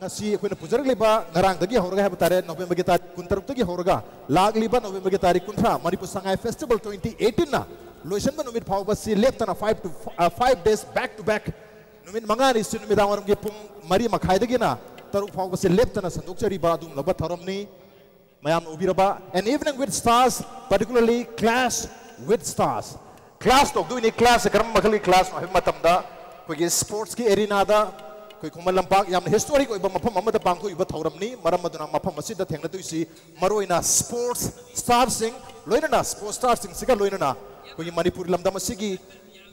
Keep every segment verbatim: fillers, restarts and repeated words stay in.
ꯑꯁꯤ ꯑꯩꯈꯣꯏꯅ ꯄꯨꯖꯔꯛꯂꯤꯕ ꯉꯔꯥꯡꯗꯒꯤ ꯍꯧꯔꯒ ꯍꯥꯏꯕ ꯇꯥꯔꯦ, ꯅꯣꯕꯦꯝꯕꯔꯒꯤ ꯇꯥꯔꯤꯛ ꯀꯨꯟꯇꯔꯨꯛꯇꯒꯤ ꯍꯧꯔꯒ ꯂꯥꯛꯂꯤꯕ ꯅꯣꯕꯦꯝꯕꯔꯒꯤ ꯇꯥꯔꯤꯛ ꯀꯨꯟꯊ꯭ꯔꯥ, ꯃꯅꯤꯄꯨꯔ ꯁꯉꯥꯏ ꯐꯦꯁꯇꯤꯚꯦꯜ ꯇ꯭ꯋꯦꯟꯇꯤ ꯑꯩꯠꯇꯤꯟꯅ ꯂꯣꯏꯁꯤꯟꯕ ꯅꯨꯃꯤꯠ ꯐꯥꯎꯕꯁꯤ ꯂꯦꯞꯇꯅ five to, five days back to back, ꯅꯨꯃꯤꯠ ꯃꯉꯥꯅꯤꯁꯤ ꯅꯨꯃꯤꯗꯥꯡ ꯋꯥꯏꯔꯝꯒꯤ ꯄꯨꯡ ꯃꯔꯤ ꯃꯈꯥꯏꯗꯒꯤꯅ ꯇꯔꯨꯛ ꯐꯥꯎꯕꯁꯤ ꯂꯦꯞꯇꯅ ꯁꯟꯗꯣꯛꯆꯔꯤꯕ ꯑꯗꯨꯒꯨꯝꯂꯕ ꯊꯧꯔꯝꯅꯤ꯫ ꯃꯌꯥꯝꯅ ꯎꯕꯤꯔꯕ An Evening with Stars, particularly Clash with Stars. Clash ꯇꯧꯗꯣꯏꯅꯤ꯫ Clash ꯁꯦ ꯀꯔꯝꯕ ꯃꯈꯜꯒꯤ clash ꯅꯣ ꯍꯥꯏꯕ ꯃꯇꯝꯗ, ꯑꯩꯈꯣꯏꯒꯤ sports ꯀꯤ arena ꯗ, ꯑꯩꯈꯣꯏ ꯈꯨꯃꯟ ꯂꯝꯄꯥꯛ ꯌꯥꯝꯅ historic ꯑꯣꯏꯕ ꯃꯐꯝ ꯑꯃꯗ ꯄꯥꯡꯊꯣꯛꯏꯕ ꯊꯧꯔꯝꯅꯤ꯫ ꯃꯔꯝ ꯑꯗꯨꯅ ꯃꯐꯝ ꯑꯁꯤꯗ ꯊꯦꯡꯅꯗꯣꯏꯁꯤ ꯃꯔꯨꯑꯣꯏꯅ sports star ꯁꯤꯡ, ꯂꯣꯏꯅꯅ sports star ꯁꯤꯡꯁꯤꯒ ꯂꯣꯏꯅꯅ ꯑꯩꯈꯣꯏꯒꯤ ꯃꯅꯤꯄꯨꯔ ꯂꯝꯗꯝ ꯑꯁꯤꯒꯤ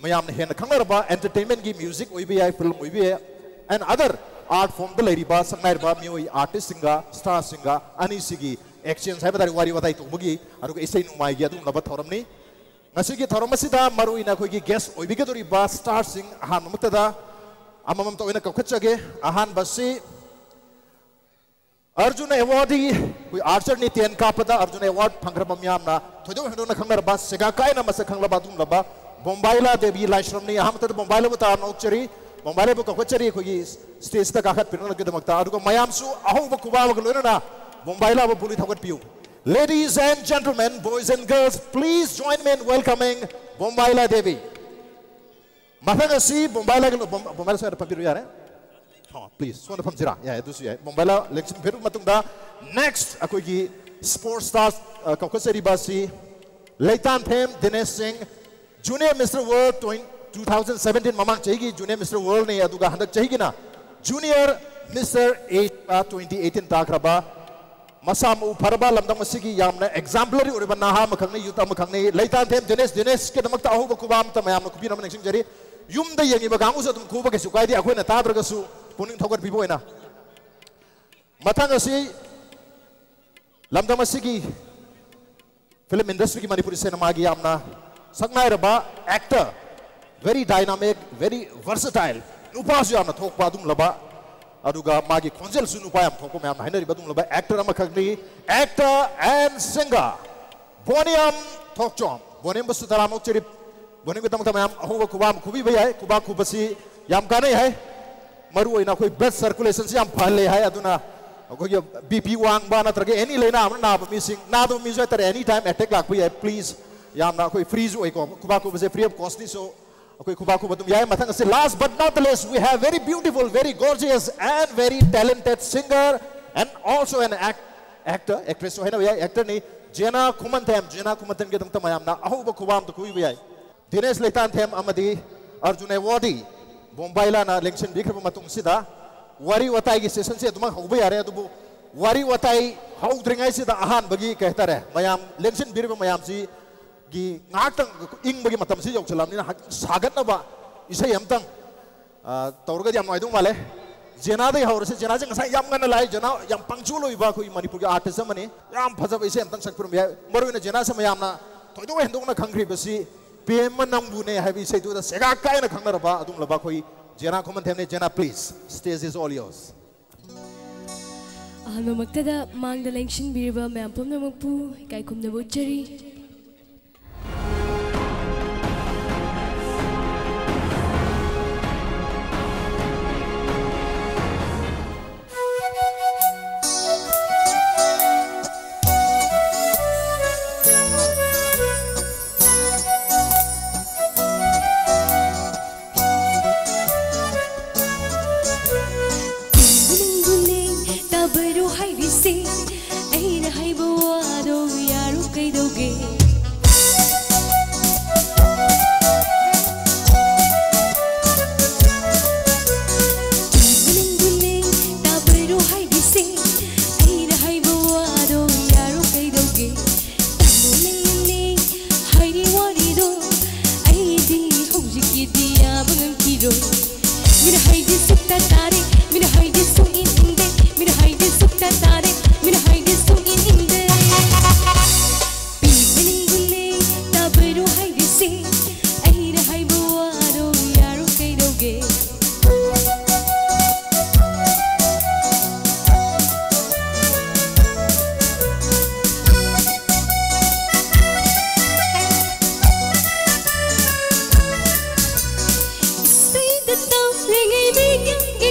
ꯃꯌꯥꯝꯅ ꯍꯦꯟꯅ ꯈꯪꯅꯔꯕ entertainment ꯀꯤ, music ꯑꯣꯏꯕ ꯌꯥꯏ, film ꯑꯣꯏꯕ ꯌꯥꯏ, and other art form ꯗ ꯂꯩꯔꯤꯕ ꯁꯛꯅꯥꯏꯔꯕ ꯃꯤꯑꯣꯏ artist ꯁꯤꯡꯒ star ꯁꯤꯡꯒ ꯑꯅꯤꯁꯤꯒꯤ exchange ꯍꯥꯏꯕ ꯇꯥꯔꯦ, ꯋꯥꯔꯤ ꯋꯥꯇꯥꯏ ꯇꯧꯕꯒꯤ, ꯑꯗꯨꯒ ꯏꯁꯩ ꯅꯣꯡꯃꯥꯏꯒꯤ ꯑꯗꯨꯒꯨꯝꯂꯕ ꯊꯧꯔꯝꯅꯤ꯫ ꯉꯁꯤꯒꯤ ꯊꯧꯔꯝ ꯑꯁꯤꯗ ꯃꯔꯨꯑꯣꯏꯅ ꯑꯩꯈꯣꯏꯒꯤ guest ꯑꯣꯏꯕꯤꯒꯗꯧꯔꯤꯕ star ꯁꯤꯡ ꯑꯍꯥꯟꯕꯃꯛꯇꯗ ꯑꯃꯃꯝꯇ ꯑꯣꯏꯅ ꯀꯧꯈꯠꯆꯒꯦ꯫ ꯑꯍꯥꯟꯕꯁꯤ Arjuna Awardee, ꯑꯩꯈꯣꯏ archer ꯅꯤ, ten ꯀꯥꯞꯄꯗ Arjuna Award ꯐꯪꯈ꯭ꯔꯕ, ꯃꯤꯌꯥꯝꯅ ꯊꯣꯏꯗꯣꯛ ꯍꯦꯟꯗꯣꯛꯅ ꯈꯪꯅꯔꯕ, ꯁꯦꯒꯥ ꯀꯥꯏꯅ ꯃꯁꯛ ꯈꯪꯂꯕ ꯑꯗꯨꯒꯨꯝꯂꯕ ꯕꯣꯝꯕꯥꯏꯂꯥ ꯗꯦꯕꯤ ꯂꯥꯏꯁ꯭ꯔꯝꯅꯤ꯫ ꯑꯍꯥꯟꯕꯗ ꯕꯣꯝꯕꯥꯏꯂꯥꯕꯨ ꯇꯔꯥꯝꯅ ꯑꯣꯛꯆꯔꯤ, ꯕꯣꯝꯕꯥꯏꯂꯥꯕꯨ ꯀꯧꯈꯠꯆꯔꯤ ꯑꯩꯈꯣꯏꯒꯤ stage ꯇ ꯀꯥꯈꯠꯄꯤꯔꯛꯅꯕꯒꯤꯗꯃꯛꯇ꯫ ꯑꯗꯨꯒ ꯃꯌꯥꯝꯁꯨ ꯑꯍꯧꯕ ꯈꯨꯕꯥꯛ ꯑꯃꯒ ꯂꯣꯏꯅꯅ ꯕꯣꯝꯕꯥꯏꯂꯥꯕꯨ ꯄꯨꯛꯅꯤꯡ ꯊꯧꯒꯠꯄꯤꯌꯨ꯫ Ladies and gentlemen, boys and girls, please join me in welcoming ꯕꯣꯝꯕꯥꯏꯂꯥ Devi. ꯃꯊꯪ ꯑꯁꯤ ꯕꯣꯝꯕꯥꯏꯂꯥꯒꯤ ꯂꯣ-, ꯕꯣꯝ-, ꯕꯣꯝꯕꯥꯏꯂꯥ ꯁ꯭ꯋꯥꯏꯗ ꯐꯝꯕꯤꯔꯨ ꯌꯥꯔꯦ꯫ ꯑꯣ, please, ꯁꯣꯝꯗ ꯐꯝꯁꯤꯔꯥ? ꯌꯥꯏ, ꯑꯗꯨꯁꯨ ꯌꯥꯏ꯫ ꯕꯣꯝꯕꯥꯏꯂꯥ ꯂꯦꯡꯁꯤꯟꯕꯤꯔꯕ ꯃꯇꯨꯡꯗ, next ꯑꯩꯈꯣꯏꯒꯤ sports stars, ꯑ, ꯀꯧꯈꯠꯆꯔꯤꯕ ꯑꯁꯤ ꯂꯩꯇꯥꯟꯊꯦꯝ ꯗꯤꯅꯦꯁ ꯁꯤꯡ, Junior Mister World twenty, two thousand seventeen, ꯃꯃꯥꯡ ꯆꯍꯤꯒꯤ Junior Mister World ꯅꯤ, ꯑꯗꯨꯒ ꯍꯟꯗꯛ ꯆꯍꯤꯒꯤꯅ Junior Mister Asia twenty eighteen ꯇꯥꯈ꯭ꯔꯕ, ꯃꯁꯥ ꯃꯎ ꯐꯔꯕ, ꯂꯝꯗꯝ ꯑꯁꯤꯒꯤ ꯌꯥꯝꯅ exemplary ꯑꯣꯏꯔꯕ ꯅꯍꯥ ꯑꯃꯈꯛꯅꯤ, youth ꯑꯃꯈꯛꯅꯤ꯫ ꯂꯩꯇꯥꯟꯊꯦꯝ ꯗꯤꯅꯦꯁ, ꯗꯤꯅꯦꯁꯀꯤꯗꯃꯛꯇ ꯑꯍꯧꯕ ꯈꯨꯕꯥꯛ ꯑꯃꯇ ꯃꯌꯥꯝꯅ ꯈꯨꯕꯤꯅꯕ ꯅꯤꯡꯁꯤꯡꯖꯔꯤ꯫ ꯌꯨꯝꯗ ꯌꯦꯡꯉꯤꯕ ꯀꯥꯡꯕꯨꯁꯨ ꯑꯗꯨꯝ ꯈꯨꯕ ꯀꯩꯁꯨ ꯀꯥꯏꯗꯦ, ꯑꯩꯈꯣꯏꯅ ꯇꯥꯗ꯭ꯔꯒꯁꯨ ꯄꯨꯛꯅꯤꯡ ꯊꯧꯒꯠꯄꯤꯕ ꯑꯣꯏꯅ꯫ ꯃꯊꯪ ꯑꯁꯤ ꯂꯝꯗꯝ ꯑꯁꯤꯒꯤ film industry ꯒꯤ, ꯃꯅꯤꯄꯨꯔꯤ ꯁꯤꯅꯦꯃꯥꯒꯤ ꯌꯥꯝꯅ ꯁꯛꯅꯥꯏꯔꯕ actor, very dynamic, very versatile, ꯅꯨꯄꯥꯁꯨ ꯌꯥꯝꯅ ꯊꯣꯛꯄ ꯑꯗꯨꯒꯨꯝꯂꯕ, ꯑꯗꯨꯒ ꯃꯥꯒꯤ ꯈꯣꯟꯖꯦꯜꯁꯨ ꯅꯨꯄꯥ ꯌꯥꯝ ꯊꯣꯛꯄ, ꯃꯌꯥꯝꯅ ꯍꯥꯏꯅꯔꯤꯕ ꯑꯗꯨꯒꯨꯝꯂꯕ actor ꯑꯃꯈꯛꯅꯤ, actor and singer ꯕꯣꯅꯤꯌꯝ ꯊꯣꯛꯆꯣꯝ꯫ ꯕꯣꯅꯤꯌꯝꯕꯨꯁꯨ ꯇꯔꯥꯝꯅ ꯑꯣꯛꯆꯔꯤ꯫ ꯕꯣꯅꯤꯌꯝꯒꯤꯗꯃꯛꯇ ꯃꯌꯥꯝ ꯑꯍꯧꯕ ꯈꯨꯕꯥꯛ ꯑꯃ ꯈꯨꯕꯤꯕ ꯌꯥꯏ꯫ ꯈꯨꯕꯥꯛ ꯈꯨꯕꯁꯤ ꯌꯥꯝ ꯀꯥꯟꯅꯩ ꯍꯥꯏ꯫ ꯃꯔꯨ ꯑꯣꯏꯅ ꯑꯩꯈꯣꯏ blood circulation ꯁꯤ ꯌꯥꯝ ꯐꯍꯜꯂꯦ ꯍꯥꯏ꯫ ꯑꯗꯨꯅ ꯑꯩꯈꯣꯏꯒꯤ BP ꯋꯥꯡꯕ ꯅꯠꯇ꯭ꯔꯒ any ꯂꯥꯏꯅꯥ ꯑꯃꯅ ꯅꯥꯕ ꯃꯤꯁꯤꯡ, ꯅꯥꯗꯕ ꯃꯤꯁꯨ ꯍꯥꯏꯇꯥꯔꯦ, any time attack ꯂꯥꯛꯄ ꯌꯥꯏ꯫ Please, ꯌꯥꯝꯅ ꯑꯩꯈꯣꯏ free ꯁꯨ ꯑꯣꯏꯀꯣ, ꯈꯨꯕꯥꯛ ꯈꯨꯕꯁꯦ free of cost ꯅꯤ꯫ So ꯑꯩꯈꯣꯏ ꯈꯨꯕꯥꯛ ꯈꯨꯕ ꯑꯗꯨꯝ ꯌꯥꯏ꯫ ꯃꯊꯪ ꯑꯁꯤ, last but not the least, we have very beautiful, very gorgeous and very talented singer and also an act actor, actress ꯁꯨ ꯍꯥꯏꯅꯕ ꯌꯥꯏ, actor ꯅꯤ, ꯖꯦꯅꯥ ꯈꯨꯃꯟꯊꯦꯝ꯫ ꯖꯦꯅꯥ ꯈꯨꯃꯟꯊꯦꯝꯒꯤꯗꯃꯛꯇ ꯃꯌꯥꯝꯅ ꯑꯍꯧꯕ ꯈꯨꯕꯥꯛ ꯑꯝꯇ ꯈꯨꯕꯤꯕ ꯌꯥꯏ꯫ ꯗꯤꯅꯦꯁ ꯂꯩꯇꯥꯟꯊꯦꯝ ꯑꯃꯗꯤ ꯑꯔꯖꯨꯟ ꯑꯦꯋꯥꯔꯗꯤ ꯕꯣꯝꯕꯥꯏꯂꯥꯅ ꯂꯦꯡꯁꯤꯟꯕꯤꯈ꯭ꯔꯕ ꯃꯇꯨꯡꯁꯤꯗ, ꯋꯥꯔꯤ ꯋꯥꯇꯥꯏꯒꯤ session ꯁꯦ ꯑꯗꯨꯃꯛ ꯍꯧꯕ ꯌꯥꯔꯦ꯫ ꯑꯗꯨꯕꯨ ꯋꯥꯔꯤ ꯋꯥꯇꯥꯏ ꯍꯧꯗ꯭ꯔꯤꯉꯩꯁꯤꯗ ꯑꯍꯥꯟꯕꯒꯤ, ꯀꯩ ꯍꯥꯏꯇꯥꯔꯦ, ꯃꯌꯥꯝ ꯂꯦꯡꯁꯤꯟꯕꯤꯔꯤꯕ ꯃꯌꯥꯝꯁꯤꯒꯤ ꯉꯥꯏꯍꯥꯛꯇꯪ ꯏꯪꯕꯒꯤ ꯃꯇꯝꯁꯤ ꯌꯧꯁꯤꯜꯂꯕꯅꯤꯅ ꯉꯥꯏꯍꯥꯛ ꯁꯥꯒꯠꯅꯕ ꯏꯁꯩ ꯑꯃꯇꯪ, ꯑ, ꯇꯧꯔꯒꯗꯤ ꯌꯥꯝ ꯅꯨꯡꯉꯥꯏꯗꯧ ꯃꯥꯜꯂꯦ꯫ ꯖꯦꯅꯥꯗꯒꯤ ꯍꯧꯔꯁꯤ꯫ ꯖꯦꯅꯥꯁꯦ ꯉꯁꯥꯏ ꯌꯥꯝ ꯉꯟꯅ ꯂꯥꯛꯑꯦ꯫ ꯖꯦꯅꯥ ꯌꯥꯝ punctual ꯑꯣꯏꯕ ꯑꯩꯈꯣꯏ ꯃꯅꯤꯄꯨꯔꯒꯤ artist ꯑꯃꯅꯤ꯫ ꯌꯥꯝ ꯐꯖꯕ ꯏꯁꯩ ꯑꯃꯇꯪ ꯁꯛꯄꯤꯔꯝꯕ ꯌꯥꯏ꯫ ꯃꯔꯨꯑꯣꯏꯅ ꯖꯦꯅꯥꯁꯦ ꯃꯌꯥꯝꯅ ꯊꯣꯏꯗꯣꯛ ꯍꯦꯟꯗꯣꯛꯅ ꯈꯪꯈ꯭ꯔꯤꯕꯁꯤ ꯄꯦꯝꯃ ꯅꯪꯕꯨꯅꯦ ꯍꯥꯏꯕ ꯏꯁꯩꯗꯨꯗ ꯁꯦꯒꯥꯛ ꯀꯥꯏꯅ ꯈꯪꯅꯔꯕ ꯑꯗꯨꯒꯨꯝꯂꯕ ꯑꯩꯈꯣꯏ ꯖꯦꯅꯥ ꯈꯨꯃꯟꯊꯦꯝꯅꯦ꯫ ꯖꯦꯅꯥ, please, stage is all yours. ꯑꯍꯥꯟꯕꯃꯛꯇꯗ ꯃꯥꯡꯗ ꯂꯦꯡꯁꯤꯟꯕꯤꯔꯤꯕ ꯃꯌꯥꯝ ꯄꯨꯝꯅꯃꯛꯄꯨ ꯏꯀꯥꯏ ꯈꯨꯝꯅꯕ ꯎꯠꯆꯔꯤ꯫ ꯇꯥꯕꯔꯣ ꯍꯥꯏꯔꯤꯁꯦ, ꯑꯩꯅ ꯍꯥꯏꯕ ꯋꯥꯗꯣ ꯌꯥꯔꯣ ꯀꯩꯗꯧꯒꯦ? ꯇꯥꯕꯔꯣ ꯍꯥꯏꯔꯤꯁꯦ, ꯑꯩꯅ ꯍꯥꯏꯕ ꯋꯥꯗꯣ ꯌꯥꯔꯣ ꯀꯩꯗꯧꯒꯦ? ꯇꯥꯃꯣ ꯅꯪꯅꯅꯦ ꯍꯥꯏꯔꯤ ꯋꯥꯔꯤꯗꯣ, ꯑꯩꯗꯤ ꯍꯧꯖꯤꯛꯀꯤꯗꯤ ꯌꯥꯕ ꯉꯝꯈꯤꯔꯣꯏ꯫ ꯃꯤꯅ ꯍꯥꯏꯗꯤ ꯁꯨꯛꯇ ꯇꯥꯔꯦ, ꯃꯤꯅ ꯍꯥꯏꯗꯤ ꯁꯨꯛꯏꯟ ꯏꯟꯗꯦ, ꯃꯤꯅ ꯍꯥꯏꯗꯤ ꯁꯨꯛꯇ ꯇꯥꯔꯦ, ꯃꯤꯅ ꯍꯥꯏꯗꯤ ꯁꯨꯛꯏꯟ ꯏꯟꯗꯦ꯫ ꯄꯤꯕꯅꯤꯕꯨꯅꯦ ꯇꯥꯕꯔꯣ ꯍꯥꯏꯔꯤꯁꯦ, ꯑꯩꯅ ꯍꯥꯏꯕ ꯋꯥꯗꯣ ꯌꯥꯔꯣ ꯀꯩꯗꯧꯒꯦ? ꯏꯁꯩꯗ ꯇꯧꯔꯤꯉꯩ ꯃꯤꯠꯌꯦꯡꯒꯤ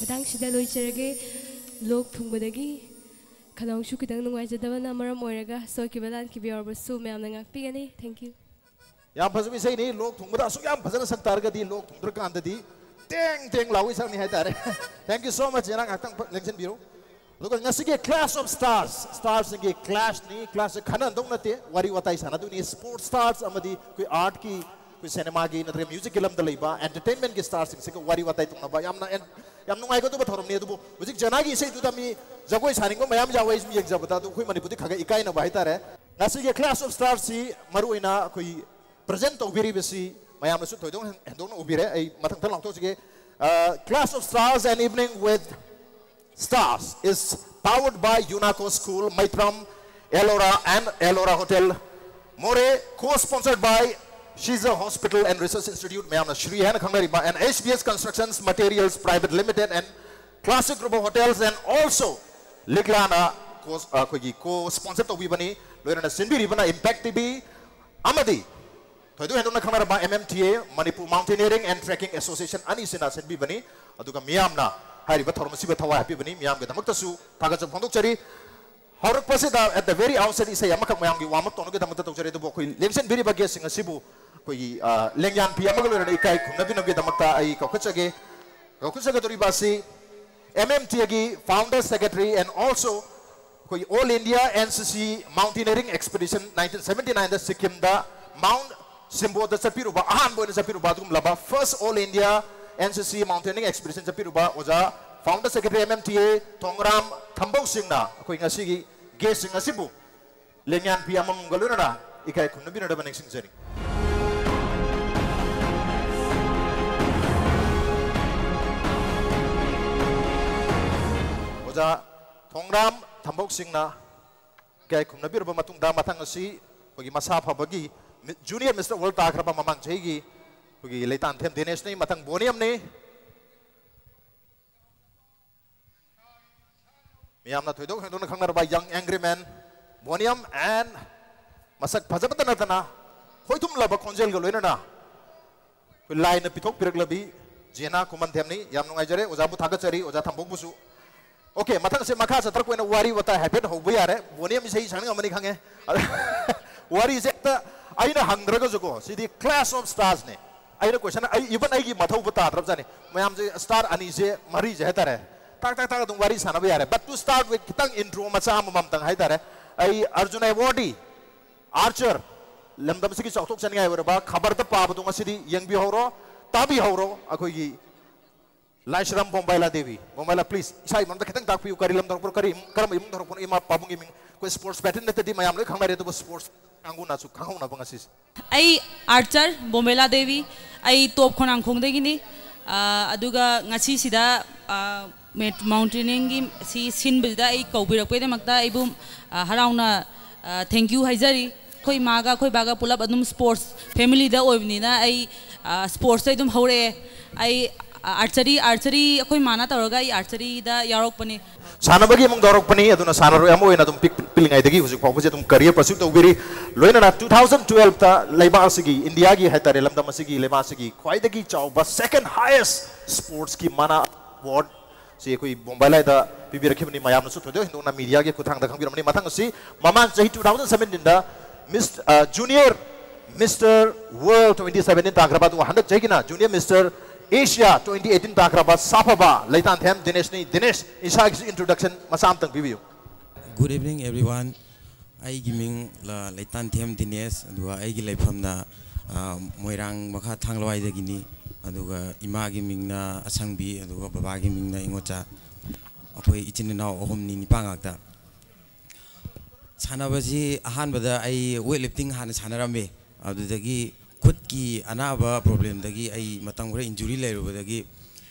ꯃꯇꯥꯡꯁꯤꯗ ꯂꯣꯏꯖꯔꯒꯦ꯫ ꯂꯣꯛ ꯊꯨꯡꯕꯗꯒꯤ ꯈꯅꯥꯎꯁꯨ ꯈꯤꯇꯪ ꯅꯨꯡꯉꯥꯏꯖꯗꯕꯅ ꯃꯔꯝ ꯑꯣꯏꯔꯒ ꯁꯣꯏꯈꯤꯕ ꯂꯥꯟꯈꯤꯕ ꯌꯥꯎꯔꯕꯁꯨ ꯃꯌꯥꯝꯅ ꯉꯥꯛꯄꯤꯒꯅꯤ꯫ Thank you. ꯌꯥꯝ ꯐꯖꯕ ꯏꯁꯩꯅꯤ꯫ ꯂꯣꯛ ꯊꯨꯡꯕꯗ ꯑꯁꯨꯛ ꯌꯥꯝ ꯐꯖꯅ ꯁꯛ ꯇꯥꯔꯒꯗꯤ ꯂꯣꯛ ꯊꯨꯡꯗ꯭ꯔꯀꯥꯟꯗꯗꯤ ꯇꯦꯡ ꯇꯦꯡ ꯂꯥꯎꯕ ꯏꯁꯩꯅꯤ ꯍꯥꯏꯇꯥꯔꯦ꯫ Thank you so much꯫ ꯏꯅꯥ ꯉꯥꯏꯍꯥꯛꯇꯪ ꯂꯦꯡꯁꯤꯟꯕꯤꯔꯣ꯫ ꯑꯗꯨꯒ ꯉꯁꯤꯒꯤ Clash of Stars, starꯁꯤꯡꯒꯤ clashꯅꯤ꯫ Clashꯁꯦ ꯈꯟꯅꯗꯧ ꯅꯠꯇꯦ, ꯋꯥꯔꯤ ꯋꯥꯇꯥꯏ ꯁꯥꯟꯅꯗꯣꯏꯅꯤ꯫ Sports stars ꯑꯃꯗꯤ ꯑꯩꯈꯣꯏ artꯀꯤ, ꯑꯩꯈꯣꯏ cinemaꯒꯤ ꯅꯠꯇ꯭ꯔꯒ musicꯀꯤ ꯂꯝꯗ ꯂꯩꯕ entertainmentꯀꯤ starꯁꯤꯡꯁꯤꯒ ꯋꯥꯔꯤ ꯋꯥꯇꯥꯏ ꯇꯧꯅꯕ ꯌꯥꯝꯅ ꯑꯦꯟ-, ꯌꯥꯝ ꯅꯨꯡꯉꯥꯏꯒꯗꯕ ꯊꯧꯔꯝꯅꯤ꯫ ꯑꯗꯨꯕꯨ ꯍꯧꯖꯤꯛ ꯖꯅꯥꯒꯤ ꯏꯁꯩꯗꯨꯗ ꯃꯤ ꯖꯒꯣꯏ ꯁꯥꯅꯤꯡꯕ ꯃꯌꯥꯝ ꯌꯥꯎꯋꯦ꯫ ꯑꯩ ꯁꯨꯝ ꯌꯦꯡꯖꯕꯗ ꯑꯗꯨ ꯑꯩꯈꯣꯏ ꯃꯅꯤꯄꯨꯔꯗꯤ ꯈꯔ ꯈꯔ ꯏꯀꯥꯏꯅꯕ ꯍꯥꯏꯇꯥꯔꯦ꯫ ꯉꯁꯤꯒꯤ Clash of Starsꯁꯤ ꯃꯔꯨꯑꯣꯏꯅ ꯑꯩꯈꯣꯏ present ꯇꯧꯕꯤꯔꯤꯕꯁꯤ ꯃꯌꯥꯝꯅꯁꯨ ꯊꯣꯏꯗꯣꯛ ꯍꯦꯟꯗꯣꯛꯅ ꯎꯕꯤꯔꯦ꯫ ꯑꯩ ꯃꯊꯪ ꯃꯊꯪ ꯂꯥꯎꯊꯣꯛꯆꯒꯦ꯫ Uh, Clash of Stars, an evening with stars is powered by UNACO School, Maitram, Ellora and Ellora Hotel, Moreh, co-sponsored by Shiza Hospital and Research Institute, ꯃꯌꯥꯝꯅ ꯁ꯭ꯔꯤ ꯍꯥꯏꯅ ꯈꯪꯅꯔꯤꯕ, and H B S Constructions Materials Private Limited and Classic Global Hotels and also ꯂꯤꯛꯂꯥꯅ co-, ꯑꯩꯈꯣꯏꯒꯤ co-sponsor ꯇꯧꯕꯤꯕꯅꯤ꯫ ꯂꯣꯏꯅꯅ ꯁꯤꯟꯕꯤꯔꯤꯕꯅ Impact T V ꯑꯃꯗꯤ ꯊꯣꯏꯗꯣꯛ ꯍꯦꯟꯗꯣꯛꯅ ꯈꯪꯅꯔꯕ M M T A, Manipur Mountaineering and Trekking Association ꯑꯅꯤꯁꯤꯅ ꯁꯤꯟꯕꯤꯕꯅꯤ꯫ ꯑꯗꯨꯒ ꯃꯤꯌꯥꯝꯅ ꯍꯥꯏꯔꯤꯕ ꯊꯧꯔꯝ ꯑꯁꯤꯕꯨ ꯊꯋꯥꯏ ꯍꯥꯞꯄꯤꯕꯅꯤ꯫ ꯃꯤꯌꯥꯝꯒꯤꯗꯃꯛꯇꯁꯨ ꯊꯥꯒꯠꯆꯕ ꯐꯣꯡꯗꯣꯛꯆꯔꯤ꯫ ꯍꯧꯔꯛꯄꯁꯤꯗ, at the very outset, ꯏꯁꯩ ꯑꯃꯈꯛ ꯃꯌꯥꯝꯒꯤ warm up ꯇꯧꯅꯕꯒꯤꯗꯃꯛꯇ ꯇꯧꯖꯔꯤ꯫ ꯑꯗꯨꯕꯨ ꯑꯩꯈꯣꯏ ꯂꯦꯡꯁꯤꯟꯕꯤꯔꯤꯕ guestꯁꯤꯡ ꯑꯁꯤꯕꯨ ꯑꯩꯈꯣꯏꯒꯤ, ꯑ, ꯂꯦꯡꯌꯥꯟ ꯐꯤ ꯑꯃꯒ ꯂꯣꯏꯅꯅ ꯏꯀꯥꯏ ꯈꯨꯝꯅꯕꯤꯅꯕꯒꯤꯗꯃꯛꯇ ꯑꯩ ꯀꯧꯈꯠꯆꯒꯦ꯫ ꯀꯧꯈꯠꯆꯒꯗꯧꯔꯤꯕ ꯑꯁꯤ M M T A ꯒꯤ founder secretary and also ꯑꯩꯈꯣꯏ All India N C C Mountaineering Expedition nineteen seventy nine ꯗ ꯁꯤꯛꯀꯤꯝꯗ ꯃꯥꯎꯟ ꯁꯤꯝꯕꯣꯗ ꯆꯠꯄꯤꯔꯨꯕ, ꯑꯍꯥꯟꯕ ꯑꯣꯏꯅ ꯆꯠꯄꯤꯔꯨꯕ, ꯑꯗꯨꯒꯨꯝꯂꯕ first All India N C C Mountaineering Expedition ꯆꯠꯄꯤꯔꯨꯕ ꯑꯣꯖꯥ founder secretary M M T A ꯊꯣꯡꯒ꯭ꯔꯥꯝ ꯊꯝꯕꯧ ꯁꯤꯡꯅ ꯑꯩꯈꯣꯏ ꯉꯁꯤꯒꯤ guest ꯁꯤꯡ ꯑꯁꯤꯕꯨ ꯂꯦꯡꯌꯥꯟ ꯐꯤ ꯑꯃꯃꯝꯒ ꯂꯣꯏꯅꯅ ꯏꯀꯥꯏ ꯈꯨꯝꯅꯕꯤꯅꯅꯕ ꯅꯤꯡꯁꯤꯡꯖꯔꯤ꯫ ꯑꯣꯖꯥ ꯊꯣꯡꯒ꯭ꯔꯥꯝ ꯊꯝꯕꯧ ꯁꯤꯡꯅ ꯏꯀꯥꯏ ꯈꯨꯝꯅꯕꯤꯔꯕ ꯃꯇꯨꯡꯗ, ꯃꯊꯪ ꯑꯁꯤ ꯑꯩꯈꯣꯏꯒꯤ ꯃꯁꯥ ꯐꯕꯒꯤ ꯃꯤ-, Junior Mister World ꯇꯥꯈ꯭ꯔꯕ ꯃꯃꯥꯡ ꯆꯍꯤꯒꯤ ꯑꯩꯈꯣꯏꯒꯤ ꯂꯩꯇꯥꯟꯊꯦꯝ ꯗꯤꯅꯦꯁꯅꯤ꯫ ꯃꯊꯪ ꯕꯣꯅꯤꯌꯝꯅꯤ꯫ ꯃꯤꯌꯥꯝꯅ ꯊꯣꯏꯗꯣꯛ ꯍꯦꯟꯗꯣꯛꯅ ꯈꯪꯅꯔꯕ Young Angry Man ꯕꯣꯅꯤꯌꯝ and ꯃꯁꯛ ꯐꯖꯕꯇ ꯅꯠꯇꯅ ꯍꯣꯏꯊꯨꯝꯂꯕ ꯈꯣꯟꯖꯦꯜꯒ ꯂꯣꯏꯅꯅ ꯑꯩꯈꯣꯏ ꯂꯥꯏꯅ ꯄꯤꯊꯣꯛꯄꯤꯔꯛꯂꯕꯤ ꯖꯦꯅꯥ ꯈꯨꯃꯟꯊꯦꯝꯅꯤ꯫ ꯌꯥꯝ ꯅꯨꯡꯉꯥꯏꯖꯔꯦ, ꯑꯣꯖꯥꯕꯨ ꯊꯥꯒꯠꯆꯔꯤ, ꯑꯣꯖꯥ ꯊꯝꯕꯧꯕꯨꯁꯨ꯫ Okay, ꯃꯊꯪꯁꯦ ꯃꯈꯥ ꯆꯠꯊꯔꯛꯄ ꯑꯣꯏꯅ ꯋꯥꯔꯤ ꯋꯥꯇꯥꯏ ꯍꯥꯏꯐꯦꯠ ꯍꯧꯕ ꯌꯥꯔꯦ꯫ ꯕꯣꯅꯤꯌꯝ ꯏꯁꯩ ꯁꯛꯅꯤꯡꯉꯝꯃꯅꯤ ꯈꯪꯉꯦ꯫ ꯋꯥꯔꯤꯁꯦ ꯍꯦꯛꯇ ꯑꯩꯅ ꯍꯪꯗ꯭ꯔꯒꯁꯨꯀꯣ, ꯁꯤꯗꯤ Clash of Starsꯅꯦ꯫ ꯑꯩꯅ question, ꯑꯩ, even ꯑꯩꯒꯤ ꯃꯊꯧꯕꯨ ꯇꯥꯗ꯭ꯔꯕꯖꯥꯠꯅꯤ꯫ ꯃꯌꯥꯝꯁꯦ star ꯑꯅꯤꯁꯦ, ꯃꯔꯤꯁꯦ ꯍꯥꯏꯇꯥꯔꯦ, ꯇꯥꯛ ꯇꯥꯛ ꯇꯥꯛ ꯑꯗꯨꯝ ꯋꯥꯔꯤ ꯁꯥꯟꯅꯕ ꯌꯥꯔꯦ꯫ But to start with, ꯈꯤꯇꯪ intro ꯃꯆꯥ ꯑꯃꯃꯝꯇꯪ ꯍꯥꯏꯇꯥꯔꯦ꯫ ꯑꯩ Arjuna Awardee archer, ꯂꯝꯗꯝ ꯑꯁꯤꯒꯤ ꯆꯥꯎꯊꯣꯛꯆꯅꯤꯡꯉꯥꯏ ꯑꯣꯏꯔꯕ ꯈꯕꯔꯗ ꯄꯥꯕꯗꯣ ꯉꯁꯤꯗꯤ ꯌꯦꯡꯕꯤꯍꯧꯔꯣ, ꯇꯥꯕꯤꯍꯧꯔꯣ꯫ ꯑꯩꯈꯣꯏꯒꯤ ꯂꯥꯏꯁ꯭ꯔꯝ ꯕꯣꯝꯕꯥꯏꯂꯥ ꯗꯦꯕꯤ꯫ ꯕꯣꯝꯕꯥꯏꯂꯥ, please, ꯏꯁꯥꯒꯤ ꯃꯔꯝꯗ ꯈꯤꯇꯪ ꯇꯥꯛꯄꯤꯌꯨ꯫ ꯀꯔꯤ ꯂꯝꯗ ꯍꯧꯔꯛꯄꯅꯣ, ꯀꯔꯤ ꯏꯃꯨꯡ, ꯀꯔꯝꯕ ꯏꯃꯨꯡꯗ ꯍꯧꯔꯛꯄꯅꯣ? ꯏꯃꯥ ꯄꯥꯕꯨꯡꯒꯤ ꯃꯤꯡ꯫ ꯑꯩꯈꯣꯏ sports veteran ꯅꯠꯇꯗꯤ ꯃꯌꯥꯝ ꯂꯣꯏ ꯈꯪꯅꯔꯦ, ꯑꯗꯨꯕꯨ sports ꯀꯥꯡꯕꯨꯅꯁꯨ ꯈꯪꯍꯧꯅꯕ ꯉꯁꯤꯁꯦ꯫ ꯑꯩ archer ꯕꯣꯝꯕꯦꯂꯥ ꯗꯦꯕꯤ, ꯑꯩ ꯇꯣꯞ ꯈꯣꯡꯅꯥꯡꯈꯣꯡꯗꯒꯤꯅꯤ꯫ ꯑꯥ, ꯑꯗꯨꯒ ꯉꯁꯤꯁꯤꯗ, ꯑꯥ, ꯃꯦꯠ-, mountaineeringꯒꯤ ꯁꯤ ꯁꯤꯟꯕꯁꯤꯗ ꯑꯩ ꯀꯧꯕꯤꯔꯛꯄꯒꯤꯗꯃꯛꯇ ꯑꯩꯕꯨ, ꯑꯥ, ꯍꯔꯥꯎꯅ, ꯑꯥ, thank you ꯍꯥꯏꯖꯔꯤ꯫ ꯑꯩꯈꯣꯏ ꯏꯃꯥꯒ ꯑꯩꯈꯣꯏ ꯕꯥꯒ ꯄꯨꯂꯞ ꯑꯗꯨꯝ sports familyꯗ ꯑꯣꯏꯕꯅꯤꯅ ꯑꯩ, ꯑꯥ, sportsꯇ ꯑꯗꯨꯝ ꯍꯧꯔꯛꯑꯦ꯫ ꯑꯩ, ꯑꯥ, archery, archery ꯑꯩꯈꯣꯏ ꯏꯃꯥꯅ ꯇꯧꯔꯒ ꯑꯩ archeryꯗ ꯌꯥꯎꯔꯛꯄꯅꯤ꯫ ꯁꯥꯟꯅꯕꯒꯤ ꯏꯃꯨꯡꯗ ꯍꯧꯔꯛꯄꯅꯤ, ꯑꯗꯨꯅ ꯁꯥꯟꯅꯔꯣꯏ ꯑꯃ ꯑꯣꯏꯅ ꯑꯗꯨꯝ ꯄꯤꯛ-, ꯄꯤꯛꯂꯤꯉꯩꯗꯒꯤ ꯍꯧꯖꯤꯛ ꯐꯥꯎꯕꯁꯦ ꯑꯗꯨꯝ career pursue ꯇꯧꯕꯤꯔꯤ꯫ ꯂꯣꯏꯅꯅ two thousand twelveꯇ ꯂꯩꯕꯥꯛ ꯑꯁꯤꯒꯤ, ꯏꯟꯗꯤꯌꯥꯒꯤ ꯍꯥꯏꯇꯥꯔꯦ, ꯂꯝꯗꯝ ꯑꯁꯤꯒꯤ, ꯂꯩꯕꯥꯛ ꯑꯁꯤꯒꯤ ꯈ꯭ꯋꯥꯏꯗꯒꯤ ꯆꯥꯎꯕ second highest sportsꯀꯤ ꯃꯅꯥ award ꯁꯤ ꯑꯩꯈꯣꯏ ꯕꯣꯝꯕꯥꯏꯂꯥꯏꯗ ꯄꯤꯕꯤꯔꯛꯈꯤꯕꯅꯤ꯫ ꯃꯌꯥꯝꯅꯁꯨ ꯊꯣꯏꯗꯣꯛ ꯍꯦꯟꯗꯣꯛꯅ mediaꯒꯤ ꯈꯨꯠꯊꯥꯡꯗ ꯈꯪꯕꯤꯔꯝꯃꯅꯤ꯫ ꯃꯊꯪ ꯑꯁꯤ ꯃꯃꯥꯡ ꯆꯍꯤ two thousand seventeenꯗ Miss, ꯑ, Junior Mister World twenty seventeen ꯇꯥꯈ꯭ꯔꯕ, ꯑꯗꯨꯒ ꯍꯟꯗꯛ ꯆꯍꯤꯒꯤꯅ Junior Mister Asia twenty eighteen ꯇꯥꯈ꯭ꯔꯕ ꯁꯥꯐꯕ ꯂꯩꯇꯥꯟꯊꯦꯝ ꯗꯤꯅꯦꯁꯅꯤ꯫ ꯗꯤꯅꯦꯁ, ꯏꯁꯥꯒꯤꯁꯨ introduction ꯃꯆꯥ ꯑꯃꯇꯪ ꯄꯤꯕꯤꯌꯨ꯫ Good evening, everyone. ꯑꯩꯒꯤ ꯃꯤꯡ ꯂ- ꯂꯩꯇꯥꯟꯊꯦꯝ ꯗꯤꯅꯦꯁ, ꯑꯗꯨꯒ ꯑꯩꯒꯤ ꯂꯩꯐꯝꯅ, ꯑ, ꯃꯣꯏꯔꯥꯡ ꯃꯈꯥ ꯊꯥꯡꯂꯋꯥꯏꯗꯒꯤꯅꯤ꯫ ꯑꯗꯨꯒ ꯏꯃꯥꯒꯤ ꯃꯤꯡꯅ ꯑꯁꯪꯕꯤ, ꯑꯗꯨꯒ ꯕꯕꯥꯒꯤ ꯃꯤꯡꯅ ꯏꯉꯣꯆꯥ꯫ ꯑꯩꯈꯣꯏ ꯏꯆꯤꯟ ꯏꯅꯥꯎ ꯑꯍꯨꯝꯅꯤ, ꯅꯤꯄꯥ ꯉꯥꯛꯇ꯫ ꯁꯥꯟꯅꯕꯁꯤ ꯑꯍꯥꯟꯕꯗ ꯑꯩ weight lifting ꯍꯥꯟꯅ ꯁꯥꯟꯅꯔꯝꯃꯤ꯫ ꯑꯗꯨꯗꯒꯤ ꯈꯨꯠꯀꯤ ꯑꯅꯥꯕ problemꯗꯒꯤ ꯑꯩ ꯃꯇꯝ ꯈꯔ injury ꯂꯩꯔꯨꯕꯗꯒꯤ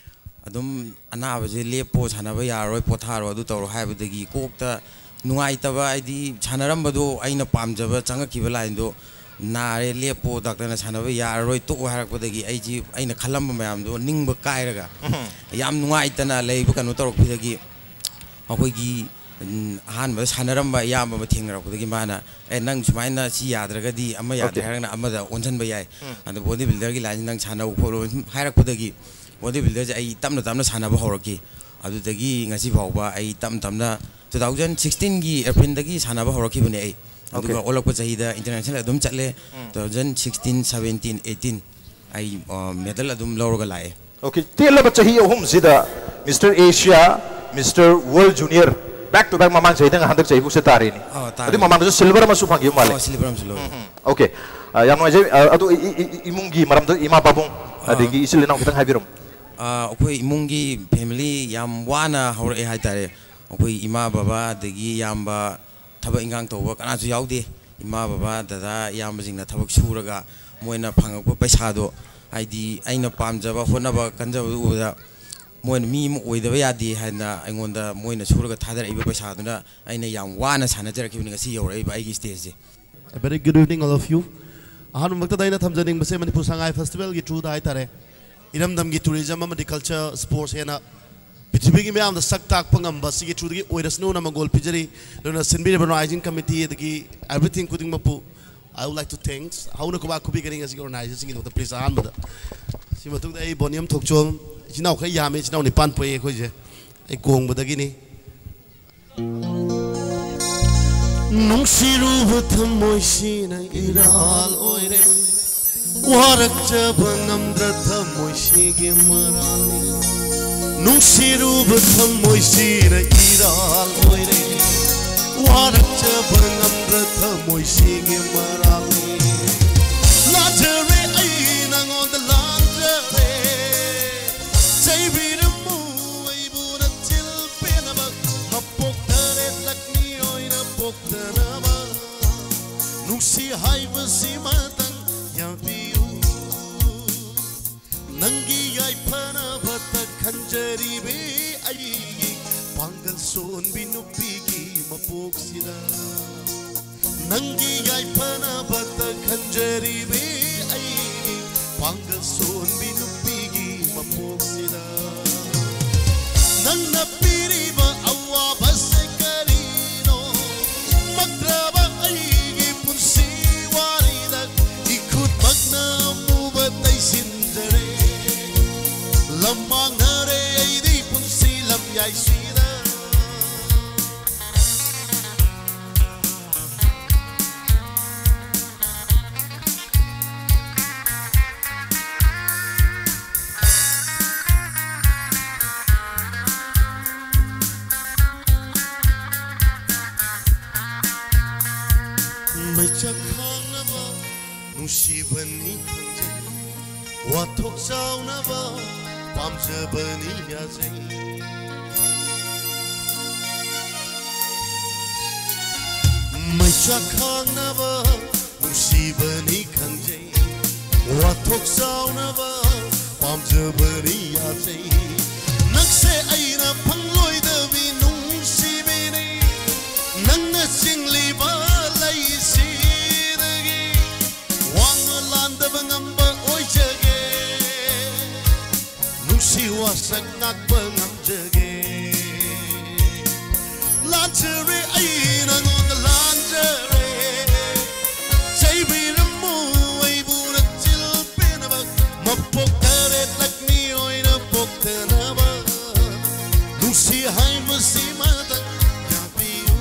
ꯑꯗꯨꯝ ꯑꯅꯥꯕꯁꯦ ꯂꯦꯞꯄꯣ, ꯁꯥꯟꯅꯕ ꯌꯥꯔꯔꯣꯏ, ꯄꯣꯊꯥꯔꯣ, ꯑꯗꯨ ꯇꯧꯔꯣ ꯍꯥꯏꯕꯗꯒꯤ ꯀꯣꯛꯇ ꯅꯨꯡꯉꯥꯏꯇꯕ, ꯍꯥꯏꯗꯤ ꯁꯥꯟꯅꯔꯝꯕꯗꯣ ꯑꯩꯅ ꯄꯥꯝꯖꯕ ꯆꯪꯉꯛꯈꯤꯕ lineꯗꯣ ꯅꯥꯔꯦ, ꯂꯦꯞꯄꯣ, ꯗꯥꯛꯇꯔꯅ ꯁꯥꯟꯅꯕ ꯌꯥꯔꯔꯣꯏ, ꯇꯣꯛꯑꯣ ꯍꯥꯏꯔꯛꯄꯗꯒꯤ ꯑꯩꯁꯤ ꯑꯩꯅ ꯈꯜꯂꯝꯕ ꯃꯌꯥꯝꯗꯣ ꯅꯤꯡꯕ ꯀꯥꯏꯔꯒ ꯌꯥꯝ ꯅꯨꯡꯉꯥꯏꯇꯅ ꯂꯩꯕ ꯀꯩꯅꯣ ꯇꯧꯔꯛꯄꯗꯒꯤ ꯑꯩꯈꯣꯏꯒꯤ, ꯎꯝ, ꯑꯍꯥꯟꯕꯗ ꯁꯥꯟꯅꯔꯝꯕ ꯏꯌꯥꯝꯕ ꯑꯃ ꯊꯦꯡꯅꯔꯛꯄꯗꯒꯤ ꯃꯥꯅ, "ꯑꯦ, ꯅꯪ ꯁꯨꯃꯥꯏꯅ ꯁꯤ ꯌꯥꯗ꯭ꯔꯒꯗꯤ ꯑꯃ ꯌꯥꯗ꯭ꯔꯦ Okay. ꯍꯥꯏꯔꯒꯅ ꯑꯃꯗ ꯑꯣꯟꯁꯤꯟꯕ ꯌꯥꯏ꯫ ꯎꯝ. ꯑꯗꯣ body builderꯒꯤ lineꯁꯤ ꯅꯪ ꯁꯥꯟꯅꯧ ꯈꯣꯠꯂꯨ" ꯁꯨꯝ ꯍꯥꯏꯔꯛꯄꯗꯒꯤ body builderꯁꯦ ꯑꯩ ꯇꯞꯅ ꯇꯞꯅ ꯁꯥꯟꯅꯕ ꯍꯧꯔꯛꯈꯤ꯫ ꯑꯗꯨꯗꯒꯤ ꯉꯁꯤ ꯐꯥꯎꯕ ꯑꯩ ꯇꯞꯅ ꯇꯞꯅ two thousand sixteenꯒꯤ Aprilꯗꯒꯤ ꯁꯥꯟꯅꯕ ꯍꯧꯔꯛꯈꯤꯕꯅꯦ ꯑꯩ꯫ ꯑꯗꯨꯒ Okay. ꯑꯣꯜꯂꯛꯄ ꯆꯍꯤꯗ international ꯑꯗꯨꯝ ꯆꯠꯂꯦ꯫ ꯎꯝ. Two thousand sixteen, seventeen, eighteen ꯑꯩ, ꯑ, medal ꯑꯗꯨꯝ ꯂꯧꯔꯒ ꯂꯥꯛꯑꯦ꯫ Okay, ꯇꯦꯜꯂꯕ ꯆꯍꯤ ꯑꯍꯨꯝꯁꯤꯗ Mister Asia, Mister World Junior, back to back ꯃꯃꯥꯡ ꯆꯍꯤꯗ ꯍꯟꯗꯛ ꯆꯍꯤꯐꯥꯎꯁꯦ ꯇꯥꯔꯤꯅꯤ꯫ ꯑꯥ, ꯇꯥꯔꯦ꯫ ꯑꯗꯨ ꯃꯃꯥꯡꯗꯁꯨ silver ꯑꯃꯁꯨ ꯐꯪꯈꯤꯕ ꯃꯥꯜꯂꯦ꯫ ꯑꯥ, silver ꯑꯃꯁꯨ ꯂꯧꯔꯦ꯫ ꯎꯝ, ꯎꯝ. Okay, ꯑ, ꯌꯥꯝ ꯅꯨꯡꯉꯥꯏꯖꯩ꯫ ꯑ, ꯑꯗꯨ ꯏ- ꯏ- ꯏ- ꯏꯃꯨꯡꯒꯤ ꯃꯔꯝꯗ, ꯏꯃꯥ ꯄꯥꯕꯨꯡ ꯑꯥ. ꯑꯗꯒꯤ ꯏꯆꯤꯜ ꯏꯅꯥꯎ ꯈꯤꯇꯪ ꯍꯥꯏꯕꯤꯔꯝꯃꯨ꯫ ꯑꯥ, ꯑꯩꯈꯣꯏ ꯏꯃꯨꯡꯒꯤ family ꯌꯥꯝ ꯋꯥꯅ ꯍꯧꯔꯛꯑꯦ ꯍꯥꯏꯇꯥꯔꯦ꯫ ꯑꯩꯈꯣꯏ ꯏꯃꯥ ꯕꯕꯥ ꯑꯗꯒꯤ ꯏꯌꯥꯝꯕ ꯊꯕꯛ ꯏꯟꯈꯥꯡ ꯇꯧꯕ ꯀꯅꯥꯁꯨ ꯌꯥꯎꯗꯦ꯫ ꯏꯃꯥ ꯕꯕꯥ, ꯗꯗꯥ, ꯏꯌꯥꯝꯕꯁꯤꯡꯅ ꯊꯕꯛ ꯁꯨꯔꯒ ꯃꯣꯏꯅ ꯐꯪꯉꯛꯄ ꯄꯩꯁꯥꯗꯣ, ꯍꯥꯏꯗꯤ ꯑꯩꯅ ꯄꯥꯝꯖꯕ ꯍꯣꯠꯅꯕ ꯀꯟꯖꯕꯗꯨ ꯎꯕꯗ ꯃꯣꯏꯅ ꯃꯤ ꯑꯃ ꯑꯣꯏꯗꯕ ꯌꯥꯗꯦ ꯍꯥꯏꯅ ꯑꯩꯉꯣꯟꯗ ꯃꯣꯏꯅ ꯁꯨꯔꯒ ꯊꯥꯗꯔꯛꯏꯕ ꯄꯩꯁꯥꯗꯨꯅ ꯑꯩꯅ ꯌꯥꯝ ꯋꯥꯅ ꯁꯥꯟꯅꯖꯔꯛꯈꯤꯕꯅꯤ ꯉꯁꯤ ꯌꯧꯔꯛꯏꯕ ꯑꯩꯒꯤ stageꯁꯦ꯫ A very good evening, all of you. ꯑꯍꯥꯟꯕꯃꯛꯇꯗ ꯑꯩꯅ ꯊꯝꯖꯅꯤꯡꯕꯁꯦ ꯃꯅꯤꯄꯨꯔ ꯁꯉꯥꯏ festivalꯒꯤ throughꯗ ꯍꯥꯏꯇꯥꯔꯦ, ꯏꯔꯝꯗꯝꯒꯤ tourism ꯑꯃꯗꯤ culture, sports ꯍꯦꯟꯅ ꯄ꯭ꯔꯤꯊꯤꯕꯤꯒꯤ ꯃꯤꯌꯥꯝꯗ ꯁꯛ ꯇꯥꯛꯄ ꯉꯝꯕ ꯁꯤꯒꯤ throughꯗꯒꯤ ꯑꯣꯏꯔꯁꯅꯨꯅ ꯃꯪꯒꯣꯜ ꯄꯤꯖꯔꯤ꯫ ꯑꯗꯨꯅ ꯁꯤꯟꯕꯤꯔꯤꯕ organizing committee ꯑꯗꯒꯤ everything ꯈꯨꯗꯤꯡꯃꯛꯄꯨ I would like to thanks. ꯍꯧꯅ ꯈꯨꯕꯥꯛ ꯈꯨꯕꯤꯒꯅꯤ ꯉꯁꯤꯒꯤ organizerꯁꯤꯡꯒꯤꯗꯃꯛꯇ, please꯫ ꯑꯍꯥꯟꯕꯗ ꯁꯤ ꯃꯇꯨꯡꯗ ꯑꯩ ꯕꯣꯅꯤꯌꯝ ꯊꯣꯛꯆꯣꯝ, ꯏꯆꯤꯟ ꯏꯅꯥꯎ ꯈꯔ ꯌꯥꯝꯃꯤ, ꯏꯆꯤꯟ ꯏꯅꯥꯎ ꯅꯤꯄꯥꯟ ꯄꯣꯛꯏ ꯑꯩꯈꯣꯏꯁꯦ꯫ ꯑꯩ ꯀꯣꯡꯕꯗꯒꯤꯅꯤ꯫ ꯅꯨꯡꯁꯤꯔꯨꯕ ꯊꯃꯣꯏꯁꯤꯅ ꯏꯔꯥꯜ ꯑꯣꯏꯔꯦ꯫ ꯋꯥꯔꯛꯆꯕ ꯉꯝꯗ꯭ꯔ ꯊꯃꯣꯏꯁꯤꯒꯤ ꯃꯔꯥꯜꯅꯤ꯫ ꯅꯨꯡꯁꯤꯔꯨꯕ ꯊꯃꯣꯏꯁꯤꯅ ꯏꯔꯥꯜ ꯑꯣꯏꯔꯦ꯫ ꯋꯥꯔꯛꯆꯕ ꯉꯝꯗ꯭ꯔ ꯊꯃꯣꯏꯁꯤꯒꯤ ꯃꯔꯥꯜꯅꯤ꯫ ꯂꯥꯟꯖꯔꯦ, ꯑꯩ ꯅꯉꯣꯟꯗ ꯂꯥꯟꯖꯔꯦ꯫ ꯆꯩꯕꯤꯔꯝꯃꯨ ꯑꯩꯕꯨ ꯅꯆꯤꯜ ꯄꯦꯟꯅꯕ꯫ ꯃꯄꯣꯛ ꯇꯔꯦꯠꯂꯛ ꯃꯤꯑꯣꯏꯅ ꯄꯣꯛꯇꯅꯕ꯫ ꯅꯨꯡꯁꯤ ꯍꯥꯏꯕꯁꯤꯃꯇꯪ ꯌꯥꯕꯤꯌꯨ꯫ ꯅꯪꯒꯤ ꯌꯥꯏꯐꯅꯕꯇ ꯈꯟꯖꯔꯤꯕꯤ ꯑꯩꯒꯤ ꯄꯥꯡꯒꯜ ꯁꯣꯟꯕꯤ ꯅꯨꯄꯤꯒꯤ ꯃꯄꯣꯛꯁꯤꯗ꯫ ꯅꯪꯒꯤ ꯌꯥꯏꯐꯅꯕꯇ ꯈꯟꯖꯔꯤꯕꯤ ꯑꯩꯒꯤ ꯄꯥꯡꯒꯜ ꯁꯣꯟꯕꯤ ꯅꯨꯄꯤꯒꯤ ꯃꯄꯣꯛꯁꯤꯗ꯫ ꯅꯪꯅ ꯄꯤꯔꯤꯕ ꯑꯋꯥꯕꯁꯦ ꯀꯔꯤꯅꯣ? ꯃꯛꯇ꯭ꯔꯕ ꯑꯩꯒꯤ ꯄꯨꯟꯁꯤ ꯋꯥꯔꯤꯗ ꯏꯈꯨꯠꯃꯛꯅ ꯑꯃꯨꯕ ꯇꯩꯁꯤꯟꯖꯔꯦ꯫ ꯂꯝ ꯃꯥꯡꯅꯔꯦ ꯑꯩꯗꯤ ꯄꯨꯟꯁꯤ ꯂꯝꯌꯥꯏꯁꯤꯗ꯫ ꯃꯩꯆꯥꯛ ꯈꯥꯡꯅꯕ ꯅꯨꯡꯁꯤꯕꯅꯤ ꯈꯪꯖꯩ꯫ ꯋꯥꯊꯣꯛ ꯆꯥꯎꯅꯕ ꯄꯥꯝꯖꯕꯅꯤ ꯌꯥꯖꯩ꯫ ꯃꯩꯆꯥꯛ ꯈꯥꯡꯅꯕ ꯅꯨꯡꯁꯤꯕꯅꯤ ꯈꯪꯖꯩ꯫ ꯋꯥꯊꯣꯛ ꯆꯥꯎꯅꯕ ꯄꯥꯝꯖꯕꯅꯤ ꯌꯥꯖꯩ꯫ ꯅꯪꯁꯦ ꯑꯩꯅ ꯐꯪꯂꯣꯏꯗꯕꯤ ꯅꯨꯡꯁꯤꯕꯤꯅꯤ꯫ ꯅꯪꯅ ꯆꯤꯡꯂꯤꯕ ꯂꯩꯁꯤꯗꯒꯤ ꯋꯥꯡꯅ ꯂꯥꯟꯗꯕ ꯉꯝꯕ ꯑꯣꯏꯖꯒꯦ꯫ ꯅꯨꯡꯁꯤ ꯋꯥꯁꯛ ꯉꯥꯛꯄ ꯉꯝꯖꯒꯦ꯫ ꯂꯥꯟꯖꯔꯦ ꯑꯩ ꯅꯉꯣꯟꯗ ꯂꯥꯟꯖꯔꯦ꯫ ꯆꯩꯕꯤꯔꯝꯃꯨ ꯑꯩꯕꯨ ꯅꯆꯤꯜ ꯄꯦꯟꯅꯕ꯫ ꯃꯄꯣꯛ ꯇꯔꯦꯠꯂꯛ ꯃꯤꯑꯣꯏꯅ ꯄꯣꯛꯇꯅꯕ꯫ ꯅꯨꯡꯁꯤ ꯍꯥꯏꯕꯁꯤꯃꯇꯪ ꯌꯥꯕꯤꯌꯨ꯫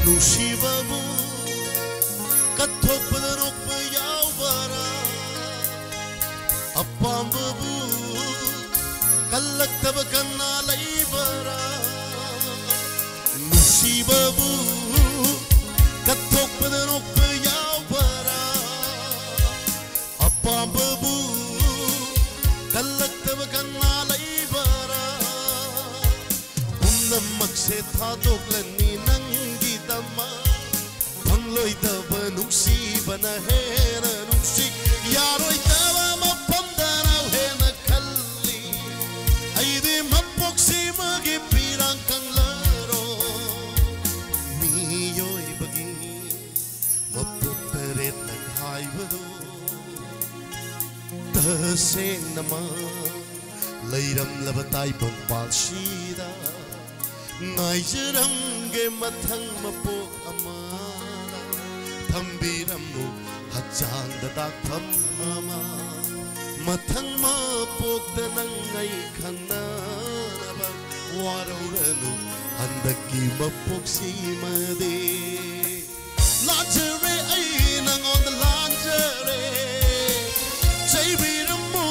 ꯅꯨꯡꯁꯤꯕꯕꯨ ꯀꯠꯊꯣꯛꯄꯗ ꯅꯣꯛꯄ ꯌꯥꯎꯕꯔꯥ? ꯑꯄꯥꯝꯕꯕꯨ ꯀꯜꯂꯛꯇꯕ ꯀꯅꯥ ꯂꯩꯕꯔꯥ? ꯅꯨꯡꯁꯤꯕꯕꯨ ꯀꯠꯊꯣꯛꯄꯗ ꯅꯣꯛꯄ ꯌꯥꯎꯕꯔꯥ? ꯑꯄꯥꯝꯕꯕꯨ ꯀꯜꯂꯛꯇꯕ ꯀꯅꯥ ꯂꯩꯕꯔꯥ? ꯄꯨꯝꯅꯃꯛꯁꯦ ꯊꯥꯗꯣꯛꯂꯅꯤ ꯅꯪꯒꯤꯗꯃꯛ꯫ ꯐꯪꯂꯣꯏꯗꯕ ꯅꯨꯡꯁꯤꯕꯅ ꯍꯦꯟꯅ ꯅꯨꯡꯁꯤ꯫ ꯌꯥꯔꯣꯏꯗꯕ ꯃꯐꯝꯗꯅ ꯍꯦꯟꯅ ꯈꯜꯂꯤ꯫ ꯑꯩꯗꯤ ꯃꯄꯣꯛꯁꯤꯃꯒꯤ ꯄꯤꯔꯥꯡ ꯀꯪꯂꯔꯣ꯫ ꯃꯤꯑꯣꯏꯕꯒꯤ ꯃꯄꯣꯛ ꯇꯔꯦꯠꯂꯛ ꯍꯥꯏꯕꯗꯣ ꯇꯁꯦꯡꯅꯃꯛ ꯂꯩꯔꯝꯂꯕ ꯇꯥꯏꯕꯪ ꯄꯥꯜꯁꯤꯗ ꯉꯥꯏꯖꯔꯝꯒꯦ ꯃꯊꯪ ꯃꯄꯣꯛ ꯑꯃꯗ꯫ ꯊꯝꯕꯤꯔꯝꯃꯨ ꯍꯛꯆꯥꯡꯗ ꯗꯥꯛꯐꯝ ꯑꯃ꯫ ꯃꯊꯪ ꯃꯄꯣꯛꯇ ꯅꯪ ꯑꯩ ꯈꯪꯅꯅꯕ ꯋꯥꯔꯧꯔꯅꯨ ꯍꯟꯗꯛꯀꯤ ꯃꯄꯣꯛꯁꯤꯃꯗꯤ꯫ ꯂꯥꯟꯖꯔꯦ ꯑꯩ ꯅꯉꯣꯟꯗ ꯂꯥꯟꯖꯔꯦ꯫ ꯆꯩꯕꯤꯔꯝꯃꯨ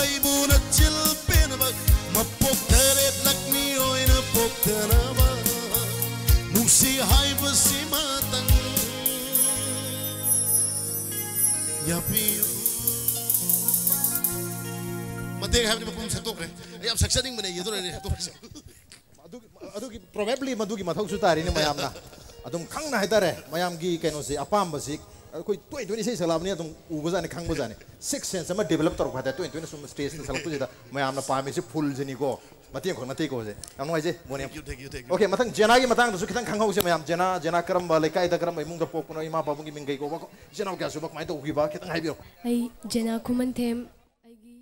ꯑꯩꯕꯨ ꯅꯆꯤꯜ ꯄꯦꯟꯅꯕ꯫ ꯃꯄꯣꯛ ꯇꯔꯦꯠꯂꯛ ꯃꯤꯑꯣꯏꯅ ꯄꯣꯛꯇꯅꯕ ꯅꯨꯡꯁꯤ ꯍꯥꯏꯕꯁꯤꯃꯇꯪ ꯌꯥꯕꯤꯌꯨ꯫ ꯃꯇꯦꯛ ꯍꯥꯏꯕꯅꯤ ꯃꯄꯨꯝ ꯁꯛꯇꯣꯛꯈ꯭ꯔꯦ꯫ ꯑꯩ ꯌꯥꯝ ꯁꯛꯆꯅꯤꯡꯕꯅꯦ ꯑꯩ, ꯑꯗꯨꯅꯅꯦ ꯁꯛꯇꯣꯛꯈ꯭ꯔꯤꯁꯦ꯫ ꯑꯗꯨꯒꯤ ꯑꯗꯨꯒꯤ probably ꯃꯗꯨꯒꯤ ꯃꯊꯧꯁꯨ ꯇꯥꯔꯤꯅꯦ ꯃꯌꯥꯝꯅ꯫ ꯑꯗꯨꯝ ꯈꯪꯅ ꯍꯥꯏꯇꯥꯔꯦ, ꯃꯌꯥꯝꯒꯤ ꯀꯩꯅꯣꯁꯦ, ꯑꯄꯥꯝꯕꯁꯤ ꯑꯩꯈꯣꯏ ꯇꯣꯏ ꯇꯣꯏꯅ ꯏꯁꯩ ꯁꯛꯂꯛꯑꯕꯅꯤꯅ ꯑꯗꯨꯝ ꯎꯕꯖꯥꯠꯅꯤ, ꯈꯪꯕꯖꯥꯠꯅꯤ꯫ Sixth sense ꯑꯃ develop ꯇꯧꯔꯛꯄ ꯍꯥꯏꯇꯥꯔꯦ, ꯇꯣꯏ ꯇꯣꯏꯅ ꯁꯨꯝ stage ꯇ ꯁꯛꯂꯛꯄꯁꯤꯗ ꯃꯌꯥꯝꯅ ꯄꯥꯝꯃꯤꯁꯤ full ꯁꯤꯅꯤꯀꯣ꯫ ꯃꯇꯦꯡ ꯈꯛ ꯅꯠꯇꯦꯀꯣ ꯁꯦ꯫ ꯌꯥꯝ ꯅꯨꯡꯉꯥꯏꯖꯩ ꯕꯣꯅꯤ꯫ Thank you, thank you, thank you. Okay, ꯃꯊꯪ ꯖꯦꯅꯥꯒꯤ ꯃꯇꯥꯡꯗꯁꯨ ꯈꯤꯇꯪ ꯈꯪꯍꯧꯁꯦ ꯃꯌꯥꯝ꯫ ꯖꯦꯅꯥ, ꯖꯦꯅꯥ ꯀꯔꯝꯕ ꯂꯩꯀꯥꯏꯗ, ꯀꯔꯝꯕ ꯏꯃꯨꯡꯗ ꯄꯣꯛꯄꯅꯣ, ꯏꯃꯥ ꯄꯥꯕꯨꯡꯒꯤ ꯃꯤꯡ ꯀꯩ ꯀꯧꯕ, ꯏꯆꯤꯟ ꯏꯅꯥꯎ ꯀꯌꯥ ꯁꯨꯕ, ꯀꯃꯥꯏꯅ ꯇꯧꯈꯤꯕ, ꯈꯤꯇꯪ ꯍꯥꯏꯕꯤꯌꯨ꯫ ꯑꯩ ꯖꯦꯅꯥ ꯈꯨꯃꯟꯊꯦꯝ, ꯑꯩꯒꯤ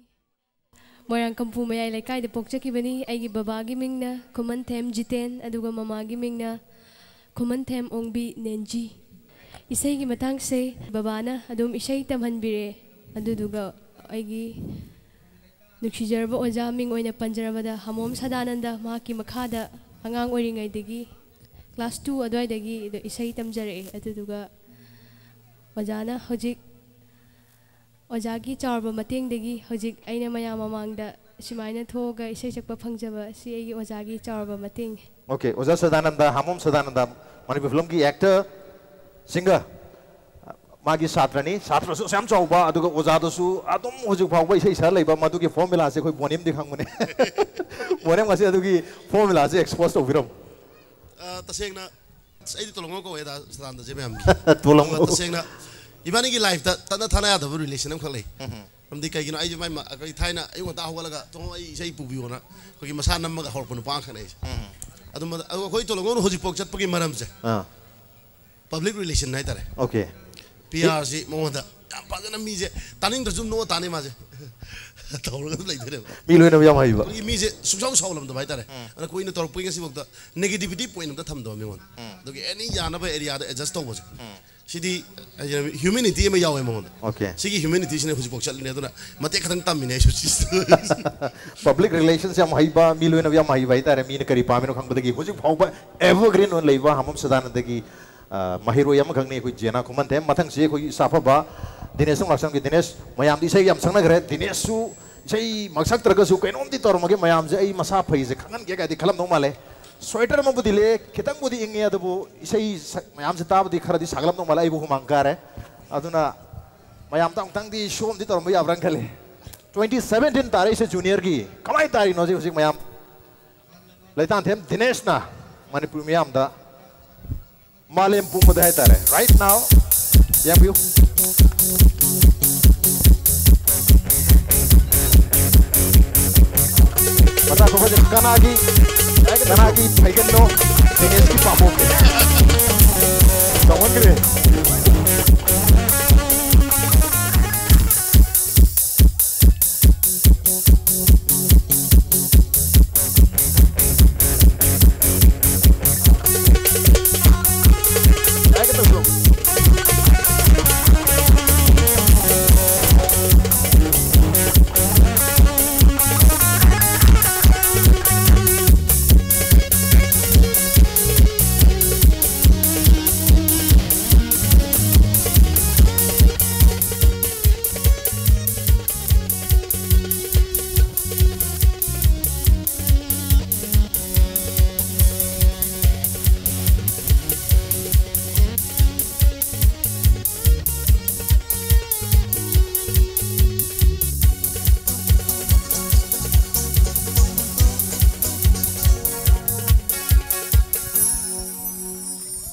ꯃꯣꯏꯔꯥꯡ ꯀꯝꯄꯨ ꯃꯌꯥꯏ ꯂꯩꯀꯥꯏꯗ ꯄꯣꯛꯆꯈꯤꯕꯅꯤ꯫ ꯑꯩꯒꯤ ꯕꯕꯥꯒꯤ ꯃꯤꯡꯅ ꯈꯨꯃꯟꯊꯦꯝ ꯖꯤꯇꯦꯟ, ꯑꯗꯨꯒ ꯃꯃꯥꯒꯤ ꯃꯤꯡꯅ ꯈꯨꯃꯟꯊꯦꯝ ꯑꯣꯡꯕꯤ ꯅꯦꯟꯖꯤ꯫ ꯏꯁꯩꯒꯤ ꯃꯇꯥꯡꯁꯦ ꯕꯕꯥꯅ ꯑꯗꯨꯝ ꯏꯁꯩ ꯇꯝꯍꯟꯕꯤꯔꯛꯑꯦ꯫ ꯑꯗꯨꯗꯨꯒ ꯑꯩꯒꯤ ꯅꯨꯡꯁꯤꯖꯔꯕ ꯑꯣꯖꯥ ꯃꯤꯡ ꯑꯣꯏꯅ ꯄꯟꯖꯔꯕꯗ ꯍꯃꯣꯝ ꯁꯗꯥꯅꯟꯗ, ꯃꯍꯥꯛꯀꯤ ꯃꯈꯥꯗ ꯑꯉꯥꯡ ꯑꯣꯏꯔꯤꯉꯩꯗꯒꯤ class two ꯑꯗꯨꯋꯥꯏꯗꯒꯤ ꯏꯁꯩ ꯇꯝꯖꯔꯛꯑꯦ꯫ ꯑꯗꯨꯗꯨꯒ ꯑꯣꯖꯥꯅ ꯍꯧꯖꯤꯛ, ꯑꯣꯖꯥꯒꯤ ꯆꯥꯎꯔꯕ ꯃꯇꯦꯡꯗꯒꯤ ꯍꯧꯖꯤꯛ ꯑꯩꯅ ꯃꯌꯥꯝ ꯃꯃꯥꯡꯗ ꯁꯨꯃꯥꯏꯅ ꯊꯣꯛꯑꯒ ꯏꯁꯩ ꯁꯛꯄ ꯐꯪꯖꯕ ꯑꯁꯤ ꯑꯩꯒꯤ ꯑꯣꯖꯥꯒꯤ ꯆꯥꯎꯔꯕ ꯃꯇꯦꯡꯅꯤ꯫ ꯑꯣꯀꯦ, ꯑꯣꯖꯥ ꯁꯗꯥꯅꯟꯗ, ꯍꯥꯃꯣꯝ ꯁꯗꯥꯅꯟꯗ, ꯃꯅꯤꯄꯨꯔ ꯐꯤꯂꯝꯒꯤ actor, singer, ꯃꯥꯒꯤ ꯁꯥꯇ꯭ꯔꯅꯤ, ꯁꯥꯇ꯭ꯔꯁꯨ ꯑꯁꯨꯛ ꯌꯥꯝ ꯆꯥꯎꯕ, ꯑꯗꯨꯒ ꯑꯣꯖꯥꯗꯁꯨ ꯑꯗꯨꯝ ꯍꯧꯖꯤꯛ ꯐꯥꯎꯕ ꯏꯁꯩ ꯁꯛꯑ ꯂꯩꯕ, ꯃꯗꯨꯒꯤ formulaꯁꯦ ꯑꯩꯈꯣꯏ ꯕꯣꯅꯤꯝꯗꯤ ꯈꯪꯕꯅꯦ꯫ ꯕꯣꯅꯤꯝ, ꯉꯁꯤ ꯑꯗꯨꯒꯤ formulaꯁꯦ expose ꯇꯧꯕꯤꯔꯝꯃꯨ꯫ ꯑ, ꯇꯁꯦꯡꯅ ꯑꯁ, ꯑꯩꯗꯤ ꯇꯣꯂꯣꯉꯧ ꯀꯧꯋꯦꯗ ꯁꯗꯥꯅꯟꯗꯁꯦ ꯃꯌꯥꯝꯒꯤ꯫ ꯇꯣꯂꯣꯉꯧ꯫ ꯑꯗꯨꯒ ꯇꯁꯦꯡꯅ ꯏꯕꯥꯅꯤꯒꯤ lifeꯇ ꯇꯠꯅ ꯊꯥꯅ ꯌꯥꯗꯕ relation ꯑꯃꯈꯛ ꯂꯩ꯫ ꯃꯔꯝꯗꯤ ꯀꯩꯒꯤꯅꯣ, ꯑꯩꯁꯨ ꯃꯥꯏ ꯃ-, ꯑꯩꯈꯣꯏ ꯊꯥꯏꯅ ꯑꯌꯨꯛ ꯉꯟꯇꯥ ꯍꯧꯒꯠꯂꯒ "ꯇꯣꯂꯣꯉꯧ, ꯑꯩ ꯏꯁꯩ ꯄꯨꯕꯤꯌꯣꯅ" ꯑꯩꯈꯣꯏꯒꯤ ꯃꯁꯥ ꯅꯝꯃꯒ ꯍꯧꯔꯛꯄ ꯅꯨꯄꯥ ꯑꯃꯈꯛꯅꯦ ꯑꯩꯁꯦ꯫ ꯑꯗꯨ ꯃ-, ꯑꯗꯨ ꯑꯩꯈꯣꯏ ꯇꯣꯂꯣꯉꯧꯅ ꯍꯧꯖꯤꯛꯐꯥꯎ ꯆꯠꯄꯒꯤ ꯃꯔꯝꯁꯦ ꯑꯥ, public relation ꯍꯥꯏꯇꯥꯔꯦ꯫ ꯑꯣꯀꯦ꯫ PRꯁꯤ ꯃꯉꯣꯟꯗ ꯌꯥꯝ ꯐꯖꯅ ꯃꯤꯁꯦ ꯇꯥꯅꯤꯡꯗ꯭ꯔꯁꯨ ꯑꯗꯨꯝ ꯅꯣꯛꯑ ꯇꯥꯅꯤ ꯃꯥꯁꯦ꯫ ꯇꯧꯔꯒ ꯑꯗꯨꯝ ꯂꯩꯗꯣꯏꯅꯦꯕ꯫ ꯃꯤ ꯂꯣꯏꯅꯕ ꯌꯥꯝ ꯍꯩꯕ꯫ ꯑꯩꯈꯣꯏꯒꯤ ꯃꯤꯁꯦ ꯁꯨꯡꯁꯥꯎ ꯁꯥꯎꯂꯝꯗꯕ ꯍꯥꯏꯇꯥꯔꯦ꯫ ꯑꯗꯨꯅ ꯀꯨꯏꯅ ꯇꯧꯔꯛꯄꯒꯤ ꯉꯁꯤꯐꯥꯎꯗ negativity point ꯑꯝꯇ ꯊꯝꯗꯕ ꯃꯤꯉꯣꯟꯗ꯫ ꯑꯗꯨꯒꯤ any ꯌꯥꯅꯕ areaꯗ adjust ꯇꯧꯕꯁꯦ꯫ ꯁꯤꯗꯤ humanity ꯑꯃ ꯌꯥꯎꯋꯦ ꯃꯉꯣꯟꯗ꯫ ꯑꯣꯀꯦ꯫ ꯁꯤꯒꯤ humanityꯁꯤꯅ ꯍꯧꯖꯤꯛꯐꯥꯎ ꯆꯠꯂꯤꯅꯦ꯫ ꯑꯗꯨꯅ ꯃꯇꯦꯛ ꯈꯛꯇꯪ ꯇꯝꯃꯤꯅꯦ ꯑꯩꯁꯨ꯫ Public relations ꯌꯥꯝ ꯍꯩꯕ, ꯃꯤ ꯂꯣꯏꯅꯕ ꯌꯥꯝ ꯍꯩꯕ ꯍꯥꯏꯇꯥꯔꯦ꯫ ꯃꯤꯅ ꯀꯔꯤ ꯄꯥꯝꯃꯤꯅꯣ ꯈꯪꯕꯗꯒꯤ ꯍꯧꯖꯤꯛ ꯐꯥꯎꯕ evergreen ꯑꯣꯏꯅ ꯂꯩꯕ ꯍꯥꯃꯣꯝ ꯁꯗꯥꯅꯟꯗꯒꯤ, ꯑ, ꯃꯍꯩꯔꯣꯏ ꯑꯃꯈꯛꯅꯤ ꯑꯩꯈꯣꯏ ꯖꯦꯅꯥ ꯈꯨꯃꯟꯊꯦꯝ꯫ ꯃꯊꯪꯁꯤ ꯑꯩꯈꯣꯏ ꯏꯁꯥ ꯐꯕ ꯗꯤꯅꯦꯁ ꯊꯣꯡꯂꯥꯛꯆꯝꯒꯤ꯫ ꯗꯤꯅꯦꯁ, ꯃꯌꯥꯝꯗꯤ ꯏꯁꯩ ꯌꯥꯝ ꯁꯛꯅꯈ꯭ꯔꯦ꯫ ꯗꯤꯅꯦꯁꯁꯨ ꯏꯁꯩꯃꯛ ꯁꯛꯇ꯭ꯔꯒꯁꯨ ꯀꯩꯅꯣꯝꯗꯤ ꯇꯧꯔꯝꯃꯒꯦ, ꯃꯌꯥꯝꯁꯦ ꯑꯩ ꯃꯁꯥ ꯐꯩꯁꯦ ꯈꯪꯍꯟꯒꯦ ꯀꯥꯏꯗꯤ ꯈꯜꯂꯝꯗꯧ ꯃꯥꯜꯂꯦ꯫ Sweater ꯑꯃꯕꯨꯗꯤ ꯂꯤꯠꯂꯦ, ꯈꯤꯇꯪꯕꯨꯗꯤ ꯏꯪꯉꯦ, ꯑꯗꯨꯕꯨ ꯏꯁꯩ ꯁꯛ-, ꯃꯌꯥꯝꯁꯦ ꯇꯥꯕꯗꯤ ꯈꯔꯗꯤ ꯁꯥꯒꯠꯂꯝꯗꯧ ꯃꯥꯜꯂꯦ꯫ ꯑꯩꯕꯨ ꯍꯨꯃꯥꯡ ꯀꯥꯔꯦ꯫ ꯑꯗꯨꯅ ꯃꯌꯥꯝꯗ ꯑꯃꯨꯛꯇꯪꯗꯤ show ꯑꯃꯗꯤ ꯇꯧꯔꯝꯕ ꯌꯥꯕ꯭ꯔꯥꯅ ꯈꯜꯂꯤ꯫ Twenty seventeen ꯇꯥꯔꯛꯏꯁꯦ juniorꯒꯤ꯫ ꯀꯃꯥꯏꯅ ꯇꯥꯔꯤꯅꯣ ꯍꯧꯖꯤꯛ, ꯍꯧꯖꯤꯛ ꯃꯌꯥꯝ? ꯂꯩꯇꯥꯟꯊꯦꯝ ꯗꯤꯅꯦꯁꯅ ꯃꯅꯤꯄꯨꯔ ꯃꯤꯌꯥꯝꯗ, ꯃꯥꯂꯦꯝ ꯄꯨꯝꯕꯗ ꯍꯥꯏꯇꯥꯔꯦ, right now, ꯌꯦꯡꯕꯤꯌꯨ꯫ ꯃꯆꯥ ꯈꯣꯏꯕꯁꯦ ꯀꯅꯥꯒꯤ, ꯀꯅꯥꯒꯤ ꯐꯩꯒꯟꯅꯣ? ꯗꯤꯅꯦꯁꯀꯤ ꯄꯥꯝꯕꯣꯝꯅꯤ꯫ ꯆꯥꯎꯃꯟꯈ꯭ꯔꯦ꯫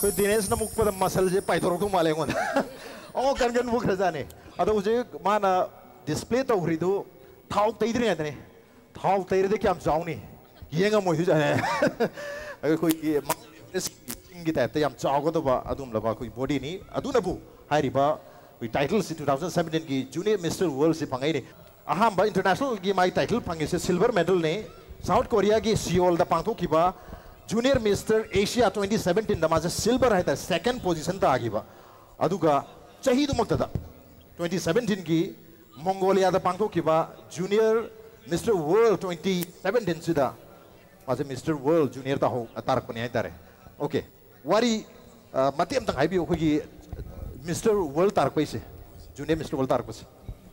ꯑꯩꯈꯣꯏ ꯗꯤꯅꯦꯁꯅ ꯃꯨꯛꯄꯗ ꯃꯁꯜꯁꯦ ꯄꯥꯏꯊꯣꯔꯛꯇꯧ ꯃꯥꯜꯂꯦ ꯑꯩꯉꯣꯟꯗ꯫ ꯑꯣ, ꯀꯟ ꯀꯟ ꯃꯨꯛꯈ꯭ꯔꯖꯥꯠꯅꯤ꯫ ꯑꯗꯣ ꯍꯧꯖꯤꯛ ꯃꯥꯅ ꯗꯤꯁꯄ꯭ꯂꯦ ꯇꯧꯈ꯭ꯔꯤꯗꯨ ꯊꯥꯎ ꯇꯩꯗ꯭ꯔꯤꯉꯩꯗꯅꯤ꯫ ꯊꯥꯎ ꯇꯩꯔꯗꯤ ꯀꯌꯥꯝ ꯆꯥꯎꯅꯤ? ꯌꯦꯡꯉꯝꯃꯣꯏ ꯍꯧꯖꯤꯛ꯫ ꯑꯩꯈꯣꯏꯒꯤ ꯆꯤꯡꯒꯤ ꯇꯥꯏꯞꯇ ꯌꯥꯝ ꯆꯥꯎꯒꯗꯕ ꯑꯗꯨꯒꯨꯝꯂꯕ ꯑꯩꯈꯣꯏ ꯕꯣꯗꯤꯅꯤ꯫ ꯑꯗꯨꯅꯕꯨ ꯍꯥꯏꯔꯤꯕ ꯑꯩꯈꯣꯏ ꯇꯥꯏꯇꯜꯁꯤ ꯇꯨ ꯊꯥꯎꯖꯟ ꯁꯕꯦꯟꯇꯤꯟꯒꯤ ꯖꯨꯅꯤꯌꯔ ꯃꯤꯁꯇꯔ ꯋꯥꯔꯜꯁꯤ ꯐꯪꯉꯛꯏꯅꯤ꯫ ꯑꯍꯥꯟꯕ ꯏꯟꯇꯔꯅꯦꯁꯅꯦꯜꯒꯤ ꯃꯥꯒꯤ ꯇꯥꯏꯇꯜ ꯐꯪꯉꯤꯁꯦ ꯁꯤꯜꯚꯔ ꯃꯦꯗꯜꯅꯤ꯫ ꯁꯥꯎꯠ ꯀꯣꯔꯤꯌꯥꯒꯤ ꯁꯤꯑꯣꯜꯗ ꯄꯥꯡꯊꯣꯛꯈꯤꯕ ꯖꯨꯅꯤꯌꯔ ꯃꯤꯁꯇꯔ ꯑꯦꯁꯤꯌꯥ ꯇ꯭ꯋꯦꯟꯇꯤ ꯁꯕꯦꯟꯇꯤꯟꯗ ꯃꯥꯁꯦ ꯁꯤꯜꯚꯔ ꯍꯥꯏꯇꯥꯔꯦ, ꯁꯦꯀꯦꯟ ꯄꯣꯖꯤꯁꯟ ꯇꯥꯈꯤꯕ꯫ ꯑꯗꯨꯒ ꯆꯍꯤꯗꯨꯃꯛꯇꯗ ꯇ꯭ꯋꯦꯟꯇꯤ ꯁꯕꯦꯟꯇꯤꯟꯒꯤ ꯃꯣꯡꯒꯣꯂꯤꯌꯥꯗ ꯄꯥꯡꯊꯣꯛꯈꯤꯕ ꯖꯨꯅꯤꯌꯔ ꯃꯤꯁꯇꯔ ꯋꯥꯔꯜ ꯇ꯭ꯋꯦꯟꯇꯤ ꯁꯕꯦꯟꯇꯤꯟꯁꯤꯗ ꯃꯥꯁꯦ ꯃꯤꯁꯇꯔ ꯋꯥꯔꯜ ꯖꯨꯅꯤꯌꯔ ꯇꯥꯍꯧ ꯇꯥꯔꯛꯄꯅꯤ ꯍꯥꯏꯇꯥꯔꯦ꯫ ꯑꯣꯀꯦ, ꯋꯥꯔꯤ ꯑ, ꯃꯇꯦꯛ ꯑꯃꯇꯪ ꯍꯥꯏꯕꯤꯌꯨ, ꯑꯩꯈꯣꯏꯒꯤ ꯃꯤꯁꯇꯔ ꯋꯥꯔꯜ ꯇꯥꯔꯛꯄꯩꯁꯦ, ꯖꯨꯅꯤꯌꯔ ꯃꯤꯁꯇꯔ ꯋꯥꯔꯜ ꯇꯥꯔꯛꯄꯁꯦ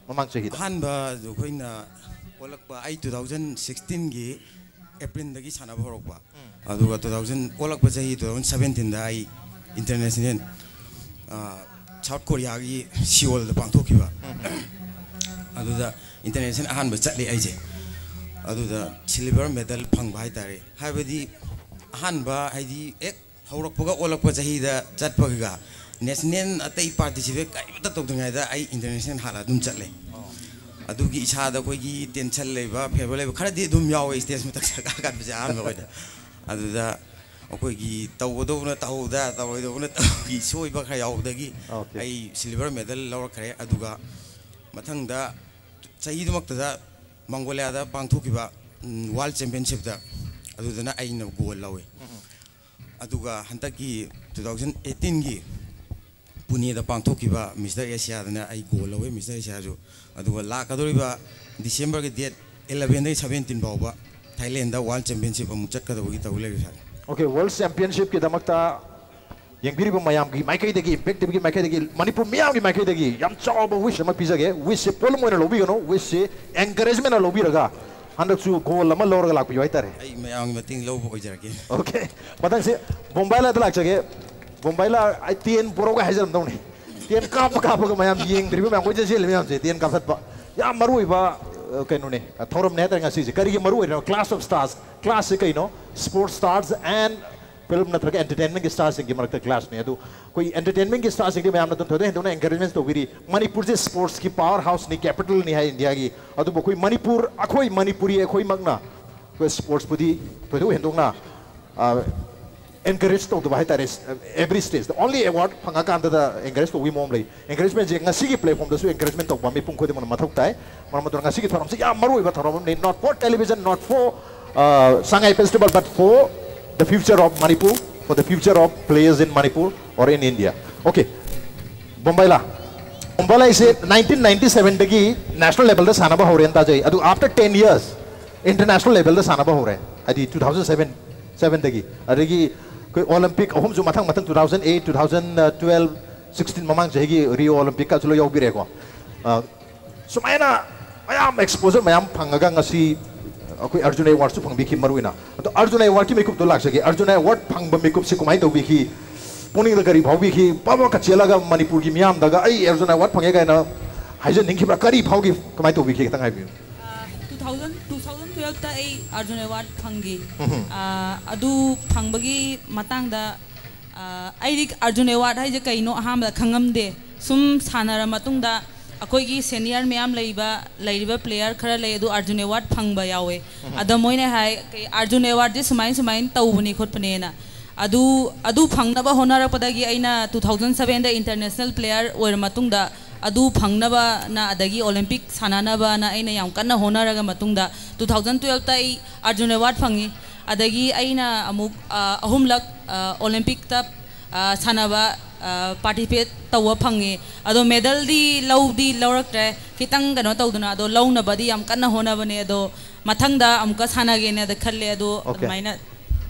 ꯃꯃꯥꯡ ꯆꯍꯤꯗ꯫ ꯑꯍꯥꯟꯕ ꯑꯩꯈꯣꯏꯅ ꯑꯣꯜꯂꯛꯄ, ꯑꯩ ꯇꯨ ꯊꯥꯎꯖꯟ ꯁꯤꯛꯁꯇꯤꯟꯒꯤ ꯑꯦꯄ꯭ꯔꯤꯜꯗꯒꯤ ꯁꯥꯟꯅꯕ ꯍꯧꯔꯛꯄ, ꯑꯗꯨꯒ ꯇꯨ ꯊꯥꯎꯖꯟ ꯑꯣꯜꯂꯛꯄ ꯆꯍꯤ ꯇꯨ ꯊꯥꯎꯖꯟ ꯁꯕꯦꯟꯇꯤꯟꯗ ꯑꯩ ꯏꯟꯇꯔꯅꯦꯁꯅꯦꯜ, ꯑ, ꯁꯥꯎꯠ ꯀꯣꯔꯤꯌꯥꯒꯤ ꯁꯤꯑꯣꯜꯗ ꯄꯥꯡꯊꯣꯛꯈꯤꯕ꯫ ꯑꯗꯨꯗ ꯏꯟꯇꯔꯅꯦꯁꯅꯦꯜ ꯑꯍꯥꯟꯕ ꯆꯠꯂꯤ ꯑꯩꯁꯦ꯫ ꯑꯗꯨꯗ ꯁꯤꯜꯚꯔ ꯃꯦꯗꯜ ꯐꯪꯕ ꯍꯥꯏꯇꯥꯔꯦ꯫ ꯍꯥꯏꯕꯗꯤ ꯑꯍꯥꯟꯕ ꯍꯥꯏꯗꯤ ꯍꯦꯛ ꯍꯧꯔꯛꯄꯒ ꯑꯣꯜꯂꯛꯄ ꯆꯍꯤꯗ ꯆꯠꯄꯒ ꯅꯦꯁꯅꯦꯜ ꯑꯇꯩ ꯄꯥꯔꯇꯤꯁꯤꯄꯦꯠ ꯀꯔꯤꯃꯇ ꯇꯧꯗ꯭ꯔꯤꯉꯩꯗ ꯑꯩ ꯏꯟꯇꯔꯅꯦꯁꯅꯦꯜ ꯍꯥꯟꯅ ꯑꯗꯨꯝ ꯆꯠꯂꯦ꯫ ꯑꯗꯨꯒꯤ ꯏꯁꯥꯗ ꯑꯩꯈꯣꯏꯒꯤ ꯇꯦꯟꯁꯟ ꯂꯩꯕ, ꯐꯦꯕꯔ ꯂꯩꯕ ꯈꯔꯗꯤ ꯑꯗꯨꯝ ꯌꯥꯎꯋꯦ ꯏꯁꯇꯦꯖ ꯃꯊꯛꯇ ꯀꯥꯈꯠꯄꯁꯦ ꯑꯍꯥꯟꯕ ꯑꯣꯏꯅ꯫ ꯑꯗꯨꯗ ꯑꯩꯈꯣꯏꯒꯤ ꯇꯧꯒꯗꯧꯕꯅ ꯇꯧꯍꯧꯗ, ꯇꯧꯔꯣꯏꯗꯧꯕꯅ ꯇꯧꯈꯤ, ꯁꯣꯏꯕ ꯈꯔ ꯌꯥꯎꯕꯗꯒꯤ ꯑꯣꯀꯦ꯫ ꯑꯩ ꯁꯤꯜꯚꯔ ꯃꯦꯗꯜ ꯂꯧꯔꯛꯈ꯭ꯔꯦ꯫ ꯑꯗꯨꯒ ꯃꯊꯪꯗ ꯆꯍꯤꯗꯨꯃꯛꯇꯗ ꯃꯪꯒꯣꯂꯤꯌꯥꯗ ꯄꯥꯡꯊꯣꯛꯈꯤꯕ, ꯎꯝ, ꯋꯥꯔꯜ ꯆꯦꯝꯄꯤꯌꯟꯁꯤꯞꯇ ꯑꯗꯨꯗꯅ ꯑꯩꯅ ꯒꯣꯜ ꯂꯧꯋꯤ꯫ ꯑꯗꯨꯒ ꯍꯟꯗꯛꯀꯤ ꯇꯨ ꯊꯥꯎꯖꯟ ꯑꯩꯠꯇꯤꯟꯒꯤ ꯄꯨꯅꯦꯗ ꯄꯥꯡꯊꯣꯛꯈꯤꯕ ꯃꯤꯁꯇꯔ ꯑꯦꯁꯤꯌꯥꯗꯅ ꯑꯩ ꯒꯣꯜ ꯂꯧꯋꯤ, ꯃꯤꯁꯇꯔ ꯑꯦꯁꯤꯌꯥꯁꯨ꯫ ꯑꯗꯨꯒ ꯂꯥꯛꯀꯗꯧꯔꯤꯕ ꯗꯤꯁꯦꯝꯕꯔꯒꯤ ꯗꯦꯠ ꯑꯦꯂꯚꯦꯟꯗꯒꯤ ꯁꯕꯦꯟꯇꯤꯟ ꯐꯥꯎꯕ ꯊꯥꯏꯂꯦꯟꯗ ꯋꯥꯔꯜ ꯆꯦꯝꯄꯤꯌꯟꯁꯤꯞ ꯑꯃꯨꯛ ꯆꯠꯀꯗꯕꯒꯤ ꯇꯧ ꯂꯩꯔꯦ, ꯁꯥꯔ꯫ ꯑꯣꯀꯦ, ꯋꯥꯔꯜ ꯆꯦꯝꯄꯤꯌꯟꯁꯤꯞꯀꯤꯗꯃꯛꯇ ꯌꯦꯡꯕꯤꯔꯤꯕ ꯃꯌꯥꯝꯒꯤ ꯃꯥꯏꯀꯩꯗꯒꯤ, ꯏꯝꯄꯦꯛ ꯇꯤꯚꯤꯒꯤ ꯃꯥꯏꯀꯩꯗꯒꯤ, ꯃꯅꯤꯄꯨꯔ ꯃꯤꯌꯥꯝꯒꯤ ꯃꯥꯏꯀꯩꯗꯒꯤ ꯌꯥꯝ ꯆꯥꯎꯕ ꯋꯤꯁ ꯑꯃ ꯄꯤꯖꯒꯦ꯫ ꯋꯤꯁꯁꯦ ꯄꯣꯠꯂꯨꯝ ꯑꯣꯏꯅ ꯂꯧꯕꯤꯒꯅꯨ, ꯋꯤꯁꯁꯦ ꯑꯦꯟꯀꯔꯦꯖꯃꯦꯟ ꯑꯣꯏꯅ ꯂꯧꯕꯤꯔꯒ ꯍꯟꯗꯛꯁꯨ ꯒꯣꯜ ꯑꯃ ꯂꯧꯔꯒ ꯂꯥꯛꯄꯤꯌꯨ ꯍꯥꯏꯇꯥꯔꯦ꯫ ꯑꯩ ꯃꯌꯥꯝꯒꯤ ꯃꯇꯦꯡ ꯂꯧꯕ ꯑꯣꯏꯖꯔꯒꯦ꯫ ꯑꯣꯀꯦ, ꯃꯊꯪꯁꯦ ꯕꯣꯝꯕꯥꯏꯂꯥꯗ ꯂꯥꯛꯆꯒꯦ꯫ ꯕꯣꯝꯕꯥꯏꯂꯥ, ꯑꯩ ꯇꯦꯟ ꯄꯨꯔꯛꯎꯒ ꯍꯥꯏꯖꯔꯝꯗꯧꯅꯤ꯫ ꯇꯦꯟ ꯀꯥꯞꯄ ꯀꯥꯞꯄꯒ ꯃꯌꯥꯝ ꯌꯦꯡꯗ꯭ꯔꯤꯕ ꯃꯌꯥꯝ, ꯀꯣꯏꯆꯦꯟ ꯆꯦꯜꯂꯤ ꯃꯌꯥꯝꯁꯦ ꯇꯦꯟ ꯀꯥꯞꯊꯠꯄ꯫ ꯌꯥꯝ ꯃꯔꯨ ꯑꯣꯏꯕ, ꯑ, ꯀꯩꯅꯣꯅꯦ, ꯑ, ꯊꯧꯔꯝꯅꯦ ꯍꯥꯏꯇꯥꯔꯦ ꯉꯁꯤꯁꯦ꯫ ꯀꯔꯤꯒꯤ ꯃꯔꯨ ꯑꯣꯏꯔꯤꯅꯣ? Clash of Stars꯫ ꯀ꯭ꯂꯥꯁꯁꯦ ꯀꯩꯅꯣ? Sports Stars and ꯐꯤꯂꯝ ꯅꯠꯇ꯭ꯔꯒ ꯑꯦꯟꯇꯔꯇꯦꯟꯃꯦꯟꯒꯤ ꯁ꯭ꯇꯥꯔꯁꯤꯡꯒꯤ ꯃꯔꯛꯇ ꯀ꯭ꯂꯥꯁꯅꯤ꯫ ꯑꯗꯨ ꯑꯩꯈꯣꯏ ꯑꯦꯟꯇꯔꯇꯦꯟꯃꯦꯟꯒꯤ ꯁ꯭ꯇꯥꯔꯁꯤꯡꯗꯤ ꯃꯌꯥꯝꯅ ꯑꯗꯨꯝ ꯊꯣꯏꯗꯣꯛ ꯍꯦꯟꯗꯣꯛꯅ ꯑꯦꯟꯀꯔꯦꯖꯃꯦꯟ ꯇꯧꯕꯤꯔꯤ꯫ ꯃꯅꯤꯄꯨꯔꯁꯦ ꯁ꯭ꯄꯣꯔꯠꯁꯀꯤ ꯄꯥꯋꯔ ꯍꯥꯎꯁꯅꯤ, ꯀꯦꯄꯤꯇꯜꯅꯤ ꯍꯥꯏ ꯏꯟꯗꯤꯌꯥꯒꯤ꯫ ꯑꯗꯨꯕꯨ ꯑꯩꯈꯣꯏ ꯃꯅꯤꯄꯨꯔ, ꯑꯩꯈꯣꯏ ꯃꯅꯤꯄꯨꯔꯤ ꯑꯩꯈꯣꯏꯃꯛꯅ ꯑꯩꯈꯣꯏ ꯁ꯭ꯄꯣꯔꯠꯁꯄꯨꯗꯤ ꯊꯣꯏꯗꯣꯛ ꯍꯦꯟꯗꯣꯛꯅ ꯑꯦꯟꯀꯔꯦꯖ ꯇꯧꯗꯕ ꯍꯥꯏꯇꯥꯔꯦ꯫ Every stage, the only award ꯐꯪꯉꯀꯥꯟꯗꯗ ꯑꯦꯟꯀꯔꯦꯖ ꯇꯧꯕꯒꯤ ꯃꯑꯣꯡ ꯂꯩ꯫ ꯑꯦꯟꯀꯔꯦꯖꯃꯦꯟꯁꯦ ꯉꯁꯤꯒꯤ ꯄ꯭ꯂꯦꯠꯐꯣꯝꯗꯁꯨ ꯑꯦꯟꯀꯔꯦꯖꯃꯦꯟ ꯇꯧꯕ ꯃꯤꯄꯨꯝ ꯈꯨꯗꯤꯡꯃꯛꯅ ꯃꯊꯧ ꯇꯥꯏ꯫ ꯃꯔꯝ ꯑꯗꯨꯅ ꯉꯁꯤꯒꯤ ꯊꯧꯔꯝꯁꯤ ꯌꯥꯝ ꯃꯔꯨ ꯑꯣꯏꯕ ꯊꯧꯔꯝ ꯑꯃꯅꯤ, not for television, not for Sangai Festival, but for the future of Manipur, for the future of players in Manipur or in India. Okay, ꯕꯣꯝꯕꯥꯏꯂꯥ꯫ ꯕꯣꯝꯕꯥꯏꯂꯥ ꯍꯥꯏꯁꯦ ꯅꯥꯏꯟꯇꯤꯟ ꯅꯥꯏꯟꯇꯤ ꯁꯚꯦꯟꯗꯒꯤ ꯅꯦꯁꯅꯦꯜ ꯂꯦꯚꯦꯜꯗ ꯁꯥꯟꯅꯕ ꯍꯧꯔꯦꯅ ꯇꯥꯖꯩ꯫ ꯑꯗꯨ after ten years international levelꯗ ꯁꯥꯟꯅꯕ ꯍꯧꯔꯦ, ꯍꯥꯏꯗꯤ two thousand seven, sevenꯗꯒꯤ꯫ ꯑꯗꯒꯤ ꯑꯩꯈꯣꯏ Olympic ꯑꯍꯨꯝꯁꯨ ꯃꯊꯪ ꯃꯊꯪ, two thousand eight, two thousand twelve, sixteen, ꯃꯃꯥꯡ ꯆꯍꯤꯒꯤ ꯔꯤꯑꯣ ꯑꯣꯂꯦꯝꯄꯤꯛꯀꯁꯨ ꯂꯣꯏ ꯌꯥꯎꯕꯤꯔꯦꯀꯣ꯫ ꯑ, ꯁꯨꯃꯥꯏꯅ ꯃꯌꯥꯝ ꯑꯦꯛꯁꯄꯣꯖꯔ ꯃꯌꯥꯝ ꯐꯪꯉꯒ ꯉꯁꯤ ꯑꯩꯈꯣꯏ ꯑꯔꯖꯨꯟ ꯑꯦꯋꯥꯔꯗꯁꯨ ꯐꯪꯕꯤꯈꯤ꯫ ꯃꯔꯨ ꯑꯣꯏꯅ ꯑꯗꯣ ꯑꯔꯖꯨꯟ ꯑꯦꯋꯥꯔꯗꯀꯤ ꯃꯤꯀꯨꯞꯇꯣ ꯂꯥꯛꯆꯒꯦ꯫ ꯑꯔꯖꯨꯟ ꯑꯦꯋꯥꯔꯗ ꯐꯪꯕ ꯃꯤꯀꯨꯞꯁꯤ ꯀꯃꯥꯏꯅ ꯇꯧꯕꯤꯈꯤ? ꯄꯨꯛꯅꯤꯡꯗ ꯀꯔꯤ ꯐꯥꯎꯕꯤꯈꯤ? ꯄꯕꯛꯀ ꯆꯦꯜꯂꯒ ꯃꯅꯤꯄꯨꯔꯒꯤ ꯃꯤꯌꯥꯝꯗꯒ "ꯑꯩ ꯑꯔꯖꯨꯟ ꯑꯦꯋꯥꯔꯗ ꯐꯪꯉꯦ" ꯀꯥꯏꯅ ꯍꯥꯏꯖꯅꯤꯡꯈꯤꯕ꯭ꯔꯥ? ꯀꯔꯤ ꯐꯥꯎꯈꯤ? ꯀꯃꯥꯏꯅ ꯇꯧꯕꯤꯈꯤ? ꯈꯤꯇꯪ ꯍꯥꯏꯕꯤꯌꯨ꯫ Two thousand two thousand twelfth ꯑꯩ ꯑꯔꯖꯨꯟ ꯑꯦꯋꯥꯔꯗ ꯐꯪꯈꯤ꯫ ꯑ, ꯑꯗꯨ ꯐꯪꯕꯒꯤ ꯃꯇꯥꯡꯗ, ꯑ, ꯑꯩꯗꯤ ꯑꯔꯖꯨꯟ ꯑꯦꯋꯥꯔꯗ ꯍꯥꯏꯁꯦ ꯀꯩꯅꯣ ꯑꯍꯥꯟꯕꯗ ꯈꯪꯉꯝꯗꯦ꯫ ꯁꯨꯝ ꯁꯥꯟꯅꯔ ꯃꯇꯨꯡꯗ ꯑꯩꯈꯣꯏꯒꯤ ꯁꯦꯅꯤꯌꯔ ꯃꯌꯥꯝ ꯂꯩꯕ, ꯂꯩꯔꯤꯕ ꯄ꯭ꯂꯦꯌꯔ ꯈꯔ ꯂꯩ, ꯑꯗꯨ ꯑꯔꯖꯨꯟ ꯑꯦꯋꯥꯔꯗ ꯐꯪꯕ ꯌꯥꯎꯋꯦ꯫ ꯑꯗ ꯃꯣꯏꯅ ꯍꯥꯏ, "ꯀꯩ, ꯑꯔꯖꯨꯟ ꯑꯦꯋꯥꯔꯗꯁꯦ ꯁꯨꯃꯥꯏ ꯁꯨꯃꯥꯏꯅ ꯇꯧꯕꯅꯤ ꯈꯣꯠꯄꯅꯦꯅ"꯫ ꯑꯗꯨ, ꯑꯗꯨ ꯐꯪꯅꯕ ꯍꯣꯠꯅꯔꯛꯄꯗꯒꯤ ꯑꯩꯅ ꯇꯨ ꯊꯥꯎꯖꯟ ꯁꯚꯦꯟꯗ ꯏꯟꯇꯔꯅꯦꯁꯅꯦꯜ ꯄ꯭ꯂꯦꯌꯔ ꯑꯣꯏꯔ ꯃꯇꯨꯡꯗ, ꯑꯗꯨ ꯐꯪꯅꯕꯅ ꯑꯗꯒꯤ ꯑꯣꯂꯦꯝꯄꯤꯛ ꯁꯥꯟꯅꯅꯕꯅ ꯑꯩꯅ ꯌꯥꯝ ꯀꯟꯅ ꯍꯣꯠꯅꯔꯒ ꯃꯇꯨꯡꯗ, ꯇꯨ ꯊꯥꯎꯖꯟ ꯇꯨꯋꯦꯜꯐꯇ ꯑꯩ ꯑꯔꯖꯨꯟ ꯑꯦꯋꯥꯔꯗ ꯐꯪꯉꯤ꯫ ꯑꯗꯒꯤ ꯑꯩꯅ ꯑꯃꯨꯛ, ꯑ, ꯑꯍꯨꯝꯂꯛ, ꯑ, ꯑꯣꯂꯦꯝꯄꯤꯛꯇ, ꯑ, ꯁꯥꯟꯅꯕ, ꯑ, ꯄꯥꯔꯇꯤꯁꯤꯄꯦꯠ ꯇꯧꯕ ꯐꯪꯉꯤ꯫ ꯑꯗꯣ ꯃꯦꯗꯜꯗꯤ ꯂꯧꯗꯤ ꯂꯧꯔꯛꯇ꯭ꯔꯦ, ꯈꯤꯇꯪ ꯀꯩꯅꯣ ꯇꯧꯗꯅ, ꯑꯗꯣ ꯂꯧꯅꯕꯗꯤ ꯌꯥꯝ ꯀꯟꯅ ꯍꯣꯠꯅꯕꯅꯦ꯫ ꯑꯗꯣ ꯃꯊꯪꯗ ꯑꯃꯨꯛꯀ ꯁꯥꯟꯅꯒꯦꯅ ꯈꯜꯂꯦ꯫ ꯑꯗꯣ ꯑꯣꯀꯦ꯫ ꯑꯗꯨꯃꯥꯏꯅ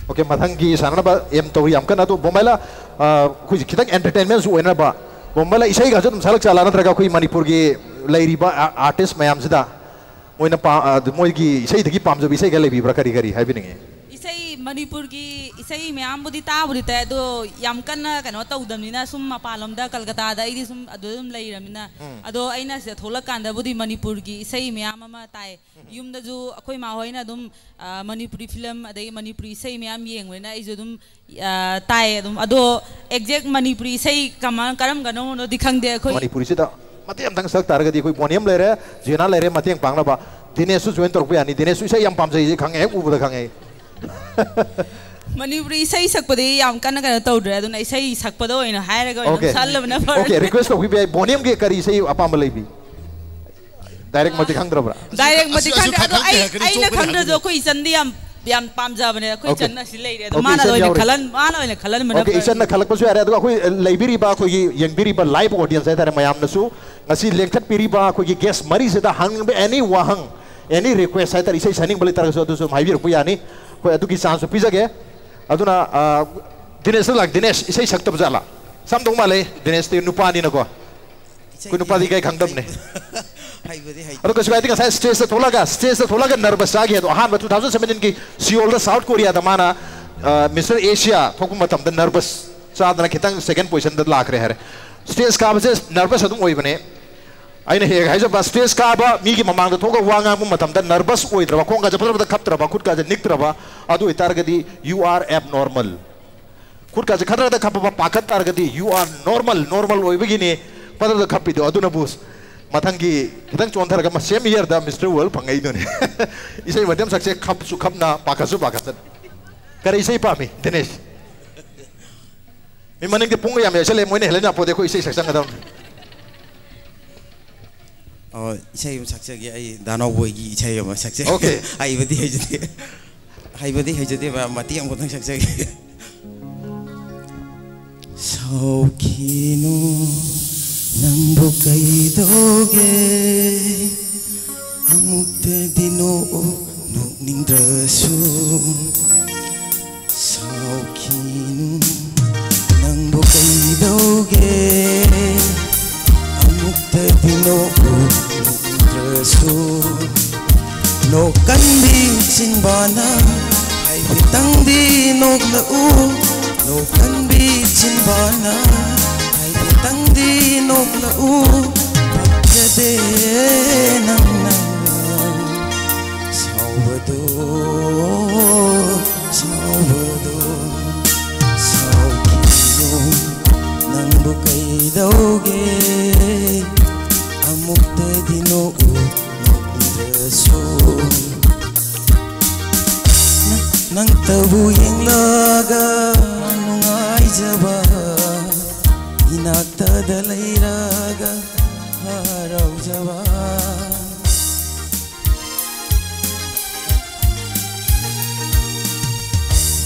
ꯑꯣꯀꯦ, ꯃꯊꯪꯒꯤ ꯁꯥꯟꯅꯅꯕ ꯑꯦꯝ ꯇꯧꯔꯤ ꯌꯥꯝ ꯀꯟꯅ꯫ ꯑꯗꯣ ꯕꯣꯝꯕꯥꯏꯂꯥ, ꯑ, ꯑꯩꯈꯣꯏꯁꯦ ꯈꯤꯇꯪ ꯑꯦꯟꯇꯔꯇꯦꯟꯃꯦꯟꯁꯨ ꯑꯣꯏꯅꯕ, ꯕꯣꯝꯕꯥꯏꯂꯥ ꯏꯁꯩꯒꯁꯨ ꯑꯗꯨꯝ ꯁꯛꯂꯛ ꯆꯥꯠꯂꯥ, ꯅꯠꯇ꯭ꯔꯒ ꯑꯩꯈꯣꯏ ꯃꯅꯤꯄꯨꯔꯒꯤ ꯂꯩꯔꯤꯕ ꯑꯥꯔꯇꯤꯁ ꯃꯌꯥꯝꯁꯤꯗ ꯃꯣꯏꯅ ꯄꯥ-, ꯑ, ꯃꯣꯏꯒꯤ ꯏꯁꯩꯗꯒꯤ ꯄꯥꯝꯖꯕ ꯏꯁꯩꯒ ꯂꯩꯕꯤꯕ꯭ꯔꯥ? ꯀꯔꯤ ꯀꯔꯤ ꯍꯥꯏꯕꯤꯅꯤꯡꯉꯤ? ꯏꯁꯩ ꯃꯅꯤꯄꯨꯔꯒꯤ ꯏꯁꯩ ꯃꯌꯥꯝꯕꯨꯗꯤ ꯇꯥꯕꯨꯗꯤ ꯇꯥꯏ, ꯑꯗꯣ ꯌꯥꯝ ꯀꯟꯅ ꯀꯩꯅꯣ ꯇꯧꯗꯕꯅꯤꯅ, ꯁꯨꯝ ꯃꯄꯥꯟꯂꯣꯝꯗ, ꯀꯜꯀꯇꯥꯗ ꯑꯩꯗꯤ ꯁꯨꯝ ꯑꯗꯨ ꯑꯗꯨꯝ ꯂꯩꯔꯕꯅꯤꯅ꯫ ꯑꯗꯣ ꯑꯩꯅ ꯁꯤꯗ ꯊꯣꯛꯂꯛꯀꯥꯟꯗꯕꯨꯗꯤ ꯃꯅꯤꯄꯨꯔꯒꯤ ꯏꯁꯩ ꯃꯌꯥꯝ ꯑꯃ ꯇꯥꯏ꯫ ꯌꯨꯝꯗꯁꯨ ꯑꯩꯈꯣꯏ ꯃꯥ ꯍꯣꯏꯅ ꯑꯗꯨꯝ, ꯑ, ꯃꯅꯤꯄꯨꯔꯤ ꯐꯤꯂꯝ ꯑꯗꯩ ꯃꯅꯤꯄꯨꯔꯤ ꯏꯁꯩ ꯃꯌꯥꯝ ꯌꯦꯡꯕꯅꯤꯅ ꯑꯩꯁꯨ ꯑꯗꯨꯝ, ꯑ, ꯇꯥꯏ ꯑꯗꯨꯝ꯫ ꯑꯗꯣ exact ꯃꯅꯤꯄꯨꯔꯤ ꯏꯁꯩ ꯀꯃꯥꯏ-, ꯀꯔꯝꯕꯅꯣꯗꯤ ꯈꯪꯗꯦ ꯑꯩꯈꯣꯏ꯫ ꯃꯅꯤꯄꯨꯔꯤꯁꯤꯗ ꯃꯇꯦꯛ ꯑꯃꯇꯪ ꯁꯛ ꯇꯥꯔꯒꯗꯤ ꯑꯩꯈꯣꯏ ꯕꯣꯅꯤꯌꯝ ꯂꯩꯔꯦ, ꯖꯦꯅꯥ ꯂꯩꯔꯦ, ꯃꯇꯦꯡ ꯄꯥꯡꯅꯕ꯫ ꯗꯤꯅꯦꯁꯁꯨ join ꯇꯧꯔꯛꯄ ꯌꯥꯅꯤ꯫ ꯗꯤꯅꯦꯁꯁꯨ ꯏꯁꯩ ꯌꯥꯝ ꯄꯥꯝꯖꯩ, ꯑꯩ ꯈꯪꯉꯦ, ꯍꯦꯛ ꯎꯕꯗ ꯈꯪꯉꯦ꯫ ꯃꯅꯤꯄꯨꯔꯤ ꯏꯁꯩ ꯁꯛꯄꯗꯤ ꯌꯥꯝ ꯀꯟꯅ ꯀꯩꯅꯣ ꯇꯧꯗ꯭ꯔꯦ, ꯑꯗꯨꯅ ꯏꯁꯩ ꯁꯛꯄꯗ ꯑꯣꯏꯅ ꯍꯥꯏꯔꯒ ꯑꯣꯏꯅ Okay. ꯁꯛꯍꯜꯂꯕꯅ ꯐꯔꯦ꯫ Okay, request ꯇꯧꯕꯤꯕ ꯌꯥꯏ꯫ ꯕꯣꯅꯤꯌꯝꯒꯤ ꯀꯔꯤ ꯏꯁꯩ ꯑꯄꯥꯝꯕ ꯂꯩꯕꯤ? Direct ꯃꯛꯇꯤ ꯈꯪꯗ꯭ꯔꯕ꯭ꯔꯥ? Direct ꯃꯛꯇꯤ ꯑꯁ, ꯑꯁ, ꯈꯪꯗ꯭ꯔꯦ, ꯑꯗꯣ ꯈꯪꯗꯦ, ꯑꯩ, ꯍꯥꯏꯔꯛꯀꯅꯤ, ꯑꯩꯅ ꯆꯣꯞꯄꯅꯤ, ꯈꯪꯗ꯭ꯔꯁꯨ ꯍꯥꯏꯔꯛꯀꯅꯤ꯫ ꯑꯩꯈꯣꯏ ꯏꯆꯟꯗꯤ ꯌꯥꯝ, ꯌꯥꯝ ꯄꯥꯝꯖꯕꯅꯦ꯫ ꯑꯩꯈꯣꯏ Okay. ꯏꯆꯟꯅ ꯁꯤ ꯂꯩꯔꯦ, ꯑꯗꯣ Okay, ꯃꯥꯅ ꯏꯆꯟ ꯑꯣꯏꯅ ꯌꯥꯎꯔꯦ꯫ ꯈꯜꯍꯟ-, ꯃꯥꯅ ꯑꯣꯏꯅ ꯈꯜꯍꯟꯕꯅ Okay, ꯐꯔꯦ꯫ ꯏꯆꯟꯅ ꯈꯜꯂꯛꯄꯁꯨ ꯌꯥꯔꯦ꯫ ꯑꯗꯨꯒ ꯑꯩꯈꯣꯏ ꯂꯩꯕꯤꯔꯤꯕ, ꯑꯩꯈꯣꯏꯒꯤ ꯌꯦꯡꯕꯤꯔꯤꯕ live audience ꯍꯥꯏꯇꯥꯔꯦ, ꯃꯌꯥꯝꯅꯁꯨ ꯉꯁꯤ ꯂꯦꯡꯊꯠꯄꯤꯔꯤꯕ ꯑꯩꯈꯣꯏꯒꯤ guest ꯃꯔꯤꯁꯤꯗ ꯍꯪꯅꯤꯡꯕ any ꯋꯥꯍꯪ, any request ꯍꯥꯏꯇꯥꯔꯦ, ꯏꯁꯩ ꯁꯛꯅꯤꯡꯕ ꯂꯩꯇꯥꯔꯒꯁꯨ ꯑꯗꯨꯁꯨ ꯑꯗꯨꯝ ꯍꯥꯏꯕꯤꯔꯛꯄ ꯌꯥꯅꯤ꯫ ꯑꯩꯈꯣꯏ ꯑꯗꯨꯒꯤ chance ꯁꯨ ꯄꯤꯖꯒꯦ꯫ ꯑꯗꯨꯅ, ꯑ, ꯗꯤꯅꯦꯁꯇ ꯂꯥꯛ-, ꯗꯤꯅꯦꯁ ꯏꯁꯩ ꯁꯛꯇꯕ ꯖꯥꯠꯂꯥ? ꯁꯝꯗꯧ ꯃꯥꯜꯂꯦ, ꯗꯤꯅꯦꯁꯇꯤ ꯅꯨꯄꯥꯅꯤꯅꯀꯣ꯫ ꯑꯩꯈꯣꯏ ꯅꯨꯄꯥꯗꯤ ꯀꯩ ꯈꯪꯗꯝꯅꯦ꯫ ꯍꯩꯕꯗꯤ ꯍꯩ꯫ ꯑꯗꯣ ꯀꯩꯁꯨ ꯀꯥꯏꯗꯦ, ꯉꯁꯥꯏ stage ꯇ ꯊꯣꯛꯂꯛꯑꯒ, stage ꯇ ꯊꯣꯛꯂꯛꯑꯒ nervous ꯆꯥꯈꯤ꯫ ꯑꯗꯣ ꯑꯍꯥꯟꯕ two thousand seventeen ꯒꯤ ꯁꯤꯑꯣꯜꯗ, South Korea ꯗ ꯃꯥꯅ, ꯑ, Mister Asia ꯊꯣꯛꯄ ꯃꯇꯝꯗ nervous ꯆꯥꯗꯅ ꯈꯤꯇꯪ second position ꯗ ꯂꯥꯛꯈ꯭ꯔꯦ ꯍꯥꯏꯔꯦ꯫ Stage ꯀꯥꯕꯁꯦ nervous ꯑꯗꯨꯝ ꯑꯣꯏꯕꯅꯦ꯫ ꯑꯩꯅ ꯍꯦꯛ ꯍꯥꯏꯖꯕ, stage ꯀꯥꯕ, ꯃꯤꯒꯤ ꯃꯃꯥꯡꯗ ꯊꯣꯛꯑꯒ ꯋꯥ ꯉꯥꯡꯕ ꯃꯇꯝꯗ nervous ꯑꯣꯏꯗ꯭ꯔꯕ, ꯈꯣꯡꯒꯁꯦ ꯐꯠ ꯐꯠ ꯈꯞꯇ꯭ꯔꯕ, ꯈꯨꯠꯀꯁꯦ ꯅꯤꯛꯇ꯭ꯔꯕ, ꯑꯗꯨ ꯑꯣꯏꯇꯥꯔꯒꯗꯤ you are abnormal꯫ ꯈꯨꯠꯀꯥꯁꯦ ꯈꯗ꯭ꯔꯗ ꯈꯞꯄꯕ, ꯄꯥꯈꯠ ꯇꯥꯔꯒꯗꯤ you are normal, normal ꯑꯣꯏꯕꯒꯤꯅꯤ ꯈꯗ꯭ꯔꯗ ꯈꯞꯄꯤꯗꯣ꯫ ꯑꯗꯨꯅꯕꯨ ꯃꯊꯪꯒꯤ ꯈꯤꯇꯪ ꯆꯣꯟꯊꯔꯒ ꯃ-, same year ꯗ Mister World ꯐꯪꯉꯛꯏꯗꯨꯅꯤ꯫ ꯏꯁꯩ ꯃꯇꯦꯛ ꯑꯃ ꯁꯛꯁꯦ, ꯈꯞꯁꯨ ꯈꯞꯅ, ꯄꯥꯈꯠꯁꯨ ꯄꯥꯈꯠꯇꯅ꯫ ꯀꯔꯤ ꯏꯁꯩ ꯄꯥꯝꯃꯤ, ꯗꯤꯅꯦꯁ? ꯃꯤ ꯃꯅꯤꯡꯗ ꯄꯨꯡꯒ ꯌꯥꯝ ꯌꯩꯁꯜꯂꯦ, ꯃꯣꯏꯅ ꯍꯦꯜꯂꯦ ꯌꯥꯄꯣꯠꯇꯦ, ꯑꯩꯈꯣꯏ ꯏꯁꯩ ꯁꯛꯆꯟꯒꯗꯕꯅꯤ꯫ ꯑꯣ, ꯏꯁꯩ ꯑꯃ ꯁꯛꯆꯒꯦ ꯑꯩ, ꯗꯥ ꯅꯥꯎꯕꯣꯏꯒꯤ ꯏꯁꯩ ꯑꯃ ꯁꯛꯆꯒꯦ꯫ Okay. ꯍꯩꯕꯗꯤ ꯍꯩꯖꯗꯦ꯫ ꯍꯩꯕꯗꯤ ꯍꯩꯖꯗꯦꯕ, ꯃꯇꯦꯛ ꯑꯃꯈꯛꯇꯪ ꯁꯛꯆꯒꯦ꯫ ꯁꯥꯎꯈꯤꯅꯨ, ꯅꯪꯕꯨ ꯀꯩꯗꯧꯒꯦ? ꯑꯃꯨꯛꯇꯗꯤ ꯅꯣꯛꯎ, ꯅꯣꯛꯅꯤꯡꯗ꯭ꯔꯁꯨ꯫ ꯁꯥꯎꯈꯤꯅꯨ, ꯅꯪꯕꯨ ꯀꯩꯗꯧꯒꯦ? ꯑꯃꯨꯛꯇꯗꯤ ꯅꯣꯛꯎ, ꯅꯣꯛꯅꯤꯡꯗ꯭ꯔꯁꯨ꯫ ꯅꯣꯛꯀꯟꯕꯤ ꯆꯤꯟꯕꯥꯅ ꯍꯥꯏꯐꯦꯠ ꯈꯤꯇꯪꯗꯤ ꯅꯣꯛꯂꯛꯎ, ꯅꯣꯛꯍꯟꯕꯤ ꯆꯤꯟꯕꯥꯅ꯫ ꯍꯥꯏꯐꯦꯠꯇꯪꯗꯤ ꯅꯣꯛꯂꯛꯎ, ꯄꯛꯆꯗꯦ ꯅꯪꯅ ꯁꯥꯎꯕꯗꯣ, ꯁꯥꯎꯕꯗꯣ꯫ ꯁꯥꯎꯈꯤꯅꯨ, ꯅꯪꯕꯨ ꯀꯩꯗꯧꯒꯦ? ꯑꯃꯨꯛꯇꯗꯤ ꯅꯣꯛꯎ, ꯅꯣꯛꯅꯤꯡꯗ꯭ꯔꯁꯨ꯫ ꯅ-, ꯅꯪꯇꯕꯨ ꯌꯦꯡꯂꯒ ꯅꯨꯡꯉꯥꯏꯖꯕ, ꯏꯅꯥꯛꯇꯗ ꯂꯩꯔꯒ ꯍꯔꯥꯎꯖꯕ꯫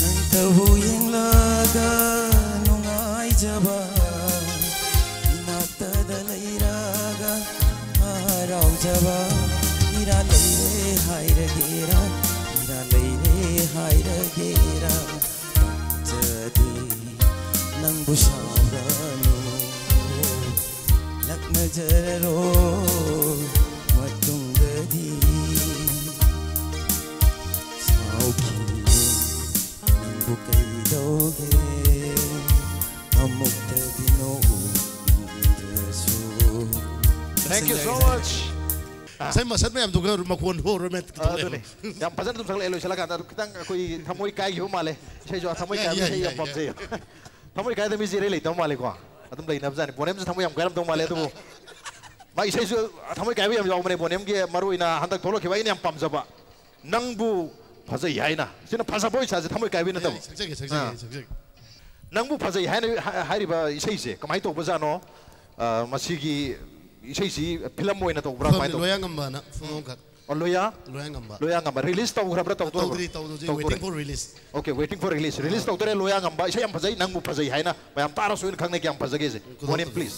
ꯅꯪꯇꯕꯨ ꯌꯦꯡꯂꯒ ꯅꯨꯡꯉꯥꯏꯖꯕ, ꯏꯅꯥꯛꯇꯗ ꯂꯩꯔꯒ ꯍꯔꯥꯎꯖꯕ꯫ ꯏꯔꯥ ꯂꯩꯔꯦ ꯍꯥꯏꯔꯒꯦꯔꯥ, ꯏꯔꯥ ꯂꯩꯔꯦ ꯍꯥꯏꯔꯒꯦꯔꯥ, ꯄꯛꯆꯗꯦ ꯅꯪꯕꯨ ꯁꯥꯎꯔꯅꯨ, ꯂꯛꯅꯖꯔꯔꯣꯏ ꯃꯇꯨꯡꯗꯗꯤ꯫ ꯁꯥꯎꯈꯤꯅꯨ, ꯅꯪꯕꯨ ꯀꯩꯗꯧꯒꯦ? ꯑꯃꯨꯛꯇꯗꯤ ꯅꯣꯛꯎ, ꯅꯣꯛꯅꯤꯡꯗ꯭ꯔꯁꯨ꯫ Thank you so much. ꯉꯁꯥꯏ ꯃꯁꯠ ꯃꯌꯥꯝꯗꯨꯒ ꯃꯈꯣꯟ ꯍꯣ ꯔꯣꯃꯦꯟ ꯑꯗꯨꯅꯦ꯫ ꯌꯥꯝ ꯐꯖꯅ ꯑꯗꯨꯝ ꯁꯛꯂꯛꯑꯦ꯫ ꯂꯣꯏꯁꯤꯜꯂꯀꯥꯟꯗ ꯑꯗꯨ ꯈꯤꯇꯪ ꯑꯩꯈꯣꯏ ꯊꯃꯣꯏ ꯀꯥꯏꯈꯤꯕ ꯃꯥꯜꯂꯦ꯫ ꯏꯁꯩꯁꯨ ꯊꯃꯣꯏ ꯌꯥꯏ, ꯀꯥꯏꯕ ꯌꯥꯏ, ꯏꯁꯩ ꯌꯥꯝ ꯌꯥꯏ, ꯌꯥꯏ꯫ ꯄꯥꯝꯖꯩ꯫ ꯊꯃꯣꯏ ꯀꯥꯏꯗ ꯃꯤꯁꯦ ꯏꯔꯩ ꯂꯩꯇꯕ ꯃꯥꯜꯂꯦꯀꯣ꯫ ꯑꯗꯨꯝ ꯂꯩꯅꯕꯖꯥꯠꯅꯤ꯫ ꯕꯣꯅꯦꯝꯁꯨ ꯊꯃꯣꯏ ꯌꯥꯝ ꯀꯥꯏꯔꯝꯗꯧ ꯃꯥꯜꯂꯦ꯫ ꯑꯗꯨꯕꯨ ꯃꯥ ꯏꯁꯩꯁꯨ ꯊꯃꯣꯏ ꯀꯥꯏꯕ ꯌꯥꯝ ꯌꯥꯎꯕꯅꯦ꯫ ꯕꯣꯅꯦꯝꯒꯤ ꯃꯔꯨ ꯑꯣꯏꯅ ꯍꯟꯗꯛ ꯊꯣꯛꯂꯛꯈꯤꯕ ꯑꯩꯅ ꯌꯥꯝ ꯄꯥꯝꯖꯕ ꯅꯪꯕꯨ ꯐꯖꯩ ꯍꯥꯏꯅ꯫ ꯁꯤꯅ ꯐꯖꯕ ꯑꯣꯏ ꯁꯥꯁꯦ, ꯊꯃꯣꯏ ꯀꯥꯏꯕ ꯅꯠꯇꯕ꯫ ꯌꯥꯏ, ꯁꯛꯆꯒꯦ, ꯁꯛꯆꯒꯦ, ꯑꯥ꯫ ꯁꯛꯆꯒꯦ꯫ ꯅꯪꯕꯨ ꯐꯖꯩ ꯍꯥꯏꯅ ꯍꯥ-, ꯍꯥꯏꯔꯤꯕ ꯏꯁꯩꯁꯦ ꯀꯃꯥꯏꯅ ꯇꯧꯕꯖꯥꯠꯅꯣ? ꯑ, ꯃꯁꯤꯒꯤ ꯏꯁꯩꯁꯤ ꯐꯤꯂꯝ ꯑꯣꯏꯅ ꯇꯧꯕ꯭ꯔꯥ? ꯐꯤꯂꯝꯅꯤ, ꯀꯃꯥꯏꯅ ꯇꯧꯕ? ꯂꯣꯌꯥꯉꯝꯕꯅ ꯐꯤꯂꯝ ꯑꯃꯈꯛ꯫ ꯑꯣ, ꯂꯣꯌꯥ? ꯂꯣꯌꯥꯉꯝꯕ꯫ ꯂꯣꯌꯥꯉꯝꯕ꯫ ꯔꯤꯂꯤꯁ ꯇꯧꯈ꯭ꯔꯕ꯭ꯔꯥ? ꯇꯧꯗꯣꯔꯕ꯭ꯔꯥ? ꯇꯧꯗ꯭ꯔꯤ, ꯇꯧꯗ꯭ꯔꯤ, ꯇꯧꯗꯣꯔꯦ꯫ Waiting for release꯫ Okay, waiting for release꯫ Release ꯇꯧꯗꯣꯔꯦ ꯂꯣꯌꯥꯉꯝꯕ꯫ ꯏꯁꯩ ꯌꯥꯝ ꯐꯖꯩ, ꯅꯪꯕꯨ ꯐꯖꯩ ꯍꯥꯏꯅ꯫ ꯃꯌꯥꯝ ꯇꯥꯔꯁꯨ ꯑꯩꯅ ꯈꯪꯅꯩ ꯀꯌꯥꯝ ꯐꯖꯒꯦꯁꯦ꯫ ꯈꯨꯗꯣꯞꯇꯣ꯫ ꯃꯣꯅꯦ, please꯫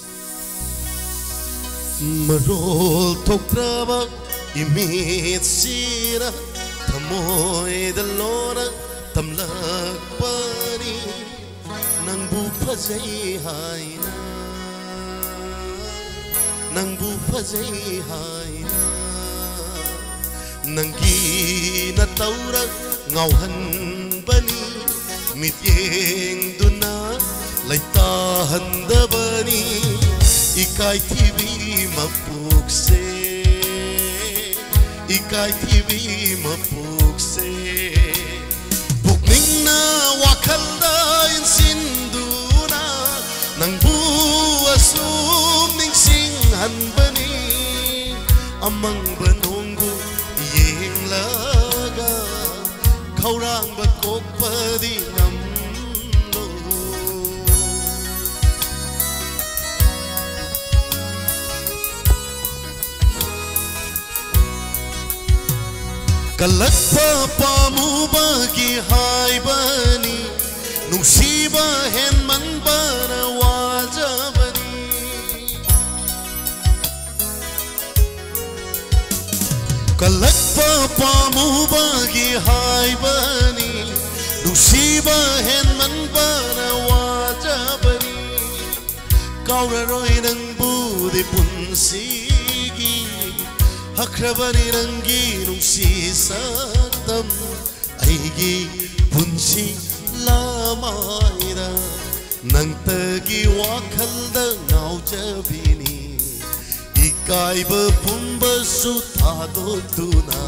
ꯃꯔꯣꯜ ꯊꯣꯛꯇ꯭ꯔꯕ ꯏꯃꯤꯠꯁꯤꯅ ꯊꯃꯣꯏꯗ ꯂꯣꯟꯅ ꯇꯝꯂꯛꯄꯅꯤ꯫ ꯅꯪꯕꯨ ꯐꯖꯩ ꯍꯥꯏꯅ, ꯅꯪꯕꯨ ꯐꯖꯩ ꯍꯥꯏꯅ, ꯅꯪꯒꯤ ꯅꯇꯧꯅ ꯉꯥꯎꯍꯟ ꯃꯤꯠꯌꯦꯡꯗꯨꯅ ꯂꯩꯇꯥꯍꯟꯗꯕꯅꯤ ꯏꯀꯥꯏꯊꯤꯕꯤ ꯃꯄꯣꯛꯁꯦ, ꯏꯀꯥꯏꯊꯤꯕꯤ ꯃꯄꯣꯛꯁꯦ꯫ ꯄꯨꯛꯅꯤꯡꯅ ꯋꯥꯈꯜꯗ ꯏꯟꯁꯤꯟꯗꯨꯅ ꯅꯪꯕꯨ ꯑꯁꯨꯝ ꯅꯤꯡꯁꯤꯡꯍꯟꯕꯅꯤ꯫ ꯑꯃꯪꯕ ꯅꯣꯡꯕꯨ ꯌꯦꯡꯂꯒ ꯈꯧꯔꯥꯡꯕ ꯀꯣꯛꯄꯗꯤ ꯉꯝꯂꯣꯏ꯫ ꯀꯜꯂꯛꯄ ꯄꯥꯝꯃꯨꯕꯒꯤ ꯍꯥꯏꯕꯅꯤ, ꯅꯨꯡꯁꯤꯕ ꯍꯦꯟꯃꯟꯕꯅ ꯋꯥꯖꯕꯅꯤ꯫ ꯀꯜꯂꯛꯄ ꯄꯥꯝꯃꯨꯕꯒꯤ ꯍꯥꯏꯕꯅꯤ, ꯅꯨꯡꯁꯤꯕ ꯍꯦꯟꯃꯟꯕꯅ ꯋꯥꯖꯕꯅꯤ꯫ ꯀꯥꯎꯔꯔꯣꯏ ꯅꯪꯕꯨꯗꯤ ꯄꯨꯟꯁꯤꯒꯤ, ꯍꯛꯈ꯭ꯔꯕꯅꯤ ꯅꯪꯒꯤ ꯅꯨꯡꯁꯤ ꯁꯛꯇꯝ꯫ ꯑꯩꯒꯤ ꯄꯨꯟꯁꯤ ꯂꯃꯥꯏꯗ ꯅꯪꯇꯒꯤ ꯋꯥꯈꯜꯗ ꯉꯥꯎꯖꯕꯤꯅꯤ꯫ ꯏꯀꯥꯏꯕ ꯄꯨꯝꯕꯁꯨ ꯊꯥꯗꯣꯛꯇꯨꯅ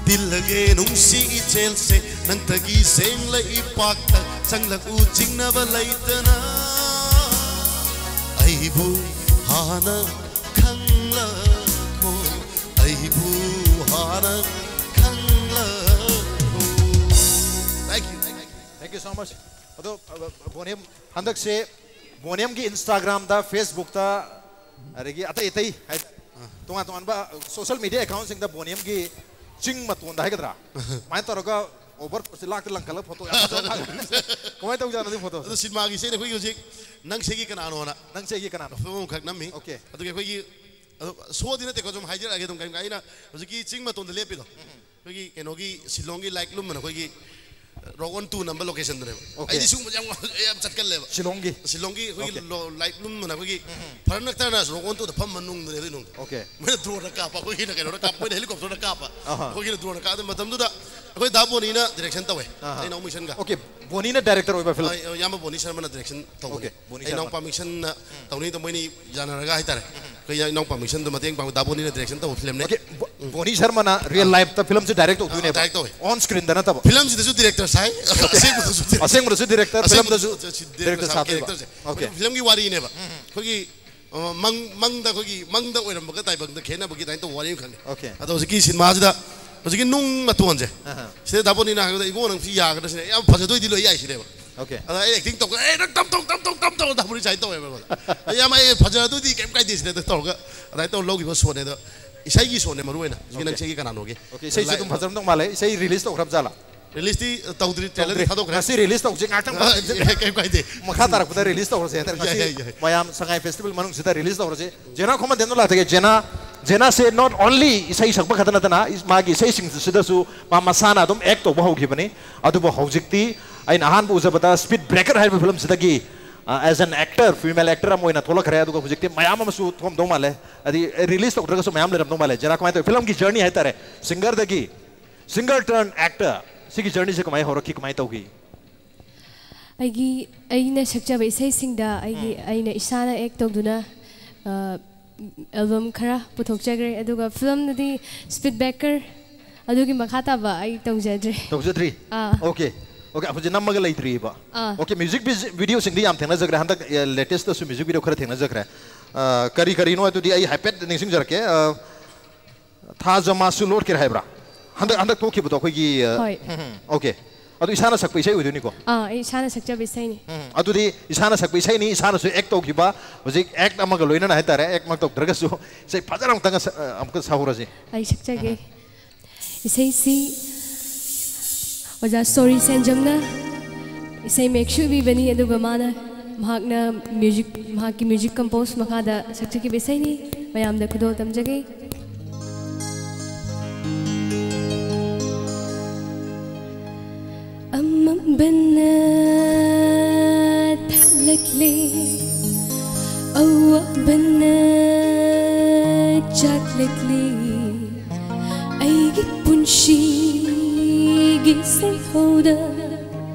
ꯇꯤꯜꯂꯒꯦ ꯅꯨꯡꯁꯤ ꯏꯆꯦꯜꯁꯦ, ꯅꯪꯇꯒꯤ ꯁꯦꯡꯂ ꯏꯄꯥꯛꯇ ꯆꯪꯂꯛꯎ ꯆꯤꯡꯅꯕ ꯂꯩꯇꯅ꯫ ꯑꯩꯕꯨ ꯍꯥꯟꯅ ꯈꯪꯂꯛꯈꯣ, ꯑꯩꯕꯨ ꯍꯥꯟꯅ ꯈꯪꯂꯛꯈꯣ꯫ Thank you. Thank you so much. ꯑꯗꯣ, ꯑ, ꯕꯣꯅꯤꯝ, ꯍꯟꯗꯛꯁꯦ ꯕꯣꯅꯤꯝꯒꯤ Instagram-ꯗ, Facebook-ꯇ, ꯑꯗꯒꯤ ꯑꯇꯩ ꯑꯇꯩ ꯍꯥꯏ-, ꯇꯣꯉꯥꯟ ꯇꯣꯉꯥꯟꯕ social media account-ꯁꯤꯡꯗ ꯕꯣꯅꯤꯝꯒꯤ ꯆꯤꯡ ꯃꯇꯣꯟꯗ ꯍꯥꯏꯒꯗ꯭ꯔꯥ, ꯁꯨꯃꯥꯏꯅ ꯇꯧꯔꯒ overboard-ꯁꯦ ꯂꯥꯛꯇ ꯂꯪꯈꯠꯂꯒ photo ꯌꯥꯝ ꯐꯖꯕ ꯊꯥꯒꯠꯂꯤ꯫ ꯀꯃꯥꯏꯅ ꯇꯧꯖꯥꯠꯅꯣ ꯑꯗꯨꯒꯤ photo? ꯑꯗꯣ ꯁꯤꯅꯦꯃꯥꯒꯤꯁꯦ ꯑꯩꯈꯣꯏꯒꯤ ꯍꯧꯖꯤꯛ ꯅꯪꯁꯦ ꯑꯩꯒꯤ ꯀꯅꯥꯅꯣꯅ ꯅꯪꯁꯦ ꯑꯩꯒꯤ ꯀꯅꯥꯅꯣ? Film ꯑꯃꯈꯛ ꯅꯝꯃꯤ꯫ Okay. ꯑꯗꯨꯒꯤ ꯑꯩꯈꯣꯏꯒꯤ, ꯑꯗꯣ show-ꯗꯤ ꯅꯠꯇꯦꯀꯣ, ꯁꯨꯝ ꯍꯥꯏꯖꯔꯛꯑꯒꯦ ꯑꯗꯨꯝ ꯀꯩꯝ ꯀꯥꯏ-, ꯑꯩꯅ ꯍꯧꯖꯤꯛꯀꯤ ꯆꯤꯡ ꯃꯇꯣꯟꯗ ꯂꯦꯞꯄꯤꯗꯣ, ꯑꯩꯈꯣꯏꯒꯤ ꯀꯩꯅꯣꯒꯤ ꯁꯤꯂꯣꯡꯒꯤ ꯂꯥꯏꯠꯂꯨꯝ ꯑꯅ ꯑꯩꯈꯣꯏꯒꯤ Rock On Two ꯅꯝꯕ location-ꯗꯨꯅꯦꯕ꯫ Okay. ꯑꯩꯗꯤ ꯁꯤꯒꯨꯝꯕꯁꯦ ꯌꯥꯝ, ꯌꯥꯝ ꯆꯠꯀꯜꯂꯦꯕ꯫ ꯁꯤꯂꯣꯡꯒꯤ? ꯁꯤꯂꯣꯡꯒꯤ ꯑꯩꯈꯣꯏꯒꯤ Okay. ꯂꯣ-, ꯂꯥꯏꯠꯂꯨꯝ ꯑꯅ ꯑꯩꯈꯣꯏꯒꯤ ꯐꯔꯟ ꯑꯛꯇꯔꯅ Rock On Two-ꯗ ꯐꯝꯕ ꯅꯨꯡꯗꯨꯅꯦ ꯑꯗꯨꯏ ꯅꯨꯡꯗꯣ꯫ Okay. ꯃꯣꯏꯅ drone-ꯅ ꯀꯥꯞꯄ, ꯑꯩꯈꯣꯏꯒꯤꯅ ꯀꯩꯅꯣꯅ ꯀꯥꯞꯄ, ꯃꯣꯏꯅ helicopter-ꯅ ꯀꯥꯞꯄ, ꯑꯍꯥ꯫ ꯑꯩꯈꯣꯏꯒꯤꯅ drone-ꯅ ꯀꯥꯞꯄ꯫ ꯑꯗꯨ ꯃꯇꯝꯗꯨꯗ ꯑꯩꯈꯣꯏ ꯗꯥ ꯕꯣꯅꯤꯅ ꯗꯥꯏꯔꯦꯛꯁꯟ ꯇꯧꯋꯦ꯫ ꯑꯥ꯫ ꯑꯩ ꯏꯅꯥꯎ ꯃꯤꯁꯟꯒ꯫ ꯑꯣꯀꯦ, ꯕꯣꯅꯤꯅ ꯗꯥꯏꯔꯦꯛꯇꯔ ꯑꯣꯏꯕ ꯐꯤꯂꯝ꯫ ꯑꯩ, ꯏꯌꯥꯝꯕ ꯕꯣꯅꯤ ꯁꯔꯃꯅ ꯗꯥꯏꯔꯦꯛꯁꯟ ꯇꯧꯕꯅꯦ꯫ ꯑꯣꯀꯦ, ꯕꯣꯅꯤ ꯑꯩ ꯁꯔꯃ꯫ ꯏꯅꯥꯎꯄꯥ ꯃꯤꯁꯟꯅ ꯇꯧꯅꯤꯗꯣ ꯃꯣꯏꯅꯤ ꯌꯥꯅꯔꯒ ꯍꯥꯏꯇꯥꯔꯦ꯫ ꯑꯩꯈꯣꯏ ꯏꯅꯥꯎꯄꯥ ꯃꯤꯁꯟꯗꯣ ꯃꯇꯦꯡ ꯄꯥꯡꯕ ꯗꯥ ꯕꯣꯅꯤꯅ ꯗꯥꯏꯔꯦꯛꯁꯟ ꯇꯧꯕ ꯐꯤꯂꯝꯅꯦ꯫ ꯑꯣꯀꯦ, ꯕꯣ-, ꯕꯣꯅꯤ ꯁꯔꯃꯅ ꯔꯤꯌꯦꯜ ꯂꯥꯏꯐꯇ ꯐꯤꯂꯝꯁꯦ ꯗꯥꯏꯔꯦꯛ ꯇꯧꯗꯣꯏꯅꯦꯕ꯫ ꯗꯥꯏꯔꯦꯛ ꯇꯧꯋꯦ꯫ ꯑꯣꯟ ꯁ꯭ꯀ꯭ꯔꯤꯟꯗ ꯅꯠꯇꯕ꯫ ꯐꯤꯂꯝꯁꯤꯗꯁꯨ ꯗꯥꯏꯔꯦꯛꯇꯔ ꯁꯥꯏ, ꯑꯁꯦꯡꯕꯗꯁꯨ ꯗꯥꯏꯔꯦꯛꯇꯔ꯫ ꯑꯁꯦꯡꯕꯗꯁꯨ ꯗꯥꯏꯔꯦꯛꯇꯔ, ꯑꯁꯦꯡꯕꯗꯁꯨ ꯗꯥꯏꯔꯦꯛꯇꯔ ꯁꯥꯗꯣꯏꯕ꯫ ꯗꯥꯏꯔꯦꯛꯇꯔꯁꯦ꯫ ꯑꯣꯀꯦ꯫ ꯑꯩꯈꯣꯏ ꯐꯤꯂꯝꯒꯤ ꯋꯥꯔꯤꯅꯦꯕ꯫ ꯑꯩꯈꯣꯏꯒꯤ, ꯑ, ꯃꯪ-, ꯃꯪꯗ ꯑꯩꯈꯣꯏꯒꯤ ꯃꯪꯗ ꯑꯣꯏꯔꯝꯕꯒ ꯇꯥꯏꯕꯪꯗ ꯈꯦꯠꯅꯕꯒꯤ ꯑꯗꯨꯃꯥꯏꯅ ꯇꯧꯕ ꯋꯥꯔꯤ ꯑꯃꯈꯛꯅꯤ꯫ ꯑꯣꯀꯦ꯫ ꯑꯗꯣ ꯍꯧꯖꯤꯛꯀꯤ ꯁꯤꯅꯦꯃꯥꯁꯤꯗ ꯍꯧꯖꯤꯛꯀꯤ ꯅꯨꯡ ꯃꯇꯣꯟꯁꯦ, ꯑꯍꯥ꯫ ꯁꯤꯗ ꯗꯥ ꯕꯣꯅꯤꯅ ꯍꯥꯏꯕꯗ, "ꯏꯕꯨꯡꯉꯣ, ꯅꯪ ꯁꯤ ꯌꯥꯒꯗ꯭ꯔꯥ?" ꯁꯤꯅꯦ, "ꯌꯥꯝ ꯐꯖꯗꯣꯏꯗꯤ ꯂꯣꯏ ꯌꯥꯏ" ꯁꯤꯅꯦꯕ꯫ ꯑꯣꯀꯦ꯫ ꯑꯗ ꯑꯩ ꯑꯦꯛꯇꯤꯡ ꯇꯧꯒ, "ꯑꯦ, ꯅꯪ ꯇꯞ ꯇꯧ, ꯇꯞ ꯇꯧ, ꯇꯞ ꯇꯧ", ꯗꯥ ꯕꯣꯅꯤ ꯁꯨꯃꯥꯏꯅ ꯇꯧꯋꯦꯕ ꯑꯩꯉꯣꯟꯗ꯫ ꯑꯩ, "ꯌꯥꯝ, ꯑꯩ ꯐꯖꯗꯣꯏꯗꯤ ꯀꯩꯝ ꯀꯥꯏꯗꯦ" ꯁꯤꯅꯦ, ꯑꯗꯨ ꯇꯧꯔꯒ ꯑꯗꯨꯃꯥꯏꯅ ꯇꯧꯔ ꯂꯧꯈꯤꯕ ꯁꯣꯠꯅꯦ꯫ ꯑꯗꯣ ꯏꯁꯩꯒꯤ ꯁꯣꯠꯅꯦ ꯃꯔꯨ ꯑꯣꯏꯅ꯫ ꯍꯧꯖꯤꯛꯀꯤ ꯅꯪ ꯑꯣꯀꯦ꯫ ꯏꯁꯩꯒꯤ ꯀꯅꯥꯅꯣꯒꯦ? ꯑꯣꯀꯦ, ꯏꯁꯩꯁꯨ ꯑꯗꯨꯝ ꯂꯥꯏ-, ꯐꯖꯔꯝꯗꯧ ꯃꯥꯜꯂꯦ꯫ ꯏꯁꯩ ꯔꯤꯂꯤꯁ ꯇꯧꯈ꯭ꯔꯕ ꯖꯥꯠꯂꯥ? ꯔꯤꯂꯤꯁꯇꯤ ꯇꯧꯗ꯭ꯔꯤ, ꯇ꯭ꯔꯦꯂꯔꯗꯤ ꯇꯧꯗ꯭ꯔꯤ꯫ ꯊꯥꯗꯣꯛꯈ꯭ꯔꯦ꯫ ꯉꯁꯤ ꯔꯤꯂꯤꯁ ꯇꯧꯁꯦ ꯉꯥꯛꯇꯪ꯫ ꯑ, ꯀꯩꯝ ꯀꯥꯏꯗꯦ꯫ ꯃꯈꯥ ꯇꯥꯔꯛꯄꯗ ꯔꯤꯂꯤꯁ ꯇꯧꯔꯁꯦ ꯍꯥꯏꯇꯥꯔꯦ꯫ ꯉꯁꯤ ꯌꯥꯏ, ꯌꯥꯏ, ꯌꯥꯏ꯫ ꯃꯌꯥꯝ ꯁꯉꯥꯏ ꯐꯦꯁꯇꯤꯚꯦꯜ ꯃꯅꯨꯡꯁꯤꯗ ꯔꯤꯂꯤꯁ ꯇꯧꯔꯁꯦ꯫ ꯖꯦꯅꯥ ꯈꯣꯃꯟꯗꯦꯟꯗꯣ ꯂꯥꯛꯇꯒꯦ꯫ ꯖꯦꯅꯥ, ꯖꯦꯅꯥꯁꯦ not only ꯏꯁꯩ ꯁꯛꯄ ꯈꯛꯇ ꯅꯠꯇꯅ ꯏꯁ-, ꯃꯥꯒꯤ ꯏꯁꯩꯁꯤꯡꯁꯤꯗꯁꯨ ꯃꯥ ꯃꯁꯥꯅ ꯑꯗꯨꯝ ꯑꯦꯛ ꯇꯧꯕ ꯍꯧꯈꯤꯕꯅꯤ꯫ ꯑꯗꯨꯕꯨ ꯍꯧꯖꯤꯛꯇꯤ ꯑꯩꯅ ꯑꯍꯥꯟꯕ ꯎꯖꯕꯗ ꯁ꯭ꯄꯤꯠ ꯕ꯭ꯔꯦꯀꯔ ꯍꯥꯏꯔꯤꯕ ꯐꯤꯂꯝꯁꯤꯗꯒꯤ, ꯑ, as an actor, female actor ꯑꯃ ꯑꯣꯏꯅ ꯊꯣꯛꯂꯛꯈ꯭ꯔꯦ꯫ ꯑꯗꯨꯒ ꯍꯧꯖꯤꯛꯇꯤ ꯃꯌꯥꯝ ꯑꯃꯁꯨ ꯊꯣꯛꯑꯝꯗꯧ ꯃꯥꯜꯂꯦ꯫ ꯍꯥꯏꯗꯤ ꯔꯤꯂꯤꯁ ꯇꯧꯗ꯭ꯔꯒꯁꯨ ꯃꯌꯥꯝ ꯂꯩꯔꯝꯗꯧ ꯃꯥꯜꯂꯦ꯫ ꯖꯦꯅꯥ, ꯀꯃꯥꯏꯅ ꯇꯧꯋꯤ? ꯐꯤꯂꯝꯒꯤ ꯖꯔꯅꯤ ꯍꯥꯏꯇꯥꯔꯦ, ꯁꯤꯡꯒꯔꯗꯒꯤ ꯁꯤꯡꯒꯔ ꯇꯔꯟ ꯑꯦꯛꯇꯔ, ꯁꯤꯒꯤ ꯖꯔꯅꯤꯁꯦ ꯀꯃꯥꯏꯅ ꯍꯧꯔꯛꯈꯤ, ꯀꯃꯥꯏꯅ ꯇꯧꯈꯤ? ꯑꯩꯒꯤ, ꯑꯩꯅ ꯁꯛꯆꯕ ꯏꯁꯩꯁꯤꯡꯗ ꯑꯩꯒꯤ, ꯎꯝ꯫ ꯑꯩꯅ ꯏꯁꯥꯅ ꯑꯦꯛ ꯇꯧꯗꯨꯅ, ꯑ, ꯑꯦꯜꯕꯝ ꯈꯔ ꯄꯨꯊꯣꯛꯆꯈ꯭ꯔꯦ꯫ ꯑꯗꯨꯒ ꯐꯤꯂꯝꯗꯗꯤ ꯁ꯭ꯄꯤꯠ ꯕ꯭ꯔꯦꯀꯔ, ꯑꯗꯨꯒꯤ ꯃꯈꯥ ꯇꯥꯕ ꯑꯩ ꯇꯧꯖꯗ꯭ꯔꯦ꯫ ꯇꯧꯖꯗ꯭ꯔꯤ? ꯑꯥ꯫ ꯑꯣꯀꯦ꯫ ꯑꯣꯀꯦ, ꯍꯧꯖꯤꯛ ꯅꯝꯃꯒ ꯂꯩꯇ꯭ꯔꯤꯕ? ꯑꯥ꯫ ꯑꯣꯀꯦ, ꯃ꯭ꯌꯨꯖꯤꯛ ꯚꯤꯖ-, ꯚꯤꯗꯤꯑꯣꯁꯤꯡꯗꯤ ꯌꯥꯝ ꯊꯦꯡꯅꯖꯈ꯭ꯔꯦ꯫ ꯍꯟꯗꯛ, ꯑ, ꯂꯦꯇꯦꯁꯇꯁꯨ ꯃ꯭ꯌꯨꯖꯤꯛ ꯚꯤꯗꯤꯑꯣ ꯈꯔ ꯊꯦꯡꯅꯖꯈ꯭ꯔꯦ꯫ ꯑ, ꯀꯔꯤ ꯀꯔꯤꯅꯣ ꯑꯗꯨꯗꯤ ꯑꯩ ꯍꯥꯏꯐꯦꯠ ꯅꯤꯡꯁꯤꯡꯖꯔꯛꯀꯦ꯫ ꯑ, ꯊꯥꯖ ꯃꯥꯁꯨ ꯂꯣꯠꯈꯤꯔꯦ ꯍꯥꯏꯕ꯭ꯔꯥ? ꯍꯟꯗꯛ, ꯍꯟꯗꯛ ꯊꯣꯛꯈꯤꯕꯗꯣ ꯑꯩꯈꯣꯏꯒꯤ, ꯑ, ꯍꯣꯏ꯫ ꯎꯝ, ꯎꯝ, ꯑꯣꯀꯦ꯫ ꯑꯗꯨ ꯏꯁꯥꯅ ꯁꯛꯄ ꯏꯁꯩ ꯑꯣꯏꯗꯣꯏꯅꯤꯀꯣ? ꯑꯥ, ꯑꯩ ꯏꯁꯥꯅ ꯁꯛꯆꯕ ꯏꯁꯩꯅꯤ꯫ ꯎꯝ, ꯑꯗꯨꯗꯤ ꯏꯁꯥꯅ ꯁꯛꯄ ꯏꯁꯩꯅꯤ, ꯏꯁꯥꯅꯁꯨ ꯑꯦꯛ ꯇꯧꯈꯤꯕ, ꯍꯧꯖꯤꯛ ꯑꯦꯛ ꯑꯃꯒ ꯂꯣꯏꯅꯅ ꯍꯥꯏꯇꯥꯔꯦ, ꯑꯦꯛꯃꯛ ꯇꯧꯗ꯭ꯔꯒꯁꯨ ꯏꯁꯩ ꯐꯖꯅ ꯑꯃꯨꯛꯇꯪꯒ ꯁ-, ꯑ, ꯑꯃꯨꯛꯀ ꯁꯛꯍꯧꯔꯁꯤ꯫ ꯑꯩ ꯁꯛꯆꯒꯦ꯫ ꯎꯝ꯫ ꯏꯁꯩꯁꯤ ꯑꯣꯖꯥ ꯁꯣꯔꯤ ꯁꯦꯟꯖꯝꯅ ꯏꯁꯩ ꯃꯌꯦꯛꯁꯨ ꯏꯕꯤꯕꯅꯤ, ꯑꯗꯨꯒ ꯃꯥꯅ, ꯃꯍꯥꯛꯅ ꯃ꯭ꯌꯨꯖꯤꯛ, ꯃꯍꯥꯛꯀꯤ ꯃ꯭ꯌꯨꯖꯤꯛ ꯀꯝꯄꯣꯁ ꯃꯈꯥꯗ ꯁꯛꯆꯈꯤꯕ ꯏꯁꯩꯅꯤ꯫ ꯃꯌꯥꯝꯗ ꯈꯨꯗꯣꯜ ꯇꯝꯖꯒꯦ꯫ ꯑꯃꯝꯕꯅ ꯊꯜꯂꯛꯂꯦ, ꯑꯋꯥꯕꯅ ꯆꯥꯛꯂꯛꯂꯦ, ꯑꯩꯒꯤ ꯄꯨꯟꯁꯤ ꯍꯧꯗ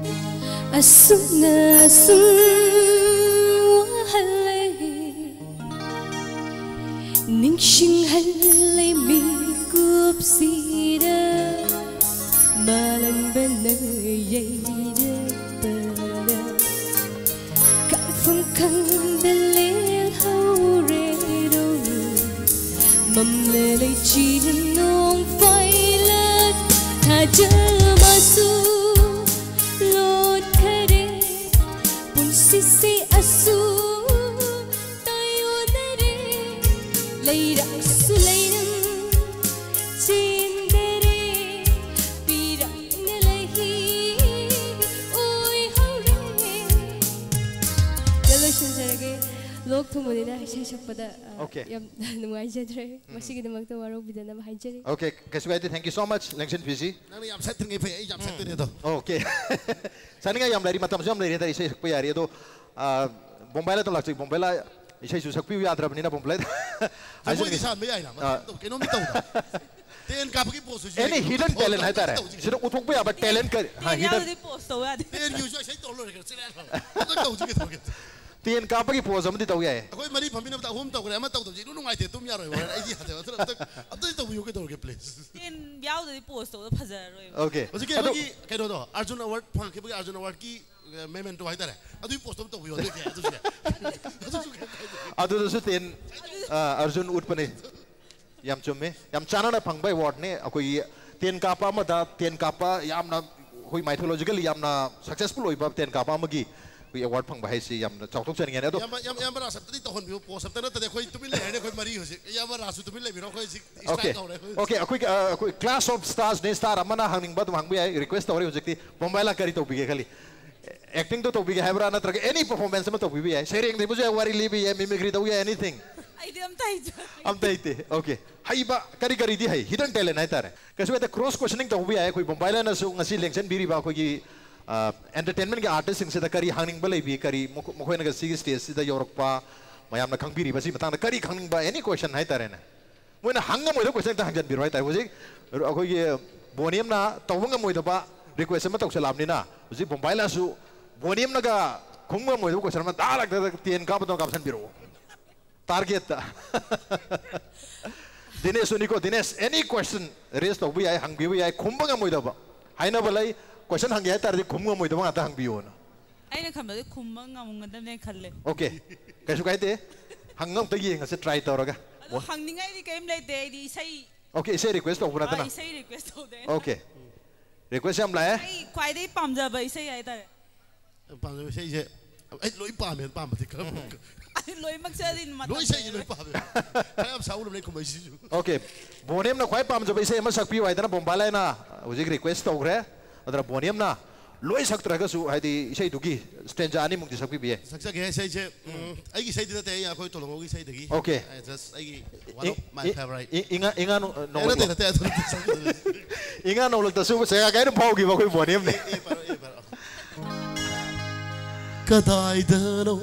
ꯑꯁꯨꯝꯅ ꯑꯁꯨꯝ ꯋꯥꯍꯜꯂꯦ, ꯅꯤꯡꯁꯤꯡꯍꯜꯂꯦ ꯃꯤꯀꯨꯞꯁꯤꯗ ꯃꯥꯂꯪꯕꯅ ꯌꯩꯔꯛꯄꯗ꯫ ꯀꯥꯡꯐꯝ ꯈꯪꯗ ꯂꯦꯜꯍꯧꯔꯦꯗꯣ, ꯃꯝꯂꯦ ꯂꯩꯆꯤꯜ ꯅꯣꯡ ꯄꯥꯏꯂꯛ ꯊꯥꯖ ꯃꯆꯨ ꯂꯣꯠꯈꯔꯦ꯫ ꯄꯨꯟꯁꯤꯁꯦ ꯑꯁꯨꯝ ꯇꯥꯏꯑꯣꯟꯅꯔꯦ꯫ ꯂꯩꯔꯛꯁꯨ ꯂꯩꯔꯝ ꯆꯦꯟꯗꯔꯦ꯫ ꯄꯤꯔꯛꯅ ꯂꯩꯍꯤ ꯑꯣꯏꯍꯧꯔꯦ꯫ ꯂꯣꯏꯁꯤꯟꯖꯔꯒꯦ꯫ ꯂꯣꯛ ꯊꯨꯡꯕꯅꯤꯅ ꯏꯁꯩ ꯁꯛꯄꯗ, ꯑ, Okay. ꯌꯥꯝ ꯅꯨꯡꯉꯥꯏꯖꯗ꯭ꯔꯦ꯫ ꯎꯝ꯫ ꯃꯁꯤꯒꯤꯗꯃꯛꯇ ꯋꯥꯔꯧꯕꯤꯗꯅꯕ ꯍꯥꯏꯖꯔꯤ꯫ Okay, ꯀꯩꯁꯨ ꯀꯥꯏꯗꯦ꯫ Thank you so much, ꯂꯦꯡꯁꯤꯟꯕꯤꯁꯤ꯫ ꯅꯪꯅ ꯌꯥꯝ ꯁꯛꯇ꯭ꯔꯤꯉꯩ ꯐꯩ, ꯑꯩ ꯌꯥꯝ ꯎꯝ꯫ ꯁꯛꯇꯣꯏꯅꯦ ꯑꯗꯣ꯫ Okay. ꯁꯛꯅꯤꯡꯉꯥꯏ ꯌꯥꯝ ꯂꯩꯔꯤ, ꯃꯇꯝꯁꯨ ꯌꯥꯝ ꯂꯩꯔꯤ ꯍꯥꯏꯇꯥꯔꯦ, ꯏꯁꯩ ꯁꯛꯄ ꯌꯥꯔꯤ꯫ ꯑꯗꯣ, ꯑ, ꯕꯣꯝꯕꯥꯏꯂꯥꯗ ꯂꯥꯛꯆꯩ, ꯕꯣꯝꯕꯥꯏꯂꯥ ꯏꯁꯩꯁꯨ ꯁꯛꯄꯤꯌꯨ ꯌꯥꯗ꯭ꯔꯕꯅꯤꯅ ꯕꯣꯝꯕꯥꯏꯂꯥꯗ ꯖꯒꯣꯏꯗꯤ ꯍꯥꯏꯖꯅꯤꯡꯉꯤ꯫ ꯁꯥꯍꯟꯕ ꯌꯥꯏꯅ, ꯑ꯫ ꯀꯩꯅꯣꯝꯗꯤ ꯇꯧꯗ꯫ ꯇꯦꯟ ꯀꯥꯞꯄꯒꯤ ꯄꯣꯁꯁꯨ Any hidden talent ꯍꯥꯏꯇꯥꯔꯦ꯫ ꯇꯧꯁꯤ꯫ ꯁꯤꯗ ꯎꯠꯊꯣꯛꯄ ꯌꯥꯕ talent ꯀꯔꯤ? ꯍꯥ, ꯇꯦꯟ hidden꯫ ꯌꯥꯎꯗꯗꯤ ꯄꯣꯁ ꯇꯧ ꯌꯥꯗꯦ꯫ ꯇꯦꯟꯒꯤ ꯑꯣꯏꯁꯨ ꯏꯁꯩ ꯇꯧꯔ ꯂꯣꯏꯔꯦ ꯀꯩꯅꯣ, ꯆꯦꯔꯦꯜ ꯂꯣꯏꯔꯦ꯫ ꯑꯝꯇ ꯇꯧꯁꯤ ꯀꯩꯗꯧꯔꯒꯦ? ꯇꯦꯟ ꯀꯥꯞꯄꯒꯤ ꯄꯣꯁ ꯑꯃꯗꯤ ꯇꯧ ꯌꯥꯏ꯫ ꯑꯩꯈꯣꯏ ꯃꯔꯤ ꯐꯝꯃꯤꯟꯅꯕꯗ ꯑꯍꯨꯝ ꯇꯧꯈ꯭ꯔꯦ, ꯑꯃ ꯇꯧꯗꯕꯁꯦ ꯏꯅꯨꯡ ꯅꯨꯡꯉꯥꯏꯇꯦ, ꯇꯨꯝ ꯌꯥꯔꯣꯏ, ꯍꯣꯔꯦꯟ ꯑꯩꯗꯤ ꯌꯥꯗꯦꯕ꯫ ꯑꯗꯨꯅ ꯑꯝꯇ, ꯑꯝꯇꯗꯤ ꯇꯧꯕꯤꯌꯨ ꯀꯩꯗꯧꯔꯒꯦ, please? ꯇꯦꯟ ꯌꯥꯎꯗꯗꯤ ꯄꯣꯁ ꯇꯧꯕꯗ ꯐꯖꯔꯔꯣꯏꯕ꯫ Okay꯫ ꯍꯧꯖꯤꯛꯀꯤ ꯑꯗꯨ ꯑꯩꯈꯣꯏꯒꯤ ꯀꯩꯅꯣꯗꯣ, ꯑꯥꯔꯖꯨꯟ ꯑꯦꯋꯥꯔꯗ ꯐꯪꯈꯤꯕꯒꯤ ꯑꯥꯔꯖꯨꯟ ꯑꯦꯋꯥꯔꯗꯀꯤ, ꯑ, memento ꯍꯥꯏꯇꯥꯔꯦ, ꯑꯗꯨꯒꯤ ꯄꯣꯁꯇꯣ ꯑꯃ ꯇꯧꯕꯤꯌꯣ꯫ ꯑꯗꯨꯗꯤ ꯑꯗꯨꯁꯨ ꯌꯥꯏ꯫ ꯑꯗꯨꯁꯨ ꯀꯩꯝ ꯀꯥꯏꯗꯦ꯫ ꯑꯗꯨꯗꯁꯨ ꯇꯦꯟ, ꯑ, ꯑꯥꯔꯖꯨꯟ ꯎꯠꯄꯅꯤ꯫ ꯌꯥꯝ ꯆꯨꯝꯃꯦ꯫ ꯌꯥꯝ ꯆꯥꯟꯅꯅ ꯐꯪꯕ ꯑꯦꯋꯥꯔꯗꯅꯦ꯫ ꯑꯩꯈꯣꯏꯒꯤ ꯇꯦꯟ ꯀꯥꯞꯄ ꯑꯃꯗ, ꯇꯦꯟ ꯀꯥꯞꯄ ꯌꯥꯝꯅ, ꯑꯩꯈꯣꯏ mythologically ꯌꯥꯝꯅ successful ꯑꯣꯏꯕ ꯇꯦꯟ ꯀꯥꯞꯄ ꯑꯃꯒꯤ ꯑꯩꯈꯣꯏ ꯑꯦꯋꯥꯔꯗ ꯐꯪꯕ ꯍꯥꯏꯁꯤ ꯌꯥꯝꯅ ꯆꯥꯎꯊꯣꯛꯆꯅꯤꯡꯉꯦ꯫ ꯑꯗꯣ ꯏꯌꯥꯝꯕ, ꯏꯌꯥꯝꯕ, ꯏꯌꯥꯝꯕ ꯔꯥꯖ ꯑꯝꯇꯗꯤ ꯇꯧꯍꯟꯕꯤꯌꯨ, ꯄꯣꯁ ꯑꯝꯇ ꯅꯠꯇꯗꯤ ꯑꯩꯈꯣꯏ ꯇꯨꯃꯤꯟ ꯂꯩꯔꯅꯤ, ꯑꯩꯈꯣꯏ ꯃꯔꯤ ꯍꯧꯖꯤꯛ꯫ ꯏꯌꯥꯝꯕ ꯔꯥꯖꯁꯨ ꯇꯨꯃꯤꯟ ꯂꯩꯕꯤꯔꯣ, ꯑꯩꯈꯣꯏ ꯍꯧꯖꯤꯛ Okay꯫ Strike ꯇꯧꯔꯦ, ꯑꯩꯈꯣꯏ꯫ Okay, ꯑꯩꯈꯣꯏ, ꯑ, ꯑꯩꯈꯣꯏ class of starsꯅꯦ, star ꯑꯃꯅ ꯍꯪꯅꯤꯡꯕ ꯑꯗꯨꯝ ꯍꯪꯕ ꯌꯥꯏ, request ꯇꯧꯔꯦ ꯍꯧꯖꯤꯛꯇꯤ꯫ ꯕꯣꯝꯕꯥꯏꯂꯥ ꯀꯔꯤ ꯇꯧꯕꯤꯒꯦ ꯈꯜꯂꯤ? Actingꯗꯣ ꯇꯧꯕꯤꯒꯦ ꯍꯥꯏꯕ꯭ꯔꯥ, ꯅꯠꯇ꯭ꯔꯒ any performance ꯑꯃ ꯇꯧꯕꯤꯕ ꯌꯥꯏ, ꯁꯩꯔꯦꯡ ꯂꯩꯕꯁꯨ ꯌꯥꯏ, ꯋꯥꯔꯤ ꯂꯤꯕ ꯌꯥꯏ, mimicry ꯇꯧꯕ ꯌꯥꯏ, anything꯫ ꯑꯩꯗꯤ ꯑꯝꯇ ꯍꯩꯖꯗꯦ꯫ ꯑꯝꯇ ꯍꯩꯇꯦ꯫ Okay꯫ ꯍꯩꯕ ꯀꯔꯤ ꯀꯔꯤꯗꯤ ꯍꯩ? Hidden talent ꯍꯥꯏꯇꯥꯔꯦ꯫ ꯀꯩꯁꯨ ꯀꯥꯏꯗꯦ, cross questioning ꯇꯧꯕ ꯌꯥꯏ꯫ ꯑꯩꯈꯣꯏ ꯕꯣꯝꯕꯥꯏꯂꯥꯅꯁꯨ ꯉꯁꯤ ꯂꯦꯡꯁꯤꯟꯕꯤꯔꯤꯕ ꯑꯩꯈꯣꯏꯒꯤ, ꯑ, entertainmentꯀꯤ artistꯁꯤꯡꯁꯤꯗ ꯀꯔꯤ ꯍꯪꯅꯤꯡꯕ ꯂꯩꯕꯤ, ꯀꯔꯤ ꯃꯈꯣ-, ꯃꯈꯣꯏꯅꯒ ꯁꯤꯒꯤ stageꯁꯤꯗ ꯌꯧꯔꯛꯄ, ꯃꯌꯥꯝꯅ ꯈꯪꯕꯤꯔꯤꯕ ꯁꯤ ꯃꯇꯥꯡꯗ ꯀꯔꯤ ꯈꯪꯅꯤꯡꯕ, any question ꯍꯥꯏꯇꯥꯔꯦꯅꯦ꯫ ꯃꯣꯏꯅ ꯍꯪ ꯉꯝꯃꯣꯏꯗꯕ question ꯍꯦꯛꯇ ꯍꯪꯖꯟꯕꯤꯔꯣ ꯍꯥꯏꯇꯥꯔꯦ꯫ ꯍꯧꯖꯤꯛ ꯑꯩꯈꯣꯏꯒꯤ ꯕꯣꯅꯤꯝꯅ ꯇꯧꯕ ꯉꯝꯃꯣꯏꯗꯕ Request ꯑꯃ ꯇꯧꯁꯜꯂꯛꯑꯕꯅꯤꯅ ꯍꯧꯖꯤꯛ ꯕꯣꯝꯕꯥꯏ ꯂꯥꯁꯨ ꯕꯣꯅꯤꯌꯝꯅꯒ ꯈꯨꯝ ꯉꯝꯃꯣꯏꯗꯕ question ꯑꯃ ꯗꯥ ꯂꯥꯛꯇ ꯇꯦꯟ ꯀꯥꯞꯄꯗꯧꯅ ꯀꯥꯞꯁꯟꯕꯤꯔꯛꯑꯣ꯫ Target ꯇ꯫ ꯗꯤꯅꯦꯁꯁꯨꯅꯤꯀꯣ, ꯗꯤꯅꯦꯁ, any question raise ꯇꯧꯕ ꯌꯥꯏ, ꯍꯪꯕꯤꯕ ꯌꯥꯏ, ꯈꯨꯝꯕ ꯉꯝꯃꯣꯏꯗꯕ꯫ ꯍꯥꯏꯅꯕ ꯂꯩ, question ꯍꯪꯒꯦ ꯍꯥꯏ ꯇꯥꯔꯗꯤ ꯈꯨꯝ ꯉꯝꯃꯣꯏꯗꯕ ꯉꯥꯛꯇ ꯍꯪꯕꯤꯌꯣꯅ꯫ ꯑꯩꯅ ꯈꯟꯕꯗꯤ ꯈꯨꯝꯕ ꯉꯝꯒꯗꯕꯅꯦ ꯈꯜꯂꯦ꯫ Okay, ꯀꯩꯁꯨ ꯀꯥꯏꯗꯦ꯫ ꯍꯪꯉ ꯑꯝꯇ ꯌꯦꯡꯉꯁꯦ, try ꯇꯧꯔꯒ꯫ ꯑꯗꯣ ꯍꯪꯅꯤꯡꯉꯥꯏꯗꯤ ꯀꯔꯤꯝ ꯂꯩꯇꯦ, ꯑꯩꯗꯤ ꯏꯁꯩ Okay, ꯏꯁꯩ request ꯇꯧꯕ ꯑꯥ, ꯅꯠꯇꯅ꯫ ꯏꯁꯩ request ꯇꯧꯗꯦ ꯑꯩꯅ꯫ Okay, request ꯌꯥꯝ ꯂꯥꯛꯑꯦ꯫ ꯑꯩ ꯈ꯭ꯋꯥꯏꯗꯒꯤ ꯄꯥꯝꯖꯕ ꯏꯁꯩ ꯍꯥꯏꯇꯥꯔꯦ꯫ ꯄꯥꯝꯖꯕ ꯏꯁꯩꯁꯦ ꯑꯩ ꯂꯣꯏ ꯄꯥꯝꯃꯦ꯫ ꯄꯥꯝꯕꯗꯤ ꯀꯔꯝꯕ? ꯑꯩ ꯂꯣꯏꯅꯃꯛꯁꯦ ꯑꯗꯨꯝ ꯃꯇꯝ ꯂꯣꯏ ꯏꯁꯩꯁꯦ ꯂꯣꯏ ꯂꯩꯔꯦ꯫ ꯄꯥꯝꯃꯦ꯫ ꯈꯔ ꯌꯥꯝ ꯁꯥꯎꯔꯕꯅꯦ ꯈꯨꯝꯕꯩꯁꯤꯁꯨ꯫ Okay, ꯕꯣꯅꯤꯌꯝꯅ ꯈ꯭ꯋꯥꯏ ꯄꯥꯝꯖꯕ ꯏꯁꯩ ꯑꯃ ꯁꯛꯄꯤꯌꯨ ꯍꯥꯏꯗꯅ ꯕꯣꯝꯕꯥꯏ ꯂꯥꯏꯅ ꯍꯧꯖꯤꯛ request ꯇꯧꯈ꯭ꯔꯦ꯫ ꯑꯗꯨꯅ ꯕꯣꯅꯤꯌꯝꯅ ꯂꯣꯏ ꯁꯛꯇ꯭ꯔꯒꯁꯨ, ꯍꯥꯏꯗꯤ, ꯏꯁꯩꯗꯨꯒꯤ stanza ꯑꯅꯤꯃꯨꯛꯇꯤ ꯁꯛꯄꯤꯕ ꯌꯥꯏ꯫ ꯁꯛꯆꯒꯦ ꯏꯁꯩꯁꯦ, ꯎꯝ, ꯑꯩꯒꯤ ꯏꯁꯩꯗꯤ ꯅꯠꯇꯦ, ꯑꯩ ꯑꯩꯈꯣꯏ ꯇꯣꯂꯣꯡꯒꯣꯒꯤ ꯏꯁꯩꯗꯒꯤ꯫ Okay. ꯑꯩ just ꯑꯩꯒꯤ one of my ꯏ- favourite꯫ ꯏ- ꯏꯉꯥ ꯏꯉꯥ ꯅꯣ- ꯑꯦ, ꯅꯠꯇꯦ, ꯅꯣꯡꯂꯛꯂꯣ꯫ ꯅꯠꯇꯦ, ꯑꯗꯨ ꯅꯠꯇꯦ, ꯁꯛꯄꯗꯨ ꯅꯠꯇꯦ꯫ ꯏꯉꯥ ꯅꯣꯡꯂꯛꯇꯁꯨ ꯀꯌꯥ ꯀꯥꯏꯅ ꯐꯥꯎꯈꯤꯕ ꯑꯩꯈꯣꯏ ꯕꯣꯅꯤꯌꯝꯅꯤ꯫ ꯑꯦ, ꯑꯦ, ꯄꯥꯔꯛꯑꯣ, ꯑꯦ, ꯄꯥꯔꯛꯑꯣ꯫ ꯀꯗꯥꯏꯗꯅꯣ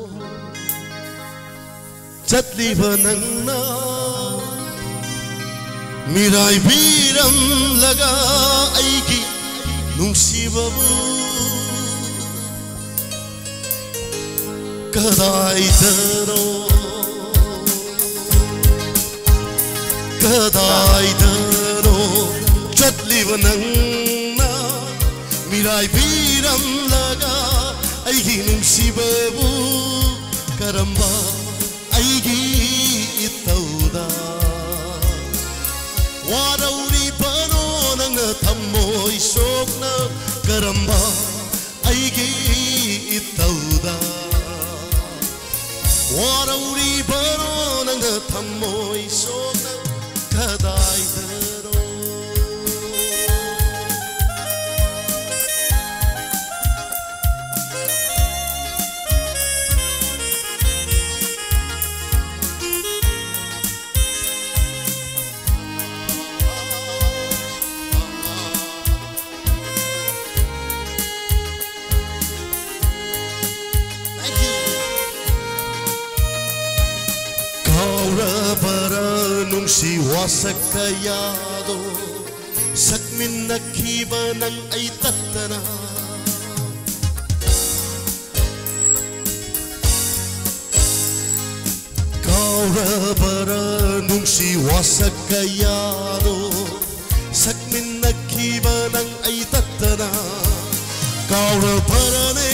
ꯆꯠꯂꯤꯕ ꯅꯪꯅ ꯃꯤꯔꯥꯏꯕꯤꯔꯝꯂꯒ ꯑꯩꯒꯤ ꯅꯨꯡꯁꯤꯕꯕꯨ ꯀꯗꯥꯏꯗꯅꯣ ꯀꯗꯥꯏꯗꯅꯣ ꯆꯠꯂꯤꯕ ꯅꯪꯅ ꯃꯤꯔꯥꯏꯕꯤꯔꯝꯂꯒ ꯑꯩꯒꯤ ꯅꯨꯡꯁꯤꯕꯕꯨ ꯀꯔꯝꯕ ꯑꯩꯒꯤ ꯏꯊꯧꯗ ꯋꯥꯔꯧꯔꯤꯕꯅꯣ ꯅꯪꯅ ꯊꯝꯃꯣꯏ ꯁꯣꯛꯅ ꯀꯔꯝꯕ ꯑꯩꯒꯤ ꯏꯊꯧꯗ ꯋꯥꯔꯧꯔꯤꯕꯅꯣ ꯅꯪꯅ ꯊꯝꯃꯣꯏ ꯁꯣꯛꯅ ꯀꯗꯥꯏꯗꯅꯣ ꯀꯥꯎꯔꯕꯔꯥ ꯅꯨꯡꯁꯤ ꯋꯥꯁꯛ ꯀꯌꯥꯗꯣ ꯁꯛꯃꯤꯟꯅꯈꯤꯕ ꯅꯪ ꯑꯩ ꯇꯠꯇꯅ꯫ ꯀꯥꯎꯔꯕꯔꯥ ꯅꯨꯡꯁꯤ ꯋꯥꯁꯛ ꯀꯌꯥꯗꯣ? ꯁꯛꯃꯤꯟꯅꯈꯤꯕ ꯅꯪ ꯑꯩ ꯇꯠꯇꯅ꯫ ꯀꯥꯎꯔꯕꯔꯅꯦ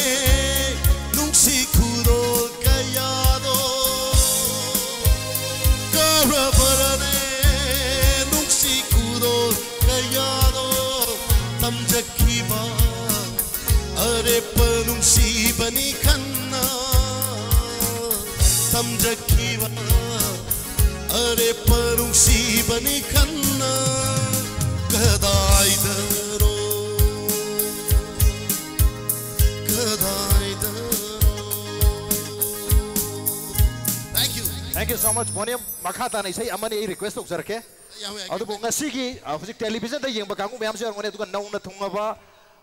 ꯅꯨꯡꯁꯤ ꯈꯨꯗꯣꯜ ꯀꯌꯥꯗꯣ? ꯀꯥꯎꯔꯕꯔꯅꯦ ꯅꯨꯡꯁꯤ ꯈꯨꯗꯣꯜ ꯀꯌꯥꯗꯣ? ꯇꯝꯖꯈꯤꯕ ꯑꯔꯦꯞꯄ ꯅꯨꯡꯁꯤꯕꯅꯤ ꯈꯟꯅ, ꯇꯝꯖꯈꯤꯕ ꯑꯔꯦꯞꯄ ꯅꯨꯡꯁꯤꯕꯅꯤ ꯈꯟꯅ, ꯀꯗꯥꯏꯗꯅꯣ, ꯀꯗꯥꯏꯗꯅꯣ? Thank you. Thank you so much, ꯕꯣꯅꯤꯌꯝ꯫ ꯃꯈꯥ ꯇꯥꯅ ꯏꯁꯩ ꯑꯃꯅꯤ ꯑꯩ request ꯇꯧꯖꯔꯛꯀꯦ꯫ ꯌꯥꯝ ꯌꯥꯏ꯫ ꯑꯗꯨꯕꯨ ꯉꯁꯤꯒꯤ, ꯑ, ꯍꯧꯖꯤꯛ television ꯗ ꯌꯦꯡꯕ ꯀꯥꯡꯕꯨ ꯃꯌꯥꯝꯁꯨ ꯌꯥꯎꯔꯝꯒꯅꯤ, ꯑꯗꯨꯒ ꯅꯧꯅ ꯊꯨꯡꯉꯕ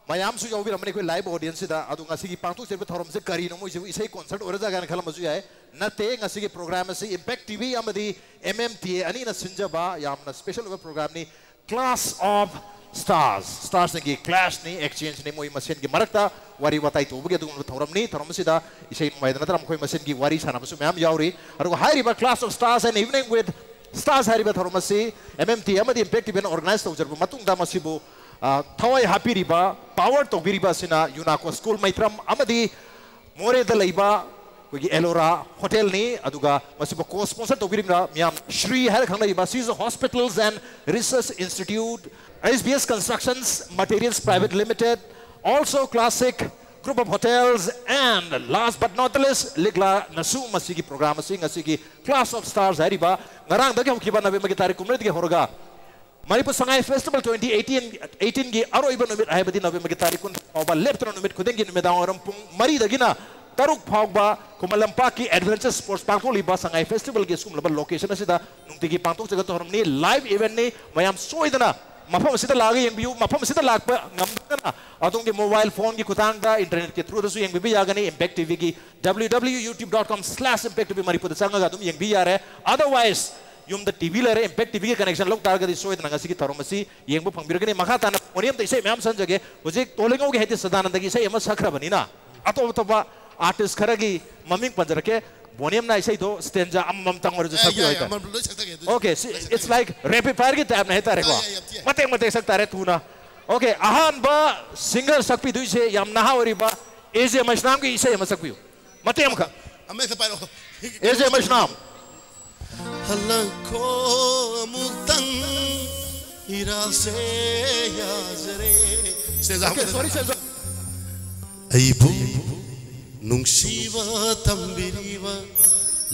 ꯃꯌꯥꯝꯁꯨ ꯌꯥꯎꯕꯤꯔꯝꯃꯅꯤ ꯑꯩꯈꯣꯏ live audience ꯁꯤꯗ꯫ ꯑꯗꯨ ꯉꯁꯤꯒꯤ ꯄꯥꯡꯊꯣꯛꯆꯔꯤꯕ ꯊꯧꯔꯝꯁꯦ ꯀꯔꯤꯅꯣ? ꯃꯣꯏꯁꯤꯕꯨ ꯏꯁꯩ concert ꯑꯣꯏꯔꯖꯥꯠꯂꯥꯅ ꯈꯜꯂꯝꯕꯁꯨ ꯌꯥꯏ꯫ ꯅꯠꯇꯦ, ꯉꯁꯤꯒꯤ program ꯑꯁꯤ Impact T V ꯑꯃꯗꯤ M M T A ꯑꯅꯤꯅ ꯁꯤꯟꯖꯕ ꯌꯥꯝꯅ special ꯑꯣꯏꯕ program ꯅꯤ꯫ Clash of Stars, stars ꯁꯤꯡꯒꯤ clash ꯅꯤ, exchange ꯅꯤ, ꯃꯣꯏ ꯃꯁꯦꯟꯒꯤ ꯃꯔꯛꯇ ꯋꯥꯔꯤ ꯋꯥꯇꯥꯏ ꯇꯧꯕꯒꯤ ꯑꯗꯨꯒꯨꯝꯂꯕ ꯊꯧꯔꯝꯅꯤ꯫ ꯊꯧꯔꯝ ꯑꯁꯤꯗ ꯏꯁꯩ ꯅꯣꯡꯃꯥꯏꯗ ꯅꯠꯇꯅ ꯃꯈꯣꯏ ꯃꯁꯦꯟꯒꯤ ꯋꯥꯔꯤ ꯁꯥꯟꯅꯕꯁꯨ ꯃꯌꯥꯝ ꯌꯥꯎꯔꯤ꯫ ꯑꯗꯨꯒ ꯍꯥꯏꯔꯤꯕ Clash of Stars and Evening with Stars ꯍꯥꯏꯔꯤꯕ ꯊꯧꯔꯝ ꯑꯁꯤ M M T A ꯑꯃꯗꯤ Impact T V ꯅ organize ꯇꯧꯖꯔꯕ ꯃꯇꯨꯡꯗ ꯃꯁꯤꯕꯨ, ꯑ, ꯊꯋꯥꯏ ꯍꯥꯞꯄꯤꯔꯤꯕ, power ꯇꯧꯕꯤꯔꯤꯕ ꯑꯁꯤꯅ UNACO School ꯃꯩꯇ꯭ꯔꯝ ꯑꯃꯗꯤ ꯃꯣꯔꯦꯗ ꯂꯩꯕ ꯑꯩꯈꯣꯏꯒꯤ Ellora Hotel ꯅꯤ꯫ ꯑꯗꯨꯒ ꯃꯁꯤꯕꯨ co-sponsor ꯇꯧꯕꯤꯔꯤꯕ ꯃꯤꯌꯥꯝ, ꯁ꯭ꯔꯤ ꯍꯥꯏꯔ ꯈꯪꯅꯔꯤꯕ Sri's Hospitals and Research Institute, S B S Constructions Materials Private Limited, Also Classic, Group of Hotels, and last but not the least, ꯂꯤꯛꯂꯥꯅꯁꯨ ꯃꯁꯤꯒꯤ program ꯑꯁꯤ ꯉꯁꯤꯒꯤ Clash of Stars ꯍꯥꯏꯔꯤꯕ ꯉꯔꯥꯡꯗꯒꯤ ꯍꯧꯈꯤꯕ ꯅꯕꯦꯝꯕꯔꯒꯤ ꯇꯥꯔꯤꯛ ꯀꯨꯟꯃꯔꯤꯗꯒꯤ ꯍꯧꯔꯒ Manipur Sangai Festival twenty eighteen, eighteen ꯒꯤ ꯑꯔꯣꯏꯕ ꯅꯨꯃꯤꯠ ꯍꯥꯏꯕꯗꯤ ꯅꯕꯦꯝꯕꯔꯒꯤ ꯇꯥꯔꯤꯛ ꯀꯨꯟ ꯐꯥꯎꯕ ꯂꯦꯞꯇꯅ ꯅꯨꯃꯤꯠ ꯈꯨꯗꯤꯡꯒꯤ ꯅꯨꯃꯤꯗꯥꯡ ꯋꯥꯏꯔꯝ ꯄꯨꯡ ꯃꯔꯤꯗꯒꯤꯅ ꯇꯔꯨꯛ ꯐꯥꯎꯕ ꯈꯨꯃꯟ ꯂꯝꯄꯥꯛꯀꯤ Adventure Sports ꯄꯥꯡꯊꯣꯛꯂꯤꯕ ꯁꯉꯥꯏ Festival ꯒꯤ ꯑꯁꯤꯒꯨꯝꯂꯕ location ꯑꯁꯤꯗ ꯅꯨꯡꯇꯤꯒꯤ ꯄꯥꯡꯊꯣꯛꯆꯒꯗꯕ ꯊꯧꯔꯝꯅꯤ꯫ Live event ꯅꯤ꯫ ꯃꯌꯥꯝ ꯁꯣꯏꯗꯅ ꯃꯐꯝ ꯑꯁꯤꯗ ꯂꯥꯛꯑꯒ ꯌꯦꯡꯕꯤꯌꯨ꯫ ꯃꯐꯝ ꯑꯁꯤꯗ ꯂꯥꯛꯄ ꯉꯝꯗ꯭ꯔꯒꯅ ꯑꯗꯣꯝꯒꯤ mobile phone ꯒꯤ ꯈꯨꯠꯊꯥꯡꯗ, internet ꯀꯤ through ꯗꯁꯨ ꯌꯦꯡꯕꯤꯕ ꯌꯥꯒꯅꯤ꯫ Impact T V ꯒꯤ W W W dot youtube dot com slash impact T V Manipur ꯗ ꯆꯪꯉꯒ ꯑꯗꯨꯝ ꯌꯦꯡꯕꯤ ꯌꯥꯔꯦ꯫ Otherwise, ꯌꯨꯝꯗ ꯇꯤ ꯚꯤ ꯂꯩꯔꯦ, ꯏꯝꯄꯦꯛ ꯇꯤ ꯚꯤꯒꯤ ꯀꯅꯦꯛꯁꯟ ꯂꯧ ꯇꯥꯔꯒꯗꯤ ꯁꯣꯏꯗꯅ ꯉꯁꯤꯒꯤ ꯊꯧꯔꯝ ꯑꯁꯤ ꯌꯦꯡꯕ ꯐꯪꯕꯤꯔꯒꯅꯤ꯫ ꯃꯈꯥ ꯇꯥꯅ ꯕꯣꯅꯤ ꯑꯝꯇ ꯏꯁꯩ ꯃꯌꯥꯝ ꯁꯟꯖꯒꯦ꯫ ꯍꯧꯖꯤꯛ ꯇꯣꯂꯤꯉꯧꯒꯤ ꯍꯥꯏꯗꯤ ꯁꯗꯥꯅꯟꯗꯒꯤ ꯏꯁꯩ ꯑꯃ ꯁꯛꯈ꯭ꯔꯕꯅꯤꯅ ꯑꯇꯣꯞ ꯑꯇꯣꯞꯄ ꯑꯥꯔꯇꯤꯁ ꯈꯔꯒꯤ ꯃꯃꯤꯡ ꯄꯟꯖꯔꯛꯀꯦ꯫ ꯕꯣꯅꯤ ꯑꯝꯅ ꯏꯁꯩꯗꯣ ꯁ꯭ꯇꯦꯟꯖꯥ ꯑꯃꯃꯝꯇꯪ ꯑꯣꯏꯔꯁꯨ ꯑꯦ, ꯁꯛꯄꯤꯌꯨ ꯌꯥꯏ, ꯌꯥꯏ, ꯍꯥꯏꯇꯥꯔꯦ꯫ ꯑꯃꯃꯝ ꯂꯣꯏ ꯁꯛꯆꯒꯦ, ꯑꯗꯨꯁꯨ ꯑꯣꯀꯦ, ꯂꯣꯏ ꯁꯛꯆꯒꯦ꯫ It's like rapid fire ꯒꯤ ꯇꯥꯏꯞꯅ ꯍꯥꯏꯇꯥꯔꯦꯀꯣ꯫ ꯌꯥꯏ, ꯌꯥꯏ, ꯌꯥꯝ ꯊꯤ ꯌꯥꯏ꯫ ꯃꯇꯦꯛ ꯃꯇꯦꯛ ꯁꯛ ꯇꯥꯔꯦ ꯊꯨꯅ꯫ ꯑꯣꯀꯦ, ꯑꯍꯥꯟꯕ ꯁꯤꯡꯒꯔ ꯁꯛꯄꯤꯗꯣꯏꯁꯦ ꯌꯥꯝ ꯅꯍꯥ ꯑꯣꯏꯔꯤꯕ ꯑꯦ ꯖꯦ ꯃꯩꯁꯅꯥꯝꯒꯤ ꯏꯁꯩ ꯑꯃ ꯁꯛꯄꯤꯌꯨ꯫ ꯃꯇꯦꯛ ꯑꯃꯈꯛ꯫ ꯑꯃ ꯍꯦꯛꯇ ꯄꯥꯏꯔꯛꯑꯣ꯫ ꯑꯦ ꯖꯦ ꯃꯩꯁꯅꯥꯝ꯫ ꯍꯜꯂꯛꯈꯣ ꯑꯃꯨꯛꯇꯪ ꯏꯔꯥꯜꯁꯦ ꯌꯥꯖꯔꯦ꯫ ꯁꯦꯟꯖꯥꯎ꯫ ꯑꯣꯀꯦ, ꯁꯣꯔꯤ, ꯁꯦꯟꯖꯥꯎ꯫ ꯑꯩꯕꯨ ꯅꯨꯡꯁꯤꯕ ꯇꯝꯕꯤꯔꯤꯕ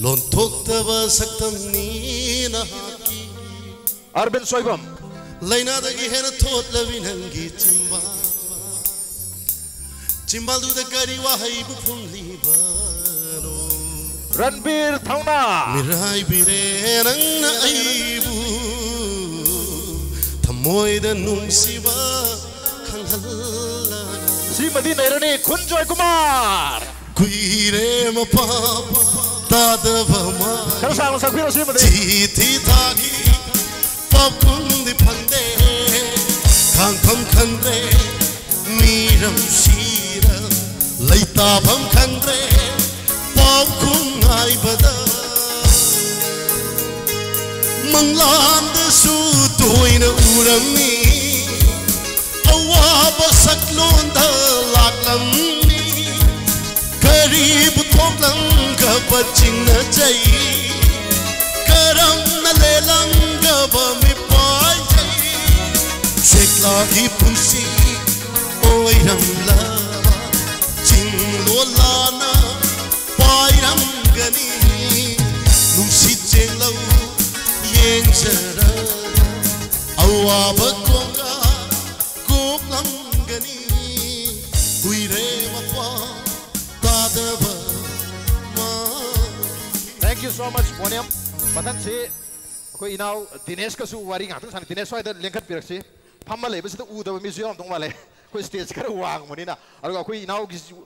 ꯂꯣꯟꯊꯣꯛꯇꯕ ꯁꯛꯇꯝꯅꯤ ꯅꯍꯥꯛꯀꯤ꯫ ꯑꯔꯕꯤꯟ ꯁꯣꯏꯕꯝ꯫ ꯂꯥꯏꯅꯥꯗꯒꯤ ꯍꯦꯟꯅ ꯊꯣꯠꯂꯕꯤ ꯅꯪꯒꯤ ꯆꯤꯝꯕꯥꯜ꯫ ꯆꯤꯝꯕꯥꯜꯗꯨꯗ ꯀꯔꯤ ꯋꯥꯍꯩꯕꯨ ꯐꯨꯝꯂꯤꯕꯅꯣ? ꯔꯟꯕꯤꯔ ꯊꯧꯅꯥ꯫ ꯃꯤꯔꯥꯏꯕꯤꯔꯦ ꯅꯪꯅ ꯑꯩꯕꯨ ꯊꯃꯣꯏꯗ ꯅꯨꯡꯁꯤꯕ ꯈꯪꯍꯜꯂꯒ꯫ ꯁꯤꯃꯗꯤ ꯅꯩꯔꯅꯤ, ꯈꯨꯟ ꯖꯣꯏꯀꯨꯃꯥꯔ꯫ ꯀꯨꯏꯔꯦ ꯃꯄꯥ ꯇꯥꯗꯕ ꯃꯥ꯫ ꯈꯔ ꯁꯥꯡꯅ ꯁꯛꯄꯤꯔꯣ ꯁꯤꯃꯗꯤ꯫ ꯆꯤꯊꯤ ꯊꯥꯒꯤ ꯄꯥꯎꯈꯨꯝꯗꯤ ꯐꯪꯗꯦ꯫ ꯈꯥꯡꯐꯝ ꯈꯪꯗ꯭ꯔꯦ ꯃꯤꯔꯝꯁꯤꯗ꯫ ꯂꯩꯇꯥꯐꯝ ꯈꯪꯗ꯭ꯔꯦ ꯄꯥꯎꯈꯨꯝ ꯉꯥꯏꯕꯗ꯫ ꯃꯪꯂꯥꯟꯗꯁꯨ ꯇꯣꯏꯅ ꯎꯔꯝꯃꯤ꯫ ꯑꯋꯥꯕ ꯁꯛꯂꯣꯟꯗ ꯂꯥꯛꯂꯝꯃꯤ꯫ ꯀꯔꯤꯕꯨ ꯊꯣꯛꯂꯝꯒꯕ ꯆꯤꯡꯅꯖꯩ? ꯀꯔꯝꯅ ꯂꯦꯜꯂꯝꯒꯕ ꯃꯤꯄꯥꯏꯖꯩ? ꯁꯦꯛꯂꯥꯒꯤ ꯄꯨꯟꯁꯤ ꯑꯣꯏꯔꯝꯂꯕ ꯆꯤꯡꯂꯣꯜꯂꯥꯅ ꯄꯥꯏꯔꯝꯒꯅꯤ꯫ ꯅꯨꯡꯁꯤꯠ ꯆꯦꯜꯂꯧ ꯌꯦꯡꯖꯔꯒ ꯑꯋꯥꯕ ꯀꯣꯡꯒ ꯀꯣꯛꯂꯝꯒꯅꯤ꯫ ꯀꯨꯏꯔꯦ ꯃꯄꯥ ꯇꯥꯗꯕ ꯃꯥ꯫ Thank you so much, ꯕꯣꯅꯤꯌꯝ꯫ ꯃꯊꯪꯁꯤ ꯑꯩꯈꯣꯏ ꯏꯅꯥꯎ ꯗꯤꯅꯦꯁꯀꯁꯨ ꯋꯥꯔꯤ ꯉꯥꯛꯇꯪ ꯁꯥꯟꯅ꯫ ꯗꯤꯅꯦꯁ ꯁ꯭ꯋꯥꯏꯗ ꯂꯦꯡꯈꯠꯄꯤꯔꯛꯁꯤ꯫ ꯐꯝꯃ ꯂꯩꯕꯁꯤꯗ ꯎꯗꯕ ꯃꯤꯁꯨ ꯌꯥꯎꯔꯝꯗꯧ ꯃꯥꯜꯂꯦ꯫ ꯑꯩꯈꯣꯏ ꯁ꯭ꯇꯦꯖ ꯈꯔ ꯋꯥꯡꯕꯅꯤꯅ꯫ ꯑꯗꯨꯒ ꯑꯩꯈꯣꯏ ꯏꯅꯥꯎꯒꯤꯁꯨ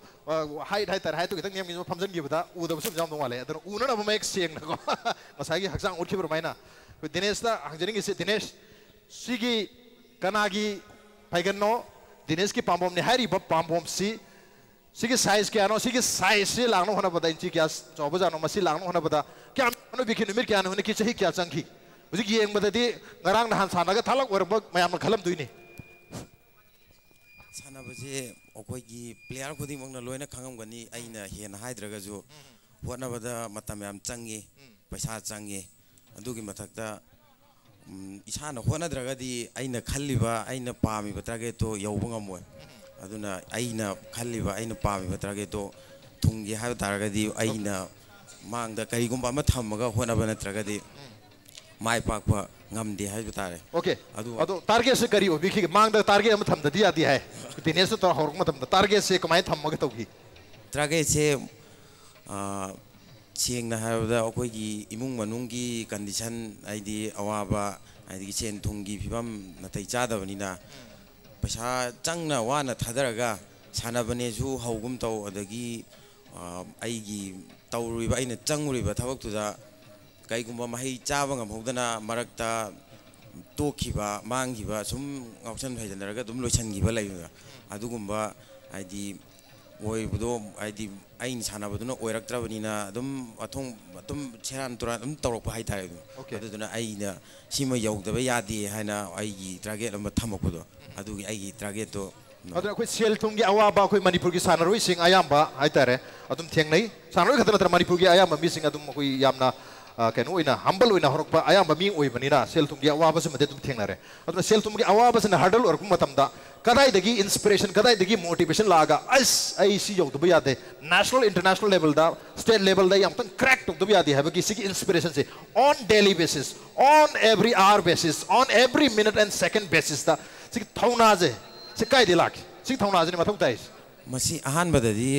ꯍꯥꯏꯠ ꯍꯥꯏꯇꯥꯔꯦ, ꯍꯥꯏꯠꯇꯨ ꯈꯤꯇꯪ ꯅꯦꯝꯒꯤꯁꯨ ꯐꯝꯖꯤꯟꯈꯤꯕꯗ ꯎꯗꯕꯁꯨ ꯑꯗꯨꯝ ꯌꯥꯝꯗꯧ ꯃꯥꯜꯂꯦ꯫ ꯑꯗꯨꯅ ꯎꯅꯅꯕ ꯃꯌꯦꯛ ꯁꯦꯡꯅꯀꯣ ꯉꯁꯥꯏꯒꯤ ꯍꯛꯆꯥꯡ ꯎꯠꯈꯤꯕ ꯑꯗꯨꯃꯥꯏꯅ ꯑꯩꯈꯣꯏ ꯗꯤꯅꯦꯁꯇ ꯍꯪꯖꯅꯤꯡꯉꯤꯁꯦ, ꯗꯤꯅꯦꯁ, ꯁꯤꯒꯤ ꯀꯅꯥꯒꯤ ꯐꯩꯒꯟꯅꯣ? ꯗꯤꯅꯦꯁꯀꯤ ꯄꯥꯝꯕꯣꯝꯅꯤ ꯍꯥꯏꯔꯤꯕ ꯄꯥꯝꯕꯣꯝꯁꯤ ꯁꯤꯒꯤ ꯁꯥꯏꯖ ꯀꯌꯥꯅꯣ? ꯁꯤꯒꯤ ꯁꯥꯏꯖꯁꯤ ꯂꯥꯛꯅꯕ ꯍꯣꯠꯅꯕꯗ ꯏꯟꯆꯤ ꯀꯌꯥ ꯆꯥꯎꯕꯖꯥꯠꯅꯣ? ꯃꯁꯤ ꯂꯥꯛꯅꯕ ꯍꯣꯠꯅꯕꯗ ꯀꯌꯥꯝ ꯍꯣꯠꯅꯕꯤꯈꯤ? ꯅꯨꯃꯤꯠ ꯀꯌꯥꯅꯤ ꯍꯣꯠꯅꯈꯤ? ꯆꯍꯤ ꯀꯌꯥ ꯆꯪꯈꯤ? ꯍꯧꯖꯤꯛ ꯌꯦꯡꯕꯗꯗꯤ ꯉꯔꯥꯡ ꯅꯍꯥꯟ ꯁꯥꯟꯅꯒ ꯊꯥꯂꯛ ꯑꯣꯏꯔꯝꯕ ꯃꯌꯥꯝꯅ ꯈꯜꯂꯝꯗꯣꯏꯅꯤ꯫ ꯁꯥꯟꯅꯕꯁꯦ ꯑꯩꯈꯣꯏꯒꯤ ꯄ꯭ꯂꯦꯌꯔ ꯈꯨꯗꯤꯡꯃꯛꯅ ꯂꯣꯏꯅ ꯈꯪꯉꯝꯒꯅꯤ꯫ ꯑꯩꯅ ꯍꯦꯟꯅ ꯍꯥꯏꯗ꯭ꯔꯒꯁꯨ ꯍꯣꯠꯅꯕꯗ ꯃꯇꯝ ꯌꯥꯝ ꯆꯪꯉꯤ, ꯄꯩꯁꯥ ꯆꯪꯉꯤ꯫ ꯑꯗꯨꯒꯤ ꯃꯊꯛꯇ, ꯎꯝ, ꯏꯁꯥꯅ ꯍꯣꯠꯅꯗ꯭ꯔꯒꯗꯤ ꯑꯩꯅ ꯈꯜꯂꯤꯕ, ꯑꯩꯅ ꯄꯥꯝꯃꯤꯕ ꯇꯥꯔꯒꯦꯠꯇꯣ ꯌꯧꯕ ꯉꯝꯃꯣꯏ꯫ ꯑꯗꯨꯅ ꯑꯩꯅ ꯈꯜꯂꯤꯕ, ꯑꯩꯅ ꯄꯥꯝꯃꯤꯕ ꯇꯥꯔꯒꯦꯠꯇꯣ ꯊꯨꯡꯒꯦ ꯍꯥꯏꯕ ꯇꯥꯔꯒꯗꯤ ꯑꯩꯅ ꯃꯥꯡꯗ ꯀꯔꯤꯒꯨꯝꯕ ꯑꯃ ꯊꯝꯃꯒ ꯍꯣꯠꯅꯕ ꯅꯠꯇ꯭ꯔꯒꯗꯤ ꯃꯥꯏ ꯄꯥꯛꯄ ꯉꯝꯗꯦ ꯍꯥꯏꯕ ꯇꯥꯔꯦ꯫ ꯑꯣꯀꯦ꯫ ꯑꯗꯨ ꯑꯗꯣ ꯇꯥꯔꯒꯦꯠꯁꯦ ꯀꯔꯤ ꯑꯣꯏꯕꯤꯈꯤꯒꯦ? ꯃꯥꯡꯗ ꯇꯥꯔꯒꯦꯠ ꯑꯃ ꯊꯝꯗꯗꯤ ꯌꯥꯗꯦ ꯍꯥꯏ꯫ ꯗꯤꯅꯦꯁꯇ ꯇꯧꯔ ꯍꯧꯔꯛꯄ ꯃꯇꯝꯗ ꯇꯥꯔꯒꯦꯠꯁꯦ ꯀꯃꯥꯏꯅ ꯊꯝꯃꯒ ꯇꯧꯈꯤ? ꯇꯥꯔꯒꯦꯠꯁꯦ, ꯑ, ꯁꯦꯡꯅ ꯍꯥꯏꯔꯕꯗ ꯑꯩꯈꯣꯏꯒꯤ ꯏꯃꯨꯡ ꯃꯅꯨꯡꯒꯤ ꯀꯟꯗꯤꯁꯟ, ꯍꯥꯏꯗꯤ ꯑꯋꯥꯕ, ꯑꯗꯒꯤ ꯁꯦꯟ ꯊꯨꯝꯒꯤ ꯐꯤꯕꯝ ꯅꯥꯇꯩ ꯆꯥꯗꯕꯅꯤꯅ ꯄꯩꯁꯥ ꯆꯪꯅ ꯋꯥꯅ ꯊꯥꯗꯔꯒ ꯁꯥꯟꯅꯕꯅꯦꯁꯨ ꯍꯧꯒꯨꯝ ꯇꯧ, ꯑꯗꯒꯤ, ꯑ, ꯑꯩꯒꯤ ꯇꯧꯔꯨꯔꯤꯕ, ꯑꯩꯅ ꯆꯪꯉꯨꯔꯤꯕ ꯊꯕꯛꯇꯨꯗ ꯀꯩꯒꯨꯝꯕ ꯃꯍꯩ ꯆꯥꯕ ꯉꯝꯍꯧꯗꯅ ꯃꯔꯛꯇ ꯇꯣꯛꯈꯤꯕ, ꯃꯥꯡꯈꯤꯕ, ꯁꯨꯝ ꯉꯥꯎꯁꯟ ꯐꯩꯗꯅꯔꯒ ꯑꯗꯨꯝ ꯂꯣꯏꯁꯤꯟꯈꯤꯕ ꯂꯩꯕ, ꯑꯗꯨꯒꯨꯝꯕ ꯍꯥꯏꯗꯤ ꯑꯣꯏꯕꯗꯣ, ꯍꯥꯏꯗꯤ ꯑꯩꯅ ꯁꯥꯟꯅꯕꯗꯨꯅ ꯑꯣꯏꯔꯛꯇ꯭ꯔꯕꯅꯤꯅ ꯑꯗꯨꯝ ꯑꯊꯣꯡ ꯑꯗꯨꯝ ꯁꯦꯔꯥꯟ ꯇꯨꯔꯥꯟ ꯑꯗꯨꯝ ꯇꯧꯔꯛꯄ ꯍꯥꯏꯇꯥꯔꯦ꯫ ꯑꯗꯨꯝ ꯑꯣꯀꯦ꯫ ꯑꯗꯨꯗꯨꯅ ꯑꯩꯅ ꯁꯤꯃ ꯌꯧꯗꯕ ꯌꯥꯗꯦ ꯍꯥꯏꯅ ꯑꯩꯒꯤ ꯇꯥꯔꯒꯦꯠ ꯑꯃ ꯊꯝꯃꯛꯄꯗꯣ, ꯑꯗꯨꯒꯤ ꯑꯩꯒꯤ ꯇꯥꯔꯒꯦꯠꯇꯣ ꯑꯗꯨꯅ ꯑꯩꯈꯣꯏ ꯁꯦꯜ ꯊꯨꯝꯒꯤ ꯑꯋꯥꯕ ꯑꯩꯈꯣꯏ ꯃꯅꯤꯄꯨꯔꯒꯤ ꯁꯥꯟꯅꯔꯣꯏꯁꯤꯡ ꯑꯌꯥꯝꯕ ꯍꯥꯏꯇꯥꯔꯦ ꯑꯗꯨꯝ ꯊꯦꯡꯅꯩ꯫ ꯁꯥꯟꯅꯔꯣꯏ ꯈꯛꯇ ꯅꯠꯇꯅ ꯃꯅꯤꯄꯨꯔꯒꯤ ꯑꯌꯥꯝꯕ ꯃꯤꯁꯤꯡ ꯑꯗꯨꯝ ꯑꯩꯈꯣꯏ ꯌꯥꯝꯅ, ꯑ, ꯀꯩꯅꯣ ꯑꯣꯏꯅ, ꯍꯝꯕꯜ ꯑꯣꯏꯅ ꯍꯧꯔꯛꯄ ꯑꯌꯥꯝꯕ ꯃꯤ ꯑꯣꯏꯕꯅꯤꯅ ꯁꯦꯜ ꯊꯨꯝꯒꯤ ꯑꯋꯥꯕꯁꯤꯃꯗꯤ ꯑꯗꯨꯝ ꯊꯦꯡꯅꯔꯦ꯫ ꯑꯗꯨꯅ ꯁꯦꯜ ꯊꯨꯝꯒꯤ ꯑꯋꯥꯕꯁꯤꯅ ꯍꯔꯗꯜ ꯑꯣꯏꯔꯛꯄ ꯃꯇꯝꯗ ꯀꯗꯥꯏꯗꯒꯤ ꯏꯟꯁꯄꯤꯔꯦꯁꯟ, ꯀꯗꯥꯏꯗꯒꯤ ꯃꯣꯇꯤꯚꯦꯁꯟ ꯂꯥꯛꯑꯒ ꯑꯁ ꯑꯩ ꯁꯤ ꯌꯧꯗꯕ ꯌꯥꯗꯦ, ꯅꯦꯁꯅꯦꯜ ꯏꯟꯇꯔꯅꯦꯁꯅꯦꯜ ꯂꯦꯕꯦꯜꯗ, ꯁ꯭ꯇꯦꯠ ꯂꯦꯕꯦꯜꯗ ꯌꯥꯝꯇꯪ ꯀ꯭ꯔꯦꯛ ꯇꯧꯗꯕ ꯌꯥꯗꯦ ꯍꯥꯏꯕꯒꯤ ꯁꯤꯒꯤ ꯏꯟꯁꯄꯤꯔꯦꯁꯟꯁꯦ on daily basis, on every hour basis, on every minute and second basisꯇ ꯁꯤꯒꯤ ꯊꯧꯅꯥꯁꯦ ꯁꯤ ꯀꯥꯏꯗꯩ ꯂꯥꯛꯈꯤ? ꯁꯤꯒꯤ ꯊꯧꯅꯥꯁꯤꯅ ꯃꯊꯧ ꯇꯥꯏꯁꯦ꯫ ꯃꯁꯤ ꯑꯍꯥꯟꯕꯗꯗꯤ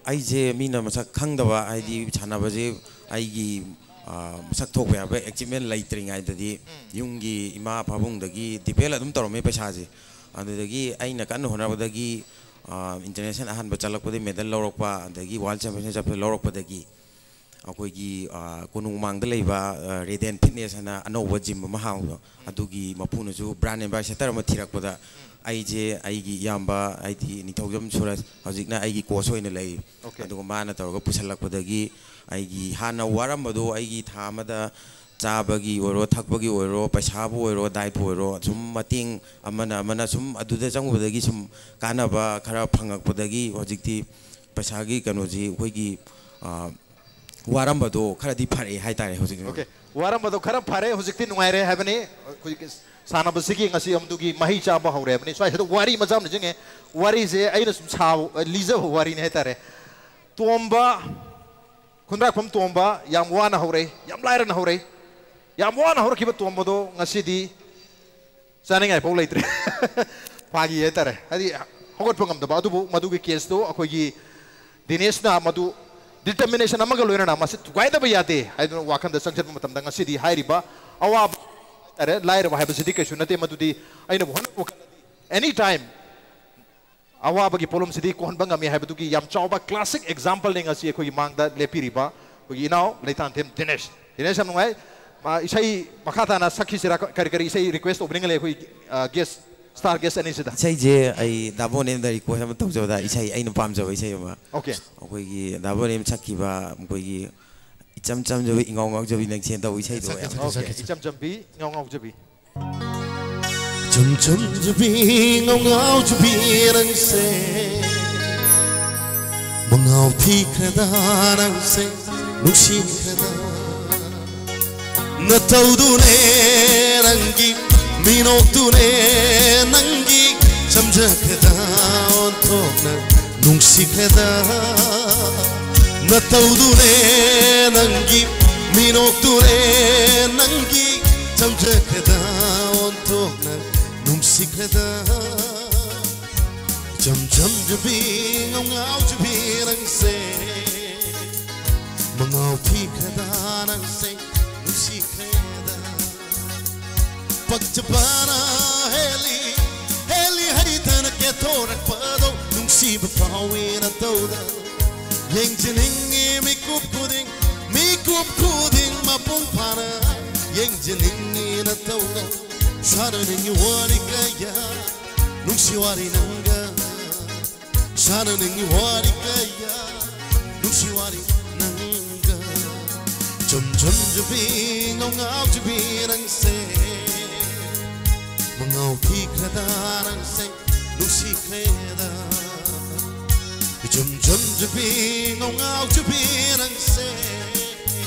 ꯑꯩꯁꯦ ꯃꯤꯅ ꯃꯁꯛ ꯈꯪꯗꯕ, ꯍꯥꯏꯗꯤ ꯁꯥꯟꯅꯕꯁꯦ ꯑꯩꯒꯤ, ꯑ, ꯃꯁꯛ ꯊꯣꯛꯄ ꯌꯥꯕ ꯑꯦꯆꯤꯞꯃꯦꯟ ꯂꯩꯇ꯭ꯔꯤꯉꯩꯗꯗꯤ ꯌꯨꯝꯒꯤ ꯏꯃꯥ ꯄꯥꯕꯨꯡꯗꯒꯤ ꯗꯤꯄꯦꯟ ꯑꯗꯨꯝ ꯇꯧꯔꯝꯃꯦ ꯄꯩꯁꯥꯁꯦ꯫ ꯑꯗꯨꯗꯒꯤ ꯑꯩꯅ ꯀꯟꯅ ꯍꯣꯠꯅꯕꯗꯒꯤ, ꯑ, international ꯑꯍꯥꯟꯕ ꯆꯠꯂꯛꯄꯗꯒꯤ medal ꯂꯧꯔꯛꯄ, ꯑꯗꯒꯤ world championship ꯆꯠꯄꯗ ꯂꯧꯔꯛꯄꯗꯒꯤ ꯑꯩꯈꯣꯏꯒꯤ, ꯑ, ꯀꯣꯅꯨꯡꯃꯥꯡꯗ ꯂꯩꯕ, ꯑ, Radiant Fitness ꯍꯥꯏꯅ ꯑꯅꯧꯕ gym ꯑꯃ ꯍꯥꯡꯕꯗꯣ, ꯑꯗꯨꯒꯤ ꯃꯄꯨꯅꯁꯨ brand ambassador ꯑꯃ ꯊꯤꯔꯛꯄꯗ ꯑꯩꯁꯦ ꯑꯩꯒꯤ ꯏꯌꯥꯝꯕ ꯍꯥꯏꯗꯤ ꯅꯤꯡꯊꯧꯖꯝ ꯁꯨꯔꯖ ꯍꯧꯖꯤꯛꯅ ꯑꯩꯒꯤ coach ꯑꯣꯏꯅ ꯂꯩ꯫ Okay. ꯑꯗꯨꯒ ꯃꯥꯅ ꯇꯧꯔꯒ ꯄꯨꯁꯜꯂꯛꯄꯗꯒꯤ ꯑꯩꯒꯤ ꯍꯥꯟꯅ ꯋꯥꯔꯝꯕꯗꯣ ꯑꯩꯒꯤ ꯊꯥ ꯑꯃꯗ ꯆꯥꯕꯒꯤ ꯑꯣꯏꯔꯣ, ꯊꯛꯄꯒꯤ ꯑꯣꯏꯔꯣ, ꯄꯩꯁꯥꯕꯨ ꯑꯣꯏꯔꯣ, dietꯄꯨ ꯑꯣꯏꯔꯣ, ꯁꯨꯝ ꯃꯇꯦꯡ ꯑꯃꯅ ꯑꯃꯅ ꯁꯨꯝ ꯑꯗꯨꯗ ꯆꯪꯉꯨꯕꯗꯒꯤ ꯁꯨꯝ ꯀꯥꯟꯅꯕ ꯈꯔ ꯐꯪꯉꯛꯄꯗꯒꯤ ꯍꯧꯖꯤꯛꯇꯤ ꯄꯩꯁꯥꯒꯤ ꯀꯩꯅꯣꯁꯤ ꯑꯩꯈꯣꯏꯒꯤ, ꯑ, ꯋꯥꯔꯝꯕꯗꯣ ꯈꯔꯗꯤ ꯐꯔꯛꯑꯦ ꯍꯥꯏꯇꯥꯔꯦ ꯍꯧꯖꯤꯛ꯫ Okay. ꯋꯥꯔꯝꯕꯗꯣ ꯈꯔ ꯐꯔꯦ, ꯍꯧꯖꯤꯛꯇꯤ ꯅꯨꯡꯉꯥꯏꯔꯦ ꯍꯥꯏꯕꯅꯤ꯫ ꯑꯩꯈꯣꯏꯒꯤ ꯁꯥꯟꯅꯕꯁꯤꯒꯤ ꯉꯁꯤ ꯑꯃꯗꯨꯒꯤ ꯃꯍꯩ ꯆꯥꯕ ꯍꯧꯔꯦ ꯍꯥꯏꯕꯅꯤ꯫ ꯁ꯭ꯋꯥꯏꯁꯤꯗ ꯋꯥꯔꯤ ꯃꯆꯥ ꯑꯃ ꯅꯤꯡꯁꯤꯡꯉꯦ꯫ ꯋꯥꯔꯤꯁꯦ ꯑꯩꯅ ꯁꯨꯝ ꯁꯥꯕ, ꯂꯤꯖꯕ ꯋꯥꯔꯤꯅꯤ ꯍꯥꯏꯇꯥꯔꯦ꯫ ꯇꯣꯝꯕ, ꯈꯨꯟꯗ꯭ꯔꯥꯛꯐꯝ ꯇꯣꯝꯕ ꯌꯥꯝ ꯋꯥꯅ ꯍꯧꯔꯛꯏ, ꯌꯥꯝ ꯂꯥꯏꯔꯅ ꯍꯧꯔꯛꯏ꯫ ꯌꯥꯝ ꯋꯥꯅ ꯍꯧꯔꯛꯈꯤꯕ ꯇꯣꯝꯕꯗꯣ ꯉꯁꯤꯗꯤ ꯆꯥꯅꯤꯡꯉꯥꯏ ꯐꯥꯎ ꯂꯩꯇ꯭ꯔꯦ꯫ ꯐꯥꯒꯤ ꯍꯥꯏꯇꯥꯔꯦ꯫ ꯍꯥꯏꯗꯤ ꯍꯧꯒꯠꯄ ꯉꯝꯗꯕ꯫ ꯑꯗꯨꯕꯨ ꯃꯗꯨꯒꯤ caseꯇꯣ ꯑꯩꯈꯣꯏꯒꯤ ꯗꯤꯅꯦꯁꯅ ꯃꯗꯨ determination ꯑꯃꯒ ꯂꯣꯏꯅꯅ ꯃꯁꯤ ꯊꯨꯒꯥꯏꯗꯕ ꯌꯥꯗꯦ ꯍꯥꯏꯗꯨꯅ ꯋꯥꯈꯜꯗ ꯆꯪꯁꯤꯟꯕ ꯃꯇꯝꯗ ꯉꯁꯤꯗꯤ ꯍꯥꯏꯔꯤꯕ ꯑꯋꯥꯕ ꯍꯥꯏꯇꯥꯔꯦ, ꯂꯥꯏꯔꯕ ꯍꯥꯏꯕꯁꯤꯗꯤ ꯀꯩꯁꯨ ꯅꯠꯇꯦ꯫ ꯃꯗꯨꯗꯤ ꯑꯩꯅꯕꯨ ꯍꯣꯠꯅꯕ ꯀꯜꯂꯗꯤ any time ꯑꯋꯥꯕꯒꯤ ꯄꯣꯠꯂꯨꯝꯁꯤꯗꯤ ꯀꯣꯛꯍꯟꯕ ꯉꯝꯃꯤ ꯍꯥꯏꯕꯗꯨꯒꯤ ꯌꯥꯝ ꯆꯥꯎꯕ classic exampleꯅꯤ ꯉꯁꯤ ꯑꯩꯈꯣꯏꯒꯤ ꯃꯥꯡꯗ ꯂꯦꯞꯄꯤꯔꯤꯕ ꯑꯩꯈꯣꯏꯒꯤ ꯏꯅꯥꯎ ꯂꯩꯇꯥꯟꯊꯦꯝ ꯗꯤꯅꯦꯁ꯫ ꯗꯤꯅꯦꯁ, ꯌꯥꯝ ꯅꯨꯡꯉꯥꯏ꯫ ꯃꯥ ꯏꯁꯩ ꯃꯈꯥ ꯇꯥꯅ ꯁꯛꯈꯤꯁꯤꯔꯥ? ꯀꯔꯤ ꯀꯔꯤ ꯏꯁꯩ request ꯇꯧꯕꯤꯅꯤꯡꯒꯦ ꯑꯩꯈꯣꯏ, ꯑ, guest, star guest ꯑꯅꯤꯁꯤꯗ? ꯏꯁꯩꯁꯦ ꯑꯩ ꯗꯥꯕꯣꯟ ꯑꯦꯝꯗ request ꯑꯃ ꯇꯧꯖꯕꯗ, ꯏꯁꯩ ꯑꯩꯅ ꯄꯥꯝꯖꯕ ꯏꯁꯩ ꯑꯃ꯫ Okay. ꯑꯩꯈꯣꯏꯒꯤ ꯗꯥꯕꯣꯟ ꯑꯦꯝ ꯁꯛꯈꯤꯕ ꯑꯩꯈꯣꯏꯒꯤ ꯏꯆꯝ ꯆꯝꯖꯕ ꯏꯉꯥꯎ ꯉꯥꯎꯖꯕꯤ ꯅꯪꯁꯦ ꯇꯧꯕ ꯏꯁꯩꯗꯣ ꯌꯥꯝ ꯁꯛꯈꯤꯁꯦ, ꯁꯛꯈꯤꯁꯦ꯫ ꯏꯆꯝ ꯆꯝꯕꯤ, ꯏꯉꯥꯎ ꯉꯥꯎꯖꯕꯤ꯫ ꯏꯆꯝ ꯆꯝꯖꯕꯤ, ꯏꯉꯥꯎ ꯉꯥꯎꯖꯕꯤ ꯅꯪꯁꯦ, ꯃꯉꯥꯎ ꯊꯤꯈ꯭ꯔꯦꯗ ꯅꯪꯁꯦ, ꯅꯨꯡꯁꯤꯈ꯭ꯔꯦꯗ꯫ ꯅꯇꯧꯗꯨꯅꯦ ꯅꯪꯒꯤ, ꯃꯤꯅꯣꯛꯇꯨꯅꯦ ꯅꯪꯒꯤ, ꯆꯝꯖꯈ꯭ꯔꯦꯗ ꯑꯣꯟꯊꯣꯛꯅ ꯅꯨꯡꯁꯤꯈ꯭ꯔꯦꯗ꯫ ꯅꯇꯧꯗꯨꯅꯦ ꯅꯪꯒꯤ, ꯃꯤꯅꯣꯛꯇꯨꯅꯦ ꯅꯪꯒꯤ, ꯆꯝꯖꯈ꯭ꯔꯦꯗ ꯑꯣꯟꯊꯣꯛꯅ ꯅꯨꯡꯁꯤꯈ꯭ꯔꯦꯗ꯫ ꯏꯆꯝ ꯆꯝꯖꯕꯤ, ꯉꯥꯎ ꯉꯥꯎꯖꯕꯤ ꯅꯪꯁꯦ, ꯃꯉꯥꯎ ꯊꯤꯈ꯭ꯔꯦꯗ ꯅꯪꯁꯦ, ꯅꯨꯡꯁꯤꯈ꯭ꯔꯦꯗ꯫ ꯄꯛꯆꯕꯅ ꯍꯦꯜꯂꯤ, ꯍꯦꯜꯂꯤ꯫ ꯊꯣꯔꯛꯄꯗꯣ ꯅꯨꯡꯁꯤꯕ ꯐꯥꯎꯏ ꯅꯇꯧꯗ꯫ ꯌꯦꯡꯖꯅꯤꯡꯉꯤ ꯃꯤꯀꯨꯞ ꯈꯨꯗꯤꯡ, ꯃꯤꯀꯨꯞ ꯈꯨꯗꯤꯡ ꯃꯄꯨꯡ ꯐꯥꯅ ꯌꯦꯡꯖꯅꯤꯡꯉꯤ ꯅꯇꯧꯗ꯫ ꯁꯥꯟꯅꯅꯤꯡꯉꯤ ꯋꯥꯔꯤ ꯀꯌꯥ, ꯅꯨꯡꯁꯤ ꯋꯥꯔꯤ ꯅꯪꯒ꯫ ꯁꯥꯟꯅꯅꯤꯡꯉꯤ ꯋꯥꯔꯤ ꯀꯌꯥ, ꯅꯨꯡꯁꯤ ꯋꯥꯔꯤ ꯅꯪꯒ꯫ ꯆꯨꯝ ꯆꯨꯝꯖꯕꯤ, ꯉꯧꯉꯥꯎꯖꯕꯤ ꯅꯪꯁꯦ꯫ ꯃꯉꯥꯎ ꯊꯤꯈ꯭ꯔꯦꯗ ꯅꯪꯁꯦ, ꯅꯨꯡꯁꯤꯈ꯭ꯔꯦꯗ꯫ ꯏꯆꯨꯝ ꯆꯨꯝꯖꯕꯤ, ꯉꯧꯉꯥꯎꯖꯕꯤ ꯅꯪꯁꯦ꯫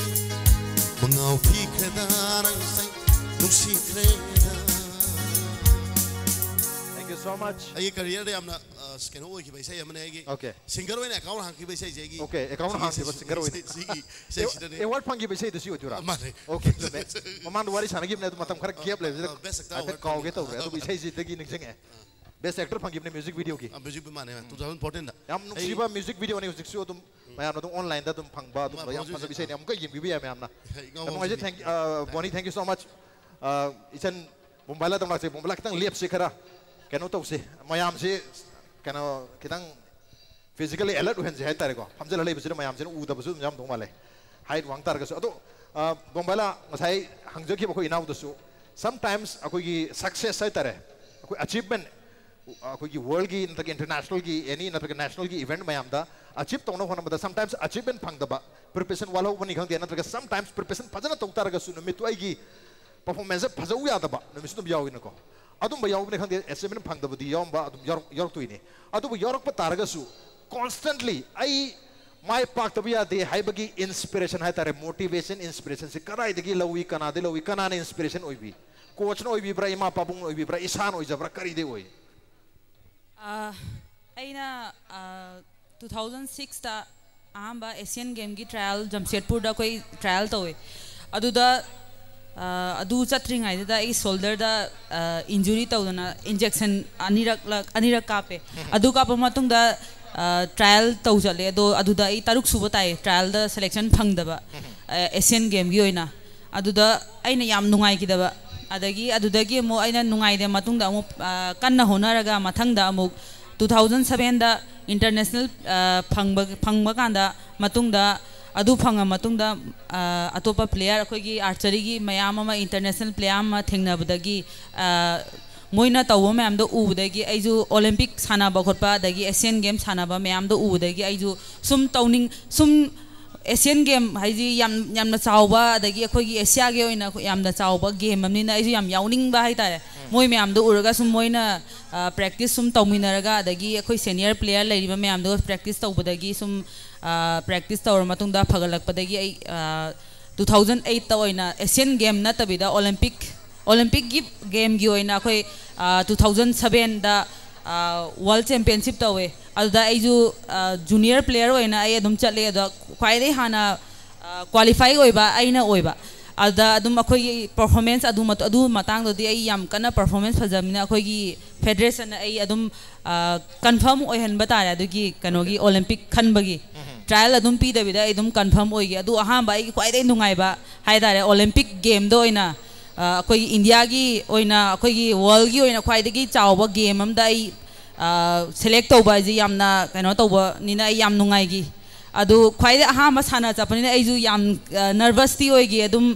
ꯃꯉꯥꯎ ꯊꯤꯈ꯭ꯔꯦꯗ ꯅꯪꯁꯦ, ꯅꯨꯡꯁꯤꯈ꯭ꯔꯦꯗ꯫ Thank you so much. ꯑꯩꯒꯤ career ꯗ ꯌꯥꯝꯅ, ꯑ, ꯀꯩꯅꯣ ꯑꯣꯏꯈꯤꯕ ꯏꯁꯩ ꯑꯃꯅꯦ ꯑꯩꯒꯤ꯫ Okay. Singer ꯑꯣꯏꯅ account ꯍꯥꯡꯈꯤꯕ ꯏꯁꯩꯁꯦ ꯑꯩꯒꯤ꯫ Okay, account ꯁꯤꯒꯤ ꯍꯥꯡꯈꯤꯕ ꯏꯁꯩ-, singer ꯑꯣꯏꯅ꯫ ꯁꯤꯒꯤ, ꯁꯤꯒꯤ ꯏꯁꯩꯁꯤꯗꯅꯦ꯫ Award ꯐꯪꯈꯤꯕ ꯏꯁꯩꯗꯨ ꯁꯤ ꯑꯣꯏꯗꯣꯏꯔꯥ? ꯃꯥꯅꯦ꯫ Okay, ꯆꯨꯝꯃꯦ꯫ ꯃꯃꯥꯡꯗ ꯋꯥꯔꯤ ꯁꯥꯟꯅꯈꯤꯕꯅꯦ, ꯑꯗꯨ ꯃꯇꯝ ꯈꯔ gap ꯂꯩꯕꯁꯤꯗ ꯑ, Best Actor ꯍꯥꯏꯐꯦꯠ Award ꯀꯥꯎꯒꯦ ꯐꯪꯈꯤꯕ꯫ ꯇꯧꯔꯦ꯫ ꯑꯗꯨꯕꯨ ꯏꯁꯩꯁꯤꯗꯒꯤ ꯅꯤꯡꯁꯤꯡꯉꯛꯑꯦ꯫ Best Actor ꯐꯪꯈꯤꯕꯅꯦ music video ꯒꯤ꯫ ꯑ, music ꯃꯥꯅꯦ, two thousand fourteen ꯗ꯫ ꯌꯥꯝ ꯑꯩ ꯅꯨꯡꯁꯤꯕ music video ꯅꯤ, ꯍꯧꯖꯤꯛꯁꯨ ꯑꯗꯨꯝ ꯃꯌꯥꯝꯅ ꯑꯗꯨꯝ online ꯗ ꯑꯗꯨꯝ ꯐꯪꯕ ꯑꯗꯨꯝꯕ ꯌꯥꯝ ꯐꯖꯕ ꯏꯁꯩꯅꯤ꯫ ꯑꯃꯨꯛꯀ ꯌꯦꯡꯕꯤꯕ ꯌꯥꯏ ꯃꯌꯥꯝꯅ꯫ ꯌꯥꯝ ꯅꯨꯡꯉꯥꯏꯖꯩ꯫ Thank, ꯑ, Bonnie, thank you so much. ꯑ, ꯏꯆꯟ ꯕꯣꯝꯕꯥꯏꯂꯥ ꯇꯝꯂꯥꯛꯁꯦ, ꯕꯣꯝꯕꯥꯏꯂꯥ ꯈꯤꯇꯪ ꯂꯦꯞꯁꯤ, ꯈꯔ ꯀꯩꯅꯣ ꯇꯧꯁꯤ꯫ ꯃꯌꯥꯝꯁꯤ ꯀꯩꯅꯣ ꯈꯤꯇꯪ physically alert ꯑꯣꯏꯍꯟꯁꯤ ꯍꯥꯏꯇꯥꯔꯦꯀꯣ꯫ ꯐꯝꯖꯤꯜꯂ ꯂꯩꯕꯁꯤꯗ ꯃꯌꯥꯝꯁꯤꯅ ꯎꯗꯕꯁꯨ ꯑꯗꯨꯝ ꯌꯥꯝꯗꯧ ꯃꯥꯜꯂꯦ, height ꯋꯥꯡ ꯇꯥꯔꯒꯁꯨ꯫ ꯑꯗꯣ, ꯑ, ꯕꯣꯝꯕꯥꯏꯂꯥ ꯉꯁꯥꯏ ꯍꯪꯖꯈꯤꯕ ꯑꯩꯈꯣꯏ ꯏꯅꯥꯎꯗꯁꯨ, sometimes ꯑꯩꯈꯣꯏꯒꯤ success ꯍꯥꯏꯇꯥꯔꯦ, ꯑꯩꯈꯣꯏ achievement, ꯑꯩꯈꯣꯏꯒꯤ world ꯒꯤ ꯅꯠꯇ꯭ꯔꯒ international ꯒꯤ any ꯅꯠꯇ꯭ꯔꯒ national ꯒꯤ event ꯃꯌꯥꯝꯗ achieve ꯇꯧꯅꯕ ꯍꯣꯠꯅꯕꯗ sometimes achievement ꯐꯪꯗꯕ, preparation ꯋꯥꯠꯍꯧꯕꯅꯤ ꯈꯪꯗꯦ, ꯅꯠꯇ꯭ꯔꯒ sometimes preparation ꯐꯖꯅ ꯇꯧ ꯇꯥꯔꯒꯁꯨ ꯅꯨꯃꯤꯠꯇꯨ ꯑꯩꯒꯤ performance ꯁꯦ ꯐꯖꯧ ꯌꯥꯗꯕ ꯅꯨꯃꯤꯠꯁꯨ ꯑꯗꯨꯝ ꯌꯥꯎꯏꯅꯀꯣ꯫ ꯑꯗꯨꯝꯕ ꯌꯥꯎꯕꯅꯤ ꯈꯪꯗꯦ, achievement ꯐꯪꯗꯕꯗꯤ ꯌꯥꯎꯔꯝꯕ ꯑꯗꯨꯝ ꯌꯥꯎꯔꯛ-, ꯌꯥꯎꯔꯛꯇꯣꯏꯅꯤ꯫ ꯑꯗꯨꯕꯨ ꯌꯥꯎꯔꯛꯄ ꯇꯥꯔꯒꯁꯨ constantly ꯑꯩ ꯃꯥꯏ ꯄꯥꯛꯇꯕ ꯌꯥꯗꯦ ꯍꯥꯏꯕꯒꯤ inspiration ꯍꯥꯏꯇꯥꯔꯦ, motivation, inspiration ꯁꯦ ꯀꯗꯥꯏꯗꯒꯤ ꯂꯧꯏ, ꯀꯅꯥꯗꯒꯤ ꯂꯧꯏ, ꯀꯅꯥꯅ inspiration ꯑꯣꯏꯕꯤ? Coach ꯅ ꯑꯣꯏꯕꯤꯕ꯭ꯔꯥ, ꯏꯃꯥ ꯄꯥꯕꯨꯡꯅ ꯑꯣꯏꯕꯤꯕ꯭ꯔꯥ, ꯏꯁꯥꯅ ꯑꯣꯏꯖꯕ꯭ꯔꯥ, ꯀꯔꯤꯗꯒꯤ ꯑꯣꯏ? ꯑ, ꯑꯩꯅ, ꯑ, two thousand six ꯇ ꯑꯍꯥꯟꯕ Asian Game ꯒꯤ trial ꯖꯝꯁꯦꯗꯄꯨꯔꯗ ꯑꯩꯈꯣꯏ trial ꯇꯧꯋꯦ꯫ ꯑꯗꯨꯗ, ꯑ, ꯑꯗꯨ ꯆꯠꯇ꯭ꯔꯤꯉꯩꯗꯨꯗ ꯑꯩ shoulder ꯗ, ꯑ, injury ꯇꯧꯗꯅ injection ꯑꯅꯤꯔꯛꯂꯛ-, ꯑꯅꯤꯔꯛ ꯀꯥꯞꯄꯦ꯫ ꯑꯗꯨ ꯀꯥꯞꯄ ꯃꯇꯨꯡꯗ, ꯑ, trial ꯇꯧ ꯆꯠꯂꯦ꯫ ꯑꯗꯣ ꯑꯗꯨꯗ ꯑꯩ ꯇꯔꯨꯛ ꯁꯨꯕ ꯇꯥꯏꯌꯦ trial ꯗ selection ꯐꯪꯗꯕ, ꯑ, Asian Game ꯒꯤ ꯑꯣꯏꯅ꯫ ꯑꯗꯨꯗ ꯑꯩꯅ ꯌꯥꯝ ꯅꯨꯡꯉꯥꯏꯈꯤꯗꯕ, ꯑꯗꯒꯤ ꯑꯗꯨꯗꯒꯤ ꯑꯃꯨꯛ ꯑꯩꯅ ꯅꯨꯡꯉꯥꯏꯇꯦ ꯃꯇꯨꯡꯗ ꯑꯃꯨꯛ ꯑ, ꯀꯟꯅ ꯍꯣꯠꯅꯔꯒ ꯃꯊꯪꯗ ꯑꯃꯨꯛ two thousand sevenꯗ international ꯑ, ꯐꯪꯕ ꯐꯪꯕ ꯀꯥꯟꯗ ꯃꯇꯨꯡꯗ ꯑꯗꯨ ꯐꯪꯉ ꯃꯇꯨꯡꯗ ꯑ, ꯑꯇꯣꯞꯄ player ꯑꯩꯈꯣꯏꯒꯤ archeryꯒꯤ ꯃꯌꯥꯝ ꯑꯃ international player ꯑꯃ ꯊꯦꯡꯅꯕꯗꯒꯤ ꯑ, ꯃꯣꯏꯅ ꯇꯧꯕ ꯃꯌꯥꯝꯗꯣ ꯎꯕꯗꯒꯤ ꯑꯩꯁꯨ Olympic ꯁꯥꯟꯅꯕ ꯈꯣꯠꯄ ꯑꯗꯒꯤ Asian Game ꯁꯥꯟꯅꯕ ꯃꯌꯥꯝꯗꯣ ꯎꯕꯗꯒꯤ ꯑꯩꯁꯨ ꯁꯨꯝ ꯇꯧꯅꯤꯡ ꯁꯨꯝ Asian Game ꯍꯥꯏꯗꯤ ꯌꯥꯝ ꯌꯥꯝꯅ ꯆꯥꯎꯕ ꯑꯗꯒꯤ ꯑꯩꯈꯣꯏꯒꯤ ꯑꯦꯁꯤꯌꯥꯒꯤ ꯑꯣꯏꯅ ꯌꯥꯝꯅ ꯆꯥꯎꯕ game ꯑꯃꯅꯤꯅ ꯑꯩꯁꯨ ꯌꯥꯝ ꯌꯥꯎꯅꯤꯡꯕ ꯍꯥꯏꯇꯥꯔꯦ꯫ ꯃꯣꯏ ꯃꯌꯥꯝꯗꯣ ꯎꯔꯒ ꯁꯨꯝ ꯃꯣꯏꯅ practice ꯁꯨꯝ ꯇꯧꯃꯤꯟꯅꯔꯒ ꯑꯗꯒꯤ ꯑꯩꯈꯣꯏ senior player ꯂꯩꯔꯤꯕ ꯃꯌꯥꯝꯗꯣ practice ꯇꯧꯕꯗꯒꯤ ꯁꯨꯝ practice ꯇꯧꯔ ꯃꯇꯨꯡꯗ ꯐꯒꯠꯂꯛꯄꯗꯒꯤ ꯑꯩ two thousand eightꯇ ꯑꯣꯏꯅ Asian Game ꯅꯠꯇꯕꯤꯗ Olympic Olympicꯀꯤ gameꯒꯤ ꯑꯣꯏꯅ ꯑꯩꯈꯣꯏ two thousand sevenꯗ world championship ꯇꯧꯋꯦ꯫ ꯑꯗꯨꯗ ꯑꯩꯁꯨ junior player ꯑꯣꯏꯅ ꯑꯩ ꯑꯗꯨꯝ ꯆꯠꯂꯦ꯫ ꯑꯗꯣ ꯈ꯭ꯋꯥꯏꯗꯒꯤ ꯍꯥꯟꯅ qualify ꯑꯣꯏꯕ ꯑꯩꯅ ꯑꯣꯏꯕ꯫ ꯑꯗꯨꯗ ꯑꯗꯨꯝ ꯑꯩꯈꯣꯏꯒꯤ performance ꯑꯗꯨ ꯃꯠ- ꯑꯗꯨ ꯃꯇꯥꯡꯗꯗꯤ ꯑꯩ ꯌꯥꯝ ꯀꯟꯅ performance ꯐꯖꯕꯅꯤꯅ ꯑꯩꯈꯣꯏꯒꯤ federationꯅ ꯑꯩ ꯑꯗꯨꯝ confirm ꯑꯣꯏꯍꯟꯕ ꯇꯥꯔꯦ ꯑꯗꯨꯒꯤ ꯀꯩꯅꯣꯒꯤ Olympic ꯈꯟꯕꯒꯤ꯫ Trial ꯑꯗꯨꯝ ꯄꯤꯗꯕꯤꯗ ꯑꯩ ꯑꯗꯨꯝ confirm ꯑꯣꯏꯒꯦ꯫ ꯑꯗꯨ ꯑꯍꯥꯟꯕ ꯑꯩꯒꯤ ꯈ꯭ꯋꯥꯏꯗꯒꯤ ꯅꯨꯡꯉꯥꯏꯕ ꯍꯥꯏꯇꯥꯔꯦ Olympic gameꯗ ꯑꯣꯏꯅ ꯑ, ꯑꯩꯈꯣꯏꯒꯤ Indiaꯒꯤ ꯑꯣꯏꯅ ꯑꯩꯈꯣꯏꯒꯤ worldꯒꯤ ꯑꯣꯏꯅ ꯈ꯭ꯋꯥꯏꯗꯒꯤ ꯆꯥꯎꯕ game ꯑꯝꯗ ꯑꯩ select ꯇꯧꯕ ꯍꯥꯏꯁꯦ ꯌꯥꯝꯅ ꯀꯩꯅꯣ ꯇꯧꯕꯅꯤꯅ ꯑꯩ ꯌꯥꯝ ꯅꯨꯡꯉꯥꯏꯈꯤ꯫ ꯑꯗꯨ ꯈ꯭ꯋꯥꯏꯗꯒꯤ ꯑꯍꯥꯟꯕ ꯁꯥꯟꯅ ꯆꯠꯄꯅꯤꯅ ꯑꯩꯁꯨ ꯌꯥꯝ nervousꯇꯤ ꯑꯣꯏꯈꯤ꯫ ꯑꯗꯨꯝ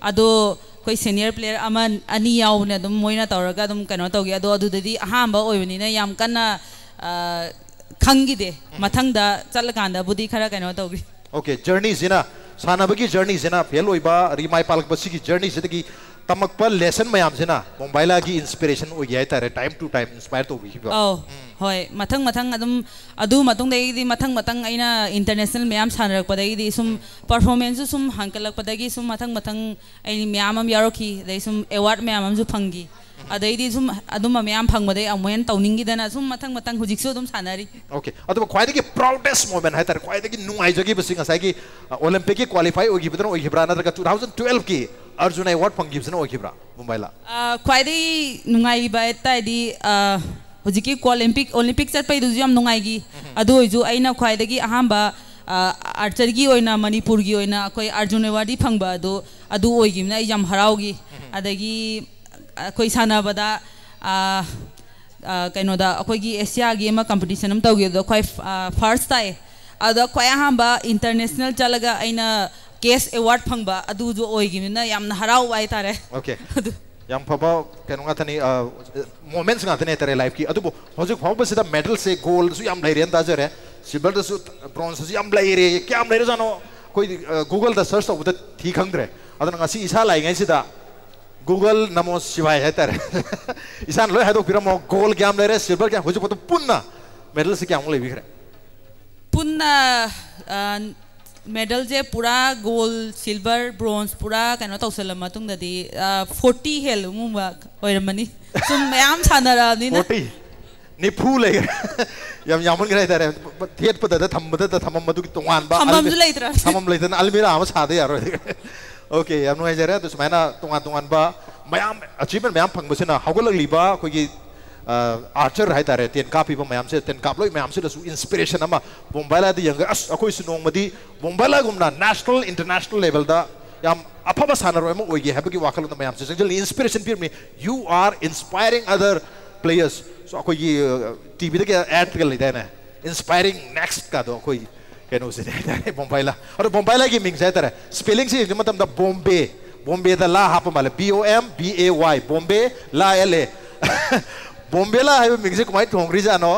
ꯑꯗꯣ ꯑꯩꯈꯣꯏ senior player ꯑꯃ ꯑꯅꯤ ꯌꯥꯎꯕꯅꯦ ꯑꯗꯨꯝ ꯃꯣꯏꯅ ꯇꯧꯔꯒ ꯑꯗꯨꯝ ꯀꯩꯅꯣ ꯇꯧꯈꯤ꯫ ꯑꯗꯣ ꯑꯗꯨꯗꯗꯤ ꯑꯍꯥꯟꯕ ꯑꯣꯏꯕꯅꯤꯅ ꯌꯥꯝ ꯀꯟꯅ ꯑ, ꯈꯪꯈꯤꯗꯦ꯫ ꯃꯊꯪꯗ ꯆꯠꯂꯀꯥꯟꯗꯕꯨꯗꯤ ꯈꯔ ꯀꯩꯅꯣ ꯇꯧꯈꯤ꯫ Okay, journeyꯁꯤꯅ ꯁꯥꯟꯅꯕꯒꯤ journeyꯁꯤꯅ fail ꯑꯣꯏꯕ ꯑꯗꯒꯤ ꯃꯥꯏ ꯄꯥꯛꯂꯛꯄ ꯁꯤꯒꯤ journeyꯁꯤꯗꯒꯤ ꯇꯝꯃꯛꯄ lesson ꯃꯌꯥꯝꯁꯤꯅ ꯃꯣꯝꯕꯥꯏꯂꯥꯒꯤ inspiration ꯑꯣꯏꯒꯦ ꯍꯥꯏꯇꯥꯔꯦ, time to time inspire ꯇꯧꯕꯤꯈꯤꯕ꯫ ꯑꯧ, ꯍꯣꯏ, ꯃꯊꯪ ꯃꯊꯪ ꯑꯗꯨꯝ ꯑꯗꯨ ꯃꯇꯨꯡꯗꯒꯤꯗꯤ ꯃꯊꯪ ꯃꯊꯪ ꯑꯩꯅ international ꯃꯌꯥꯝ ꯁꯥꯟꯅꯔꯛꯄꯗꯒꯤꯗꯤ ꯁꯨꯝ performanceꯁꯨ ꯁꯨꯝ ꯍꯟꯀꯠꯂꯛꯄꯗꯒꯤ ꯁꯨꯝ ꯃꯊꯪ ꯃꯊꯪ ꯑꯩ ꯃꯌꯥꯝ ꯑꯃ ꯌꯥꯎꯔꯛꯈꯤ꯫ ꯑꯗꯩ ꯁꯨꯝ award ꯃꯌꯥꯝ ꯑꯃꯁꯨ ꯐꯪꯈꯤ꯫ ꯑꯗꯩꯗꯤ ꯁꯨꯝ ꯑꯗꯨꯝꯕ ꯃꯌꯥꯝ ꯐꯪꯕꯗꯩ ꯑꯃꯨꯛ ꯍꯦꯟꯅ ꯇꯧꯅꯤꯡꯈꯤꯗꯅ ꯁꯨꯝ ꯃꯊꯪ ꯃꯊꯪ ꯍꯧꯖꯤꯛꯁꯨ ꯑꯗꯨꯝ ꯁꯥꯟꯅꯔꯤ꯫ Okay, ꯑꯗꯨꯒ ꯈ꯭ꯋꯥꯏꯗꯒꯤ proudest moment ꯍꯥꯏꯇꯥꯔꯦ, ꯈ꯭ꯋꯥꯏꯗꯒꯤ ꯅꯨꯡꯉꯥꯏꯖꯈꯤꯕꯁꯤ ꯉꯁꯥꯏꯒꯤ Olympicꯀꯤ qualify ꯑꯣꯏꯈꯤꯕꯗꯨꯅ ꯑꯣꯏꯈꯤꯕ꯭ꯔꯥ, ꯅꯠꯇ꯭ꯔꯒ two thousand twelveꯀꯤ Arjuna Award ꯐꯪꯈꯤꯕꯁꯤꯅ ꯑꯣꯏꯈꯤꯕ꯭ꯔꯥ ꯃꯨꯝꯕꯥꯏꯂꯥ? ꯑ, ꯈ꯭ꯋꯥꯏꯗꯒꯤ ꯅꯨꯡꯉꯥꯏꯈꯤꯕ ꯍꯥꯏ ꯇꯥꯔꯗꯤ ꯑ, ꯍꯧꯖꯤꯛꯀꯤ Olympic Olympic ꯆꯠꯄꯩꯗꯨꯁꯨ ꯌꯥꯝ ꯅꯨꯡꯉꯥꯏꯈꯤ꯫ ꯑꯗꯨ ꯑꯣꯏꯔꯁꯨ ꯑꯩꯅ ꯈ꯭ꯋꯥꯏꯗꯒꯤ ꯑꯍꯥꯟꯕ ꯑꯥꯔꯆꯔꯒꯤ ꯑꯣꯏꯅ ꯃꯅꯤꯄꯨꯔꯒꯤ ꯑꯣꯏꯅ ꯑꯩꯈꯣꯏ ꯑꯥꯔꯖꯨꯟ ꯑꯦꯋꯥꯔꯗꯤ ꯐꯪꯕ ꯑꯗꯨ ꯑꯗꯨ ꯑꯣꯏꯈꯤꯕꯅ ꯑꯩ ꯌꯥꯝ ꯍꯔꯥꯎꯈꯤ꯫ ꯑꯗꯒꯤ ꯑꯩꯈꯣꯏ ꯁꯥꯟꯅꯕꯗ ꯑꯥ, ꯑꯥ, ꯀꯩꯅꯣꯗ ꯑꯩꯈꯣꯏꯒꯤ ꯑꯦꯁꯤꯌꯥꯒꯤ ꯑꯃ ꯀꯝꯄꯤꯇꯤꯁꯟ ꯑꯃ ꯇꯧꯈꯤꯕꯗꯣ ꯈ꯭ꯋꯥꯏ ꯐꯥꯔꯁ ꯇꯥꯏ꯫ ꯑꯗ ꯈ꯭ꯋꯥꯏ ꯑꯍꯥꯟꯕ ꯏꯟꯇꯔꯅꯦꯁꯅꯦꯜ ꯆꯠꯂꯒ ꯑꯩꯅ ꯀꯦꯁ ꯑꯦꯋꯥꯔꯗ ꯐꯪꯕ ꯑꯗꯨꯁꯨ ꯑꯣꯏꯈꯤꯕꯅꯤꯅ ꯌꯥꯝꯅ ꯍꯔꯥꯎꯕ ꯍꯥꯏꯇꯥꯔꯦ꯫ Okay. ꯑꯗꯨ ꯌꯥꯝ ꯐꯕ ꯀꯩꯅꯣ ꯉꯥꯛꯇꯅꯤ, ꯃꯣꯃꯦꯟꯠꯁ ꯉꯥꯛꯇꯅꯤ ꯍꯥꯏꯇꯥꯔꯦ ꯂꯥꯏꯐꯀꯤ꯫ ꯑꯗꯨꯕꯨ ꯍꯧꯖꯤꯛ ꯐꯥꯎꯕꯁꯤꯗ ꯃꯦꯗꯜꯁꯦ ꯒꯣꯜꯗꯁꯨ ꯌꯥꯝ ꯂꯩꯔꯦꯅ ꯇꯥꯖꯔꯦ, ꯁꯤꯜꯚꯔꯗꯁꯨ, ꯕ꯭ꯔꯣꯟꯖꯇꯁꯨ ꯌꯥꯝ ꯂꯩꯔꯦ꯫ ꯀꯌꯥꯝ ꯂꯩꯔꯖꯥꯠꯅꯣ ꯑꯩꯈꯣꯏ ꯒꯨꯒꯜꯗ ꯁꯔꯁ ꯇꯧꯕꯗ ꯊꯤ ꯈꯪꯗ꯭ꯔꯦ꯫ ꯑꯗꯨꯅ ꯉꯁꯤ ꯏꯁꯥ ꯂꯥꯛꯏꯉꯩꯁꯤꯗ ꯒꯨꯒꯜ ꯅꯃꯣ ꯁꯤꯚꯥꯏ ꯍꯥꯏꯇꯥꯔꯦ꯫ ꯏꯁꯥꯅ ꯂꯣꯏ ꯍꯥꯏꯗꯣꯛꯄꯤꯔꯝꯃꯣ, ꯒꯣꯜ ꯀꯌꯥꯝ ꯂꯩꯔꯦ, ꯁꯤꯜꯚꯔ ꯀꯌꯥꯝ, ꯍꯧꯖꯤꯛ ꯐꯥꯎꯗ ꯄꯨꯟꯅ ꯃꯦꯗꯜꯁꯦ ꯀꯌꯥꯃꯨꯛ ꯂꯩꯕꯤꯈ꯭ꯔꯦ? ꯄꯨꯟꯅ ꯃꯦꯗꯜꯁꯦ ꯄꯨꯔꯥ ꯒꯣꯜ, ꯁꯤꯜꯚꯔ, ꯕ꯭ꯔꯣꯟꯖ ꯄꯨꯔꯥ ꯀꯩꯅꯣ ꯇꯧꯁꯜꯂ ꯃꯇꯨꯡꯗꯗꯤ ꯐꯣꯔꯇꯤ ꯍꯦꯜꯂꯒꯨꯝꯕ ꯑꯣꯏꯔꯝꯃꯅꯤ꯫ ꯁꯨꯝ ꯃꯌꯥꯝ ꯁꯥꯟꯅꯔꯛꯑꯕꯅꯤꯅ꯫ ꯐꯣꯔꯇꯤ? ꯅꯤꯐꯨ ꯂꯩꯈ꯭ꯔꯦ꯫ ꯌꯥꯝ ꯌꯥꯝꯃꯟꯈ꯭ꯔꯦ ꯍꯥꯏꯇꯥꯔꯦ꯫ ꯊꯦꯠꯄꯗ ꯊꯝꯕꯗ ꯊꯝꯐꯝ ꯑꯗꯨꯒꯤ ꯇꯣꯉꯥꯟꯕ ꯊꯝꯐꯝꯁꯨ ꯂꯩꯇ꯭ꯔꯕꯅꯤ꯫ ꯊꯝꯐꯝ ꯂꯩꯇꯅ ꯑꯜꯃꯤꯔꯥ ꯑꯃ ꯁꯥꯗ ꯌꯥꯔꯣꯏ꯫ Okay, ꯌꯥꯝ ꯅꯨꯡꯉꯥꯏꯖꯔꯦ꯫ ꯑꯗꯨ ꯁꯨꯃꯥꯏꯅ ꯇꯣꯉꯥꯟ ꯇꯣꯉꯥꯟꯕ ꯃꯌꯥꯝ ꯑꯆꯤꯞꯃꯦꯟ ꯃꯌꯥꯝ ꯐꯪꯕꯁꯤꯅ ꯍꯧꯒꯠꯂꯛꯂꯤꯕ ꯑꯩꯈꯣꯏꯒꯤ ꯑꯥꯔꯆꯔ ꯍꯥꯏꯇꯥꯔꯦ, ꯇꯦꯟ ꯀꯥꯞꯄꯤꯕ ꯃꯌꯥꯝꯁꯦ, ꯇꯦꯟ ꯀꯥꯞꯂꯣꯏ ꯃꯌꯥꯝꯁꯤꯗꯁꯨ ꯏꯟꯁꯄꯤꯔꯦꯁꯟ ꯑꯃ ꯕꯣꯝꯕꯥꯏꯂꯥꯗ ꯌꯦꯡꯉꯒ ꯑꯁ ꯑꯩꯈꯣꯏꯁꯨ ꯅꯣꯡꯃꯗꯤ ꯕꯣꯝꯕꯥꯏꯂꯥꯒꯨꯝꯅ ꯅꯦꯁꯅꯦꯜ ꯏꯟꯇꯔꯅꯦꯁꯅꯦꯜ ꯂꯦꯚꯦꯜꯗ ꯌꯥꯝ ꯑꯐꯕ ꯁꯥꯟꯅꯔꯣꯏ ꯑꯃ ꯑꯣꯏꯒꯦ ꯍꯥꯏꯕꯒꯤ ꯋꯥꯈꯜꯂꯣꯟꯗ ꯃꯌꯥꯝꯁꯦ ꯆꯪꯁꯤꯜꯂꯤ꯫ Inspiration ꯄꯤꯔꯝꯃꯤ꯫ You are inspiring other players꯫ So ꯑꯩꯈꯣꯏꯒꯤ ꯇꯤꯚꯤꯗꯒ ꯑꯦꯗꯀ ꯂꯩꯗꯥꯏꯅꯦ, ꯏꯟꯁꯄꯥꯏꯔꯤꯡ ꯅꯦꯛꯁꯀꯗꯣ ꯑꯩꯈꯣꯏ ꯀꯩꯅꯣꯁꯤꯅꯦ ꯍꯥꯏꯇꯥꯔꯦ, ꯕꯣꯝꯕꯥꯏꯂꯥ꯫ ꯑꯗꯣ ꯕꯣꯝꯕꯥꯏꯂꯥꯒꯤ ꯃꯤꯡꯁꯦ ꯍꯥꯏꯇꯥꯔꯦ, ꯁ꯭ꯄꯦꯂꯤꯡꯁꯦ ꯌꯦꯡꯕ ꯃꯇꯝꯗ ꯕꯣꯝꯕꯦ, ꯕꯣꯝꯕꯦꯗ ꯂꯥ ꯍꯥꯞꯄ ꯃꯥꯜꯂꯦ, ꯕꯤ ꯑꯣ ꯑꯦꯝ ꯕꯤ ꯑꯦ ꯋꯥꯏ, ꯕꯣꯝꯕꯦ ꯂꯥ ꯑꯦꯜ ꯑꯦ꯫ ꯕꯣꯝꯕꯦꯂꯥ ꯍꯥꯏꯕ ꯃꯤꯡꯁꯦ ꯀꯃꯥꯏꯅ ꯊꯣꯡꯈ꯭ꯔꯤꯖꯥꯠꯅꯣ?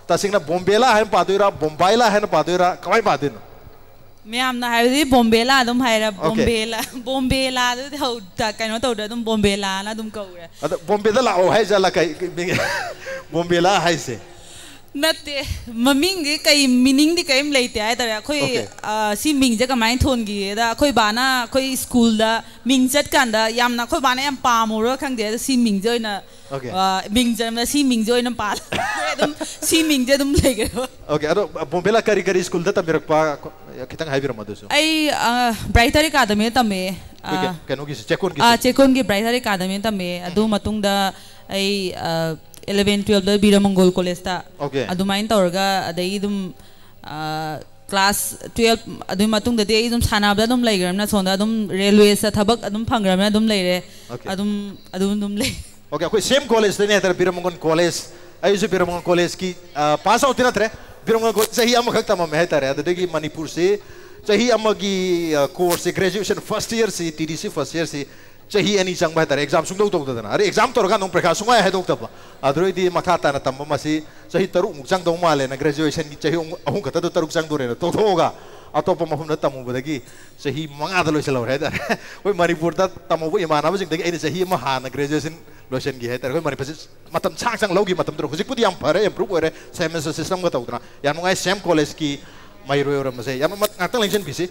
ꯇꯁꯦꯡꯅ ꯕꯣꯝꯕꯦꯂꯥ ꯍꯥꯏꯅ ꯄꯥꯗꯣꯏꯔꯥ, ꯕꯣꯝꯕꯥꯏꯂꯥ ꯍꯥꯏꯅ ꯄꯥꯗꯣꯏꯔꯥ, ꯀꯃꯥꯏꯅ ꯄꯥꯗꯣꯏꯅꯣ? ꯃꯌꯥꯝꯅ ꯍꯥꯏꯕꯗꯤ ꯕꯣꯝꯕꯦꯂꯥ ꯑꯗꯨꯝ ꯍꯥꯏꯔ Okay. ꯕꯣꯝꯕꯦꯂꯥ, ꯕꯣꯝꯕꯦꯂꯥꯗꯨꯗꯤ ꯍꯧ- ꯀꯩꯅꯣ ꯇꯧꯗ꯭ꯔꯦ, ꯑꯗꯨꯝ ꯕꯣꯝꯕꯦꯂꯥꯅ ꯑꯗꯨꯝ ꯀꯧꯔꯦ꯫ ꯑꯗ ꯕꯣꯝꯕꯦꯗ ꯂꯥꯛꯑꯣ ꯍꯥꯏꯖꯥꯠꯂ ꯀꯩ ꯃꯤꯡ? ꯕꯣꯝꯕꯦꯂꯥ ꯍꯥꯏꯁꯦ? ꯅꯠꯇꯦ, ꯃꯃꯤꯡꯗꯤ ꯀꯩ ꯃꯤꯅꯤꯡꯗꯤ ꯀꯔꯤꯝ ꯂꯩꯇꯦ ꯍꯥꯏꯇꯥꯔꯦ꯫ ꯑꯩꯈꯣꯏ Okay. ꯑ, ꯁꯤ ꯃꯤꯡꯁꯦ ꯀꯃꯥꯏꯅ ꯊꯣꯟꯈꯤꯒꯦꯗ, ꯑꯩꯈꯣꯏ ꯕꯥꯅ ꯑꯩꯈꯣꯏ ꯁ꯭ꯀꯨꯜꯗ ꯃꯤꯡ ꯆꯠꯀꯥꯟꯗ ꯌꯥꯝꯅ ꯑꯩꯈꯣꯏ ꯕꯥꯅ ꯌꯥꯝ ꯄꯥꯝꯃꯨꯔ ꯈꯪꯗꯦ, ꯑꯗꯣ ꯁꯤ ꯃꯤꯡꯁꯦ ꯑꯣꯏꯅ Okay. ꯑ, ꯃꯤꯡ ꯆꯟꯕꯗ ꯁꯤ ꯃꯤꯡꯁꯦ ꯑꯣꯏꯅ ꯄꯥꯜꯂꯦ꯫ ꯑꯗꯨꯝ ꯁꯤ ꯃꯤꯡꯁꯦ ꯑꯗꯨꯝ ꯂꯩꯈ꯭ꯔꯦꯕ꯫ Okay, ꯑꯗꯣ ꯕꯣꯝꯕꯦꯂꯥ ꯀꯔꯤ ꯀꯔꯤ ꯁ꯭ꯀꯨꯜꯗ ꯇꯝꯕꯤꯔꯛꯄ, ꯈꯤꯇꯪ ꯍꯥꯏꯕꯤꯔꯝꯃꯣ ꯑꯗꯨꯁꯨ꯫ ꯑꯩ ꯑ, ꯕ꯭ꯔꯥꯏꯇꯔ ꯑꯦꯀꯥꯗꯃꯤꯗ ꯇꯝꯃꯦ꯫ ꯑ, ꯑꯩꯈꯣꯏꯒꯤ ꯀꯩꯅꯣꯒꯤꯁꯦ, ꯆꯦꯛꯀꯣꯟꯒꯤꯁꯦ? ꯑ, ꯆꯦꯛꯀꯣꯟꯒꯤ ꯕ꯭ꯔꯥꯏꯇꯔ ꯑꯦꯀꯥꯗꯃꯤꯗ ꯇꯝꯃꯦ꯫ ꯑꯗꯨ ꯃꯇꯨꯡꯗ ꯑꯩ ꯑ, ꯏꯂꯚꯦꯟ ꯇꯨꯌꯦꯜꯞꯇ ꯕꯤꯔꯃꯪꯒꯣꯜ ꯀꯣꯂꯦꯖꯇ Okay. ꯑꯗꯨꯃꯥꯏꯅ ꯇꯧꯔꯒ, ꯑꯗꯩ ꯑꯗꯨꯝ ꯑ, ꯀ꯭ꯂꯥꯁ ꯇꯨꯌꯦꯜꯞ ꯑꯗꯨꯒꯤ ꯃꯇꯨꯡꯗꯗꯤ ꯑꯩ ꯑꯗꯨꯝ ꯁꯥꯟꯅꯕꯗ ꯑꯗꯨꯝ ꯂꯩꯈ꯭ꯔꯕꯅꯤꯅ, ꯁꯣꯝꯗ ꯑꯗꯨꯝ ꯔꯦꯜꯋꯦꯁꯇ ꯊꯕꯛ ꯑꯗꯨꯝ ꯐꯪꯈ꯭ꯔꯕꯅꯤꯅ ꯑꯗꯨꯝ ꯂꯩꯔꯦ꯫ Okay. ꯑꯗꯨꯝ ꯑꯗꯨꯝ ꯑꯗꯨꯝ ꯂꯩ꯫ Okay, ꯑꯩꯈꯣꯏ ꯁꯦꯝ ꯀꯣꯂꯦꯖꯇꯅꯦ ꯍꯥꯏꯇꯥꯔꯦ, ꯕꯤꯔꯝꯃꯒꯣꯟ ꯀꯣꯂꯦꯖ꯫ ꯑꯩꯁꯨ ꯕꯤꯔꯝꯃꯒꯣꯟ ꯀꯣꯂꯦꯖꯀꯤ ꯄꯥꯁ ꯑꯥꯎꯠꯇꯤ ꯅꯠꯇ꯭ꯔꯦ, ꯕꯤꯔꯝꯃꯒꯣꯟ ꯀꯣꯂꯦꯖ ꯆꯍꯤ ꯑꯃꯈꯛ ꯇꯝꯃꯝꯃꯦ ꯍꯥꯏꯇꯥꯔꯦ꯫ ꯑꯗꯨꯗꯒꯤ ꯃꯅꯤꯄꯨꯔꯁꯤ ꯆꯍꯤ ꯑꯃꯒꯤ ꯀꯣꯔꯁꯁꯦ, ꯒ꯭ꯔꯦꯖꯨꯑꯦꯁꯟ ꯐꯥꯔꯁ ꯏꯌꯔꯁꯤ, ꯇꯤ ꯗꯤ ꯁꯤ ꯐꯥꯔꯁ ꯏꯌꯔꯁꯤ ꯆꯍꯤ ꯑꯅꯤ ꯆꯪꯕ ꯍꯥꯏꯇꯥꯔꯦ, ꯑꯦꯛꯖꯥꯝ ꯁꯨꯡꯇꯧ ꯇꯧꯗꯗꯅ꯫ ꯑꯗꯩ ꯑꯦꯛꯖꯥꯝ ꯇꯧꯔꯀꯥꯟꯗ ꯑꯃꯨꯛ ꯄꯔꯤꯈꯥ ꯁꯨꯡꯉꯥꯏ ꯍꯥꯏꯗꯣꯛꯇꯕ꯫ ꯑꯗꯨꯗꯩꯗꯤ ꯃꯈꯥ ꯇꯥꯅ ꯇꯝꯕ ꯃꯁꯤ ꯆꯍꯤ ꯇꯔꯨꯛꯃꯨꯛ ꯆꯪꯗꯧ ꯃꯥꯜꯂꯦꯅ, ꯒ꯭ꯔꯦꯖꯨꯑꯦꯁꯟꯒꯤ ꯆꯍꯤ ꯑꯍꯨꯝ ꯑꯍꯨꯝ ꯈꯛꯇꯗ ꯇꯔꯨꯛ ꯆꯪꯗꯣꯔꯦꯅ ꯇꯣꯛꯊꯣꯛꯑꯒ ꯑꯇꯣꯞꯄ ꯃꯐꯝꯗ ꯇꯝꯃꯨꯕꯗꯒꯤ ꯆꯍꯤ ꯃꯉꯥꯗ ꯂꯣꯏꯁꯤꯜꯍꯧꯔꯦ ꯍꯥꯏꯇꯥꯔꯦ꯫ ꯑꯩꯈꯣꯏ ꯃꯅꯤꯄꯨꯔꯗ ꯇꯝꯍꯧꯕ ꯏꯃꯥꯟꯅꯕꯁꯤꯡꯗꯒꯤ ꯑꯩꯅ ꯆꯍꯤ ꯑꯃ ꯍꯥꯟꯅ ꯒ꯭ꯔꯦꯖꯨꯑꯦꯁꯟ ꯂꯣꯏꯁꯤꯟꯈꯤ ꯍꯥꯏꯇꯥꯔꯦ꯫ ꯑꯩꯈꯣꯏ ꯃꯅꯤꯄꯨꯔꯁꯤ ꯃꯇꯝ ꯁꯥꯡ ꯁꯥꯡ ꯂꯧꯈꯤ ꯃꯇꯝꯗꯨꯗ꯫ ꯍꯧꯖꯤꯛꯄꯨꯗꯤ ꯌꯥꯝ ꯐꯔꯦ, ꯏꯝꯄ꯭ꯔꯨꯞ ꯑꯣꯏꯔꯦ, ꯁꯦꯃꯦꯁꯇꯔ ꯁꯤꯁꯇꯝꯒ ꯇꯧꯗꯅ꯫ ꯌꯥꯝ ꯅꯨꯡꯉꯥꯏ, ꯁꯦꯝ ꯀꯣꯂꯦꯖꯀꯤ ꯃꯍꯩꯔꯣꯏ ꯑꯣꯏꯔꯝꯕꯁꯦ꯫ ꯌꯥꯝ ꯉꯥꯛꯇꯪ ꯂꯦꯡꯁꯤꯟꯕꯤꯁꯤ꯫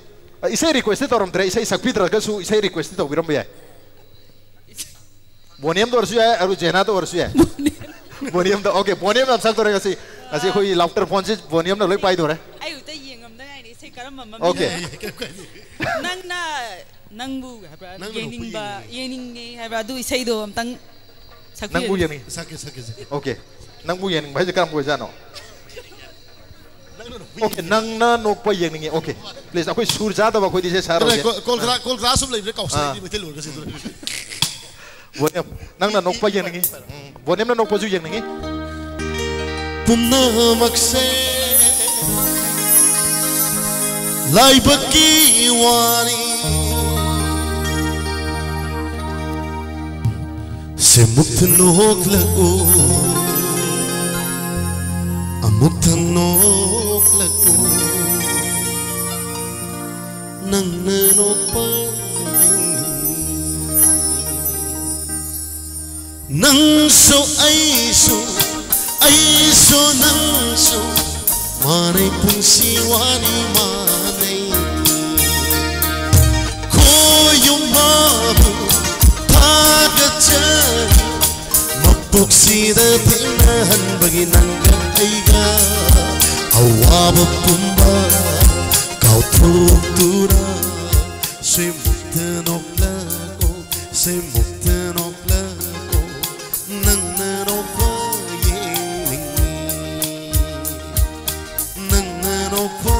ꯏꯁꯩ ꯔꯤꯀ꯭ꯋꯦꯁꯇꯤ ꯇꯧꯔꯝꯗ꯭ꯔꯦ, ꯏꯁꯩ ꯁꯛꯄꯤꯗ꯭ꯔꯒꯁꯨ ꯏꯁꯩ ꯔꯤꯀ꯭ꯋꯦꯁꯇꯤ ꯇꯧꯕꯤꯔꯝꯕ ꯌꯥꯏ꯫ ꯕꯣꯅꯤꯌꯝꯗ ꯑꯣꯏꯔꯁꯨ ꯌꯥꯏ, ꯑꯗꯨ ꯖꯦꯅꯥꯗ ꯑꯣꯏꯔꯁꯨ ꯌꯥꯏ꯫ ꯕꯣꯅꯤꯌꯝꯗ꯫ Okay, ꯕꯣꯅꯤꯌꯝ ꯌꯥꯝ ꯁꯛꯇꯣꯔꯦ ꯉꯁꯤ꯫ ꯉꯁꯤ ꯑꯩꯈꯣꯏꯒꯤ ꯂꯥꯎꯇꯔ ꯐꯣꯟꯁꯤ ꯕꯣꯅꯤꯌꯝꯅ ꯂꯣꯏ ꯄꯥꯏꯗꯣꯔꯦ꯫ ꯑꯩ ꯑꯝꯇ ꯌꯦꯡꯉꯝꯗ ꯉꯥꯏꯔꯤ, ꯏꯁꯩ ꯀꯔꯝꯕ ꯃꯃꯤꯡ? Okay. ꯅꯪꯅ ꯅꯪꯕꯨ ꯍꯥꯏꯕ꯭ꯔꯥ? ꯅꯪꯅ ꯅꯣꯛꯄ ꯌꯦꯡꯅꯤꯡꯕ ꯌꯦꯡꯅꯤꯡꯉꯤ꯫ ꯌꯦꯡꯅꯤꯡꯉꯦ ꯍꯥꯏꯕ꯭ꯔꯥ? ꯑꯗꯨ ꯏꯁꯩꯗꯣ ꯑꯝꯇꯪ ꯁꯛꯄꯤꯌꯨ꯫ ꯅꯪꯕꯨ ꯌꯦꯡꯅꯤꯡ ꯁꯛꯀꯦ ꯁꯛꯀꯦ ꯁꯛꯀꯦ꯫ Okay, ꯅꯪꯕꯨ ꯌꯦꯡꯅꯤꯡꯕ ꯍꯥꯏꯁꯦ ꯀꯔꯝꯕ ꯑꯣꯏꯖꯥꯠꯅꯣ? ꯅꯪꯅ ꯅꯣꯛꯄ Okay, ꯅꯪꯅ ꯅꯣꯛꯄ ꯌꯦꯡꯅꯤꯡꯉꯤ꯫ Okay, please, ꯑꯩꯈꯣꯏ ꯁꯨꯔ ꯆꯥꯗꯕ ꯑꯩꯈꯣꯏꯗꯤ ꯏꯁꯩ ꯀꯣꯜ ꯁꯛꯑꯔꯣꯏꯒꯦ꯫ ꯀꯣꯜ ꯀ꯭ꯂꯥ- ꯀꯣꯜ ꯀ꯭ꯂꯥꯁ ꯑꯃ ꯂꯩꯕꯅꯦ, ꯀꯥꯎꯁ ꯑꯥ꯫ ꯑꯩꯗꯤ ꯃꯩꯇꯩꯂꯣꯟꯒꯁꯦ ꯑꯗꯨꯅ꯫ ꯕꯣꯅꯤꯌꯝ, ꯅꯪꯅ ꯅꯣꯛꯄ ꯌꯦꯡꯅꯤꯡꯉꯤ꯫ ꯎꯝ, ꯕꯣꯅꯤꯌꯝꯅ ꯅꯣꯛꯄꯁꯨ ꯌꯦꯡꯅꯤꯡꯉꯤ꯫ ꯄꯨꯝꯅꯃꯛꯁꯦ ꯂꯥꯏꯕꯛꯀꯤ ꯋꯥꯅꯤ꯫ ꯁꯦ ꯃꯨꯛꯇ ꯅꯣꯛꯂꯛꯎ, ꯑꯃꯨꯛꯇ ꯅꯣꯛꯂꯛꯎ, ꯅꯪꯅ ꯅꯣꯛꯄ ꯅꯪꯁꯨ ꯑꯩꯁꯨ, ꯑꯩꯁꯨ ꯅꯪꯁꯨ ꯃꯥꯟꯅꯩ, ꯄꯨꯟꯁꯤ ꯋꯥꯅꯤ ꯃꯥꯟꯅꯩ꯫ ꯈꯣꯌꯨꯝꯕꯕꯨ ꯊꯥꯒꯠꯆꯔꯤ, ꯃꯄꯣꯛꯁꯤꯗ ꯊꯦꯡꯅꯍꯟꯕꯒꯤ ꯅꯪꯒ ꯑꯩꯒ ꯑꯋꯥꯕ ꯄꯨꯝꯕ ꯀꯥꯎꯊꯣꯛꯇꯨꯅ ꯁꯦ ꯃꯨꯛꯇ ꯅꯣꯛꯂꯛꯑꯣ, ꯁꯦ ꯃꯨꯛꯇ ꯅꯣꯛꯂꯛꯑꯣ, ꯅꯪꯅ ꯅꯣꯛꯄ ꯌꯦꯡꯅꯤꯡꯉꯤ, ꯅꯪꯅ ꯅꯣꯛꯄ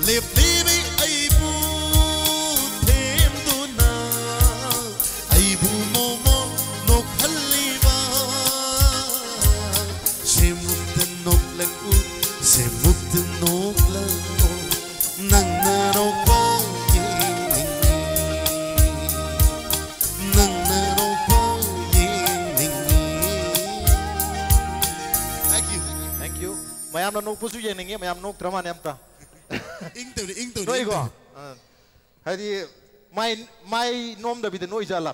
ꯂꯦꯞꯂꯤꯕꯤ ꯑꯩꯕꯨ ꯊꯦꯝꯗꯨꯅ ꯑꯩꯕꯨ ꯃꯣꯃꯣ ꯅꯣꯛꯍꯜꯂꯤꯕ ꯁꯦꯃꯨꯛꯇ ꯅꯣꯛꯂꯛꯎ ꯁꯦꯃꯨꯛꯇ ꯅꯣꯛꯂꯛꯎ ꯅꯪꯅ ꯅꯣꯛꯄ ꯌꯦꯡꯅꯤꯡꯉꯤ ꯅꯪꯅ ꯅꯣꯛꯄ ꯌꯦꯡꯅꯤꯡꯉꯤ Thank you. Thank you. ꯃꯌꯥꯝꯅ ꯅꯣꯛꯄꯁꯨ ꯌꯦꯡꯅꯤꯡꯉꯤ ꯃꯌꯥꯝ ꯅꯣꯛꯇ꯭ꯔ ꯃꯥꯅꯦ ꯑꯝꯇ ꯏꯪ ꯇꯧꯔꯤ ꯏꯪ ꯇꯧꯔꯤ ꯏꯪ ꯅꯣꯏꯀꯣ ꯇꯧꯔꯤ ꯑꯥ. ꯍꯥꯏꯗꯤ ꯃꯥꯏ ꯃꯥꯏ ꯅꯣꯝꯗꯕꯤꯗ ꯅꯣꯏ ꯖꯥꯠꯂꯥ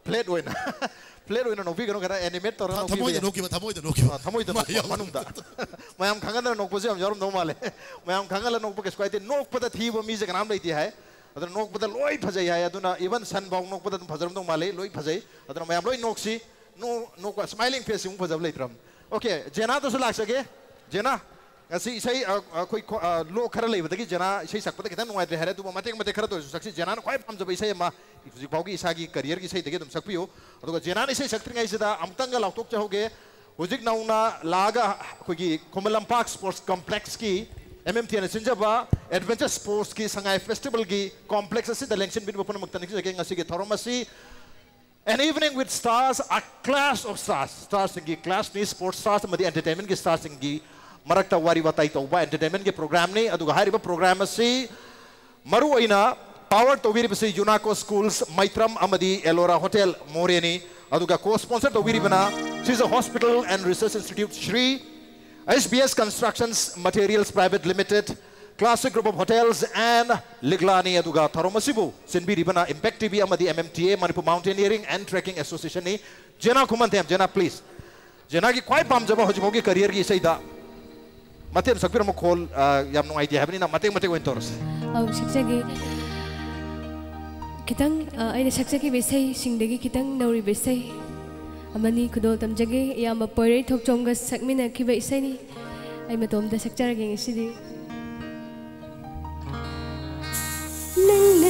ꯐ꯭ꯂꯦꯠ ꯑꯣꯏꯅ ꯐ꯭ꯂꯦꯠ ꯑꯣꯏꯅ ꯅꯣꯛꯄꯤꯒꯅꯨ ꯈꯔ ꯑꯦꯅꯤꯃꯦꯠ ꯇꯧꯔꯒ ꯊ- ꯊꯃꯣꯏꯗ ꯅꯣꯛꯄꯤꯕ ꯅꯣꯛꯈꯤꯕ ꯊꯃꯣꯏꯗ ꯅꯣꯛꯈꯤꯕ ꯑꯥ, ꯊꯃꯣꯏꯗ ꯃꯥ ꯅꯣꯛꯄ ꯌꯥꯎ- ꯃꯅꯨꯡꯗ ꯃꯌꯥꯝ ꯈꯪꯍꯟꯗꯅ ꯅꯣꯛꯄꯁꯨ ꯌꯥꯝ ꯌꯥꯎꯔꯝꯗꯧ ꯃꯥꯜꯂꯦ ꯃꯌꯥꯝ ꯈꯪꯍꯜꯂ ꯅꯣꯛꯄ ꯀꯩꯁꯨ ꯀꯥꯏꯗꯦ ꯅꯣꯛꯄꯗ ꯊꯤꯕ ꯃꯤꯁꯦ ꯀꯅꯥꯝ ꯂꯩꯇꯦ ꯍꯥꯏ ꯑꯗꯨꯅ ꯅꯣꯛꯄꯗ ꯂꯣꯏ ꯐꯖꯩ ꯍꯥꯏ ꯑꯗꯨꯅ ꯏꯚꯟ ꯁꯟꯐꯥꯎ ꯅꯣꯛꯄꯗ ꯑꯗꯨꯝ ꯐꯖꯔꯝꯗꯧ ꯃꯥꯜꯂꯦ ꯂꯣꯏ ꯐꯖꯩ ꯑꯗꯨꯅ ꯃꯌꯥꯝ ꯂꯣꯏ ꯅꯣꯛꯁꯤ ꯅꯣ ꯅꯣꯛꯄ ꯁ꯭ꯃꯥꯏꯂꯤꯡ ꯐꯦꯁꯁꯤꯃꯨꯛ ꯐꯖꯕ ꯂꯩꯇ꯭ꯔꯕꯅꯤ ꯑꯣꯀꯦ ꯖꯦꯅꯥꯗꯁꯨ ꯂꯥꯛꯆꯒꯦ ꯖꯦꯅꯥ ꯉꯁꯤ ꯏꯁꯩ ꯑ, ꯑꯩꯈꯣꯏ ꯈꯣ- ꯑ, ꯂꯣꯛ ꯈꯔ ꯂꯩꯕꯗꯒꯤ ꯖꯦꯅꯥ ꯏꯁꯩ ꯁꯛꯄꯗ ꯈꯤꯇꯪ ꯅꯨꯡꯉꯥꯏꯇ꯭ꯔꯦ ꯍꯥꯏꯔꯦ ꯑꯗꯨꯕꯨ ꯃꯇꯦꯛ ꯃꯇꯦꯛ ꯈꯔꯗ ꯑꯣꯏꯔꯁꯨ ꯁꯛꯁꯤ ꯖꯦꯅꯥꯅ ꯈ꯭ꯋꯥꯏ ꯄꯥꯝꯖꯕ ꯏꯁꯩ ꯑꯃ ꯍꯧꯖꯤꯛ ꯐꯥꯎꯒꯤ ꯏꯁꯥꯒꯤ ꯀꯔꯤꯌꯔꯒꯤ ꯏꯁꯩꯗꯒꯤ ꯑꯗꯨꯝ ꯁꯛꯄꯤꯌꯨ ꯑꯗꯨꯒ ꯖꯦꯅꯥꯅ ꯏꯁꯩ ꯁꯛꯇ꯭ꯔꯤꯉꯩꯁꯤꯗ ꯑꯃꯨꯛꯇꯪꯒ ꯂꯥꯎꯊꯣꯛꯆꯍꯧꯒꯦ ꯍꯧꯖꯤꯛ ꯅꯧꯅ ꯂꯥꯛꯑꯒ ꯑꯩꯈꯣꯏꯒꯤ Khuman Lampak sports ꯀꯣꯝꯄ꯭ꯂꯦꯛꯁꯀꯤ M M T ꯑꯦꯅ ꯁꯤꯟꯖꯕ ꯑꯦꯗꯚꯦꯟꯆꯔ ꯁ꯭ꯄꯣꯔꯠꯁꯀꯤ ꯁꯉꯥꯏ ꯐꯦꯁꯇꯤꯚꯦꯜꯒꯤ ꯀꯣꯝꯄ꯭ꯂꯦꯛꯁ ꯑꯁꯤꯗ ꯂꯦꯡꯁꯤꯟꯕꯤꯔꯤꯕ ꯄꯨꯝꯅꯃꯛꯇ ꯅꯤꯡꯁꯤꯡꯖꯒꯦ ꯉꯁꯤꯒꯤ ꯊꯧꯔꯝ ꯑꯁꯤ An evening with stars, a clash of stars. ꯁ꯭ꯇꯥꯔꯁꯤꯡꯒꯤ ꯀ꯭ꯂꯥꯁꯅꯤ, ꯁ꯭ꯄꯣꯔꯠꯁ ꯁ꯭ꯇꯥꯔꯁ ꯑꯃꯗꯤ ꯑꯦꯟꯇꯔꯇꯦꯟꯃꯦꯟꯒꯤ ꯁ꯭ꯇꯥꯔꯁꯤꯡꯒꯤ ꯃꯔꯛꯇ ꯋꯥꯔꯤ ꯋꯥꯇꯥꯏ ꯇꯧꯕ ꯑꯦꯟꯇꯔꯇꯦꯟꯃꯦꯟꯒꯤ ꯄ꯭ꯔꯣꯒ꯭ꯔꯥꯝꯅꯤ꯫ ꯑꯗꯨꯒ ꯍꯥꯏꯔꯤꯕ ꯄ꯭ꯔꯣꯒ꯭ꯔꯥꯝ ꯑꯁꯤ ꯃꯔꯨꯑꯣꯏꯅ ꯄꯥꯋꯔ ꯇꯧꯕꯤꯔꯤꯕꯁꯤ ꯌꯨꯅꯥꯀꯣ ꯁ꯭ꯀꯨꯜꯁ ꯃꯩꯇ꯭ꯔꯝ ꯑꯃꯗꯤ ꯑꯦꯂꯣꯔꯥ ꯍꯣꯇꯦꯜ ꯃꯣꯔꯦꯅꯤ꯫ ꯑꯗꯨꯒ ꯀꯣ ꯁ꯭ꯄꯣꯟꯁꯔ ꯇꯧꯕꯤꯔꯤꯕꯅ Sijha Hospital and Research Institute, Shri S B S Constructions Materials Private Limited, Classic Group of Hotels and ꯂꯤꯛꯂꯥꯅꯤ꯫ ꯑꯗꯨꯒ ꯊꯧꯔꯝ ꯑꯁꯤꯕꯨ ꯁꯤꯟꯕꯤꯔꯤꯕꯅ ꯏꯝꯄꯦꯛ ꯇꯤ ꯚꯤ ꯑꯃꯗꯤ M M T A, Manipur Mountaineering and Trekking Associationꯅꯤ꯫ ꯖꯦꯅꯥ ꯈꯨꯃꯟꯊꯦꯝ, ꯖꯦꯅꯥ please꯫ ꯖꯦꯅꯥꯒꯤ ꯈ꯭ꯋꯥꯏ ꯄꯥꯝꯖꯕ ꯍꯧꯖꯤꯛ ꯐꯥꯎꯒꯤ ꯀꯔꯤꯌꯔꯒꯤ ꯏꯁꯩꯗ ꯃꯇꯦꯛ ꯑꯃ ꯁꯛꯄꯤꯔꯝꯃꯨ꯫ ꯈꯣꯜ, ꯑ, ꯌꯥꯝ ꯅꯨꯡꯉꯥꯏꯇꯦ ꯍꯥꯏꯕꯅꯤꯅ ꯃꯇꯦꯛ ꯃꯇꯦꯛ ꯑꯣꯏꯅ ꯇꯧꯔꯁꯤ꯫ ꯑꯧ, ꯁꯛꯆꯒꯦ꯫ ꯈꯤꯇꯪ, ꯑ, ꯑꯩꯅ ꯁꯛꯆꯈꯤꯕ ꯏꯁꯩꯁꯤꯡꯗꯒꯤ ꯈꯤꯇꯪ ꯅꯧꯔꯤꯕ ꯏꯁꯩ ꯑꯃꯅꯤ ꯈꯨꯗꯣꯜ ꯇꯝꯖꯒꯦ꯫ ꯏꯌꯥꯝꯕ ꯄꯣꯏꯔꯩ ꯊꯣꯛꯆꯣꯝꯒ ꯁꯛꯃꯤꯟꯅꯈꯤꯕ ꯏꯁꯩꯅꯤ꯫ ꯑꯩ ꯃꯇꯣꯝꯇ ꯁꯛꯆꯔꯒꯦ ꯉꯁꯤꯗꯤ꯫ ꯅꯪꯅ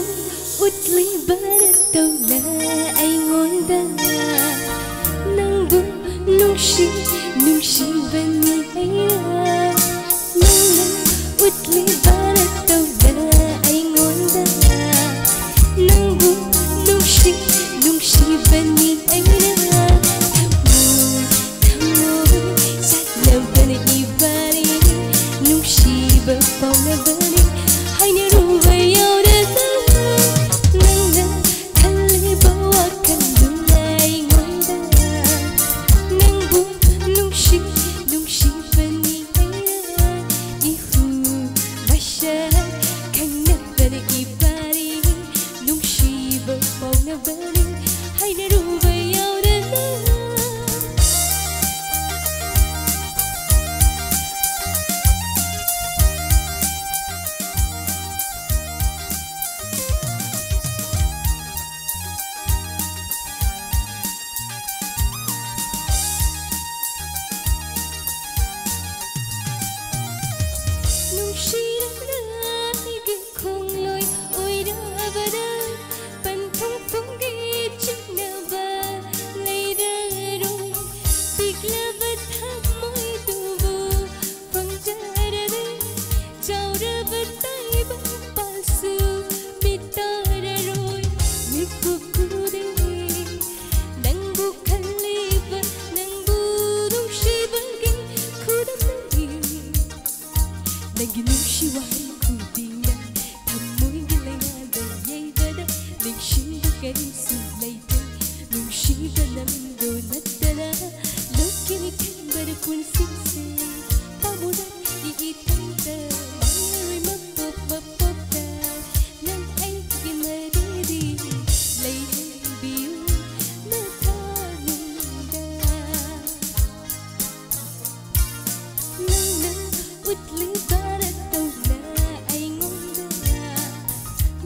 ꯎꯠꯂꯤꯕ ꯅꯠꯇꯧꯅ ꯑꯩꯉꯣꯟꯗ ꯅꯪꯕꯨ ꯅꯨꯡꯁꯤ ꯅꯨꯡꯁꯤꯕꯅꯤ ꯑꯩꯅ ꯅꯪꯅ ꯎꯠꯂꯤꯕ ꯅꯠꯇꯧ ꯄꯥꯎꯅꯕꯅꯤ ꯍꯥꯏꯅꯔꯨꯕ ꯌꯥꯎꯔꯕ ꯅꯪꯅ ꯈꯜꯂꯤꯕ ꯋꯥꯈꯜꯗꯨꯅ ꯑꯩꯉꯣꯟꯗ ꯅꯪꯕꯨ ꯅꯨꯡꯁꯤ ꯅꯨꯡꯁꯤꯕꯅꯤ ꯍꯥꯏꯔ ꯏꯍꯨ ꯃꯁꯛ ꯈꯪꯅꯕꯅ ꯏꯕꯥꯅꯤ ꯅꯨꯡꯁꯤꯕ ꯄꯥꯎꯅꯕꯅꯤ ꯍꯥꯏꯅꯔꯨꯕ ꯌꯥꯎꯔꯕ ꯅꯨꯡꯁꯤꯔꯕ꯭ꯔꯥ ꯑꯩꯒꯤ ꯈꯣꯡꯂꯣꯏ ꯑꯣꯏꯔꯕꯗ ꯄꯟꯊꯨꯡ ꯄꯨꯝꯒꯤ ꯆꯤꯡꯅꯕ ꯂꯩꯔꯔꯣꯏ ꯄꯤꯛꯂꯕ ꯊꯃꯣꯏꯗꯨꯕꯨ ꯐꯪꯖꯔꯔꯣꯏ ꯆꯥꯎꯔꯕ ꯇꯥꯏꯕꯪ ꯄꯥꯜꯁꯨ ꯃꯤꯇꯥꯔꯔꯣꯏ ꯃꯤꯀꯨꯞ ꯈꯨꯗꯤꯡꯒꯤ ꯅꯪꯕꯨ ꯈꯜꯂꯤꯕ ꯅꯪꯕꯨ ꯅꯨꯡꯁꯤꯕꯒꯤ ꯈꯨꯗꯝꯅꯤ ꯅꯪꯒꯤ ꯅꯨꯡꯁꯤ ꯋꯥꯍꯩ ꯈꯨꯗꯤꯡꯅ ꯊꯃꯣꯏꯒꯤ ꯂꯥꯏꯅꯥꯗ ꯌꯩꯕꯗ ꯅꯤꯡꯁꯤꯡꯕ ꯀꯔꯤꯁꯨ ꯂꯩꯇꯦ ꯅꯨꯡꯁꯤꯕ ꯅꯪꯗꯣ ꯅꯠꯇꯅ ꯂꯣꯛꯀꯤ ꯈꯟꯕꯗ ꯄꯨꯟꯁꯤꯁꯦ ꯄꯥꯝꯃꯨꯔꯛꯏ ꯏꯊꯟꯇ ꯃꯥꯡꯂꯔꯣꯏ ꯃꯄꯣꯛ ꯃꯄꯣꯛꯇ ꯅꯪ ꯑꯩꯒꯤ ꯃꯔꯤꯗꯤ ꯂꯩꯍꯟꯕꯤꯌꯨ ꯅꯊꯥꯅꯨꯡꯗ ꯅꯪꯅ ꯎꯠꯂꯤꯕ ꯅꯇꯧꯅ ꯑꯩꯉꯣꯟꯗ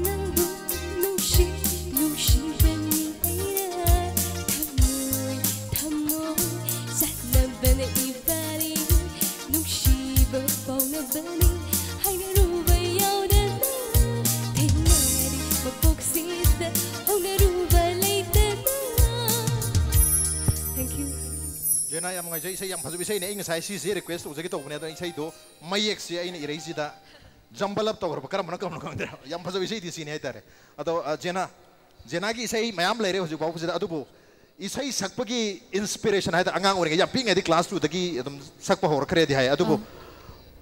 ꯅꯪꯕꯨ ꯅꯨꯡꯁꯤ ꯅꯨꯡꯁꯤꯕꯅꯤ ꯑꯩꯅ ꯊꯝꯃꯣꯏ ꯊꯝꯃꯣꯏ ꯆꯠꯅꯕꯅ ꯏꯕꯥꯅꯤ ꯅꯨꯡꯁꯤꯕ ꯄꯥꯎꯅꯕꯅꯤ ꯍꯥꯏꯅꯔꯨꯕ ꯌꯥꯎꯗꯅ ꯊꯦꯡꯅꯔꯤ ꯃꯄꯣꯛꯁꯤꯗ ꯍꯧꯅꯔꯨꯕ ꯂꯩꯇꯅ Thank you. ꯖꯦꯅꯥ, ꯌꯥꯝ ꯅꯨꯡꯉꯥꯏꯖꯩ꯫ ꯏꯁꯩ ꯌꯥꯝ ꯐꯖꯕ ꯏꯁꯩꯅꯦ꯫ ꯑꯩ ꯉꯁꯥꯏ ꯁꯤꯁꯦ request ꯇꯧꯖꯒꯦ ꯇꯧꯕꯅꯦ, ꯑꯗꯣ ꯏꯁꯩꯗꯣ ꯃꯌꯦꯛꯁꯦ ꯑꯩꯅ ꯏꯔꯩꯁꯤꯗ jumble up ꯇꯧꯈ꯭ꯔꯕ ꯀꯔꯝꯕꯅ ꯀꯔꯝꯕꯅꯣ ꯈꯪꯗ꯭ꯔꯦ꯫ ꯌꯥꯝ ꯐꯖꯕ ꯏꯁꯩꯗꯤ ꯁꯤꯅꯤ ꯍꯥꯏꯇꯥꯔꯦ꯫ ꯑꯗꯣ, ꯑ, ꯖꯦꯅꯥ, ꯖꯦꯅꯥꯒꯤ ꯏꯁꯩ ꯃꯌꯥꯝ ꯂꯩꯔꯦ ꯍꯧꯖꯤꯛ ꯐꯥꯎꯕꯁꯤꯗ, ꯑꯗꯨꯕꯨ ꯏꯁꯩ ꯁꯛꯄꯒꯤ inspiration ꯍꯥꯏꯇꯥꯔꯦ, ꯑꯉꯥꯡ ꯑꯣꯏꯔꯤꯉꯩ ꯌꯥꯝ ꯄꯤꯛꯏꯉꯩꯗꯤ class two ꯗꯒꯤ ꯑꯗꯨꯝ ꯁꯛꯄ ꯍꯧꯔꯛꯈ꯭ꯔꯦꯗꯤ ꯍꯥꯏ, ꯑꯗꯨꯕꯨ ꯑꯥ꯫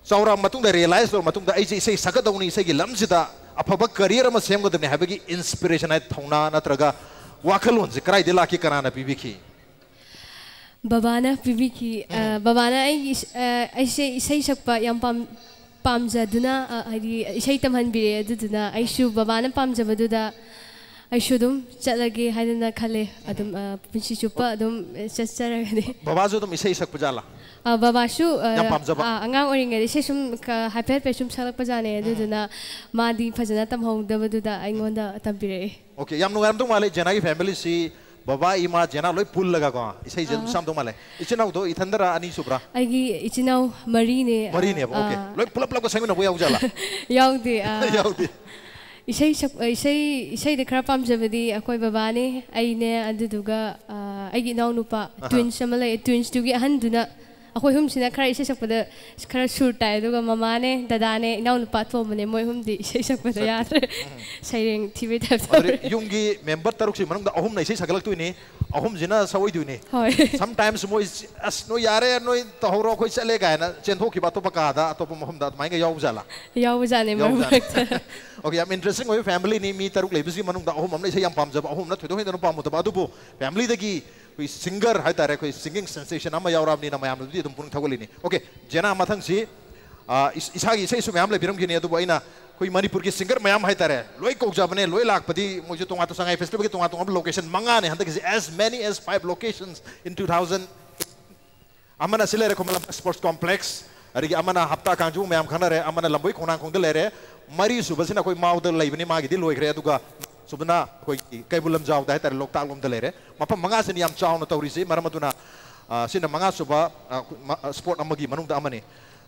ꯆꯥꯎꯔꯛꯑ ꯃꯇꯨꯡꯗ, ꯔꯤꯌꯦꯂꯥꯏꯁ ꯇꯧꯔ ꯃꯇꯨꯡꯗ, ꯑꯩꯁꯦ ꯏꯁꯩ ꯁꯛꯀꯗꯧꯅꯤ, ꯏꯁꯩꯒꯤ ꯂꯝꯁꯤꯗ ꯑꯐꯕ ꯀꯔꯤꯌꯔ ꯑꯃ ꯁꯦꯝꯒꯗꯕꯅꯤ ꯍꯥꯏꯕꯒꯤ ꯏꯟꯁꯄꯤꯔꯦꯁꯟ ꯍꯥꯏ, ꯊꯧꯅꯥ ꯅꯠꯇ꯭ꯔꯒ ꯋꯥꯈꯜꯂꯣꯟꯁꯦ ꯀꯗꯥꯏꯗꯒꯤ ꯂꯥꯛꯈꯤ, ꯀꯅꯥꯅ ꯄꯤꯕꯤꯈꯤ? ꯕꯕꯥꯅ ꯄꯤꯕꯤꯈꯤ꯫ ꯑ, ꯕꯕꯥꯅ ꯑꯩꯒꯤ ꯏꯁ-, ꯑ, ꯑꯩꯁꯦ ꯏꯁꯩ ꯁꯛꯄ ꯌꯥꯝ ꯄꯥꯝ-, ꯄꯥꯝꯖꯗꯨꯅ, ꯑ, ꯍꯥꯏꯗꯤ ꯏꯁꯩ ꯇꯝꯍꯟꯕꯤꯔꯛꯑꯦ꯫ ꯑꯗꯨꯗꯨꯅ ꯑꯩꯁꯨ ꯕꯕꯥꯅ ꯄꯥꯝꯖꯕꯗꯨꯗ ꯑꯩꯁꯨ ꯑꯗꯨꯝ ꯆꯠꯂꯒꯦ ꯍꯥꯏꯗꯅ ꯈꯜꯂꯦ꯫ ꯑꯗꯨꯝ, ꯑ, ꯄꯨꯟꯁꯤ ꯆꯨꯞꯄ ꯑꯗꯨꯝ, ꯑ, ꯆꯠꯆꯔꯒꯅꯤ꯫ ꯕꯕꯥꯁꯨ ꯑꯗꯨꯝ ꯏꯁꯩ ꯁꯛꯄ ꯖꯥꯠꯂꯥ? ꯑ, ꯕꯕꯥꯁꯨ, ꯑ, ꯌꯥꯝ ꯄꯥꯝꯖꯕ? ꯑ, ꯑꯉꯥꯡ ꯑꯣꯏꯔꯤꯉꯩꯗ ꯏꯁꯩ ꯁꯨꯝ ꯀ-, ꯍꯥꯏꯐꯦꯠ ꯍꯥꯏꯐꯦꯠ ꯁꯨꯝ ꯁꯛꯂꯛꯄ ꯖꯥꯠꯅꯦ꯫ ꯑꯗꯨꯗꯨꯅ ꯃꯥꯗꯤ ꯐꯖꯅ ꯇꯝꯍꯧꯗꯕꯗꯨꯗ ꯑꯩꯉꯣꯟꯗ ꯇꯝꯕꯤꯔꯛꯑꯦ꯫ ꯑꯣꯀꯦ, ꯌꯥꯝ ꯅꯨꯡꯉꯥꯏꯔꯝꯗꯧ ꯃꯥꯜꯂꯦ ꯖꯦꯅꯥꯒꯤ ꯐꯦꯃꯤꯂꯤꯁꯤ, ꯕꯕꯥ, ꯏꯃꯥ, ꯖꯦꯅꯥ ꯂꯣꯏ ꯄꯨꯜꯂꯒꯀꯣ ꯏꯁꯩꯁꯦ ꯑꯗꯨꯝ ꯁꯛꯑꯝꯗꯧ ꯃꯥꯜꯂꯦ꯫ ꯏꯆꯤꯟ ꯏꯅꯥꯎꯗꯣ ꯏꯊꯟꯗꯔ, ꯑꯅꯤ ꯁꯨꯕ꯭ꯔꯥ? ꯑꯩꯒꯤ ꯏꯆꯤꯟ ꯏꯅꯥꯎ ꯃꯔꯤꯅꯦ꯫ ꯃꯔꯤꯅꯦꯕ, ꯑꯣꯀꯦ꯫ ꯑꯥ꯫ ꯂꯣꯏ ꯄꯨꯂꯞ ꯄꯨꯂꯞꯀ ꯁꯛꯃꯤꯟꯅꯕ ꯌꯥꯎꯖꯥꯠꯂꯥ? ꯌꯥꯎꯗꯦ꯫ ꯑꯥ꯫ ꯌꯥꯎꯗꯦ꯫ ꯏꯁꯩ ꯁꯛ-, ꯏꯁꯩ, ꯏꯁꯩꯗ ꯈꯔ ꯄꯥꯝꯖꯕꯗꯤ ꯑꯩꯈꯣꯏ ꯕꯕꯥꯅꯦ, ꯑꯩꯅꯦ, ꯑꯗꯨꯗꯨꯒ, ꯑꯥ, ꯑꯩꯒꯤ ꯏꯅꯥꯎꯅꯨꯄꯥ, ꯇ꯭ꯋꯤꯟꯁ ꯑꯃ ꯂꯩ꯫ ꯇ꯭ꯋꯤꯟꯁꯇꯨꯒꯤ ꯑꯍꯟꯗꯨꯅ, ꯑꯩꯈꯣꯏ ꯑꯍꯨꯝꯁꯤꯅ ꯈꯔ ꯏꯁꯩ ꯁꯛꯄꯗ ꯈꯔ ꯁꯨꯔ ꯇꯥꯏ, ꯑꯗꯨꯒ ꯃꯃꯥꯅꯦ, ꯗꯗꯥꯅꯦ, ꯏꯅꯥꯎꯅꯨꯄꯥ ꯑꯇꯣꯝꯕꯅꯦ, ꯃꯣꯏ ꯑꯍꯨꯝꯗꯤ ꯏꯁꯩ ꯁꯛꯄꯗ ꯌꯥꯗ꯭ꯔꯦ꯫ ꯁꯩꯔꯦꯡ ꯊꯤꯕꯩ ꯇꯥꯏꯞꯇ ꯇꯧꯔꯦ꯫ ꯌꯨꯝꯒꯤ ꯃꯦꯝꯕꯔ ꯇꯔꯨꯛꯁꯤ ꯃꯅꯨꯡꯗ ꯑꯍꯨꯝꯅ ꯏꯁꯩ ꯁꯛꯀꯠꯂꯛꯇꯣꯏꯅꯤ, ꯑꯍꯨꯝꯁꯤꯅ ꯁꯛꯑꯣꯏꯗꯣꯏꯅꯤ꯫ ꯍꯣꯏ꯫ Sometimes ꯃꯣꯏ, "ꯑꯁ, ꯅꯣꯏ ꯌꯥꯔꯦ, ꯅꯣꯏ ꯇꯧꯍꯧꯔꯣ, ꯑꯩꯈꯣꯏ ꯆꯠꯂꯦ" ꯀꯥꯏꯅ ꯆꯦꯟꯊꯣꯛꯈꯤꯕ ꯑꯇꯣꯞꯄ ꯀꯥꯗ, ꯑꯇꯣꯞꯄ ꯃꯐꯝꯗ ꯑꯗꯨꯃꯥꯏꯅ ꯌꯥꯎꯕꯖꯥꯠꯂꯥ? ꯌꯥꯎꯕꯖꯥꯠꯅꯦ, ꯃꯔꯛ ꯌꯥꯎꯕꯖꯥꯠꯅꯦ꯫ ꯃꯔꯛꯇ꯫ ꯑꯣꯀꯦ, ꯌꯥꯝ ꯏꯟꯇꯔꯦꯁꯇꯤꯡ ꯑꯣꯏꯕ ꯐꯦꯃꯤꯂꯤꯅꯤ꯫ ꯃꯤ ꯇꯔꯨꯛ ꯂꯩꯕꯁꯤꯒꯤ ꯃꯅꯨꯡꯗ ꯑꯍꯨꯝ ꯑꯃꯅ ꯏꯁꯩ ꯌꯥꯝ ꯄꯥꯝꯖꯕ, ꯑꯍꯨꯝ ꯑꯃꯅ ꯊꯣꯏꯗꯣꯛ ꯍꯦꯟꯗꯣꯛꯅ ꯄꯥꯝꯃꯨꯗꯕ, ꯑꯗꯨꯕꯨ ꯐꯦꯃꯤꯂꯤꯗꯒꯤ ꯑꯩꯈꯣꯏ ꯁꯤꯡꯒꯔ ꯍꯥꯏꯇꯥꯔꯦ, ꯑꯩꯈꯣꯏ ꯁꯤꯡꯒꯤꯡ ꯁꯦꯟꯁꯦꯁꯟ ꯑꯃ ꯌꯥꯎꯔꯛꯑꯕꯅꯤꯅ ꯃꯌꯥꯝꯅꯕꯨꯗꯤ ꯑꯗꯨꯝ ꯄꯨꯛꯅꯤꯡ ꯊꯧꯒꯠꯂꯤꯅꯤ꯫ ꯑꯣꯀꯦ, ꯖꯦꯅꯥ, ꯃꯊꯪꯁꯤ, ꯑ, ꯏꯁ-, ꯏꯁꯥꯒꯤ ꯏꯁꯩꯁꯨ ꯃꯌꯥꯝ ꯂꯩꯕꯤꯔꯝꯈꯤꯅꯤ, ꯑꯗꯨꯕꯨ ꯑꯩꯅ ꯑꯩꯈꯣꯏ ꯃꯅꯤꯄꯨꯔꯒꯤ ꯁꯤꯡꯒꯔ ꯃꯌꯥꯝ ꯍꯥꯏꯇꯥꯔꯦ, ꯂꯣꯏ ꯀꯧꯖꯕꯅꯦ, ꯂꯣꯏ ꯂꯥꯛꯄꯗꯤ ꯃꯣꯏꯁꯨ ꯇꯣꯉꯥꯟ ꯇꯣꯉꯥꯟ, ꯁꯉꯥꯏ ꯐꯦꯁꯇꯤꯚꯦꯜꯒꯤ ꯇꯣꯉꯥꯟ ꯇꯣꯉꯥꯟꯕ ꯂꯣꯀꯦꯁꯟ ꯃꯉꯥꯅꯦ ꯍꯟꯗꯛꯀꯤꯁꯦ, as many as five locations in two thousand꯫ ꯑꯃꯅ ꯁꯤ ꯂꯩꯔꯦ, ꯈꯨꯃꯟ ꯂꯝꯄꯥꯛ ꯁ꯭ꯄꯣꯔꯠꯁ ꯀꯣꯝꯄ꯭ꯂꯦꯛꯁ, ꯑꯗꯒꯤ ꯑꯃꯅ ꯍꯞꯇꯥ ꯀꯥꯡꯖꯩꯕꯨꯡ ꯃꯌꯥꯝ ꯈꯪꯅꯔꯦ, ꯑꯃꯅ ꯂꯝꯕꯣꯏ ꯈꯣꯡꯅꯥꯡꯈꯣꯡꯗ ꯂꯩꯔꯦ, ꯃꯔꯤꯁꯨꯕꯁꯤꯅ ꯑꯩꯈꯣꯏ ꯃꯥꯎꯗ ꯂꯩꯕꯅꯤ, ꯃꯥꯒꯤꯗꯤ ꯂꯣꯏꯈ꯭ꯔꯦ, ꯑꯗꯨꯒ ꯁꯨꯕꯅ ꯑꯩꯈꯣꯏꯒꯤ ꯀꯩꯕꯨꯜ ꯂꯝꯖꯥꯎꯗ ꯍꯥꯏꯇꯥꯔꯦ, ꯂꯣꯛꯇꯥꯛ ꯂꯣꯝꯗ ꯂꯩꯔꯦ꯫ ꯃꯐꯝ ꯃꯉꯥꯁꯤꯅ ꯌꯥꯝ ꯆꯥꯎꯅ ꯇꯧꯔꯤꯁꯤ, ꯃꯔꯝ ꯑꯗꯨꯅ, ꯑ, ꯁꯤꯅ ꯃꯉꯥꯁꯨꯕ, ꯑ, ꯃ-, ꯑ, ꯁ꯭ꯄꯣꯔꯠ ꯑꯃꯒꯤ ꯃꯅꯨꯡꯗ ꯑꯃꯅꯤ꯫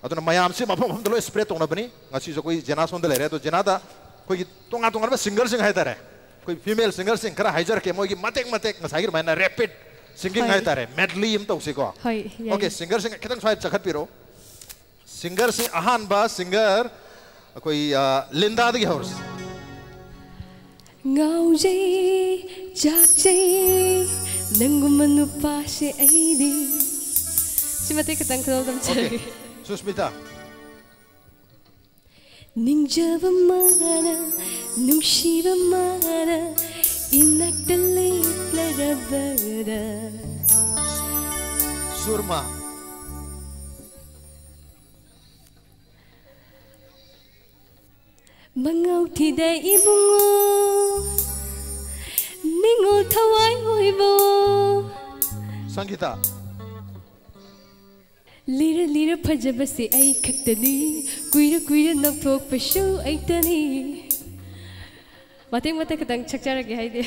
ꯑꯗꯨꯅ ꯃꯌꯥꯝꯁꯤ ꯃꯐꯝ ꯃꯐꯝꯗ ꯂꯣꯏ ꯁ꯭ꯄ꯭ꯔꯦꯗ ꯇꯧꯅꯕꯅꯤ꯫ ꯉꯁꯤꯁꯨ ꯑꯩꯈꯣꯏ ꯖꯦꯅꯥ ꯁꯣꯝꯗ ꯂꯩꯔꯦ, ꯑꯗꯣ ꯖꯦꯅꯥꯗ ꯑꯩꯈꯣꯏꯒꯤ ꯇꯣꯉꯥꯟ ꯇꯣꯉꯥꯟꯕ ꯁꯤꯡꯒꯔꯁꯤꯡ ꯍꯥꯏꯇꯥꯔꯦ, ꯑꯩꯈꯣꯏ ꯐꯤꯃꯦꯜ ꯁꯤꯡꯒꯔꯁꯤꯡ ꯈꯔ ꯍꯥꯏꯖꯔꯛꯀꯦ, ꯃꯣꯏꯒꯤ ꯃꯇꯦꯛ ꯃꯇꯦꯛ, ꯉꯁꯥꯏꯒꯤ ꯑꯗꯨꯃꯥꯏꯅ ꯔꯦꯄꯤꯗ ꯁꯤꯡꯒꯤꯡ ꯍꯣꯏ꯫ ꯍꯥꯏꯇꯥꯔꯦ, ꯃꯦꯗꯂꯤ ꯑꯃ ꯇꯧꯁꯤꯀꯣ꯫ ꯍꯣꯏ, ꯌꯥꯏꯌꯦ꯫ ꯑꯣꯀꯦ, ꯁꯤꯡꯒꯔꯁꯤꯡ ꯈꯤꯇꯪ ꯁ꯭ꯋꯥꯏꯗ ꯆꯠꯈꯠꯄꯤꯔꯣ꯫ ꯁꯤꯡꯒꯔꯁꯤ ꯑꯍꯥꯟꯕ ꯁꯤꯡꯒꯔ ꯑꯩꯈꯣꯏ, ꯑ, ꯂꯤꯟꯗꯥꯗꯒꯤ ꯍꯧꯔꯁꯤ꯫ ꯉꯥꯎꯖꯩ, ꯆꯥꯛꯆꯩ, ꯅꯪꯒꯨꯝꯕ ꯅꯨꯄꯥꯁꯦ ꯑꯩꯗꯤ꯫ ꯁꯤ ꯃꯇꯦꯛ ꯈꯤꯇꯪ ꯈꯨꯗꯣꯜ ꯑꯗꯨꯝ ꯑꯣꯀꯦ꯫ ꯆꯠꯂꯒꯦ꯫ ꯁꯨꯁꯃꯤꯇꯥ꯫ ꯅꯤꯡꯖꯕ ꯃꯥꯅ, ꯅꯨꯡꯁꯤꯕ ꯃꯥꯅ, ꯏꯅꯥꯛꯇ ꯂꯦꯞꯂꯔꯕꯗ꯫ ꯁꯨꯔꯃꯥ꯫ ꯃꯉꯥꯎ ꯊꯤꯗ ꯏꯕꯨꯡꯉꯣ, ꯅꯤꯡꯉꯣꯜ ꯊꯋꯥꯏ ꯑꯣꯏꯕꯣ꯫ ꯁꯪꯒꯤꯇꯥ꯫ ꯂꯤꯔ ꯂꯤꯔ ꯐꯖꯕꯁꯦ ꯑꯩ ꯈꯛꯇꯅꯤ, ꯀꯨꯏꯔ ꯀꯨꯏꯔ ꯅꯧꯊꯣꯛꯄꯁꯨ ꯑꯩꯇꯅꯤ꯫ ꯃꯇꯦꯛ ꯃꯇꯦꯛ ꯈꯤꯇꯪ ꯁꯛꯆꯔꯒꯦ ꯍꯥꯏꯗꯤ꯫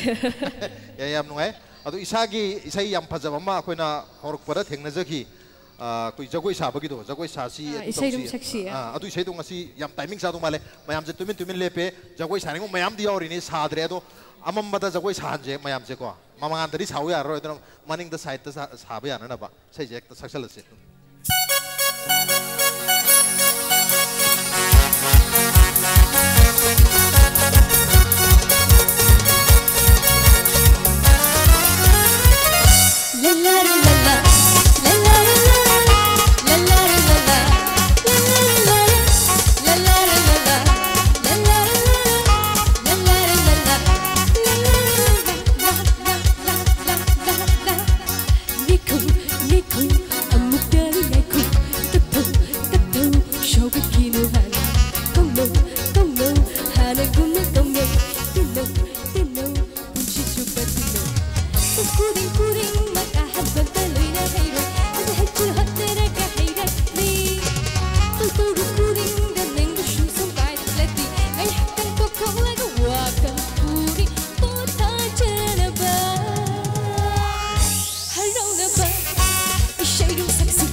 ꯌꯥꯏ, ꯌꯥꯝ ꯅꯨꯡꯉꯥꯏ꯫ ꯑꯗꯣ ꯏꯁꯥꯒꯤ ꯏꯁꯩ ꯌꯥꯝ ꯐꯖꯕ ꯑꯃ ꯑꯩꯈꯣꯏꯅ ꯍꯧꯔꯛꯄꯗ ꯊꯦꯡꯅꯖꯈꯤ꯫ ꯑꯥ, ꯑꯩꯈꯣꯏ ꯖꯒꯣꯏ ꯁꯥꯕꯒꯤꯗꯣ, ꯖꯒꯣꯏ ꯁꯥꯁꯤ, ꯑꯥ, ꯑꯗꯨ ꯏꯁꯩ ꯑꯗꯨꯝ ꯇꯧꯁꯤ꯫ ꯁꯛꯁꯤ꯫ ꯑꯥ, ꯑꯗꯨ ꯏꯁꯩꯗꯣ ꯉꯁꯤ ꯌꯥꯝ timing ꯆꯥꯗꯧ ꯃꯥꯜꯂꯦ꯫ ꯃꯌꯥꯝꯁꯦ ꯇꯨꯃꯤꯟ ꯇꯨꯃꯤꯟ ꯂꯦꯞꯄꯦ꯫ ꯖꯒꯣꯏ ꯁꯥꯅꯤꯡꯕ ꯃꯌꯥꯝꯗꯤ ꯌꯥꯎꯔꯤꯅꯤ, ꯁꯥꯗ꯭ꯔꯦ꯫ ꯑꯗꯣ ꯑꯃꯝꯕꯗ ꯖꯒꯣꯏ ꯁꯥꯍꯟꯁꯦ ꯃꯌꯥꯝꯁꯦꯀꯣ꯫ ꯃꯃꯥꯡꯗꯗꯤ ꯁꯥꯎ ꯌꯥꯔꯔꯣꯏ, ꯑꯗꯨꯅ ꯃꯅꯤꯡꯗ sideꯇ ꯁꯥ-, ꯁꯥꯕ ꯌꯥꯅꯅꯕ ꯏꯁꯩꯁꯦ ꯍꯦꯛꯇ ꯁꯛꯆꯜꯂꯁꯤ꯫ ꯉꯥꯏꯈꯣ, ꯉꯥꯏꯈꯣ, ꯑꯃꯨꯛꯇ ꯉꯥꯏꯈꯣ꯫ ꯇꯞꯊꯧ, ꯇꯞꯊꯧ, ꯁꯧꯒꯠꯈꯤꯅꯨ ꯍꯥꯟꯅ꯫ ꯀꯧꯅꯧ, ꯀꯧꯅꯧ, ꯍꯥꯟꯅꯒꯨꯝꯅ ꯀꯧꯅꯧ꯫ ꯇꯤꯟꯅꯧ, ꯇꯤꯟꯅꯧ, ꯄꯨꯟꯁꯤ ꯆꯨꯞꯄ ꯇꯤꯟꯅꯧ꯫ ꯈꯨꯗꯤꯡ ꯈꯨꯗꯤꯡꯃꯛ ꯑꯍꯥꯟꯕꯗ ꯂꯣꯏꯅ ꯍꯩꯔꯣꯏ꯫ ꯑꯗ ꯍꯩꯇ꯭ꯔ ꯍꯣꯠꯅꯔꯒ ꯍꯩꯔꯛꯂꯤ꯫ ꯇꯧꯔꯨ ꯈꯨꯗꯤꯡꯗ ꯅꯪꯕꯨ ꯁꯨꯝ ꯁꯨꯝ ꯄꯥꯏꯔꯛꯂꯗꯤ꯫ ꯉꯥꯏꯍꯥꯛꯇꯪ ꯇꯣꯛꯊꯣꯛꯂꯒ ꯋꯥꯈꯜ ꯄꯨꯔꯤ ꯄꯣꯊꯥꯖꯅꯕ꯫ ꯍꯔꯥꯎꯅꯕ ꯏꯁꯩ ꯁꯛꯁꯤ,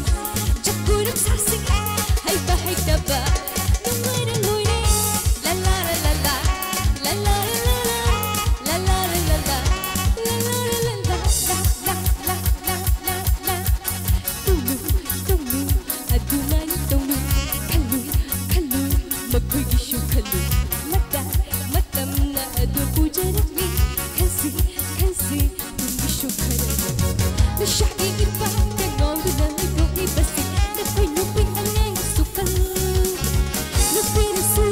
ꯖꯒꯣꯏ ꯁꯥꯁꯤ, ꯍꯩꯕ ꯍꯩꯇꯕ ꯅꯨꯡꯉꯥꯏꯔ ꯂꯣꯏꯔꯦ꯫ ꯂꯥ ꯂꯥ ꯂꯥ ꯂꯥ, ꯂꯥ ꯂꯥ ꯂꯥ ꯂꯥ, ꯂꯥ ꯂꯥ ꯂꯥ ꯂꯥ, ꯂꯥ ꯂꯥ ꯂꯥ ꯂꯥ, ꯂꯥ ꯂꯥ ꯂꯥ ꯂꯥ ꯂꯥ꯫ ꯇꯧꯅꯨ, ꯇꯧꯅꯨ, ꯑꯗꯨꯃꯥꯏꯅ ꯇꯧꯅꯨ꯫ ꯈꯜꯂꯨ, ꯈꯜꯂꯨ, ꯃꯈꯣꯏꯒꯤꯁꯨ ꯈꯜꯂꯨ꯫ ꯃꯇꯝ, ꯃꯇꯝꯅ ꯑꯗꯨ ꯄꯨꯖꯔꯛꯂꯤ꯫ ꯈꯟꯁꯤ, ꯈꯟꯁꯤ, ꯇꯨꯡꯒꯤꯁꯨ ꯈꯔ ꯂꯩ꯫ ꯅꯤꯁꯥꯒꯤ ꯏꯄꯥꯛꯇ ꯉꯥꯎꯗꯨꯅ ꯂꯩꯊꯣꯛꯂꯤꯕꯁꯤ ꯅꯈꯣꯏ ꯅꯨꯄꯤ ꯑꯉꯥꯡꯒꯤꯁꯨ ꯈꯜꯂꯨ꯫ ꯅꯨꯄꯤꯅꯁꯨ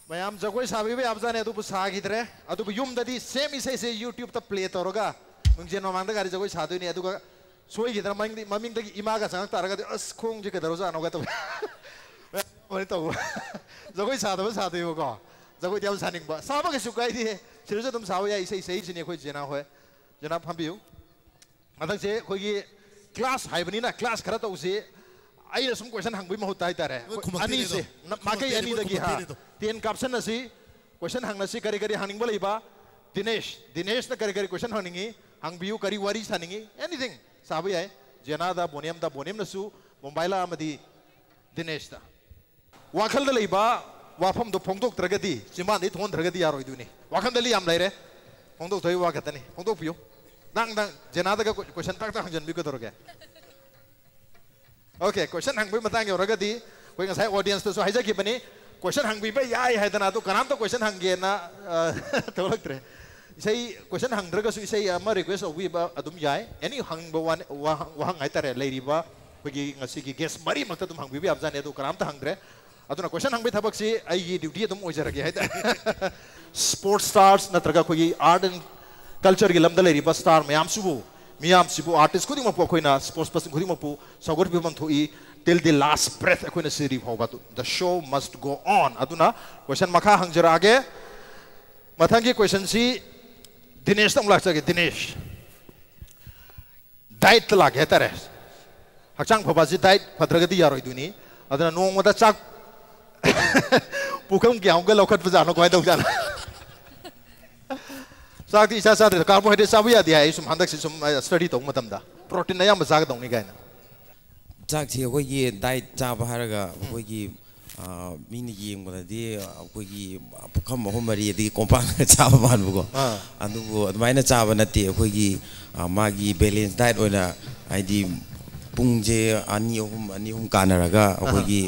ꯃꯌꯥꯝ ꯖꯒꯣꯏ ꯁꯥꯕꯤꯕ ꯌꯥꯕꯖꯥꯠꯅꯤ, ꯑꯗꯨꯕꯨ ꯁꯥꯈꯤꯗ꯭ꯔꯦ꯫ ꯑꯗꯨꯕꯨ ꯌꯨꯝꯗꯗꯤ same ꯏꯁꯩꯁꯦ YouTube-ꯇ play ꯇꯧꯔꯒ ꯃꯤꯡꯖꯦꯜ ꯃꯃꯥꯡꯗꯒꯗꯤ ꯖꯒꯣꯏ ꯁꯥꯗꯣꯏꯅꯤ꯫ ꯑꯗꯨꯒ ꯁꯣꯏꯈꯤꯗꯅ ꯃꯅꯤꯡꯗ, ꯃꯃꯤꯡꯗꯒꯤ ꯏꯃꯥꯒ ꯆꯪꯉꯛ ꯇꯥꯔꯒꯗꯤ, "ꯑꯁ, ꯈꯣꯡꯁꯦ ꯀꯩꯗꯧꯔꯖꯥꯠꯅꯣꯒ" ꯇꯧꯕ꯫ ꯃꯌꯥꯝ ꯇꯧꯕ꯫ ꯖꯒꯣꯏ ꯁꯥꯗꯕ ꯁꯥꯗꯣꯏꯕꯀꯣ꯫ ꯖꯒꯣꯏꯗꯤ ꯌꯥꯝ ꯁꯥꯅꯤꯡꯕ꯫ ꯁꯥꯕ ꯀꯩꯁꯨ ꯀꯥꯏꯗꯦ꯫ ꯁꯤꯗꯁꯨ ꯑꯗꯨꯝ ꯁꯥꯕ ꯌꯥꯏ꯫ ꯏꯁꯩ ꯁꯛꯏꯁꯤꯅꯤ ꯑꯩꯈꯣꯏ ꯖꯦꯅꯥ ꯍꯣꯏ꯫ ꯖꯦꯅꯥ ꯐꯝꯕꯤꯌꯨ꯫ ꯍꯟꯗꯛꯁꯦ ꯑꯩꯈꯣꯏꯒꯤ class ꯍꯥꯏꯕꯅꯤꯅ class ꯈꯔ ꯇꯧꯁꯤ꯫ ꯑꯩꯅ ꯁꯨꯝ question ꯍꯪꯕꯒꯤ ꯃꯍꯨꯠꯇ ꯍꯥꯏꯇꯥꯔꯦ꯫ ꯂꯣꯏ ꯈꯨꯝꯃꯛꯇꯣꯏꯅꯦ ꯑꯅꯤꯁꯦ, ꯑꯗꯣ꯫ ꯅ-, ꯃꯥꯏꯀꯩ ꯈꯨꯝꯃꯛꯇꯣꯏꯅꯦ, ꯑꯅꯤꯗꯒꯤ, ꯍꯥ, ꯈꯨꯝꯃꯛꯇꯣꯏꯅꯦ ꯑꯗꯣ꯫ Ten ꯀꯥꯞꯁꯟꯅꯁꯤ, question ꯍꯪꯅꯁꯤ, ꯀꯔꯤ ꯀꯔꯤ ꯍꯪꯅꯤꯡꯕ ꯂꯩꯕ? ꯗꯤꯅꯦꯁ, ꯗꯤꯅꯦꯁꯅ ꯀꯔꯤ ꯀꯔꯤ question ꯍꯪꯅꯤꯡꯉꯤ? ꯍꯪꯕꯤꯌꯨ, ꯀꯔꯤ ꯋꯥꯔꯤ ꯁꯥꯅꯤꯡꯉꯤ? Anything ꯁꯥꯕ ꯌꯥꯏ꯫ ꯖꯦꯅꯥꯗ, ꯕꯣꯅꯦꯝꯗ, ꯕꯣꯅꯦꯝꯅꯁꯨ ꯃꯣꯕꯥꯏꯂꯥ ꯑꯃꯗꯤ ꯗꯤꯅꯦꯁꯇ꯫ ꯋꯥꯈꯜꯗ ꯂꯩꯕ ꯋꯥꯐꯝꯗꯣ ꯐꯣꯡꯗꯣꯛꯇ꯭ꯔꯒꯗꯤ, ꯆꯤꯝꯕꯥꯟꯗꯩ ꯊꯣꯛꯍꯟꯗ꯭ꯔꯒꯗꯤ ꯌꯥꯔꯣꯏꯗꯣꯏꯅꯤ꯫ ꯋꯥꯈꯜꯗꯗꯤ ꯌꯥꯝ ꯂꯩꯔꯦ, ꯐꯣꯡꯗꯣꯛꯇꯣꯏ ꯋꯥ ꯈꯛꯇꯅꯤ꯫ ꯐꯣꯡꯗꯣꯛꯄꯤꯌꯨ꯫ ꯅꯪ, ꯅꯪ ꯖꯦꯅꯥꯗꯒ ꯀꯣ-, question ꯇꯥꯛ ꯇꯥꯛ ꯍꯪꯖꯟꯕꯤꯌꯨ ꯀꯩꯗꯧꯔꯒꯦ? Okay, question ꯍꯪꯕꯒꯤ ꯃꯇꯥꯡ ꯌꯧꯔꯒꯗꯤ ꯑꯩꯈꯣꯏ ꯉꯁꯥꯏ audience-ꯇꯁꯨ ꯍꯥꯏꯖꯈꯤꯕꯅꯤ, question ꯍꯪꯕꯤꯕ ꯌꯥꯏ ꯍꯥꯏꯗꯅ, ꯑꯗꯨ ꯀꯅꯥꯝꯇ question ꯍꯪꯒꯦꯅ, ꯑ, ꯊꯣꯛꯂꯛꯇ꯭ꯔꯦ꯫ ꯏꯁꯩ question ꯍꯪꯗ꯭ꯔꯒꯁꯨ ꯏꯁꯩ ꯑꯃ request ꯇꯧꯕꯤꯕ ꯑꯗꯨꯝ ꯌꯥꯏ꯫ Any ꯍꯪꯅꯤꯡꯕ ꯋꯥ-, ꯋꯥꯍꯪ, ꯋꯥꯍꯪ ꯍꯥꯏꯇꯥꯔꯦ, ꯂꯩꯔꯤꯕ ꯑꯩꯈꯣꯏꯒꯤ ꯉꯁꯤꯒꯤ guest ꯃꯔꯤꯃꯛꯇ ꯑꯗꯨꯝ ꯍꯪꯕꯤꯕ ꯌꯥꯕꯖꯥꯠꯅꯤ, ꯑꯗꯨ ꯀꯅꯥꯝꯇ ꯍꯪꯗ꯭ꯔꯦ꯫ ꯑꯗꯨꯅ question ꯍꯪꯕꯒꯤ ꯊꯕꯛꯁꯤ ꯑꯩꯒꯤ duty ꯑꯗꯨꯝ ꯑꯣꯏꯖꯔꯒꯦ ꯍꯥꯏꯇꯥꯔꯦ꯫ Sports stars ꯅꯠꯇ꯭ꯔꯒ ꯑꯩꯈꯣꯏꯒꯤ art and culture-ꯒꯤ ꯂꯝꯗ ꯂꯩꯔꯤꯕ star ꯃꯌꯥꯝꯁꯤꯕꯨ, ꯃꯤꯌꯥꯝꯁꯤꯕꯨ, artist ꯈꯨꯗꯤꯡꯃꯛꯄꯨ ꯑꯩꯈꯣꯏꯅ, sports person ꯈꯨꯗꯤꯡꯃꯛꯄꯨ ꯁꯧꯒꯠꯄꯤꯐꯝ ꯊꯣꯛꯏ, till the last breath ꯑꯩꯈꯣꯏꯅ ꯁꯤꯔꯤ ꯐꯥꯎꯕ꯫ The show must go on꯫ ꯑꯗꯨꯅ question ꯃꯈꯥ ꯍꯪꯖꯔꯛꯑꯒꯦ꯫ ꯃꯊꯪꯒꯤ question-ꯁꯤ ꯗꯤꯅꯦꯁꯇ ꯑꯃꯨꯛ ꯂꯥꯛꯆꯒꯦ, ꯗꯤꯅꯦꯁ꯫ Diet-ꯇ ꯂꯥꯛꯀꯦ ꯍꯥꯏꯇꯥꯔꯦ꯫ ꯍꯛꯆꯥꯡ ꯐꯕ ꯑꯁꯤ diet ꯐꯗ꯭ꯔꯒꯗꯤ ꯌꯥꯔꯣꯏꯗꯣꯏꯅꯤ꯫ ꯑꯗꯨꯅ ꯅꯣꯡꯃꯗ ꯆꯥꯛ ꯄꯨꯈꯝ ꯀꯌꯥꯃꯨꯛꯀ ꯂꯧꯈꯠꯄꯖꯥꯠꯅꯣ, ꯀꯃꯥꯏꯅ ꯇꯧꯖꯥꯠꯅꯣ? ꯆꯥꯛꯇꯤ ꯏꯆꯥ ꯆꯥꯗ꯭ꯔꯦ, carbohydrate ꯆꯥꯕ ꯌꯥꯗꯦ ꯍꯥꯏ꯫ ꯑꯩ ꯁꯨꯝ ꯍꯟꯗꯛꯁꯤ ꯁꯨꯝ, ꯑ, study ꯇꯧꯕ ꯃꯇꯝꯗ protein ꯑꯌꯥꯝꯕ ꯆꯥꯒꯗꯧꯅꯤ ꯀꯥꯏꯅ꯫ ꯆꯥꯛꯁꯤ ꯑꯩꯈꯣꯏꯒꯤ diet ꯆꯥꯕ ꯍꯥꯏꯔꯒ ꯑꯩꯈꯣꯏꯒꯤ, ꯑ, ꯃꯤꯅ ꯌꯦꯡꯕꯗꯗꯤ ꯑꯩꯈꯣꯏꯒꯤ ꯄꯨꯈꯝ ꯑꯍꯨꯝ ꯃꯔꯤ ꯑꯗꯒꯤ ꯀꯣꯝꯄꯥꯛ ꯆꯥꯕ ꯃꯥꯟꯕꯀꯣ꯫ ꯑꯥ꯫ ꯑꯗꯨꯕꯨ ꯑꯗꯨꯃꯥꯏꯅ ꯆꯥꯕ ꯅꯠꯇꯦ꯫ ꯑꯩꯈꯣꯏꯒꯤ, ꯑ, ꯃꯥꯒꯤ balance diet ꯑꯣꯏꯅ, ꯍꯥꯏꯗꯤ ꯄꯨꯡꯁꯦ ꯑꯅꯤ ꯑꯍꯨꯝ, ꯑꯅꯤ ꯑꯍꯨꯝ ꯀꯥꯟꯅꯔꯒ ꯑꯩꯈꯣꯏꯒꯤ,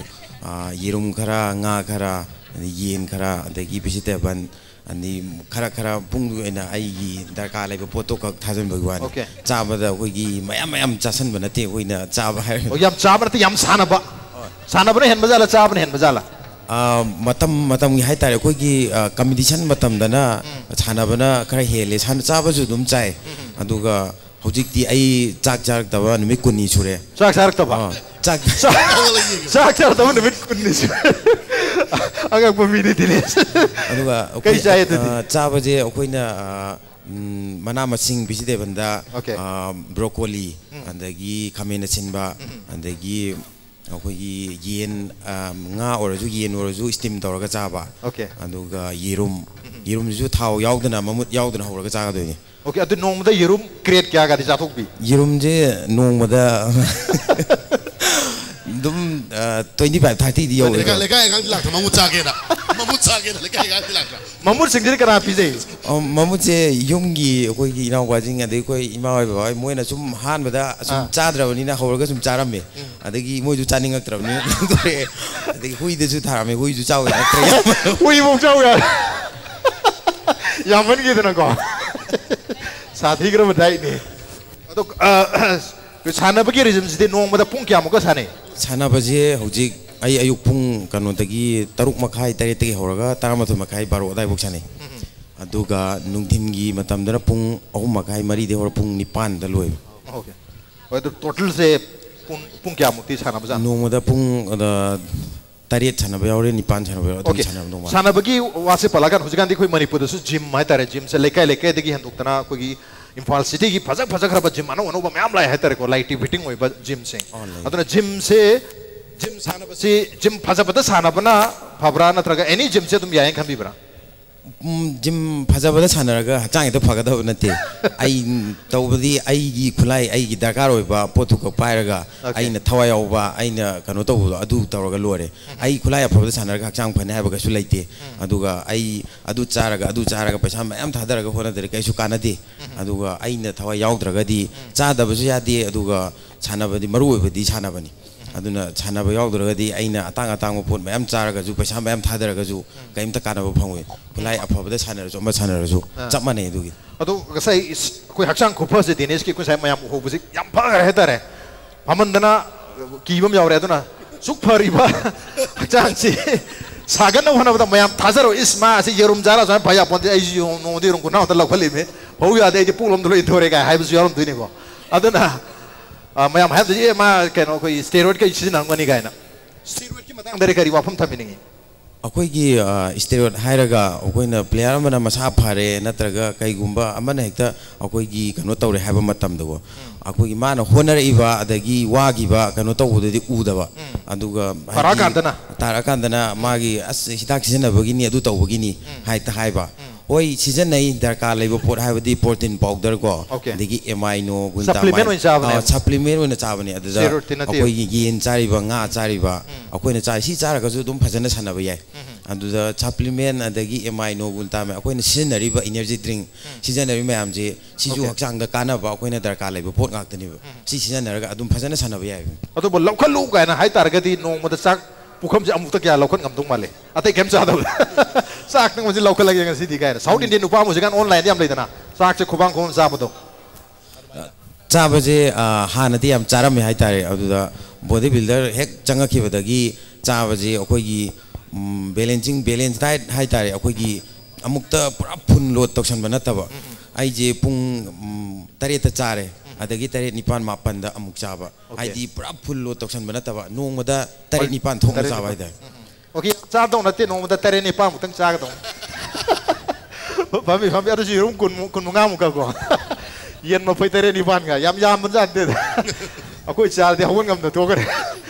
ꯑ, ꯌꯦꯔꯨꯝ ꯈꯔ, ꯉꯥ ꯈꯔ, ꯑꯗꯩ ꯌꯦꯟ ꯈꯔ, ꯑꯗꯒꯤ vegetable, ꯑꯗꯩ ꯈꯔ ꯈꯔ ꯄꯨꯡꯗꯨꯒꯤ ꯑꯣꯏꯅ ꯑꯩꯒꯤ ꯗꯔꯀꯥꯔ ꯂꯩꯕ ꯄꯣꯠꯇꯣ ꯈꯛ ꯊꯥꯖꯤꯟꯕꯒꯤ ꯋꯥꯅꯤ꯫ Okay꯫ ꯆꯥꯕꯗ ꯑꯩꯈꯣꯏꯒꯤ ꯃꯌꯥꯝ ꯃꯌꯥꯝ ꯆꯥꯁꯤꯟꯕ ꯅꯠꯇꯦ ꯑꯩꯈꯣꯏꯅ ꯆꯥꯕ ꯍꯥꯏꯔꯒ꯫ ꯑꯣ, ꯌꯥꯝ ꯆꯥꯕ ꯅꯠꯇꯦ, ꯌꯥꯝ ꯁꯥꯟꯅꯕ꯫ ꯍꯣꯏ꯫ ꯁꯥꯟꯅꯕꯅ ꯍꯦꯟꯕ ꯖꯥꯠꯂ, ꯆꯥꯕꯅ ꯍꯦꯟꯕ ꯖꯥꯠꯂ? ꯑ, ꯃꯇꯝ ꯃꯇꯝꯒꯤ ꯍꯥꯏꯇꯥꯔꯦ, ꯑꯩꯈꯣꯏꯒꯤ, ꯑ, ꯀꯝꯄꯤꯇꯤꯁꯟ ꯃꯇꯝꯗꯅ ꯁꯥꯟꯅꯕꯅ ꯈꯔ ꯍꯦꯜꯂꯦ꯫ ꯁꯥꯟꯅ-, ꯆꯥꯕꯁꯨ ꯑꯗꯨꯝ ꯆꯥꯏ꯫ ꯑꯗꯨꯒ ꯍꯧꯖꯤꯛꯇꯤ ꯑꯩ ꯆꯥꯛ ꯆꯥꯔꯛꯇꯕ ꯅꯨꯃꯤꯠ ꯀꯨꯟꯅꯤ ꯁꯨꯔꯦ꯫ ꯆꯥꯛ ꯆꯥꯔꯛꯇꯕ? ꯑ, ꯆꯥꯛ ꯆꯥꯛ ꯆꯥꯔꯛꯇꯕ ꯅꯨꯃꯤꯠ ꯀꯨꯟꯅꯤ ꯁꯨꯔꯦ꯫ ꯑꯉꯛꯄ ꯃꯤꯅꯤ ꯗꯤꯅꯦꯁ꯫ ꯑꯗꯨꯒ ꯀꯩ ꯆꯥꯏ ꯑꯗꯨꯗꯤ? ꯑ, ꯆꯥꯕꯁꯦ ꯑꯩꯈꯣꯏꯅ, ꯑ, ꯎꯝ, ꯃꯅꯥ ꯃꯁꯤꯡ ꯚꯤꯖꯤꯇꯦꯕꯜꯗ, Okay. ꯑ, ꯕ꯭ꯔꯣꯀꯣꯂꯤ, ꯑꯗꯒꯤ ꯈꯥꯃꯦꯟ ꯑꯁꯤꯟꯕ, ꯑꯗꯒꯤ ꯑꯩꯈꯣꯏꯒꯤ ꯌꯦꯟ, ꯑ, ꯉꯥ ꯑꯣꯏꯔꯁꯨ ꯌꯦꯟ ꯑꯣꯏꯔꯁꯨ ꯏꯁꯇꯤꯝ ꯇꯧꯔꯒ ꯆꯥꯕ꯫ Okay. ꯑꯗꯨꯒ ꯌꯦꯔꯨꯝ, ꯌꯦꯔꯨꯝꯁꯤꯁꯨ ꯊꯥꯎ ꯌꯥꯎꯗꯅ ꯃꯃꯨꯠ ꯌꯥꯎꯗꯅ ꯍꯧꯔꯒ ꯆꯥꯒꯗꯣꯏꯅꯤ꯫ Okay, ꯑꯗꯨ ꯅꯣꯡꯃꯗ ꯌꯦꯔꯨꯝ ꯀ꯭ꯔꯦꯠ ꯀꯌꯥꯒꯗꯤ ꯆꯥꯊꯣꯛꯄꯤ? ꯌꯦꯔꯨꯝꯁꯦ ꯅꯣꯡꯃꯗ ꯑꯗꯨꯝ, ꯑ, ꯇ꯭ꯋꯦꯟꯇꯤ ꯐꯥꯏꯚ ꯊꯥꯔꯇꯤꯗꯤ ꯌꯧꯋꯦ꯫ ꯂꯩꯀꯥꯏ ꯂꯩꯀꯥꯏ ꯑꯉꯥꯡꯗꯤ ꯂꯥꯛꯇ꯭ꯔꯥ? ꯃꯃꯨꯠ ꯆꯥꯒꯦꯅ, ꯃꯃꯨꯠ ꯆꯥꯒꯦꯅ ꯂꯩꯀꯥꯏ ꯑꯉꯥꯡꯗꯤ ꯂꯥꯛꯇ꯭ꯔꯥ? ꯃꯃꯨꯠꯁꯤꯡꯁꯤꯗꯤ ꯀꯅꯥ ꯄꯤꯖꯩ? ꯑ, ꯃꯃꯨꯠꯁꯦ ꯌꯨꯝꯒꯤ ꯑꯩꯈꯣꯏꯒꯤ ꯏꯅꯥꯎꯄꯥꯁꯤꯡ, ꯑꯗꯩ ꯑꯩꯈꯣꯏ ꯏꯃꯥ ꯍꯣꯏ ꯕꯕꯥ ꯍꯣꯏ, ꯃꯣꯏꯅ ꯁꯨꯝ ꯑꯍꯥꯟꯕꯗ ꯁꯨꯝ ꯑꯥ. ꯆꯥꯗ꯭ꯔꯕꯅꯤꯅ ꯍꯧꯔꯒ ꯁꯨꯝ ꯆꯥꯔꯝꯃꯦ꯫ ꯑꯗꯒꯤ ꯃꯣꯏꯁꯨ ꯆꯥꯅꯤꯡꯉꯛꯇ꯭ꯔꯕꯅꯤꯅ ꯂꯧꯊꯣꯛꯑꯦ꯫ ꯑꯗꯒꯤ ꯍꯨꯏꯗꯁꯨ ꯊꯥꯔꯝꯃꯦ, ꯍꯨꯏꯁꯨ ꯆꯥꯎ ꯌꯥꯔꯛꯇ꯭ꯔꯦ꯫ ꯍꯨꯏꯐꯧ ꯆꯥꯎ ꯌꯥꯔꯦ꯫ ꯌꯥꯝꯃꯟꯈꯤꯗꯅꯀꯣ꯫ ꯁꯥꯊꯤꯈ꯭ꯔꯕ ꯗꯥꯏꯠꯅꯤ꯫ ꯑꯗꯣ, ꯑ, ꯁꯥꯟꯅꯕꯒꯤ ꯔꯤꯖꯝꯁꯤꯗꯤ ꯅꯣꯡꯃꯗ ꯄꯨꯡ ꯀꯌꯥꯃꯨꯛꯀ ꯁꯥꯟꯅꯩ? ꯁꯥꯟꯅꯕꯁꯦ ꯍꯧꯖꯤꯛ ꯑꯩ ꯑꯌꯨꯛ ꯄꯨꯡ ꯀꯩꯅꯣꯗꯒꯤ ꯇꯔꯨꯛ ꯃꯈꯥꯏ, ꯇꯔꯦꯠꯇꯒꯤ ꯍꯧꯔꯒ ꯇꯔꯥꯃꯥꯊꯣꯏ ꯃꯈꯥꯏ, ꯕꯥꯔꯣ ꯑꯗꯥꯏꯐꯥꯎ ꯁꯥꯟꯅꯩ꯫ ꯑꯗꯨꯒ ꯅꯨꯡꯊꯤꯟꯒꯤ ꯃꯇꯝꯗꯅ ꯄꯨꯡ ꯑꯍꯨꯝ ꯃꯈꯥꯏ, ꯃꯔꯤꯗꯒꯤ ꯍꯧꯔ ꯄꯨꯡ ꯅꯤꯄꯥꯟꯗ ꯂꯣꯏꯕ꯫ Okay. ꯍꯣꯏ, ꯑꯗꯨ ꯇꯣꯇꯜꯁꯦ ꯄꯨꯡ, ꯄꯨꯡ ꯀꯌꯥꯃꯨꯛꯇꯤ ꯁꯥꯟꯅꯕꯖꯥꯠꯅꯣ? ꯅꯣꯡꯃꯗ ꯄꯨꯡ, ꯑ, ꯇꯔꯦꯠ ꯁꯥꯟꯅꯕ ꯌꯥꯎꯔꯦ, ꯅꯤꯄꯥꯟ ꯁꯥꯟꯅꯕ ꯌꯥꯎꯔꯦ, ꯑꯗꯨꯝ Okay. ꯁꯥꯟꯅꯕ ꯅꯣꯡꯃ꯫ ꯁꯥꯟꯅꯕꯒꯤ ꯋꯥꯁꯦ ꯄꯜꯂꯛꯑꯀꯥꯟꯗ ꯍꯧꯖꯤꯛꯀꯥꯟꯗꯤ ꯑꯩꯈꯣꯏ ꯃꯅꯤꯄꯨꯔꯗꯁꯨ ꯖꯤꯝ ꯍꯥꯏꯇꯥꯔꯦ, ꯖꯤꯝꯁꯦ ꯂꯩꯀꯥꯏ ꯂꯩꯀꯥꯏꯗꯒꯤ ꯍꯦꯟꯗꯣꯛꯇꯅ ꯑꯩꯈꯣꯏꯒꯤ ꯏꯝꯐꯥꯜ ꯁꯤꯇꯤꯒꯤ ꯐꯖ ꯐꯖꯈ꯭ꯔꯕ ꯖꯤꯝ ꯑꯅꯧ ꯑꯅꯧꯕ ꯃꯌꯥꯝ ꯂꯥꯛꯑꯦ ꯍꯥꯏꯇꯥꯔꯦꯀꯣ, ꯂꯥꯏꯠ ꯐꯤꯠꯇꯤꯡ ꯑꯣꯏꯕ ꯖꯤꯝꯁꯤꯡ꯫ ꯑꯣ, ꯂꯩ꯫ ꯑꯗꯨꯅ ꯖꯤꯝꯁꯦ, ꯖꯤꯝ ꯁꯥꯟꯅꯕꯁꯤ ꯖꯤꯝ ꯐꯖꯕꯗ ꯁꯥꯟꯅꯕꯅ ꯐꯕ꯭ꯔꯥ, ꯅꯠꯇ꯭ꯔꯒ ꯑꯦꯅꯤ ꯖꯤꯝꯁꯦ ꯑꯗꯨꯝ ꯌꯥꯏꯅ ꯈꯟꯕꯤꯕ꯭ꯔꯥ? ꯎꯝ, ꯖꯤꯝ ꯐꯖꯕꯗ ꯁꯥꯟꯅꯔꯒ ꯍꯛꯆꯥꯡ ꯍꯦꯛꯇ ꯐꯒꯗꯕ ꯅꯠꯇꯦ꯫ ꯑꯩ ꯇꯧꯕꯗꯤ ꯑꯩꯒꯤ ꯈꯨꯠꯂꯥꯏ, ꯑꯩꯒꯤ ꯗꯔꯀꯥꯔ ꯑꯣꯏꯕ ꯄꯣꯠꯇꯨꯈꯛ ꯄꯥꯏꯔꯒ, Okay. ꯑꯩꯅ ꯊꯋꯥꯏ ꯌꯥꯎꯕ, ꯑꯩꯅ ꯀꯩꯅꯣ ꯇꯧꯕꯗꯣ ꯑꯗꯨ ꯇꯧꯔꯒ ꯂꯣꯏꯔꯦ꯫ ꯑꯩ ꯈꯨꯠꯂꯥꯏ ꯑꯐꯕꯗ ꯁꯥꯟꯅꯔꯒ ꯍꯛꯆꯥꯡ ꯐꯅꯤ ꯍꯥꯏꯕ ꯀꯩꯁꯨ ꯂꯩꯇꯦ꯫ ꯑꯗꯨꯒ ꯑꯩ ꯑꯗꯨ ꯆꯥꯔꯒ, ꯑꯗꯨ ꯆꯥꯔꯒ ꯄꯩꯁꯥ ꯃꯌꯥꯝ ꯊꯥꯗꯔꯒ ꯍꯣꯠꯅꯗ꯭ꯔꯗꯤ ꯀꯩꯁꯨ ꯀꯥꯟꯅꯗꯦ꯫ ꯑꯗꯨꯒ ꯑꯩꯅ ꯊꯋꯥꯏ ꯌꯥꯎꯗ꯭ꯔꯒꯗꯤ ꯆꯥꯗꯕꯁꯨ ꯌꯥꯗꯦ, ꯑꯗꯨꯒ ꯁꯥꯟꯅꯕꯗꯤ ꯃꯔꯨ ꯑꯣꯏꯕꯗꯤ ꯁꯥꯟꯅꯕꯅꯤ꯫ ꯑꯗꯨꯅ ꯁꯥꯟꯅꯕ ꯌꯥꯎꯗ꯭ꯔꯒꯗꯤ ꯑꯩꯅ ꯑꯇꯥꯡ ꯑꯇꯥꯡꯕ ꯄꯣꯠ ꯃꯌꯥꯝ ꯆꯥꯔꯒꯁꯨ, ꯄꯩꯁꯥ ꯃꯌꯥꯝ ꯊꯥꯗꯔꯒꯁꯨ ꯀꯔꯤꯝꯇ ꯀꯥꯟꯅꯕ ꯐꯪꯉꯣꯏ꯫ ꯈꯨꯠꯂꯥꯏ ꯑꯐꯕꯗ ꯁꯥꯟꯅꯔꯁꯨ, ꯑꯃ ꯁꯥꯟꯅꯔꯁꯨ ꯆꯞ ꯃꯥꯟꯅꯩ ꯑꯗꯨꯒꯤ꯫ ꯑꯗꯣ ꯉꯁꯥꯏ ꯏꯁ-, ꯑꯩꯈꯣꯏ ꯍꯛꯆꯥꯡ ꯈꯨꯐꯁꯦ ꯗꯦꯅꯤꯁꯀꯤ ꯑꯩꯈꯣꯏ ꯉꯁꯥꯏ ꯃꯌꯥꯝ ꯎꯍꯧꯕꯁꯦ ꯌꯥꯝ ꯐꯈ꯭ꯔꯦ ꯍꯥꯏꯇꯥꯔꯦ꯫ ꯐꯃꯟꯗꯅ ꯀꯤꯕ ꯑꯃ ꯌꯥꯎꯔꯦ꯫ ꯑꯗꯨꯅ ꯁꯨꯛ ꯐꯔꯤꯕ ꯍꯛꯆꯥꯡꯁꯤ ꯁꯥꯒꯠꯅꯕ ꯍꯣꯠꯅꯕꯗ ꯃꯌꯥꯝ ꯊꯥꯖꯔꯣ꯫ "ꯏꯁ, ꯃꯥ ꯑꯁꯤ ꯌꯦꯔꯨꯝ ꯆꯥꯔ ꯁꯨꯃꯥꯏꯅ ꯐ ꯌꯥꯄꯣꯟꯇꯦ, ꯑꯩꯁꯨ ꯌꯦꯔꯨꯝ ꯅꯣꯡꯃꯗ ꯌꯦꯔꯨꯝ ꯀꯨꯟꯊ꯭ꯔꯥ ꯃꯨꯛꯇ ꯂꯧꯈꯠꯂꯤꯕꯅꯤ, ꯐꯧ ꯌꯥꯗꯦ, ꯑꯩꯗꯤ ꯄꯨꯛ ꯂꯣꯝꯗ ꯂꯣꯏ ꯏꯟꯊꯣꯔꯦ" ꯀꯥꯏ ꯍꯥꯏꯕꯁꯨ ꯌꯥꯎꯔꯝꯗꯣꯏꯅꯤꯀꯣ꯫ ꯑꯗꯨꯅ, ꯑ, ꯃꯌꯥꯝ ꯍꯥꯏꯕꯗ, "ꯑꯦ, ꯃꯥ ꯀꯩꯅꯣ, ꯑꯩꯈꯣꯏ steroid ꯀꯩ ꯁꯤꯖꯤꯟꯅꯔꯝꯒꯅꯤ" ꯀꯥꯏꯅ꯫ Steroidꯀꯤ ꯃꯇꯥꯡꯗꯗꯤ ꯀꯔꯤ ꯋꯥꯐꯝ ꯊꯝꯕꯤꯅꯤꯡꯉꯤ? ꯑꯩꯈꯣꯏꯒꯤ, ꯑ, steroid ꯍꯥꯏꯔꯒ ꯑꯩꯈꯣꯏꯅ player ꯑꯃꯅ ꯃꯁꯥ ꯐꯔꯦ ꯅꯠꯇ꯭ꯔꯒ ꯀꯩꯒꯨꯝꯕ ꯑꯃꯅ ꯍꯦꯛꯇ ꯑꯩꯈꯣꯏꯒꯤ ꯀꯩꯅꯣ ꯇꯧꯔꯦ ꯍꯥꯏꯕ ꯃꯇꯝꯗꯀꯣ, ꯑꯩꯈꯣꯏꯒꯤ ꯃꯥꯅ ꯍꯣꯠꯅꯔꯛꯏꯕ ꯑꯗꯒꯤ ꯋꯥꯈꯤꯕ ꯀꯩꯅꯣ ꯇꯧꯕꯗꯨꯗꯤ ꯎꯗꯕ꯫ ꯑꯗꯨꯒ ꯍꯥꯏꯗꯤ ꯇꯥꯔꯛꯑꯀꯥꯟꯗꯅ? ꯇꯥꯔꯛꯑꯀꯥꯟꯗꯅ ꯃꯥꯒꯤ, "ꯑꯁ, ꯍꯤꯗꯥꯛ ꯁꯤꯖꯤꯟꯅꯕꯒꯤꯅꯤ, ꯑꯗꯨ ꯇꯧꯕꯒꯤꯅꯤ" ꯍꯥꯏ ꯍꯥꯏꯕ꯫ ꯍꯣꯏ, ꯁꯤꯖꯤꯟꯅꯩ, ꯗꯔꯀꯥꯔ ꯂꯩꯕ ꯄꯣꯠ ꯍꯥꯏꯕꯗꯤ protein powder ꯀꯣ, Okay. ꯑꯗꯒꯤ amino glutamine, Supplement ꯑꯣꯏꯅ ꯆꯥꯕꯅꯦ꯫ ꯑ, supplement ꯑꯣꯏꯅ ꯆꯥꯕꯅꯦ꯫ ꯑꯗꯨꯗ Steroidꯇꯤ ꯅꯠꯇꯦ꯫ ꯑꯩꯈꯣꯏꯒꯤ ꯌꯦꯟ ꯆꯥꯔꯤꯕ, ꯉꯥ ꯆꯥꯔꯤꯕ, ꯑꯩꯈꯣꯏꯅ ꯆꯥꯔꯤ, ꯁꯤ ꯆꯥꯔꯒꯁꯨ ꯑꯗꯨꯝ ꯐꯖꯅ ꯁꯥꯟꯅꯕ ꯌꯥꯏ꯫ ꯑꯗꯨꯗ supplement ꯑꯗꯒꯤ amino glutamine, ꯑꯩꯈꯣꯏꯅ ꯁꯤꯖꯤꯟꯅꯔꯤꯕ energy drink, ꯁꯤꯖꯤꯟꯅꯔꯤꯕ ꯃꯌꯥꯝꯁꯦ, ꯁꯤꯁꯨ Okay. ꯍꯛꯆꯥꯡꯗ ꯀꯥꯟꯅꯕ, ꯑꯩꯈꯣꯏꯅ ꯗꯔꯀꯥꯔ ꯂꯩꯕ ꯄꯣꯠ ꯉꯥꯛꯇꯅꯦꯕ꯫ ꯁꯤ ꯁꯤꯖꯤꯟꯅꯔꯒ ꯑꯗꯨꯝ ꯐꯖꯅ ꯁꯥꯟꯅꯕ ꯌꯥꯏꯕ꯫ ꯑꯗꯨꯕꯨ ꯂꯧꯈꯠꯂꯨ ꯀꯥꯏꯅ ꯍꯥꯏ ꯇꯥꯔꯒꯗꯤ ꯅꯣꯡꯃꯗ ꯆꯥꯛ ꯄꯨꯈꯝꯁꯦ ꯑꯃꯨꯛꯇ ꯀꯌꯥ ꯂꯧꯈꯠ ꯉꯝꯗꯧ ꯃꯥꯜꯂꯦ? ꯑꯇꯩ ꯀꯩꯝ ꯆꯥꯗꯕꯗ꯫ "ꯆꯥꯛꯇꯪ ꯃꯁꯤ ꯂꯧꯈꯠꯂꯒꯦ ꯉꯁꯤꯗꯤ" ꯀꯥꯏꯅ꯫ South Indian ꯅꯨꯄꯥ ꯑꯃ ꯍꯧꯖꯤꯛꯀꯥꯟ online ꯗ ꯌꯥꯝ ꯂꯩꯗꯅ, ꯆꯥꯛꯁꯦ ꯈꯨꯕꯥꯡ ꯈꯨꯕꯥꯡ ꯆꯥꯕꯗꯣ꯫ ꯆꯥꯕꯁꯦ, ꯑ, ꯍꯥꯟꯅꯗꯤ ꯌꯥꯝ ꯆꯥꯔꯝꯃꯦ ꯍꯥꯏꯇꯥꯔꯦ꯫ ꯑꯗꯨꯗ body builder ꯍꯦꯛ ꯆꯪꯉꯛꯈꯤꯕꯗꯒꯤ ꯆꯥꯕꯁꯦ ꯑꯩꯈꯣꯏꯒꯤ, ꯎꯝ, balancing, balance diet ꯍꯥꯏꯇꯥꯔꯦ, ꯑꯩꯈꯣꯏꯒꯤ ꯑꯃꯨꯛꯇ ꯄꯨꯔꯥ full load ꯇꯧꯁꯟꯕ ꯅꯠꯇꯕ꯫ ꯑꯩꯁꯦ ꯄꯨꯡ, ꯎꯝ, ꯇꯔꯦꯠꯇ ꯆꯥꯔꯦ, ꯑꯗꯒꯤ ꯇꯔꯦꯠ, ꯅꯤꯄꯥꯟ, ꯃꯥꯄꯟꯗ ꯑꯃꯨꯛ ꯆꯥꯕ꯫ Okay. ꯍꯥꯏꯗꯤ ꯄꯨꯔꯥ full load ꯇꯧꯁꯟꯕ ꯅꯠꯇꯕ, ꯅꯣꯡꯃꯗ ꯇꯔꯦꯠ, ꯍꯣꯏ, ꯅꯤꯄꯥꯟ ꯊꯣꯛꯅ ꯇꯔꯦꯠ, ꯆꯥꯕ ꯅꯤꯄꯥꯟ꯫ ꯍꯥꯏꯇꯥꯔꯦ꯫ Okay, ꯆꯥꯗꯧ ꯅꯠꯇꯦ, ꯅꯣꯡꯃꯗ ꯇꯔꯦꯠ, ꯅꯤꯄꯥꯟꯃꯨꯛꯇꯪ ꯆꯥꯒꯗꯧꯅꯤ꯫ ꯐꯝꯃꯤ, ꯐꯝꯃꯤ, ꯑꯗꯨꯁꯨ ꯌꯦꯔꯨꯝ ꯀꯨꯟ, ꯀꯨꯟꯃꯉꯥꯃꯨꯛꯀ ꯀꯣ꯫ ꯌꯦꯟ ꯃꯐꯩ ꯇꯔꯦꯠ, ꯅꯤꯄꯥꯟꯒ꯫ ꯌꯥꯝ ꯌꯥꯝꯕ ꯖꯥꯠ ꯅꯠꯇꯦꯗ꯫ ꯑꯩꯈꯣꯏ ꯆꯥꯔꯗꯤ ꯍꯧꯒꯠ ꯉꯝꯗ ꯊꯣꯛꯈ꯭ꯔꯦ꯫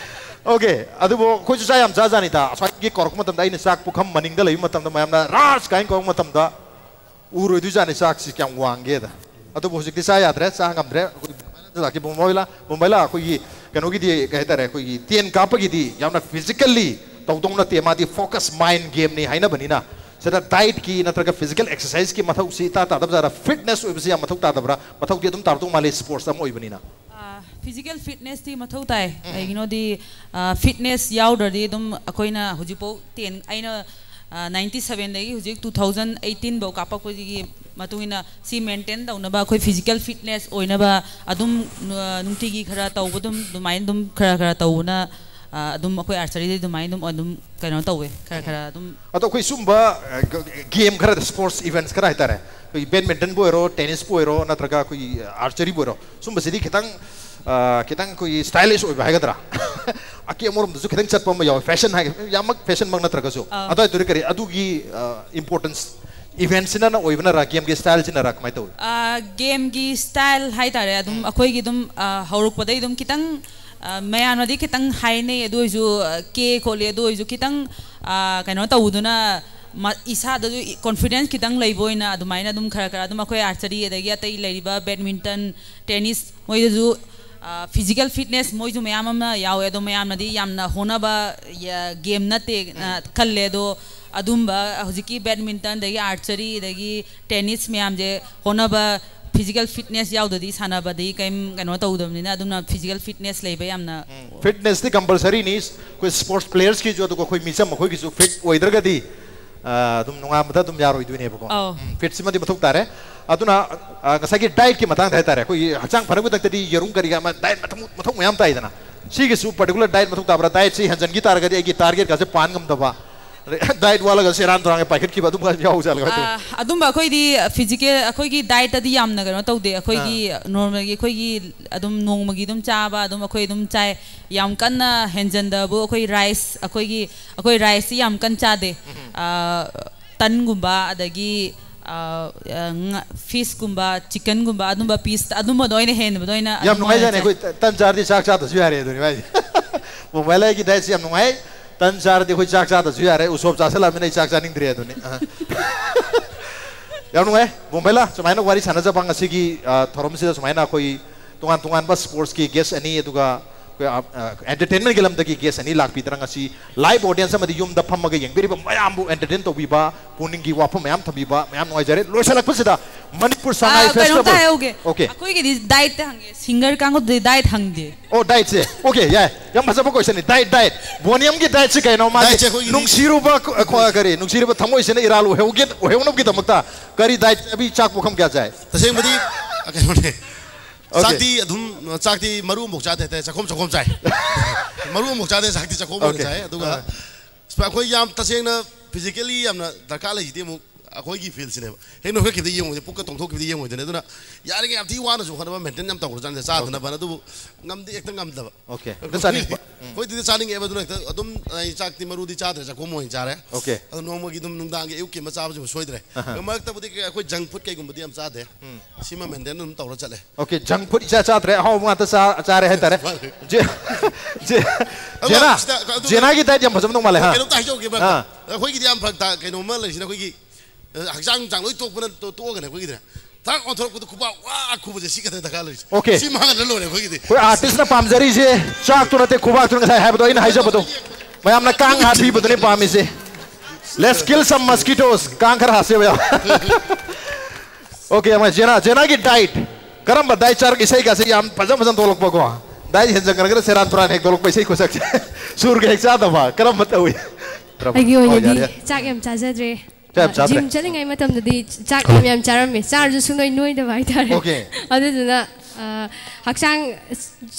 Okay, ꯑꯗꯨꯕꯨ ꯑꯩꯈꯣꯏꯁꯨ ꯆꯥ ꯌꯥꯝ ꯆꯥꯖꯥꯅꯤꯗ꯫ ꯑꯁ꯭ꯋꯥꯏꯒꯤ ꯀꯧꯔꯛꯄ ꯃꯇꯝꯗ ꯑꯩꯅ ꯆꯥꯛ ꯄꯨꯈꯝ ꯃꯅꯤꯡꯗ ꯂꯩꯕ ꯃꯇꯝꯗ ꯃꯌꯥꯝꯅ "ꯔꯥꯖ" ꯀꯥꯏꯅ ꯀꯧꯔꯛꯄ ꯃꯇꯝꯗ ꯎꯔꯣꯏꯗꯣꯏꯖꯥꯠꯅꯤ ꯆꯥꯛꯁꯤ ꯀꯌꯥꯝ ꯋꯥꯡꯒꯦꯗ꯫ ꯑꯗꯨꯕꯨ ꯍꯧꯖꯤꯛꯇꯤ ꯆꯥ ꯌꯥꯗ꯭ꯔꯦ, ꯆꯥ ꯉꯝꯗ꯭ꯔꯦ꯫ ꯑꯩꯈꯣꯏ ꯂꯥꯛꯈꯤ ꯕꯣꯝꯕꯥꯏꯂꯥ, ꯕꯣꯝꯕꯥꯏꯂꯥ ꯑꯩꯈꯣꯏꯒꯤ ꯀꯩꯅꯣꯒꯤꯗꯤ, ꯀꯩ ꯍꯥꯏꯇꯥꯔꯦ, ꯑꯩꯈꯣꯏꯒꯤ ꯇꯦꯟ ꯀꯥꯞꯄꯒꯤꯗꯤ ꯌꯥꯝꯅ physically ꯇꯧꯗꯧ ꯅꯠꯇꯦ, ꯃꯥꯗꯤ focus mind game ꯅꯤ ꯍꯥꯏꯅꯕꯅꯤꯅ꯫ ꯁꯤꯗ diet ꯀꯤ ꯅꯠꯇ꯭ꯔꯒ physical exercise ꯀꯤ ꯃꯊꯧꯁꯤ ꯏꯇꯥ ꯇꯥꯗꯕ ꯖꯥꯠꯂ? Fitness ꯑꯣꯏꯕꯁꯤ ꯌꯥꯝ ꯃꯊꯧ ꯇꯥꯗꯕ꯭ꯔꯥ? ꯃꯊꯧꯗꯤ ꯑꯗꯨꯝ ꯇꯥꯔꯛꯇꯧ ꯃꯥꯜꯂꯤ, sports ꯑꯃ ꯑꯣꯏꯕꯅꯤꯅ꯫ ꯑ, physical fitness ꯇꯤ ꯃꯊꯧ ꯇꯥꯏ꯫ ꯀꯩꯒꯤꯅꯣꯗꯤ, ꯑ, fitness ꯌꯥꯎꯗ꯭ꯔꯗꯤ ꯑꯗꯨꯝ ꯑꯩꯈꯣꯏꯅ ꯍꯧꯖꯤꯛꯐꯥꯎ ꯇꯦꯟ, ꯑꯩꯅ, ꯑ, ninety seven ꯗꯒꯤ ꯍꯧꯖꯤꯛ two thousand eighteen ꯐꯥꯎ ꯀꯥꯞꯄꯛꯄꯁꯤꯒꯤ ꯃꯇꯨꯡ ꯏꯟꯅ ꯁꯤ maintain ꯇꯧꯅꯕ ꯑꯩꯈꯣꯏ physical fitness ꯑꯣꯏꯅꯕ ꯑꯗꯨꯝ, ꯑ, ꯅꯨꯡꯇꯤꯒꯤ ꯈꯔ ꯇꯧꯕ ꯑꯗꯨꯝ, ꯑꯗꯨꯃꯥꯏꯅ ꯑꯗꯨꯝ ꯈꯔ ꯈꯔ ꯇꯧꯕꯅ ꯑ, ꯑꯗꯨꯝ ꯑꯩꯈꯣꯏ archeryꯗꯤ ꯑꯗꯨꯃꯥꯏꯅ ꯑꯗꯨꯝ ꯑꯗꯨꯝ ꯀꯩꯅꯣ ꯇꯧꯋꯦ, ꯈꯔ ꯈꯔ ꯑꯗꯨꯝ꯫ ꯑꯗꯣ ꯑꯩꯈꯣꯏ ꯁꯨꯝꯕ ꯒꯦꯝ ꯈꯔꯗ, sports events ꯈꯔ ꯍꯥꯏꯇꯥꯔꯦ, ꯑꯩꯈꯣꯏꯒꯤ badmintonꯕꯨ ꯑꯣꯏꯔꯣ, tennisꯄꯨ ꯑꯣꯏꯔꯣ, ꯅꯠꯇ꯭ꯔꯒ ꯑꯩꯈꯣꯏꯒꯤ archeryꯕꯨ ꯑꯣꯏꯔꯣ, ꯁꯨꯝꯕꯁꯤꯗꯤ ꯈꯤꯇꯪ ꯑ, ꯈꯤꯇꯪ ꯑꯩꯈꯣꯏꯒꯤ stylish ꯑꯣꯏꯕ ꯍꯥꯏꯒꯗ꯭ꯔꯥ? ꯑꯀꯦ ꯑꯃꯔꯣꯝꯗꯁꯨ ꯈꯤꯇꯪ ꯆꯠꯄ ꯑꯃ ꯌꯥꯎꯋꯦ, fashion ꯍꯥꯏ, ꯌꯥꯝꯃꯛ fashionꯃꯛ ꯅꯠꯇ꯭ꯔꯒꯁꯨ꯫ ꯑꯥ꯫ ꯑꯗꯨꯋꯥꯏꯗꯨꯗꯤ ꯀꯔꯤ, ꯑꯗꯨꯒꯤ importance eventꯁꯤꯅ ꯑꯣꯏꯕꯅꯔꯥ, gameꯒꯤ styleꯁꯤꯅꯔꯥ, ꯀꯃꯥꯏꯅ ꯇꯧꯏ? ꯑ, gameꯒꯤ style ꯍꯥꯏꯇꯥꯔꯦ, ꯑꯗꯨꯝ ꯑꯩꯈꯣꯏꯒꯤ ꯑꯗꯨꯝ, ꯑ, ꯍꯧꯔꯛꯄꯗꯩ ꯑꯗꯨꯝ ꯈꯤꯇꯪ, ꯑ, ꯃꯌꯥꯝꯅꯗꯤ ꯈꯤꯇꯪ ꯍꯥꯏꯅꯩ, ꯑꯗꯨ ꯑꯣꯏꯔꯁꯨ, ꯑ, ꯀꯦ ꯈꯣꯠꯂꯤ, ꯑꯗꯨ ꯑꯣꯏꯔꯁꯨ ꯈꯤꯇꯪ, ꯑ, ꯀꯩꯅꯣ ꯇꯧꯗꯨꯅ ꯃ-, ꯏꯁꯥꯗꯁꯨ ꯏ-, confidence ꯈꯤꯇꯪ ꯂꯩꯕ ꯑꯣꯏꯅ ꯑꯗꯨꯃꯥꯏꯅ ꯑꯗꯨꯝ ꯈꯔ ꯈꯔ ꯑꯗꯨꯝ ꯑꯩꯈꯣꯏ archery ꯑꯗꯒꯤ ꯑꯇꯩ ꯂꯩꯔꯤꯕ badminton, tennis ꯃꯣꯏꯗꯁꯨ, ꯑ, physical fitness ꯃꯣꯏꯁꯨ ꯃꯌꯥꯝ ꯑꯃ ꯌꯥꯎꯋꯦ, ꯑꯗꯣ ꯃꯌꯥꯝꯅꯗꯤ ꯌꯥꯝꯅ ꯍꯣꯠꯅꯕ ꯌ-, game ꯅꯠꯇꯦ, ꯑ, ꯈꯜꯂꯦ꯫ ꯑꯗꯣ ꯑꯗꯨꯝꯕ ꯍꯧꯖꯤꯛꯀꯤ badminton ꯑꯗꯒꯤ archery ꯑꯗꯒꯤ tennis ꯃꯌꯥꯝꯁꯦ ꯍꯣꯠꯅꯕ, physical fitness ꯌꯥꯎꯗꯗꯤ ꯁꯥꯟꯅꯕꯗꯤ ꯀꯩꯝ ꯀꯩꯅꯣ ꯇꯧꯗꯕꯅꯤꯅ, ꯑꯗꯨꯅ physical fitness ꯂꯩꯕ ꯌꯥꯝꯅ Fitnessꯇꯤ compulsoryꯅꯤ, ꯑꯩꯈꯣꯏ sports playersꯀꯤꯁꯨ, ꯑꯗꯨꯒ ꯑꯩꯈꯣꯏ ꯃꯤꯆꯝ ꯑꯩꯈꯣꯏꯒꯤꯁꯨ fit ꯑꯣꯏꯗ꯭ꯔꯒꯗꯤ, ꯑ, ꯑꯗꯨꯝ ꯅꯣꯡꯉꯥꯟꯕꯗ ꯑꯗꯨꯝ ꯌꯥꯔꯣꯏꯗꯣꯏꯅꯦꯕꯀꯣ꯫ ꯑꯧ꯫ Fitꯁꯤꯃꯗꯤ ꯃꯊꯧ ꯇꯥꯔꯦ꯫ ꯑꯗꯨꯅ, ꯑ, ꯉꯁꯥꯏꯒꯤ dietꯀꯤ ꯃꯇꯥꯡꯗ ꯍꯥꯏꯇꯥꯔꯦ, ꯑꯩꯈꯣꯏꯒꯤ ꯍꯛꯆꯥꯡ ꯐꯅꯕꯒꯤꯗꯃꯛꯇꯗꯤ ꯌꯦꯔꯨꯝ ꯀꯔꯤ ꯀꯔꯥ ꯑꯃ diet ꯃꯊꯧ, ꯃꯊꯧ ꯃꯌꯥꯝ ꯇꯥꯏꯗꯅ, ꯁꯤꯒꯤꯁꯨ particular diet ꯃꯊꯧ ꯇꯥꯕ꯭ꯔꯥ? Dietꯁꯤ ꯍꯦꯟꯖꯟꯈꯤ ꯇꯥꯔꯒꯗꯤ ꯑꯩꯒꯤ targetꯀꯥꯁꯦ ꯄꯥꯟ ꯉꯝꯗꯕ, diet ꯋꯥꯠꯂꯒ ꯁꯦꯔꯥꯟ ꯇꯨꯔꯥꯟꯒ ꯄꯥꯏꯈꯠꯈꯤꯕ ꯑꯗꯨꯝꯕ ꯌꯥꯎꯖꯥꯠꯂꯣ? ꯑ, ꯑꯗꯨꯝꯕ ꯑꯩꯈꯣꯏꯗꯤ physical, ꯑꯩꯈꯣꯏꯒꯤ dietꯇꯗꯤ ꯌꯥꯝꯅ ꯀꯩꯅꯣ ꯇꯧꯗꯦ꯫ ꯑꯩꯈꯣꯏꯒꯤ normalꯒꯤ ꯑꯩꯈꯣꯏꯒꯤ ꯑꯗꯨꯝ ꯅꯣꯡꯃꯒꯤ ꯑꯗꯨꯝ ꯆꯥꯕ ꯑꯗꯨꯝ ꯑꯩꯈꯣꯏ ꯑꯗꯨꯝ ꯆꯥꯏ꯫ ꯌꯥꯝ ꯀꯟꯅ ꯍꯦꯟꯖꯟꯗꯕꯨ ꯑꯩꯈꯣꯏ rice, ꯑꯩꯈꯣꯏꯒꯤ, ꯑꯩꯈꯣꯏ riceꯁꯤ ꯌꯥꯝ ꯀꯟꯅ ꯆꯥꯗꯦ꯫ ꯑ, ꯇꯟꯒꯨꯝꯕ ꯑꯗꯒꯤ, ꯑ, ꯑ, ꯉꯥ, fishꯀꯨꯝꯕ, chickenꯒꯨꯝꯕ ꯑꯗꯨꯝꯕ piece ꯑꯗꯨꯝꯕꯗ ꯑꯣꯏꯅ ꯍꯦꯟꯕꯗ ꯑꯣꯏꯅ ꯌꯥꯝ ꯑꯗꯨꯝꯕ ꯑꯣꯏꯅ ꯅꯨꯡꯉꯥꯏꯖꯥꯠꯅꯤ꯫ ꯆꯥꯏ꯫ ꯑꯩꯈꯣꯏ ꯇ-, ꯇꯟ ꯆꯥꯔꯗꯤ ꯆꯥꯛ ꯆꯥꯗ꯭ꯔꯁꯨ ꯌꯥꯔꯦ ꯑꯗꯨꯅꯤ ꯃꯥꯏꯁꯦ꯫ ꯃꯣꯕꯥꯏꯜ ꯑꯩꯒꯤ dietꯁꯤ ꯌꯥꯝ ꯅꯨꯡꯉꯥꯏ꯫ ꯇꯟ ꯆꯥꯔꯗꯤ ꯑꯩꯈꯣꯏ ꯆꯥꯛ ꯆꯥꯗ꯭ꯔꯁꯨ ꯌꯥꯔꯦ꯫ ꯎꯁꯣꯞ ꯆꯥꯁꯤꯜꯂꯛꯑꯕꯅꯤꯅ ꯑꯩ ꯆꯥꯛ ꯆꯥꯅꯤꯡꯗ꯭ꯔꯦ ꯑꯗꯨꯅꯤ꯫ ꯑ꯫ ꯌꯥꯝ ꯅꯨꯡꯉꯥꯏ꯫ ꯕꯣꯝꯕꯩꯂꯥ, ꯁꯨꯃꯥꯏꯅ ꯋꯥꯔꯤ ꯁꯥꯟꯅꯖꯕ ꯉꯁꯤꯒꯤ, ꯑ, ꯊꯧꯔꯝꯁꯤꯗ ꯁꯨꯃꯥꯏꯅ ꯑꯩꯈꯣꯏ ꯇꯣꯉꯥꯟ ꯇꯣꯉꯥꯟꯕ sportsꯀꯤ guest ꯑꯅꯤ, ꯑꯗꯨꯒ ꯑꯩꯈꯣꯏ, ꯑ, ꯑ, entertainmentꯀꯤ ꯂꯝꯗꯒꯤ guest ꯑꯅꯤ ꯂꯥꯛꯄꯤꯗꯅ ꯉꯁꯤ live audience ꯑꯃꯗꯤ ꯌꯨꯝꯗ ꯐꯝꯃꯒ ꯌꯦꯡꯕꯤꯔꯤꯕ ꯃꯌꯥꯝꯕꯨ entertain ꯇꯧꯕꯤꯕ, ꯄꯨꯛꯅꯤꯡꯒꯤ ꯋꯥꯐꯝ ꯃꯌꯥꯝ ꯊꯝꯕꯤꯕ, ꯃꯌꯥꯝ ꯅꯨꯡꯉꯥꯏꯖꯔꯦ꯫ ꯂꯣꯏꯁꯤꯜꯂꯛꯄꯁꯤꯗ ꯃꯅꯤꯄꯨꯔ ꯁꯉꯥꯏ ꯑ, ꯀꯩꯅꯣꯝꯇ festival꯫ ꯍꯥꯏꯍꯧꯒꯦ꯫ Okay꯫ ꯑꯩꯈꯣꯏꯒꯤꯗꯤ dietꯇ ꯍꯪꯉꯦ, singer ꯀꯥꯡꯕꯨꯗꯤ diet ꯍꯪꯗꯦ꯫ ꯑꯣ, dietꯁꯦ꯫ Okay, ꯌꯥꯏ꯫ ꯌꯥꯝ ꯐꯖꯕ questionꯅꯤ꯫ Diet, diet꯫ ꯕꯣꯅꯤꯌꯝꯒꯤ dietꯁꯤ ꯀꯩꯅꯣ? ꯃꯥꯒꯤ Dietꯁꯦ ꯑꯩꯈꯣꯏꯒꯤꯗꯤ ꯅꯨꯡꯁꯤꯔꯨꯕ ꯈ-, ꯈ-, ꯀꯔꯤ? ꯅꯨꯡꯁꯤꯔꯨꯕ ꯊꯃꯣꯏꯁꯤꯅ ꯏꯔꯥꯜ ꯑꯣꯏꯍꯧꯒꯦ-, ꯑꯣꯏꯍꯧꯅꯕꯒꯤꯗꯃꯛꯇ ꯀꯔꯤ diet ꯆꯥꯕꯤ, ꯆꯥꯛ ꯄꯨꯈꯝ ꯀꯌꯥ ꯆꯥꯏ? ꯇꯁꯦꯡꯕꯗꯤ, ꯑ, ꯀꯩꯅꯣꯅꯦ꯫ ꯆꯥꯛꯇꯤ ꯑꯗꯨꯝ, ꯆꯥꯛꯇꯤ ꯃꯔꯨ ꯑꯃꯐꯥꯎ ꯆꯥꯗꯦ ꯍꯥꯏꯇꯥꯔꯦ, ꯆꯥꯛꯈꯣꯝ ꯆꯥꯛꯈꯣꯝ ꯆꯥꯏ꯫ ꯃꯔꯨ ꯑꯃꯐꯥꯎ ꯆꯥꯗꯦ, ꯆꯥꯛꯇꯤ ꯆꯥꯛꯈꯣꯝ ꯑꯣꯏꯅ Okay. ꯆꯥꯏ꯫ ꯑꯗꯨꯒ ꯑꯥ. ꯑꯩꯈꯣꯏ ꯌꯥꯝ ꯇꯁꯦꯡꯅ physically ꯌꯥꯝꯅ ꯗꯔꯀꯥꯔ ꯂꯩꯁꯤꯗꯤ ꯑꯃꯨꯛ ꯑꯩꯈꯣꯏꯒꯤ fieldꯁꯤꯅꯦꯕ꯫ ꯍꯦꯛ ꯅꯣꯏꯈꯠꯈꯤꯕꯗ ꯌꯦꯡꯉꯨꯗꯤ, ꯄꯨꯛꯀ ꯇꯣꯡꯊꯣꯛꯈꯤꯕꯗ ꯌꯦꯡꯉꯨꯗꯅꯦ꯫ ꯑꯗꯨꯅ ꯌꯥꯔꯤꯉꯩ ꯌꯥꯝ ꯊꯤ ꯋꯥꯅꯁꯨ ꯍꯣꯠꯅꯕ, maintain ꯌꯥꯝ ꯇꯧꯈ꯭ꯔꯖꯥꯠꯅꯤꯗ, ꯆꯥꯗꯅꯕꯅ꯫ ꯑꯗꯨꯕꯨ ꯉꯝꯗꯤ ꯍꯦꯛꯇ ꯉꯝꯗꯕ꯫ Okay. ꯑꯗꯨ ꯆꯥꯅꯤꯡꯕ꯫ ꯑꯩꯈꯣꯏꯗꯤ ꯆꯥꯅꯤꯡꯉꯦꯕ, ꯑꯗꯨꯅ ꯍꯦꯛꯇ ꯑꯗꯨꯝ ꯑꯩ ꯆꯥꯛꯇꯤ ꯃꯔꯨꯗꯤ ꯆꯥꯗ꯭ꯔꯦ, ꯆꯥꯛꯈꯣꯝ ꯑꯣꯏꯅ ꯆꯥꯔꯦ꯫ Okay. ꯑꯗꯣ ꯅꯣꯡꯃꯒꯤ ꯑꯗꯨꯝ ꯅꯨꯡꯗꯥꯡꯒꯤ, ꯑꯌꯨꯛꯀꯤ ꯑꯃ ꯆꯥꯕꯁꯤꯃ ꯁꯣꯏꯗ꯭ꯔꯦ꯫ ꯑꯍ. ꯑꯗꯣ ꯃꯔꯛꯇꯕꯨꯗꯤ ꯑꯩꯈꯣꯏ junk food ꯀꯩꯒꯨꯝꯕꯗꯤ ꯌꯥꯝ ꯆꯥꯗꯦ꯫ ꯁꯤꯃ maintain ꯑꯗꯨꯝ ꯇꯧꯔ ꯆꯠꯂꯦ꯫ Okay, junk food ꯏꯆꯥ ꯆꯥꯗ꯭ꯔꯦ, ꯑꯍꯥꯎꯕ ꯉꯥꯛꯇ ꯆꯥ-, ꯆꯥꯔꯦ ꯍꯥꯏꯇꯥꯔꯦ꯫ ꯃꯥꯅꯦ꯫ ꯖꯦ-, ꯖꯦ-, ꯑꯗꯣ ꯖꯦꯅꯥ, ꯁꯤꯗ ꯑꯗꯨ ꯖꯦꯅꯥꯒꯤ diet ꯌꯥꯝ ꯐꯖꯕ ꯅꯣꯡ ꯃꯥꯜꯂꯦ, ꯍꯥ? ꯀꯩꯅꯣꯝꯇ ꯍꯥꯏꯖꯍꯧꯒꯦ, ꯃꯔꯛꯇ꯫ ꯑꯥ. ꯑꯩꯈꯣꯏꯒꯤꯗꯤ ꯌꯥꯝ ꯐꯔꯛ ꯇꯥ-, ꯀꯩꯅꯣꯝꯃ ꯂꯩꯔꯤꯁꯤꯅ ꯑꯩꯈꯣꯏꯒꯤ, ꯑ, ꯍꯛꯆꯥꯡ ꯅꯨꯡꯆꯥꯡ ꯂꯣꯏ ꯇꯣꯛꯄꯅ ꯇꯣ-, ꯇꯣꯛꯑꯒꯅꯦ ꯑꯩꯈꯣꯏꯒꯤꯗꯤ꯫ ꯊꯥꯛ ꯑꯣꯟꯊꯣꯔꯛꯄꯗ ꯈꯨꯕꯥꯛ ꯋꯥ ꯈꯨꯕꯁꯦ ꯁꯤ ꯈꯛꯇ ꯗꯔꯀꯥꯔ ꯂꯩꯔꯤꯁꯦ꯫ Okay. ꯁꯤ ꯃꯥꯡꯍꯜꯂ ꯂꯣꯏꯔꯦ ꯑꯩꯈꯣꯏꯒꯤꯗꯤ꯫ ꯑꯩꯈꯣꯏ artistꯅ ꯄꯥꯝꯖꯔꯤꯁꯦ ꯆꯥꯛꯇꯨ ꯅꯠꯇꯦ, ꯈꯨꯕꯥꯛꯇꯨꯅ, ꯉꯁꯥꯏ ꯍꯥꯏꯕꯗꯣ ꯑꯩꯅ ꯍꯥꯏꯖꯕꯗꯣ꯫ ꯃꯌꯥꯝꯅ ꯀꯥꯡ ꯍꯥꯠꯄꯤꯕꯗꯨꯅꯦ ꯄꯥꯝꯃꯤꯁꯦ꯫ Let's kill some mosquitoes. ꯀꯥꯡ ꯈꯔ ꯍꯥꯠꯁꯦꯕ ꯌꯥꯝ꯫ Okay, ꯑꯃ ꯖꯦꯅꯥ, ꯖꯦꯅꯥꯒꯤ diet꯫ ꯀꯔꯝꯕ diet ꯆꯥꯔꯒ ꯏꯁꯩꯒꯁꯦ ꯌꯥꯝ ꯐꯖ ꯐꯖꯅ ꯊꯣꯛꯂꯛꯄꯀꯣ? Diet ꯍꯦꯟꯖꯟꯈ꯭ꯔꯒꯅ ꯁꯦꯔꯥꯟ ꯇꯨꯔꯥꯟ ꯍꯦꯛ ꯊꯣꯛꯂꯛꯄ ꯏꯁꯩ ꯈꯨꯁꯛꯁꯦ꯫ ꯁꯨꯔꯒ ꯍꯦꯛ ꯆꯥꯗꯕ꯫ ꯀꯔꯝꯕ ꯇꯧꯏ? ꯑꯩꯒꯤ ꯑꯣ, ꯑꯣꯏꯅꯗꯤ ꯌꯥꯔꯦ, ꯌꯥꯔꯦ꯫ ꯆꯥꯛ ꯌꯥꯝ ꯆꯥꯖꯗ꯭ꯔꯦ꯫ ꯆꯥꯛ ꯌꯥꯝ ꯆꯥꯗ꯭ꯔꯦ? Gym ꯆꯠꯂꯤꯉꯩ ꯃꯇꯝꯗꯗꯤ ꯆꯥꯛ ꯍꯜꯂꯣ꯫ ꯌꯥꯝ ꯌꯥꯝ ꯆꯥꯔꯝꯃꯦ꯫ ꯆꯥꯔꯁꯨ ꯁꯨꯡꯅꯣꯏ ꯅꯣꯏꯗꯕ ꯍꯥꯏꯇꯥꯔꯦ꯫ Okay. ꯑꯗꯨꯗꯨꯅ, ꯑ, ꯍꯛꯆꯥꯡ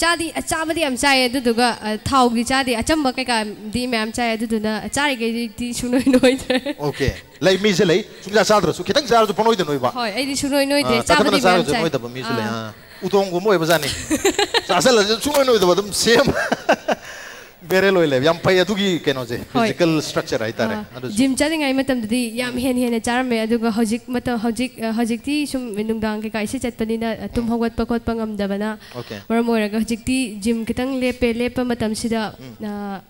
ꯆꯥꯗꯤ, ꯆꯥꯕꯗꯤ ꯌꯥꯝ ꯆꯥꯏꯌꯦ, ꯑꯗꯨꯗꯨꯒ, ꯑ, ꯊꯥꯎꯒꯤ ꯆꯥꯗꯦ, ꯑꯆꯝꯕ ꯀꯩꯀꯥꯗꯤ ꯃꯌꯥꯝ ꯆꯥꯏ, ꯑꯗꯨꯗꯨꯅ ꯆꯥꯔꯤꯈꯩꯗꯤ ꯁꯨꯡꯅꯣꯏ ꯅꯣꯏꯗ꯭ꯔꯦ꯫ Okay. ꯂꯩ, ꯃꯤꯁꯦ ꯂꯩ꯫ ꯁꯨꯡꯆꯥ ꯆꯥꯗ꯭ꯔꯁꯨ, ꯈꯤꯇꯪ ꯆꯥꯔꯁꯨ ꯄꯪꯅꯣꯏꯗ ꯅꯣꯏꯕ꯫ ꯍꯣꯏ, ꯑꯩꯗꯤ ꯁꯨꯡꯅꯣꯏ ꯅꯣꯏꯗꯦ꯫ ꯑꯥ, ꯆꯥꯕꯗꯤ ꯇꯥꯈꯠꯇꯅ ꯃꯌꯥꯝ ꯆꯥꯔꯁꯨ ꯆꯥꯏ꯫ ꯅꯣꯏꯗꯕ ꯃꯤꯁꯨ ꯂꯩ꯫ ꯑꯥ꯫ ꯑꯥ꯫ ꯎꯇꯣꯡꯒꯨꯝꯕ ꯑꯣꯏꯕꯖꯥꯠꯅꯤ꯫ ꯆꯥꯁꯤꯜꯂꯁꯨ ꯁꯨꯡꯅꯣꯏ ꯅꯣꯏꯗꯕ ꯑꯗꯨꯝ same꯫ Barrel ꯑꯣꯏ ꯂꯩꯕ꯫ ꯌꯥꯝ ꯐꯩ ꯑꯗꯨꯒꯤ ꯀꯩꯅꯣꯁꯦ, ꯍꯣꯏ꯫ Physical structure ꯍꯥꯏꯇꯥꯔꯦ꯫ ꯑꯥ, ꯑꯗꯨꯁꯨ꯫ Gym ꯆꯠꯂꯤꯉꯩ ꯃꯇꯝꯗꯗꯤ ꯌꯥꯝ ꯍꯦꯟꯅ ꯍꯦꯟꯅ ꯆꯥꯔꯝꯃꯦ, ꯑꯗꯨꯒ ꯍꯧꯖꯤꯛ ꯃꯇꯝ, ꯍꯧꯖꯤꯛ, ꯑ, ꯍꯧꯖꯤꯛꯇꯤ ꯁꯨꯝ ꯅꯨꯡꯗꯥꯡ ꯀꯩꯀꯥ ꯏꯁꯩ ꯆꯠꯄꯅꯤꯅ, ꯑ, ꯇꯨꯝ ꯎꯝ꯫ ꯍꯧꯒꯠꯄ ꯈꯣꯠꯄ ꯉꯝꯗꯕꯅ Okay. ꯃꯔꯝ ꯑꯣꯏꯔꯒ ꯍꯧꯖꯤꯛꯇꯤ gym ꯈꯤꯇꯪ ꯂꯦꯞꯄꯦ꯫ ꯂꯦꯞꯄ ꯃꯇꯝꯁꯤꯗ, ꯎꯝ꯫ ꯑ,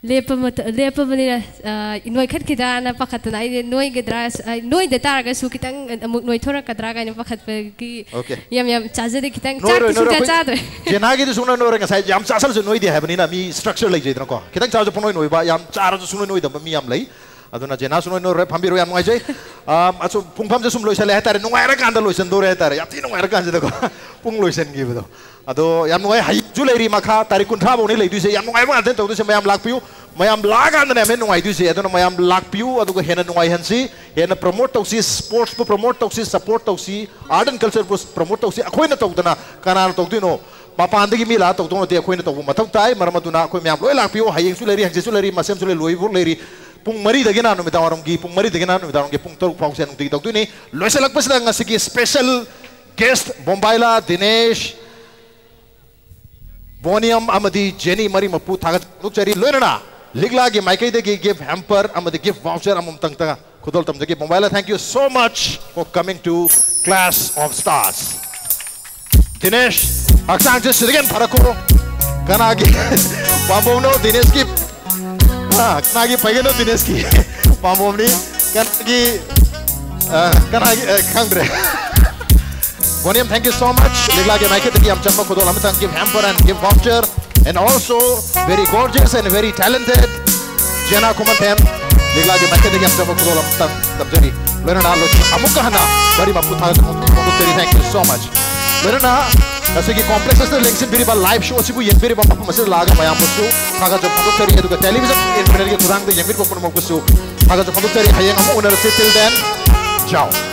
ꯂꯦꯞꯄ ꯃꯇ-, ꯂꯦꯞꯄꯕꯅꯤꯅ, ꯑ, ꯅꯣꯏꯈꯠꯈꯤꯗ꯭ꯔꯥꯅ ꯄꯥꯈꯠꯇꯅ ꯑꯩꯗꯤ ꯅꯣꯏꯒꯗ꯭ꯔꯥ, ꯑ, ꯅꯣꯏꯗ ꯇꯥꯔꯒꯁꯨ ꯈꯤꯇꯪ ꯑꯃꯨꯛ ꯅꯣꯏꯊꯣꯔꯛꯀꯗ꯭ꯔꯥ ꯀꯥꯏꯅ ꯄꯥꯈꯠꯄꯒꯤ Okay. ꯌꯥꯝ ꯌꯥꯝ ꯆꯥꯖꯗꯦ, ꯈꯤꯇꯪ ꯅꯣꯏꯔꯣꯏ, ꯆꯥꯛꯇꯤ ꯅꯣꯏꯔꯣꯏ, ꯁꯨꯡꯆꯥ ꯑꯩꯈꯣꯏ ꯆꯥꯗ꯭ꯔꯦ꯫ ꯖꯦꯅꯥꯒꯤꯗꯤ ꯁꯨꯡꯅꯣꯏ ꯅꯣꯏꯔꯣꯏ꯫ ꯉꯁꯥꯏ ꯌꯥꯝ ꯆꯥꯁꯜꯂꯁꯨ ꯅꯣꯏꯗꯦ ꯍꯥꯏꯕꯅꯤꯅ ꯃꯤ structure ꯂꯩꯖꯩꯗꯅꯀꯣ꯫ ꯈꯤꯇꯪ ꯆꯥꯔꯁꯨ ꯄꯪꯅꯣꯏ ꯅꯣꯏꯕ, ꯌꯥꯝ ꯆꯥꯔꯁꯨ ꯁꯨꯡꯅꯣꯏ ꯅꯣꯏꯗꯕ ꯃꯤ ꯌꯥꯝ ꯂꯩ꯫ ꯑꯗꯨꯅ ꯖꯦꯅꯥꯁꯨ ꯅꯣꯏ ꯅꯣꯏꯔꯣꯏ, ꯐꯝꯕꯤꯔꯣ, ꯌꯥꯝ ꯅꯨꯡꯉꯥꯏꯖꯩ꯫ ꯑꯥ, ꯑꯁꯨꯝ ꯄꯨꯡꯐꯝꯁꯦ ꯁꯨꯝ ꯂꯣꯏꯁꯜꯂꯦ ꯍꯥꯏꯇꯥꯔꯦ, ꯅꯨꯡꯉꯥꯏꯔꯀꯥꯟꯗ ꯂꯣꯏꯁꯟꯗꯣꯔꯦ ꯍꯥꯏꯇꯥꯔꯦ, ꯌꯥꯝ ꯊꯤ ꯅꯨꯡꯉꯥꯏꯔꯀꯥꯟꯁꯤꯗꯀꯣ꯫ ꯄꯨꯡ ꯂꯣꯏꯁꯟꯈꯤꯕꯗꯣ꯫ ꯑꯗꯣ ꯌꯥꯝ ꯅꯨꯡꯉꯥꯏ, ꯍꯌꯦꯡꯁꯨ ꯂꯩꯔꯤ ꯃꯈꯥ, ꯇꯥꯔꯤꯛ ꯀꯨꯟꯊ꯭ꯔꯥ ꯐꯧꯅꯤ ꯂꯩꯗꯣꯏꯁꯦ, ꯌꯥꯝ ꯅꯨꯡꯉꯥꯏꯕ ꯉꯥꯛꯇꯅꯤ ꯇꯧꯗꯣꯏꯁꯦ, ꯃꯌꯥꯝ ꯂꯥꯛꯄꯤꯌꯨ꯫ ꯃꯌꯥꯝ ꯂꯥꯛꯑꯀꯥꯟꯗꯅꯦ ꯌꯥꯝ ꯍꯦꯟꯅ ꯅꯨꯡꯉꯥꯏꯗꯣꯏꯁꯦ, ꯑꯗꯨꯅ ꯃꯌꯥꯝ ꯂꯥꯛꯄꯤꯌꯨ, ꯑꯗꯨꯒ ꯍꯦꯟꯅ ꯅꯨꯡꯉꯥꯏꯍꯟꯁꯤ꯫ ꯍꯦꯟꯅ ꯄ꯭ꯔꯃꯣꯠ ꯇꯧꯁꯤ, ꯁ꯭ꯄꯣꯔꯠꯁꯄꯨ ꯄ꯭ꯔꯃꯣꯠ ꯇꯧꯁꯤ, ꯁꯄꯣꯔꯠ ꯇꯧꯁꯤ, ꯑꯥꯔꯠ ꯑꯦꯟ ꯀꯜꯆꯔꯕꯨ ꯄ꯭ꯔꯃꯣꯠ ꯇꯧꯁꯤ꯫ ꯑꯩꯈꯣꯏꯅ ꯇꯧꯗꯅ ꯀꯅꯥꯅ ꯇꯧꯗꯣꯏꯅꯣ? ꯃꯄꯥꯟꯗꯒꯤ ꯃꯤ ꯂꯥꯛꯑ ꯇꯧꯗꯧ ꯅꯠꯇꯦ, ꯑꯩꯈꯣꯏꯅ ꯇꯧꯕ ꯃꯊꯧ ꯇꯥꯏ꯫ ꯃꯔꯝ ꯑꯗꯨꯅ ꯑꯩꯈꯣꯏ ꯃꯌꯥꯝ ꯂꯣꯏ ꯂꯥꯛꯄꯤꯌꯨ꯫ ꯍꯌꯦꯡꯁꯨ ꯂꯩꯔꯤ, ꯍꯪꯆꯤꯠꯁꯨ ꯂꯩꯔꯤ, ꯃꯁꯦꯝꯁꯨ ꯂꯩ, ꯂꯣꯏꯕꯐꯥꯎ ꯂꯩꯔꯤ꯫ ꯄꯨꯡ ꯃꯔꯤꯗꯒꯤꯅ ꯅꯨꯃꯤꯗꯥꯡ ꯋꯥꯏꯔꯝꯒꯤ ꯄꯨꯡ ꯃꯔꯤꯗꯒꯤꯅ ꯅꯨꯃꯤꯗꯥꯡ ꯋꯥꯏꯔꯝꯒꯤ ꯄꯨꯡ ꯇꯔꯨꯛ ꯐꯥꯎꯁꯦ ꯅꯨꯡꯇꯤꯒꯤ ꯇꯧꯗꯣꯏꯅꯤ꯫ ꯂꯣꯏꯁꯤꯜꯂꯛꯄꯁꯤꯗ ꯉꯁꯤꯒꯤ ꯁ꯭ꯄꯦꯁꯦꯜ ꯒꯦꯁ꯭ꯠ ꯕꯣꯝꯕꯥꯏꯂꯥ ꯗꯤꯅꯦꯁ, ꯕꯣꯅꯤꯌꯝ ꯑꯃꯗꯤ ꯖꯦꯅꯤ ꯃꯔꯤꯃꯛꯄꯨ ꯊꯥꯒꯠ ꯐꯣꯡꯗꯣꯛꯆꯔꯤ꯫ ꯂꯣꯏꯅꯅ ꯂꯤꯛꯂꯥꯒꯤ ꯃꯥꯏꯀꯩꯗꯒꯤ ꯒꯤꯐ ꯍꯦꯝꯄꯔ ꯑꯃꯗꯤ ꯒꯤꯐ ꯚꯥꯎꯆꯔ ꯑꯃꯃꯝꯇꯪꯇ ꯈꯨꯗꯣꯜ ꯇꯝꯖꯒꯦ꯫ ꯕꯣꯝꯕꯥꯏꯂꯥ, thank you so much for coming to Clash of Stars. ꯗꯤꯅꯦꯁ, ꯍꯛꯆꯥꯡꯁꯦ ꯁꯤꯗꯒꯤ ꯍꯦꯟꯅ ꯐꯔꯛꯈꯣ꯫ ꯀꯅꯥꯒꯤ ꯄꯥꯝꯕꯣꯝꯅꯣ ꯗꯤꯅꯦꯁꯀꯤ? ꯑ, ꯀꯅꯥꯒꯤ ꯐꯩꯒꯟꯅꯣ ꯗꯤꯅꯦꯁꯀꯤ ꯄꯥꯝꯕꯣꯝꯅꯤ? ꯀꯅꯥꯒꯤ, ꯑ, ꯀꯅꯥꯒꯤ, ꯑ, ꯈꯪꯗ꯭ꯔꯦ꯫ Boniam, thank you so much. ꯂꯤꯛꯂꯥꯒꯤ ꯃꯥꯏꯀꯩꯗꯒꯤ ꯌꯥꯝ ꯆꯝꯕ ꯈꯨꯗꯣꯜ ꯑꯃꯇꯪ, gift hamper and gift voucher, and also very gorgeous and very talented Jena Khumanthem, ꯂꯤꯛꯂꯥꯒꯤ ꯃꯥꯏꯀꯩꯗꯒꯤ ꯌꯥꯝ ꯆꯝꯕ ꯈꯨꯗꯣꯜ ꯑꯃꯇꯪ ꯇꯝꯖꯔꯤ꯫ ꯂꯣꯏꯅꯅ ꯂꯣꯏꯁꯤꯟ-, ꯑꯃꯨꯛꯀ ꯍꯟꯅ ꯃꯔꯤꯃꯛꯄꯨ ꯊꯥꯒꯠꯆꯔꯤ, thank you so much꯫ ꯂꯣꯏꯅꯅ ꯉꯁꯤꯒꯤ ꯀꯣꯝꯄ꯭ꯂꯦꯛꯁ ꯑꯁꯤꯗ ꯂꯦꯡꯁꯤꯟꯕꯤꯔꯤꯕ ꯂꯥꯏꯚ ꯁꯣ ꯑꯁꯤꯕꯨ ꯌꯦꯡꯕꯤꯔꯤꯕ ꯃꯐꯝ ꯑꯁꯤꯗ ꯂꯥꯛꯑꯒ ꯃꯌꯥꯝꯕꯨꯁꯨ ꯊꯥꯒꯠꯆꯕ ꯐꯣꯡꯗꯣꯛꯆꯔꯤ, ꯑꯗꯨꯒ ꯇꯦꯂꯤꯚꯤꯖꯟ ꯏꯟꯇꯔꯅꯦꯠꯀꯤ ꯈꯨꯠꯊꯥꯡꯗ ꯌꯦꯡꯕꯤꯔꯤꯕ ꯄꯨꯝꯅꯃꯛꯄꯨꯁꯨ ꯊꯥꯒꯠꯆꯕ ꯐꯣꯡꯗꯣꯛꯆꯔꯤ꯫ ꯍꯌꯦꯡ ꯑꯃꯨꯛ ꯎꯅꯔꯁꯤ, till then, ciao꯫